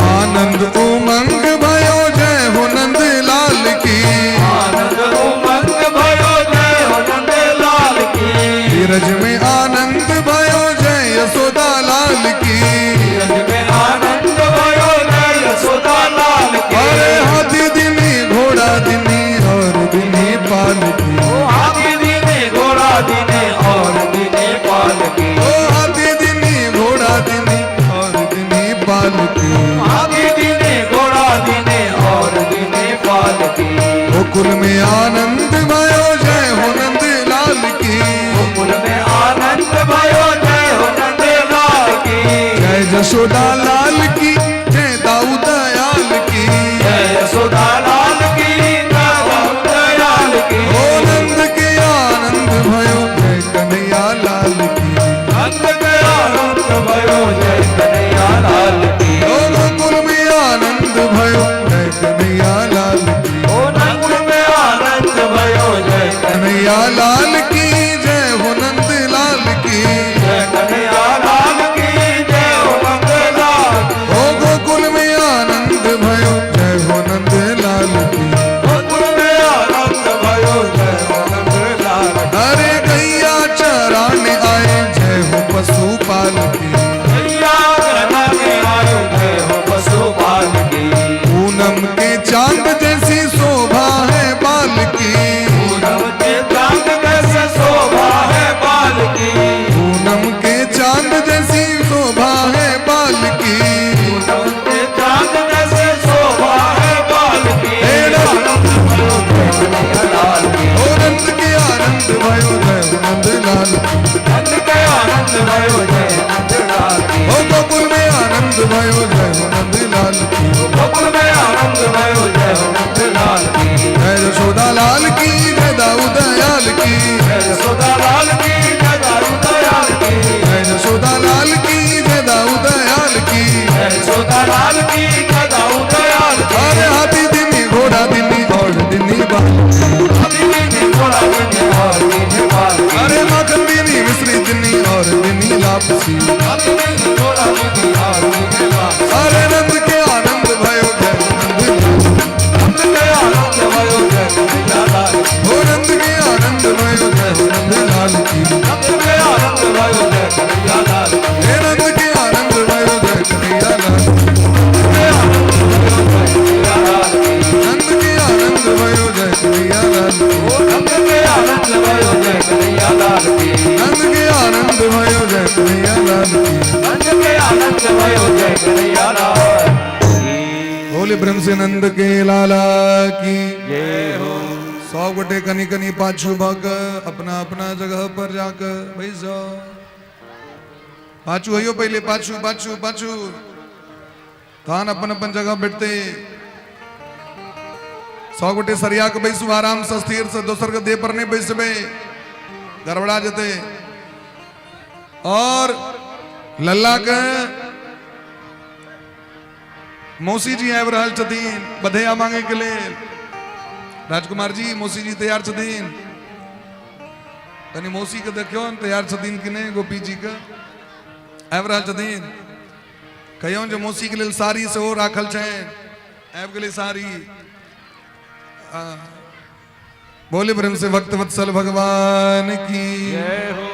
आनंद उमंग भयो जय हो नंद लाल की। आनंद उमंग भयो जय हो नंद लाल की। धीरज में आनंद भयो जय यशोदा लाल की। धीरज में आनंद भयो जय यशोदा लाल की। अरे हाथी दिनी घोड़ा दिनी और दिनी पाल की। ओ हाथी दीने घोड़ा दीने और दीने पाल की। ओ हाथी दिनी घोड़ा दिनी और दिनी पाल की। हाथी दीने घोड़ा दीने और दीने पाल की। गोकुल में आनंद भयो जय हो नंद लाल की। गोकुल में आनंद भयो जय हो नंद लाल की। जय जशोदा लाल की जय दाऊ दयाल की। जय यशोदा लाल की दाऊ दयाल की। ओ नंद के आनंद भयो जय कन्हैया लाल की। नंद के आनंद भयो जय कन्हैया लाल की। ओ गोकुल में आनंद भयो जय कन्हैया लाल की। ओ नंद में आनंद भयो जय कन्हैया लाल की जय हो नंद लाल की। जय कन्हैया लाल की जय हो नंद लाल की। ओ गोकुल में आनंद भयो जय हो नंद लाल की। गोकुल में आनंद भयो जय हो नंद लाल की। अरे गैया चराने आए जय हो पशुपाल की। गैया चराने आए जय हो पशुपाल की। पूनम के चांद जैसी शोभा है बाल की। पूनम के चांद जैसे शोभा है बाल की। पूनम के चांद जैसी शोभा है बाल की। पूनम के चांद जैसे शोभा है बाल की। हे आनंद भयो जय कन्हैया लाल की। ओ नंद के आनंद भयो जय हो नंद लाल की। नंद के आनंद भयो जय नंद लाल की। ओ गोकुल में आनंद भयो जय हो नंद लाल की। गोकुल में आनंद भयो जय हो नंद लाल की। जय यशोदा लाल की जय दाऊ दयाल की। जय यशोदा लाल की जय दाऊ दयाल की। जय यशोदा लाल की जय दाऊ दयाल की। जय यशोदा लाल की जय दाऊ दयाल की। अरे हाथी दिनी घोड़ा दिनी और दिनी बाल की। हाथी दीनी घोड़ा दीनी और दीनी बाल की। अरे माखन दिनी मिश्री दिनी और दिनी लापसी। हाथी दीनी घोड़ा दीनी और दीनी बाल की। अरे नंद के आनंद भयो जय नंद लाल। नंद के आनंद भयो जय कन्हैया लाल की। ओ नंद के आनंद भयो जय हो नंद लाल की। नंद के आनंद भयो जय कन्हैया लाल की। हे नंद के आनंद भयो जय कन्हैया लाल की। नंद के आनंद भयो जय कन्हैया लाल की। नंद के आनंद भयो जय कन्हैया लाल की। नंद के आनंद भयो जय कन्हैया लाल की। नंद के आनंद भयो जय कन्हैया लाल की। नंद के आनंद भयो जय कन्हैया लाल की। बोले ब्रह्म से नंद के लाला की जय हो। 100 गोटे कनी कनी पाछू भग अपना अपना जगह पर जाकर बैस जाओ। पाछू हइयो पहले पाछू पाछू पाछू तहन अपन अपन जगह बैठते। 100 गोटे सरिया के बैसू आराम से स्थिर से, दोसर के देह पर नहीं बैसबे, गड़बड़ा जते। और लल्ला के मौसी जी आबि रहल छथिन बधैया मांगे के लेल। राजकुमार जी मौसी जी तैयार छथिन? कनी मौसी के देखियौ ने तैयार छथिन कि नहि। गोपी जी के आबि रहल छथिन, कहियौन जे मौसी के लेल साड़ी सेहो राखल छनि, आबि गेलै साड़ी। बोले प्रेम से भक्त वत्सल भगवान की जय हो।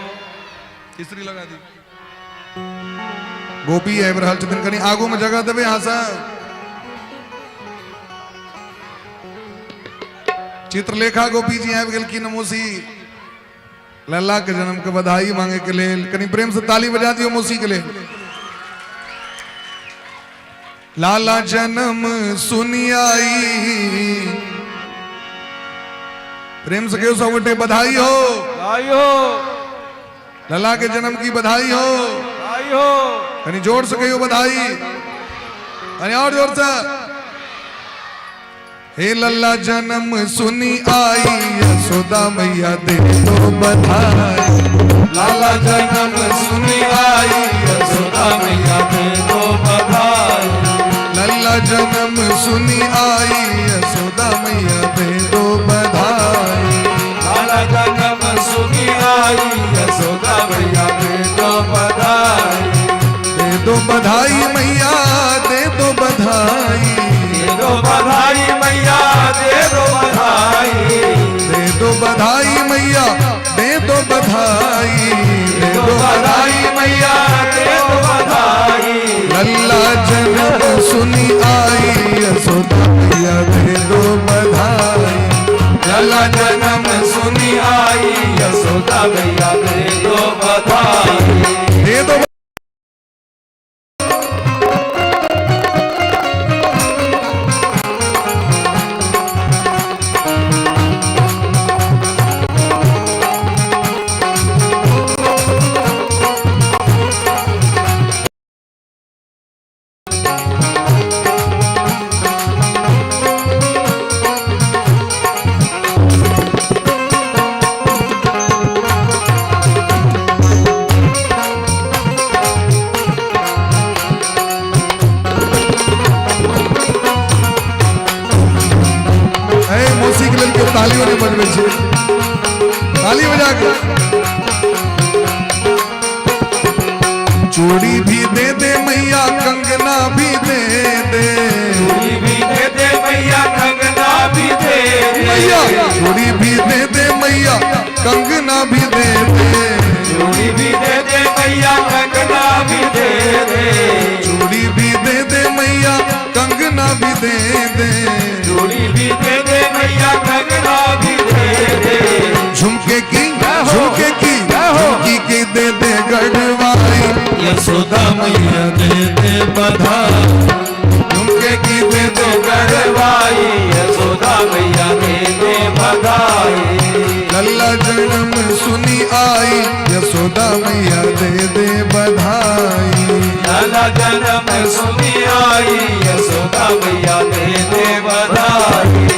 तीसरी लगा दी। गोपी आबि रहल छथिन, कनी आगू में जगह देबै अहाँ सब। चित्रलेखा गोपी जी आबि गेलखिन मौसी लल्ला के जन्म के बधाई मांगे के लेल। कनी प्रेम से ताली बजा दियो मौसी के लेल। लाला जन्म सुनी आई। प्रेम से कहियो सब गोटे बधाई हो। बधाई हो। लला के जन्म की बधाई हो। बधाई हो। कनी जोर से कहियो बधाई, कनी और जोर से। हे लल्ला जन्म सुनी आई, यशोदा मैया दे दो बधाई। लाला जन्म सुनी आई, यशोदा मैया दे दो बधाई। लल्ला जन्म सुनी आई, यशोदा मैया दे दो बधाई। लाला जन्म सुनी आई, यशोदा मैया दे दो बधाई। दे दो बधाई मैया, दे दो बधाई। दे दो बधाई मैया, दे दो बधाई। दे दो बधाई मैया, दे दो बधाई। दे दो बधाई मैया, दे दो बधाई। लल्ला जन्म सुनी आई, यशोदा मैया दे दो बधाई। लल्ला जन्म सुनी आई, यशोदा मैया दे दो बधाई। दे दो। ए मौसी के लेल केओ तालियो नहि बजबै छै, ताली बजा के। चूड़ी भी दे दे मैया, कंगना भी दे दे। चूड़ी भी दे दे मैया, कंगना भी दे दे। मैया चूड़ी भी दे दे मैया, कंगना भी दे दे। चूड़ी भी दे दे मैया, कंगना भी दे दे। चूड़ी भी दे दे मैया, कंगना भी दे दे। चूड़ी भी दे दे मैया, कंगना भी दे दे। झुमके की, झुमके की, झुमकी की दे दे गढ़वाई। यशोदा मैया दे दे बधाई। झुमके की दे दे गढ़वाई, यशोदा मैया दे दे बधाई। लल्ला जन्म सुनी आई, यशोदा मैया दे दे बधाई। लल्ला जन्म सुनी आई, यशोदा मैया दे दे बधाई।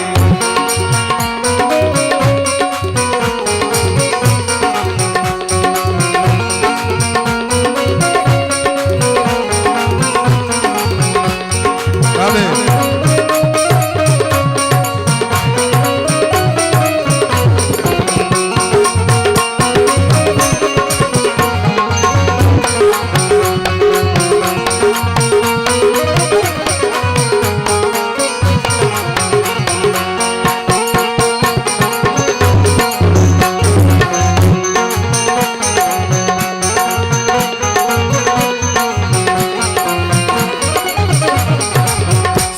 राधे।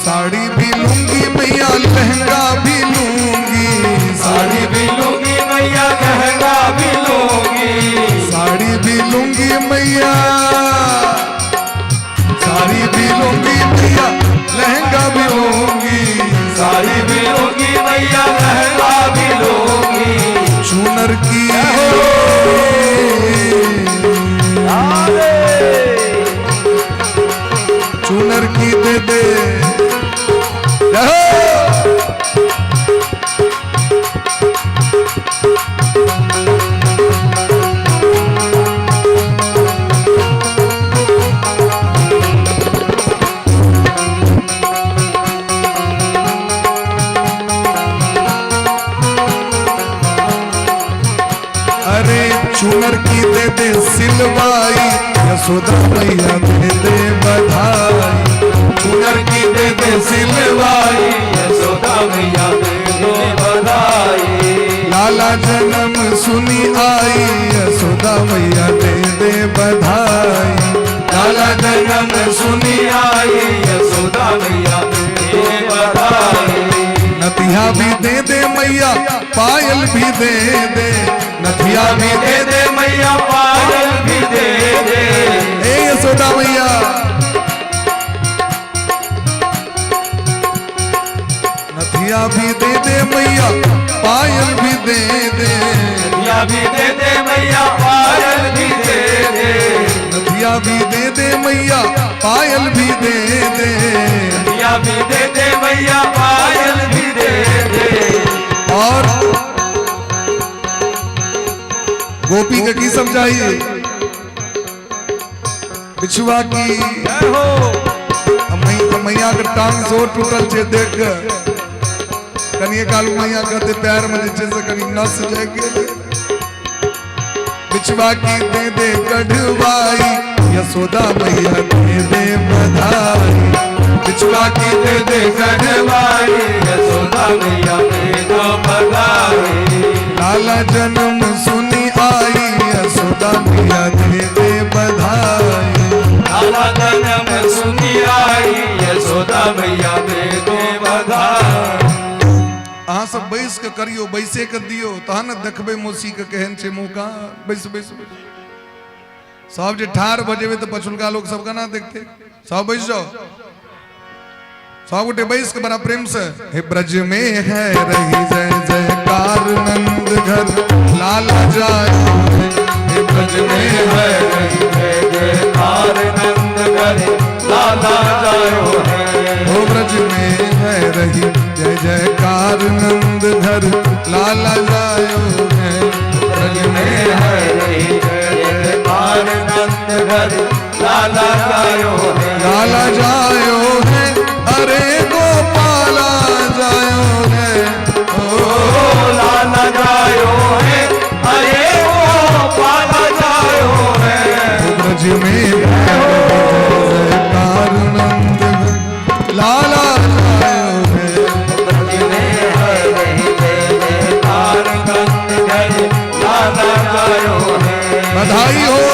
साड़ी भी लूंगी मैया, लहंगा भी लूंगी। साड़ी भी लूंगी मैया, लहंगा भी लूंगी। साड़ी भी लूंगी मैया, साड़ी भी लूंगी मैया, लहंगा भी लूंगी। साड़ी भी लूंगी मैया, लहंगा भी लूंगी। चूनर की, चूनर की दे दे। जय हो। अरे चूनर की दे दे सिलवाई, यशोदा मैया दे दे बधाई। चूनर की दे दे सिलवाई, यशोदा मैया दे दे बधाई। लाला जन्म सुनी आई, यशोदा मैया दे दे बधाई। लाला जन्म सुनी आई, यशोदा मैया दे दे बधाई। नथिया भी दे दे मैया, पायल भी दे दे। नथिया भी दे दे मैया, पायल भी दे दे। ए यशोदा मैया, भी दे दे मैया पायल भी दे दे। नथिया भी दे दे मैया पायल भी दे दे। नथिया भी दे दे मैया पायल भी दे दे। और गोपी के की सब चाहिए? बिछुआ की जय हो। मैया के टांग सो टूटल छे देख के कनिए काल मैया कहते पैर में जे छै से कनि नस जाय गेल। बिछुआ की दे दे कढ़वाई यशोदा मैया दे दे बधाई। बिछुआ की दे दे कढ़वाई यशोदा मैया दे दो बधाई। लाला जन्म सुनी आई यशोदा मैया दे दे बधाई। लाला जन्म सुनी आई यशोदा मैया दे दे बधाई। अहाँ सब बैस के करियो, बैसे के दियो तहन ने देखबै मौसी के केहन छै मौका। बैस बैस बैस। सब जे ठाढ़ भऽ जेबै तऽ पछुलका लोक सब केना देखते? सब बैस जाओ, सब गोटे बैस के बड़ा प्रेम से। हे ब्रज में है रही जय जयकार नंद घर लाला जाय। हे ब्रज में है रही जय जयकार नंद घर लाला जायो है। हो ब्रज में है रही जय जयकार नंद घर लाला जायो है। ब्रज में है रही जय जयकार नंद घर लाला जायो है। लाला जायो है अरे गोपाला जायो है। ओ लाला जायो है अरे गोपाला जायो है। ब्रज में है जयकार नंद घर लाला जायो है। ब्रज में है रही जय जयकार नंद घर लाला जायो है। बधाई हो।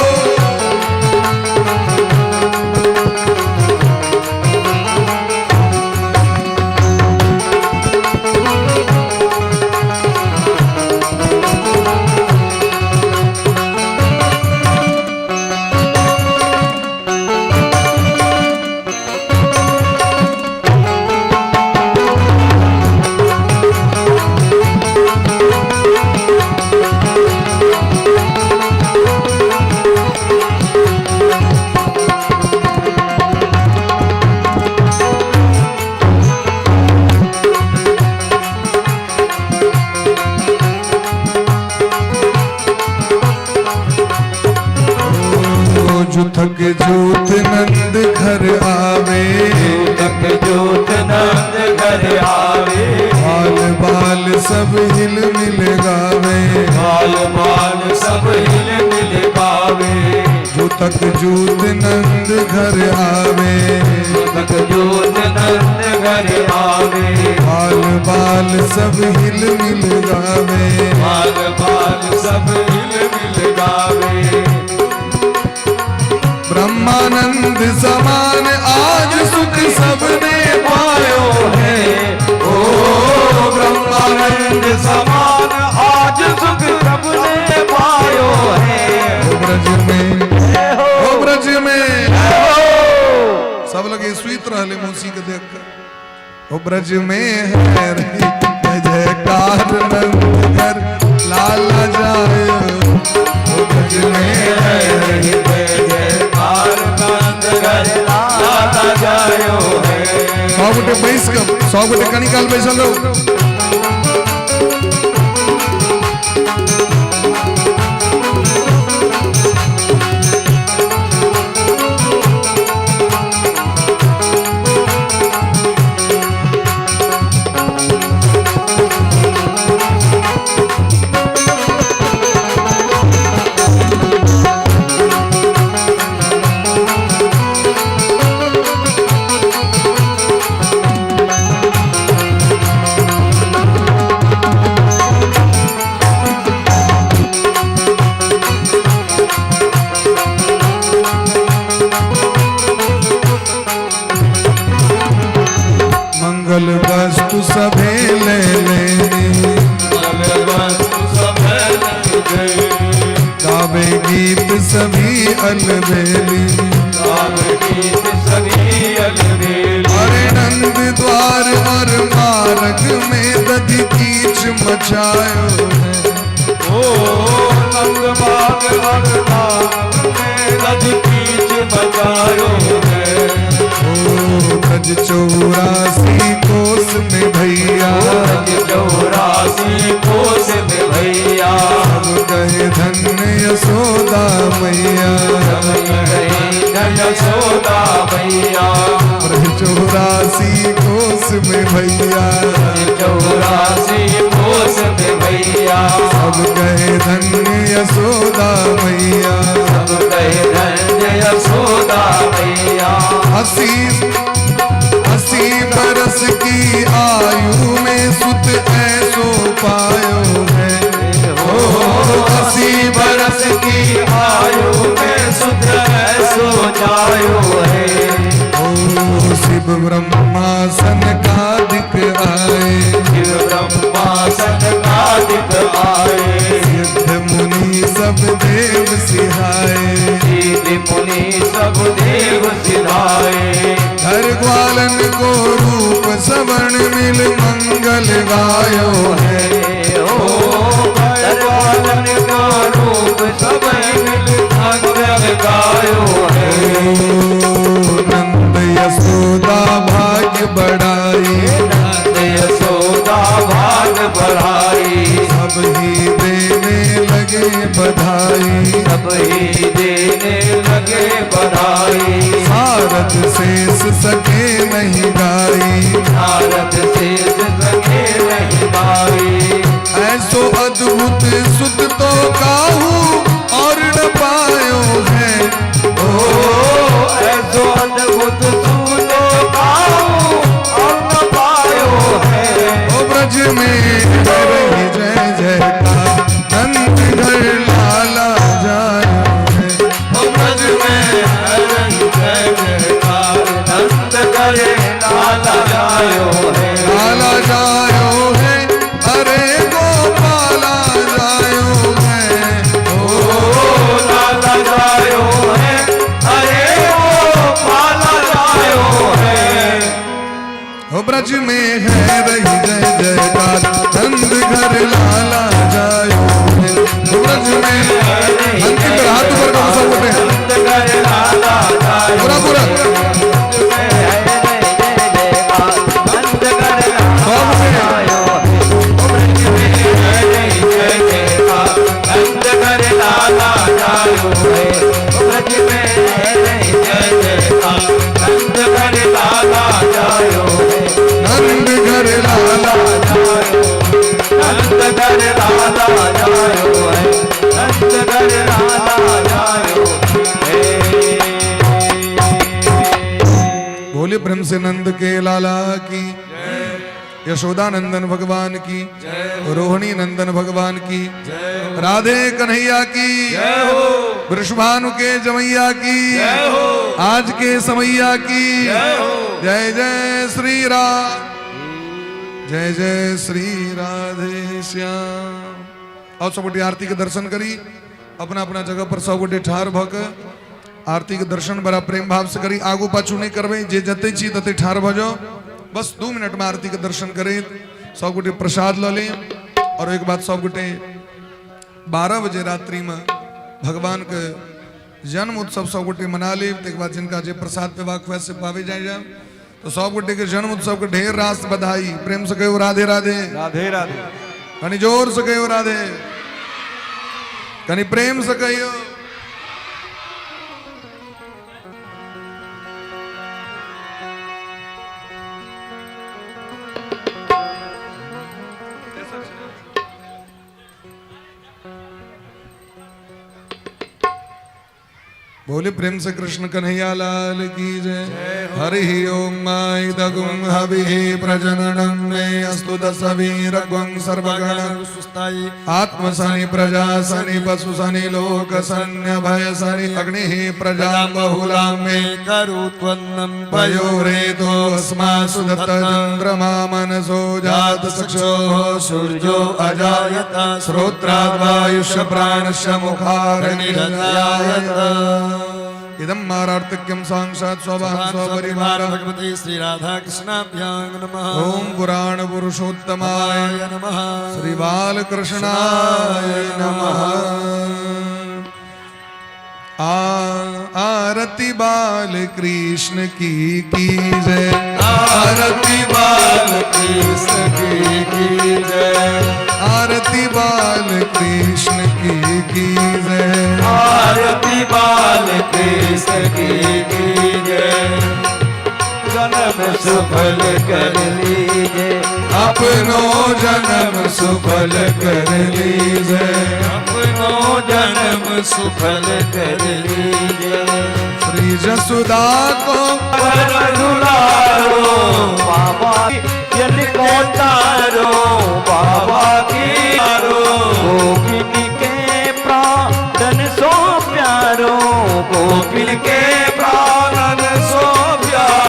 जुथक जोत नंद घर आवे। जुथक जोत नंद घर आवे। बाल बाल सब हिल मिल गावे। बाल बाल सब हिल मिल गावे। जुथक जोत नंद घर आवे। जुथक जोत नंद घर आवे। बाल बाल सब हिल मिल गावे। बाल बाल सब हिल मिल गावे। ब्रह्मानंद समान आज सुख सबने पायो है। ओ ब्रह्मानंद समान आज सुख सबने पायो है। ओ ब्रज में, ओ ब्रज में सब लगे सुइत रहले मौसी के देख कर। ओ ब्रज में है रही जय जयकार नंद घर लाला जाए। ओ ब्रज में है रही जय जयकार नंद घर लाला जायो है। 100 गोटे बैस के, 100 गोटे कनी काल बैसल रहो। मंगल वस्तु सभे ले लेनी। मंगल वस्तु सभे ले लेनी। गावे गीत सभी अलबेली। गावे गीत सभी अलबेली। अरे नंद द्वार और मार्ग में दधि कीच मचायो है। ओ नंद बाग और बाग में रज कीच मचायो है। ओ ब्रज 84 कोस में भैया, ब्रज 84 कोस में भैया, सब कहे धन्य यशोदा मैया, सब कहे धन्य यशोदा मैया, ब्रज 84 कोस में भैया, 84 कोस में भैया, सब कहे धन्य यशोदा मैया, सब कहे धन्य यशोदा मैया। 80 बरस की आयु में सुत ऐसो पायो है, ओ 80 बरस की आयु में सुत ऐसो जायो है। ओ शिव ब्रह्मा सनकादिक आए, शिव ब्रह्मा सनकादिक आए, सिद्ध मुनि सब देव सिहाए, सिद्ध मुनि सब देव सिधाए। हर ग्वालन को रूप सवर्ण मिल मंगल गायो है, ओ ग्वालन को रूप सवर्ण मिल मंगल गायो है। नंद यशोदा भाग्य बढ़ाई, नंद यशोदा भाग बढ़ाई, सब ही देने लगे बधाई, सब ही देने लगे बधाई। सारथ शेष सके नहीं गाई, सारथ शेष सके नहीं गाई। ऐसो अद्भुत सुत तो काहू और न पायो है, ओ ऐसो अद्भुत सुत तो काहू और न पायो है। ओ ब्रज में रही जय जयकार, नंद घर लाला जायो है, ओ ब्रज में रही जय जयकार, नंद घर लाला जायो है, लाला जायो है, अरे गोपाला जायो है, ओ लाला जायो है, अरे गोपाला जायो है। ओ ब्रज में है रही जय जयकार, नंद घर लाला जायो है, ओ ब्रज में अंतिम पर हाथ ऊपर करो सब गोटे, नंद घर लाला जायो, पूरा पूरा नंद घर लाला जायो है, ब्रज में है रही जय जयकार, नंद घर लाला जायो है, ब्रज में है रही जय जयकार, नंद घर लाला जायो है, नंद घर लाला जायो, नंद घर लाला जायो है, नंद घर लाला जायो है। बोले प्रेम से नंद के लाला की, यशोदा नंदन भगवान की, रोहिणी नंदन भगवान की, राधे कन्हैया की, वृषभानु के जमैया की, आज के समैया की, जय जय श्री राम, जय जय श्री राधे श्याम। और सब गोटे आरती के दर्शन करी, अपना अपना जगह पर सब गोटे ठार भक आरती के दर्शन बड़ा प्रेम भाव से करी, आगू पाछू नहीं करबे, जे जते छी तते ठार भ जाओ, बस 2 मिनट में आरती के दर्शन करें, सब गोटे प्रसाद ल लें। और एक बात, सब गोटे 12 बजे रात्रि में भगवान के जन्म उत्सव सब गोटे मना ले, तक बाद जिनका जे प्रसाद पेबाक हुए से पावे जाए जाए। तो सब गोटे के जन्म उत्सव के ढेर रास बधाई। प्रेम से कहो राधे राधे, राधे राधे, कनी जोर से कहो राधे, कनी प्रेम से कहियो। बोले प्रेम से कृष्ण कन्हैया लाल की जय। हरि ओम my दगुं हविः प्रजननं मे अस्तु दशवीरगुं सर्वगण सुस्ताई आत्मसनि प्रजा सनि पशु सनि लोक सन्य भय सनि अग्निः प्रजा बहुलां मे करोत्वन्नं पयोरेतो अस्मासु दत्तचन्द्रमा मनसो जात सक्षोः सूर्यो अजायत श्रोत्राद्वायुष प्राणस्य मुखाग्निरजायत। इदं मारार्तिक्यं साक्षात् स्वभां स्वपरिवार भगवती श्री राधा कृष्णाभ्यां नमः। ओम पुराण पुरुषोत्तमाय नमः। श्री बालकृष्णाय नमः। आ आरती बाल कृष्ण की की जय। आरती बाल कृष्ण की की जय। आरती बाल कृष्ण की की जय। आरती बाल कृष्ण की की जय। जन्म सफल कर लीजे। अपनो जन्म सुफल कर लीजे। अपनो जन्म सफल कर लीजे। श्री जसुदा को दुलारो बाबा जन को तारो बाबा की तारो। गोपिन के प्राणन सो प्यारो, गोपिन के प्राणन सो प्यारो।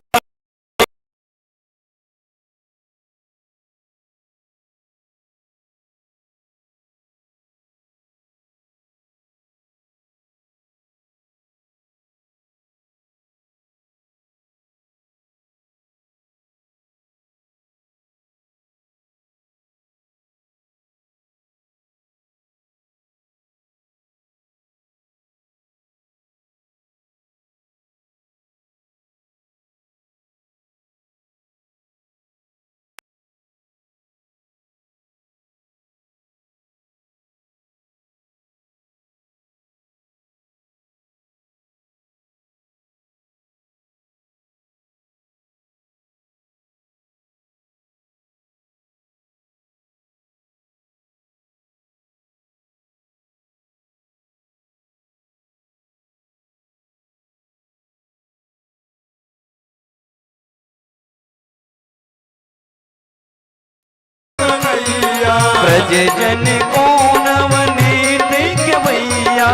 ब्रज जन को नवनीत के भैया,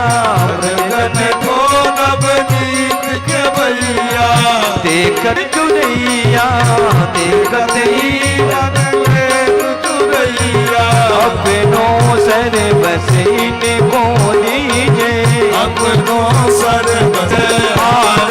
ब्रज जन को नवनीत के भैया। देखत चुनैया, देखत ही चुनैया। अपनो सर बस इनको दीजे। अपनो सर बस।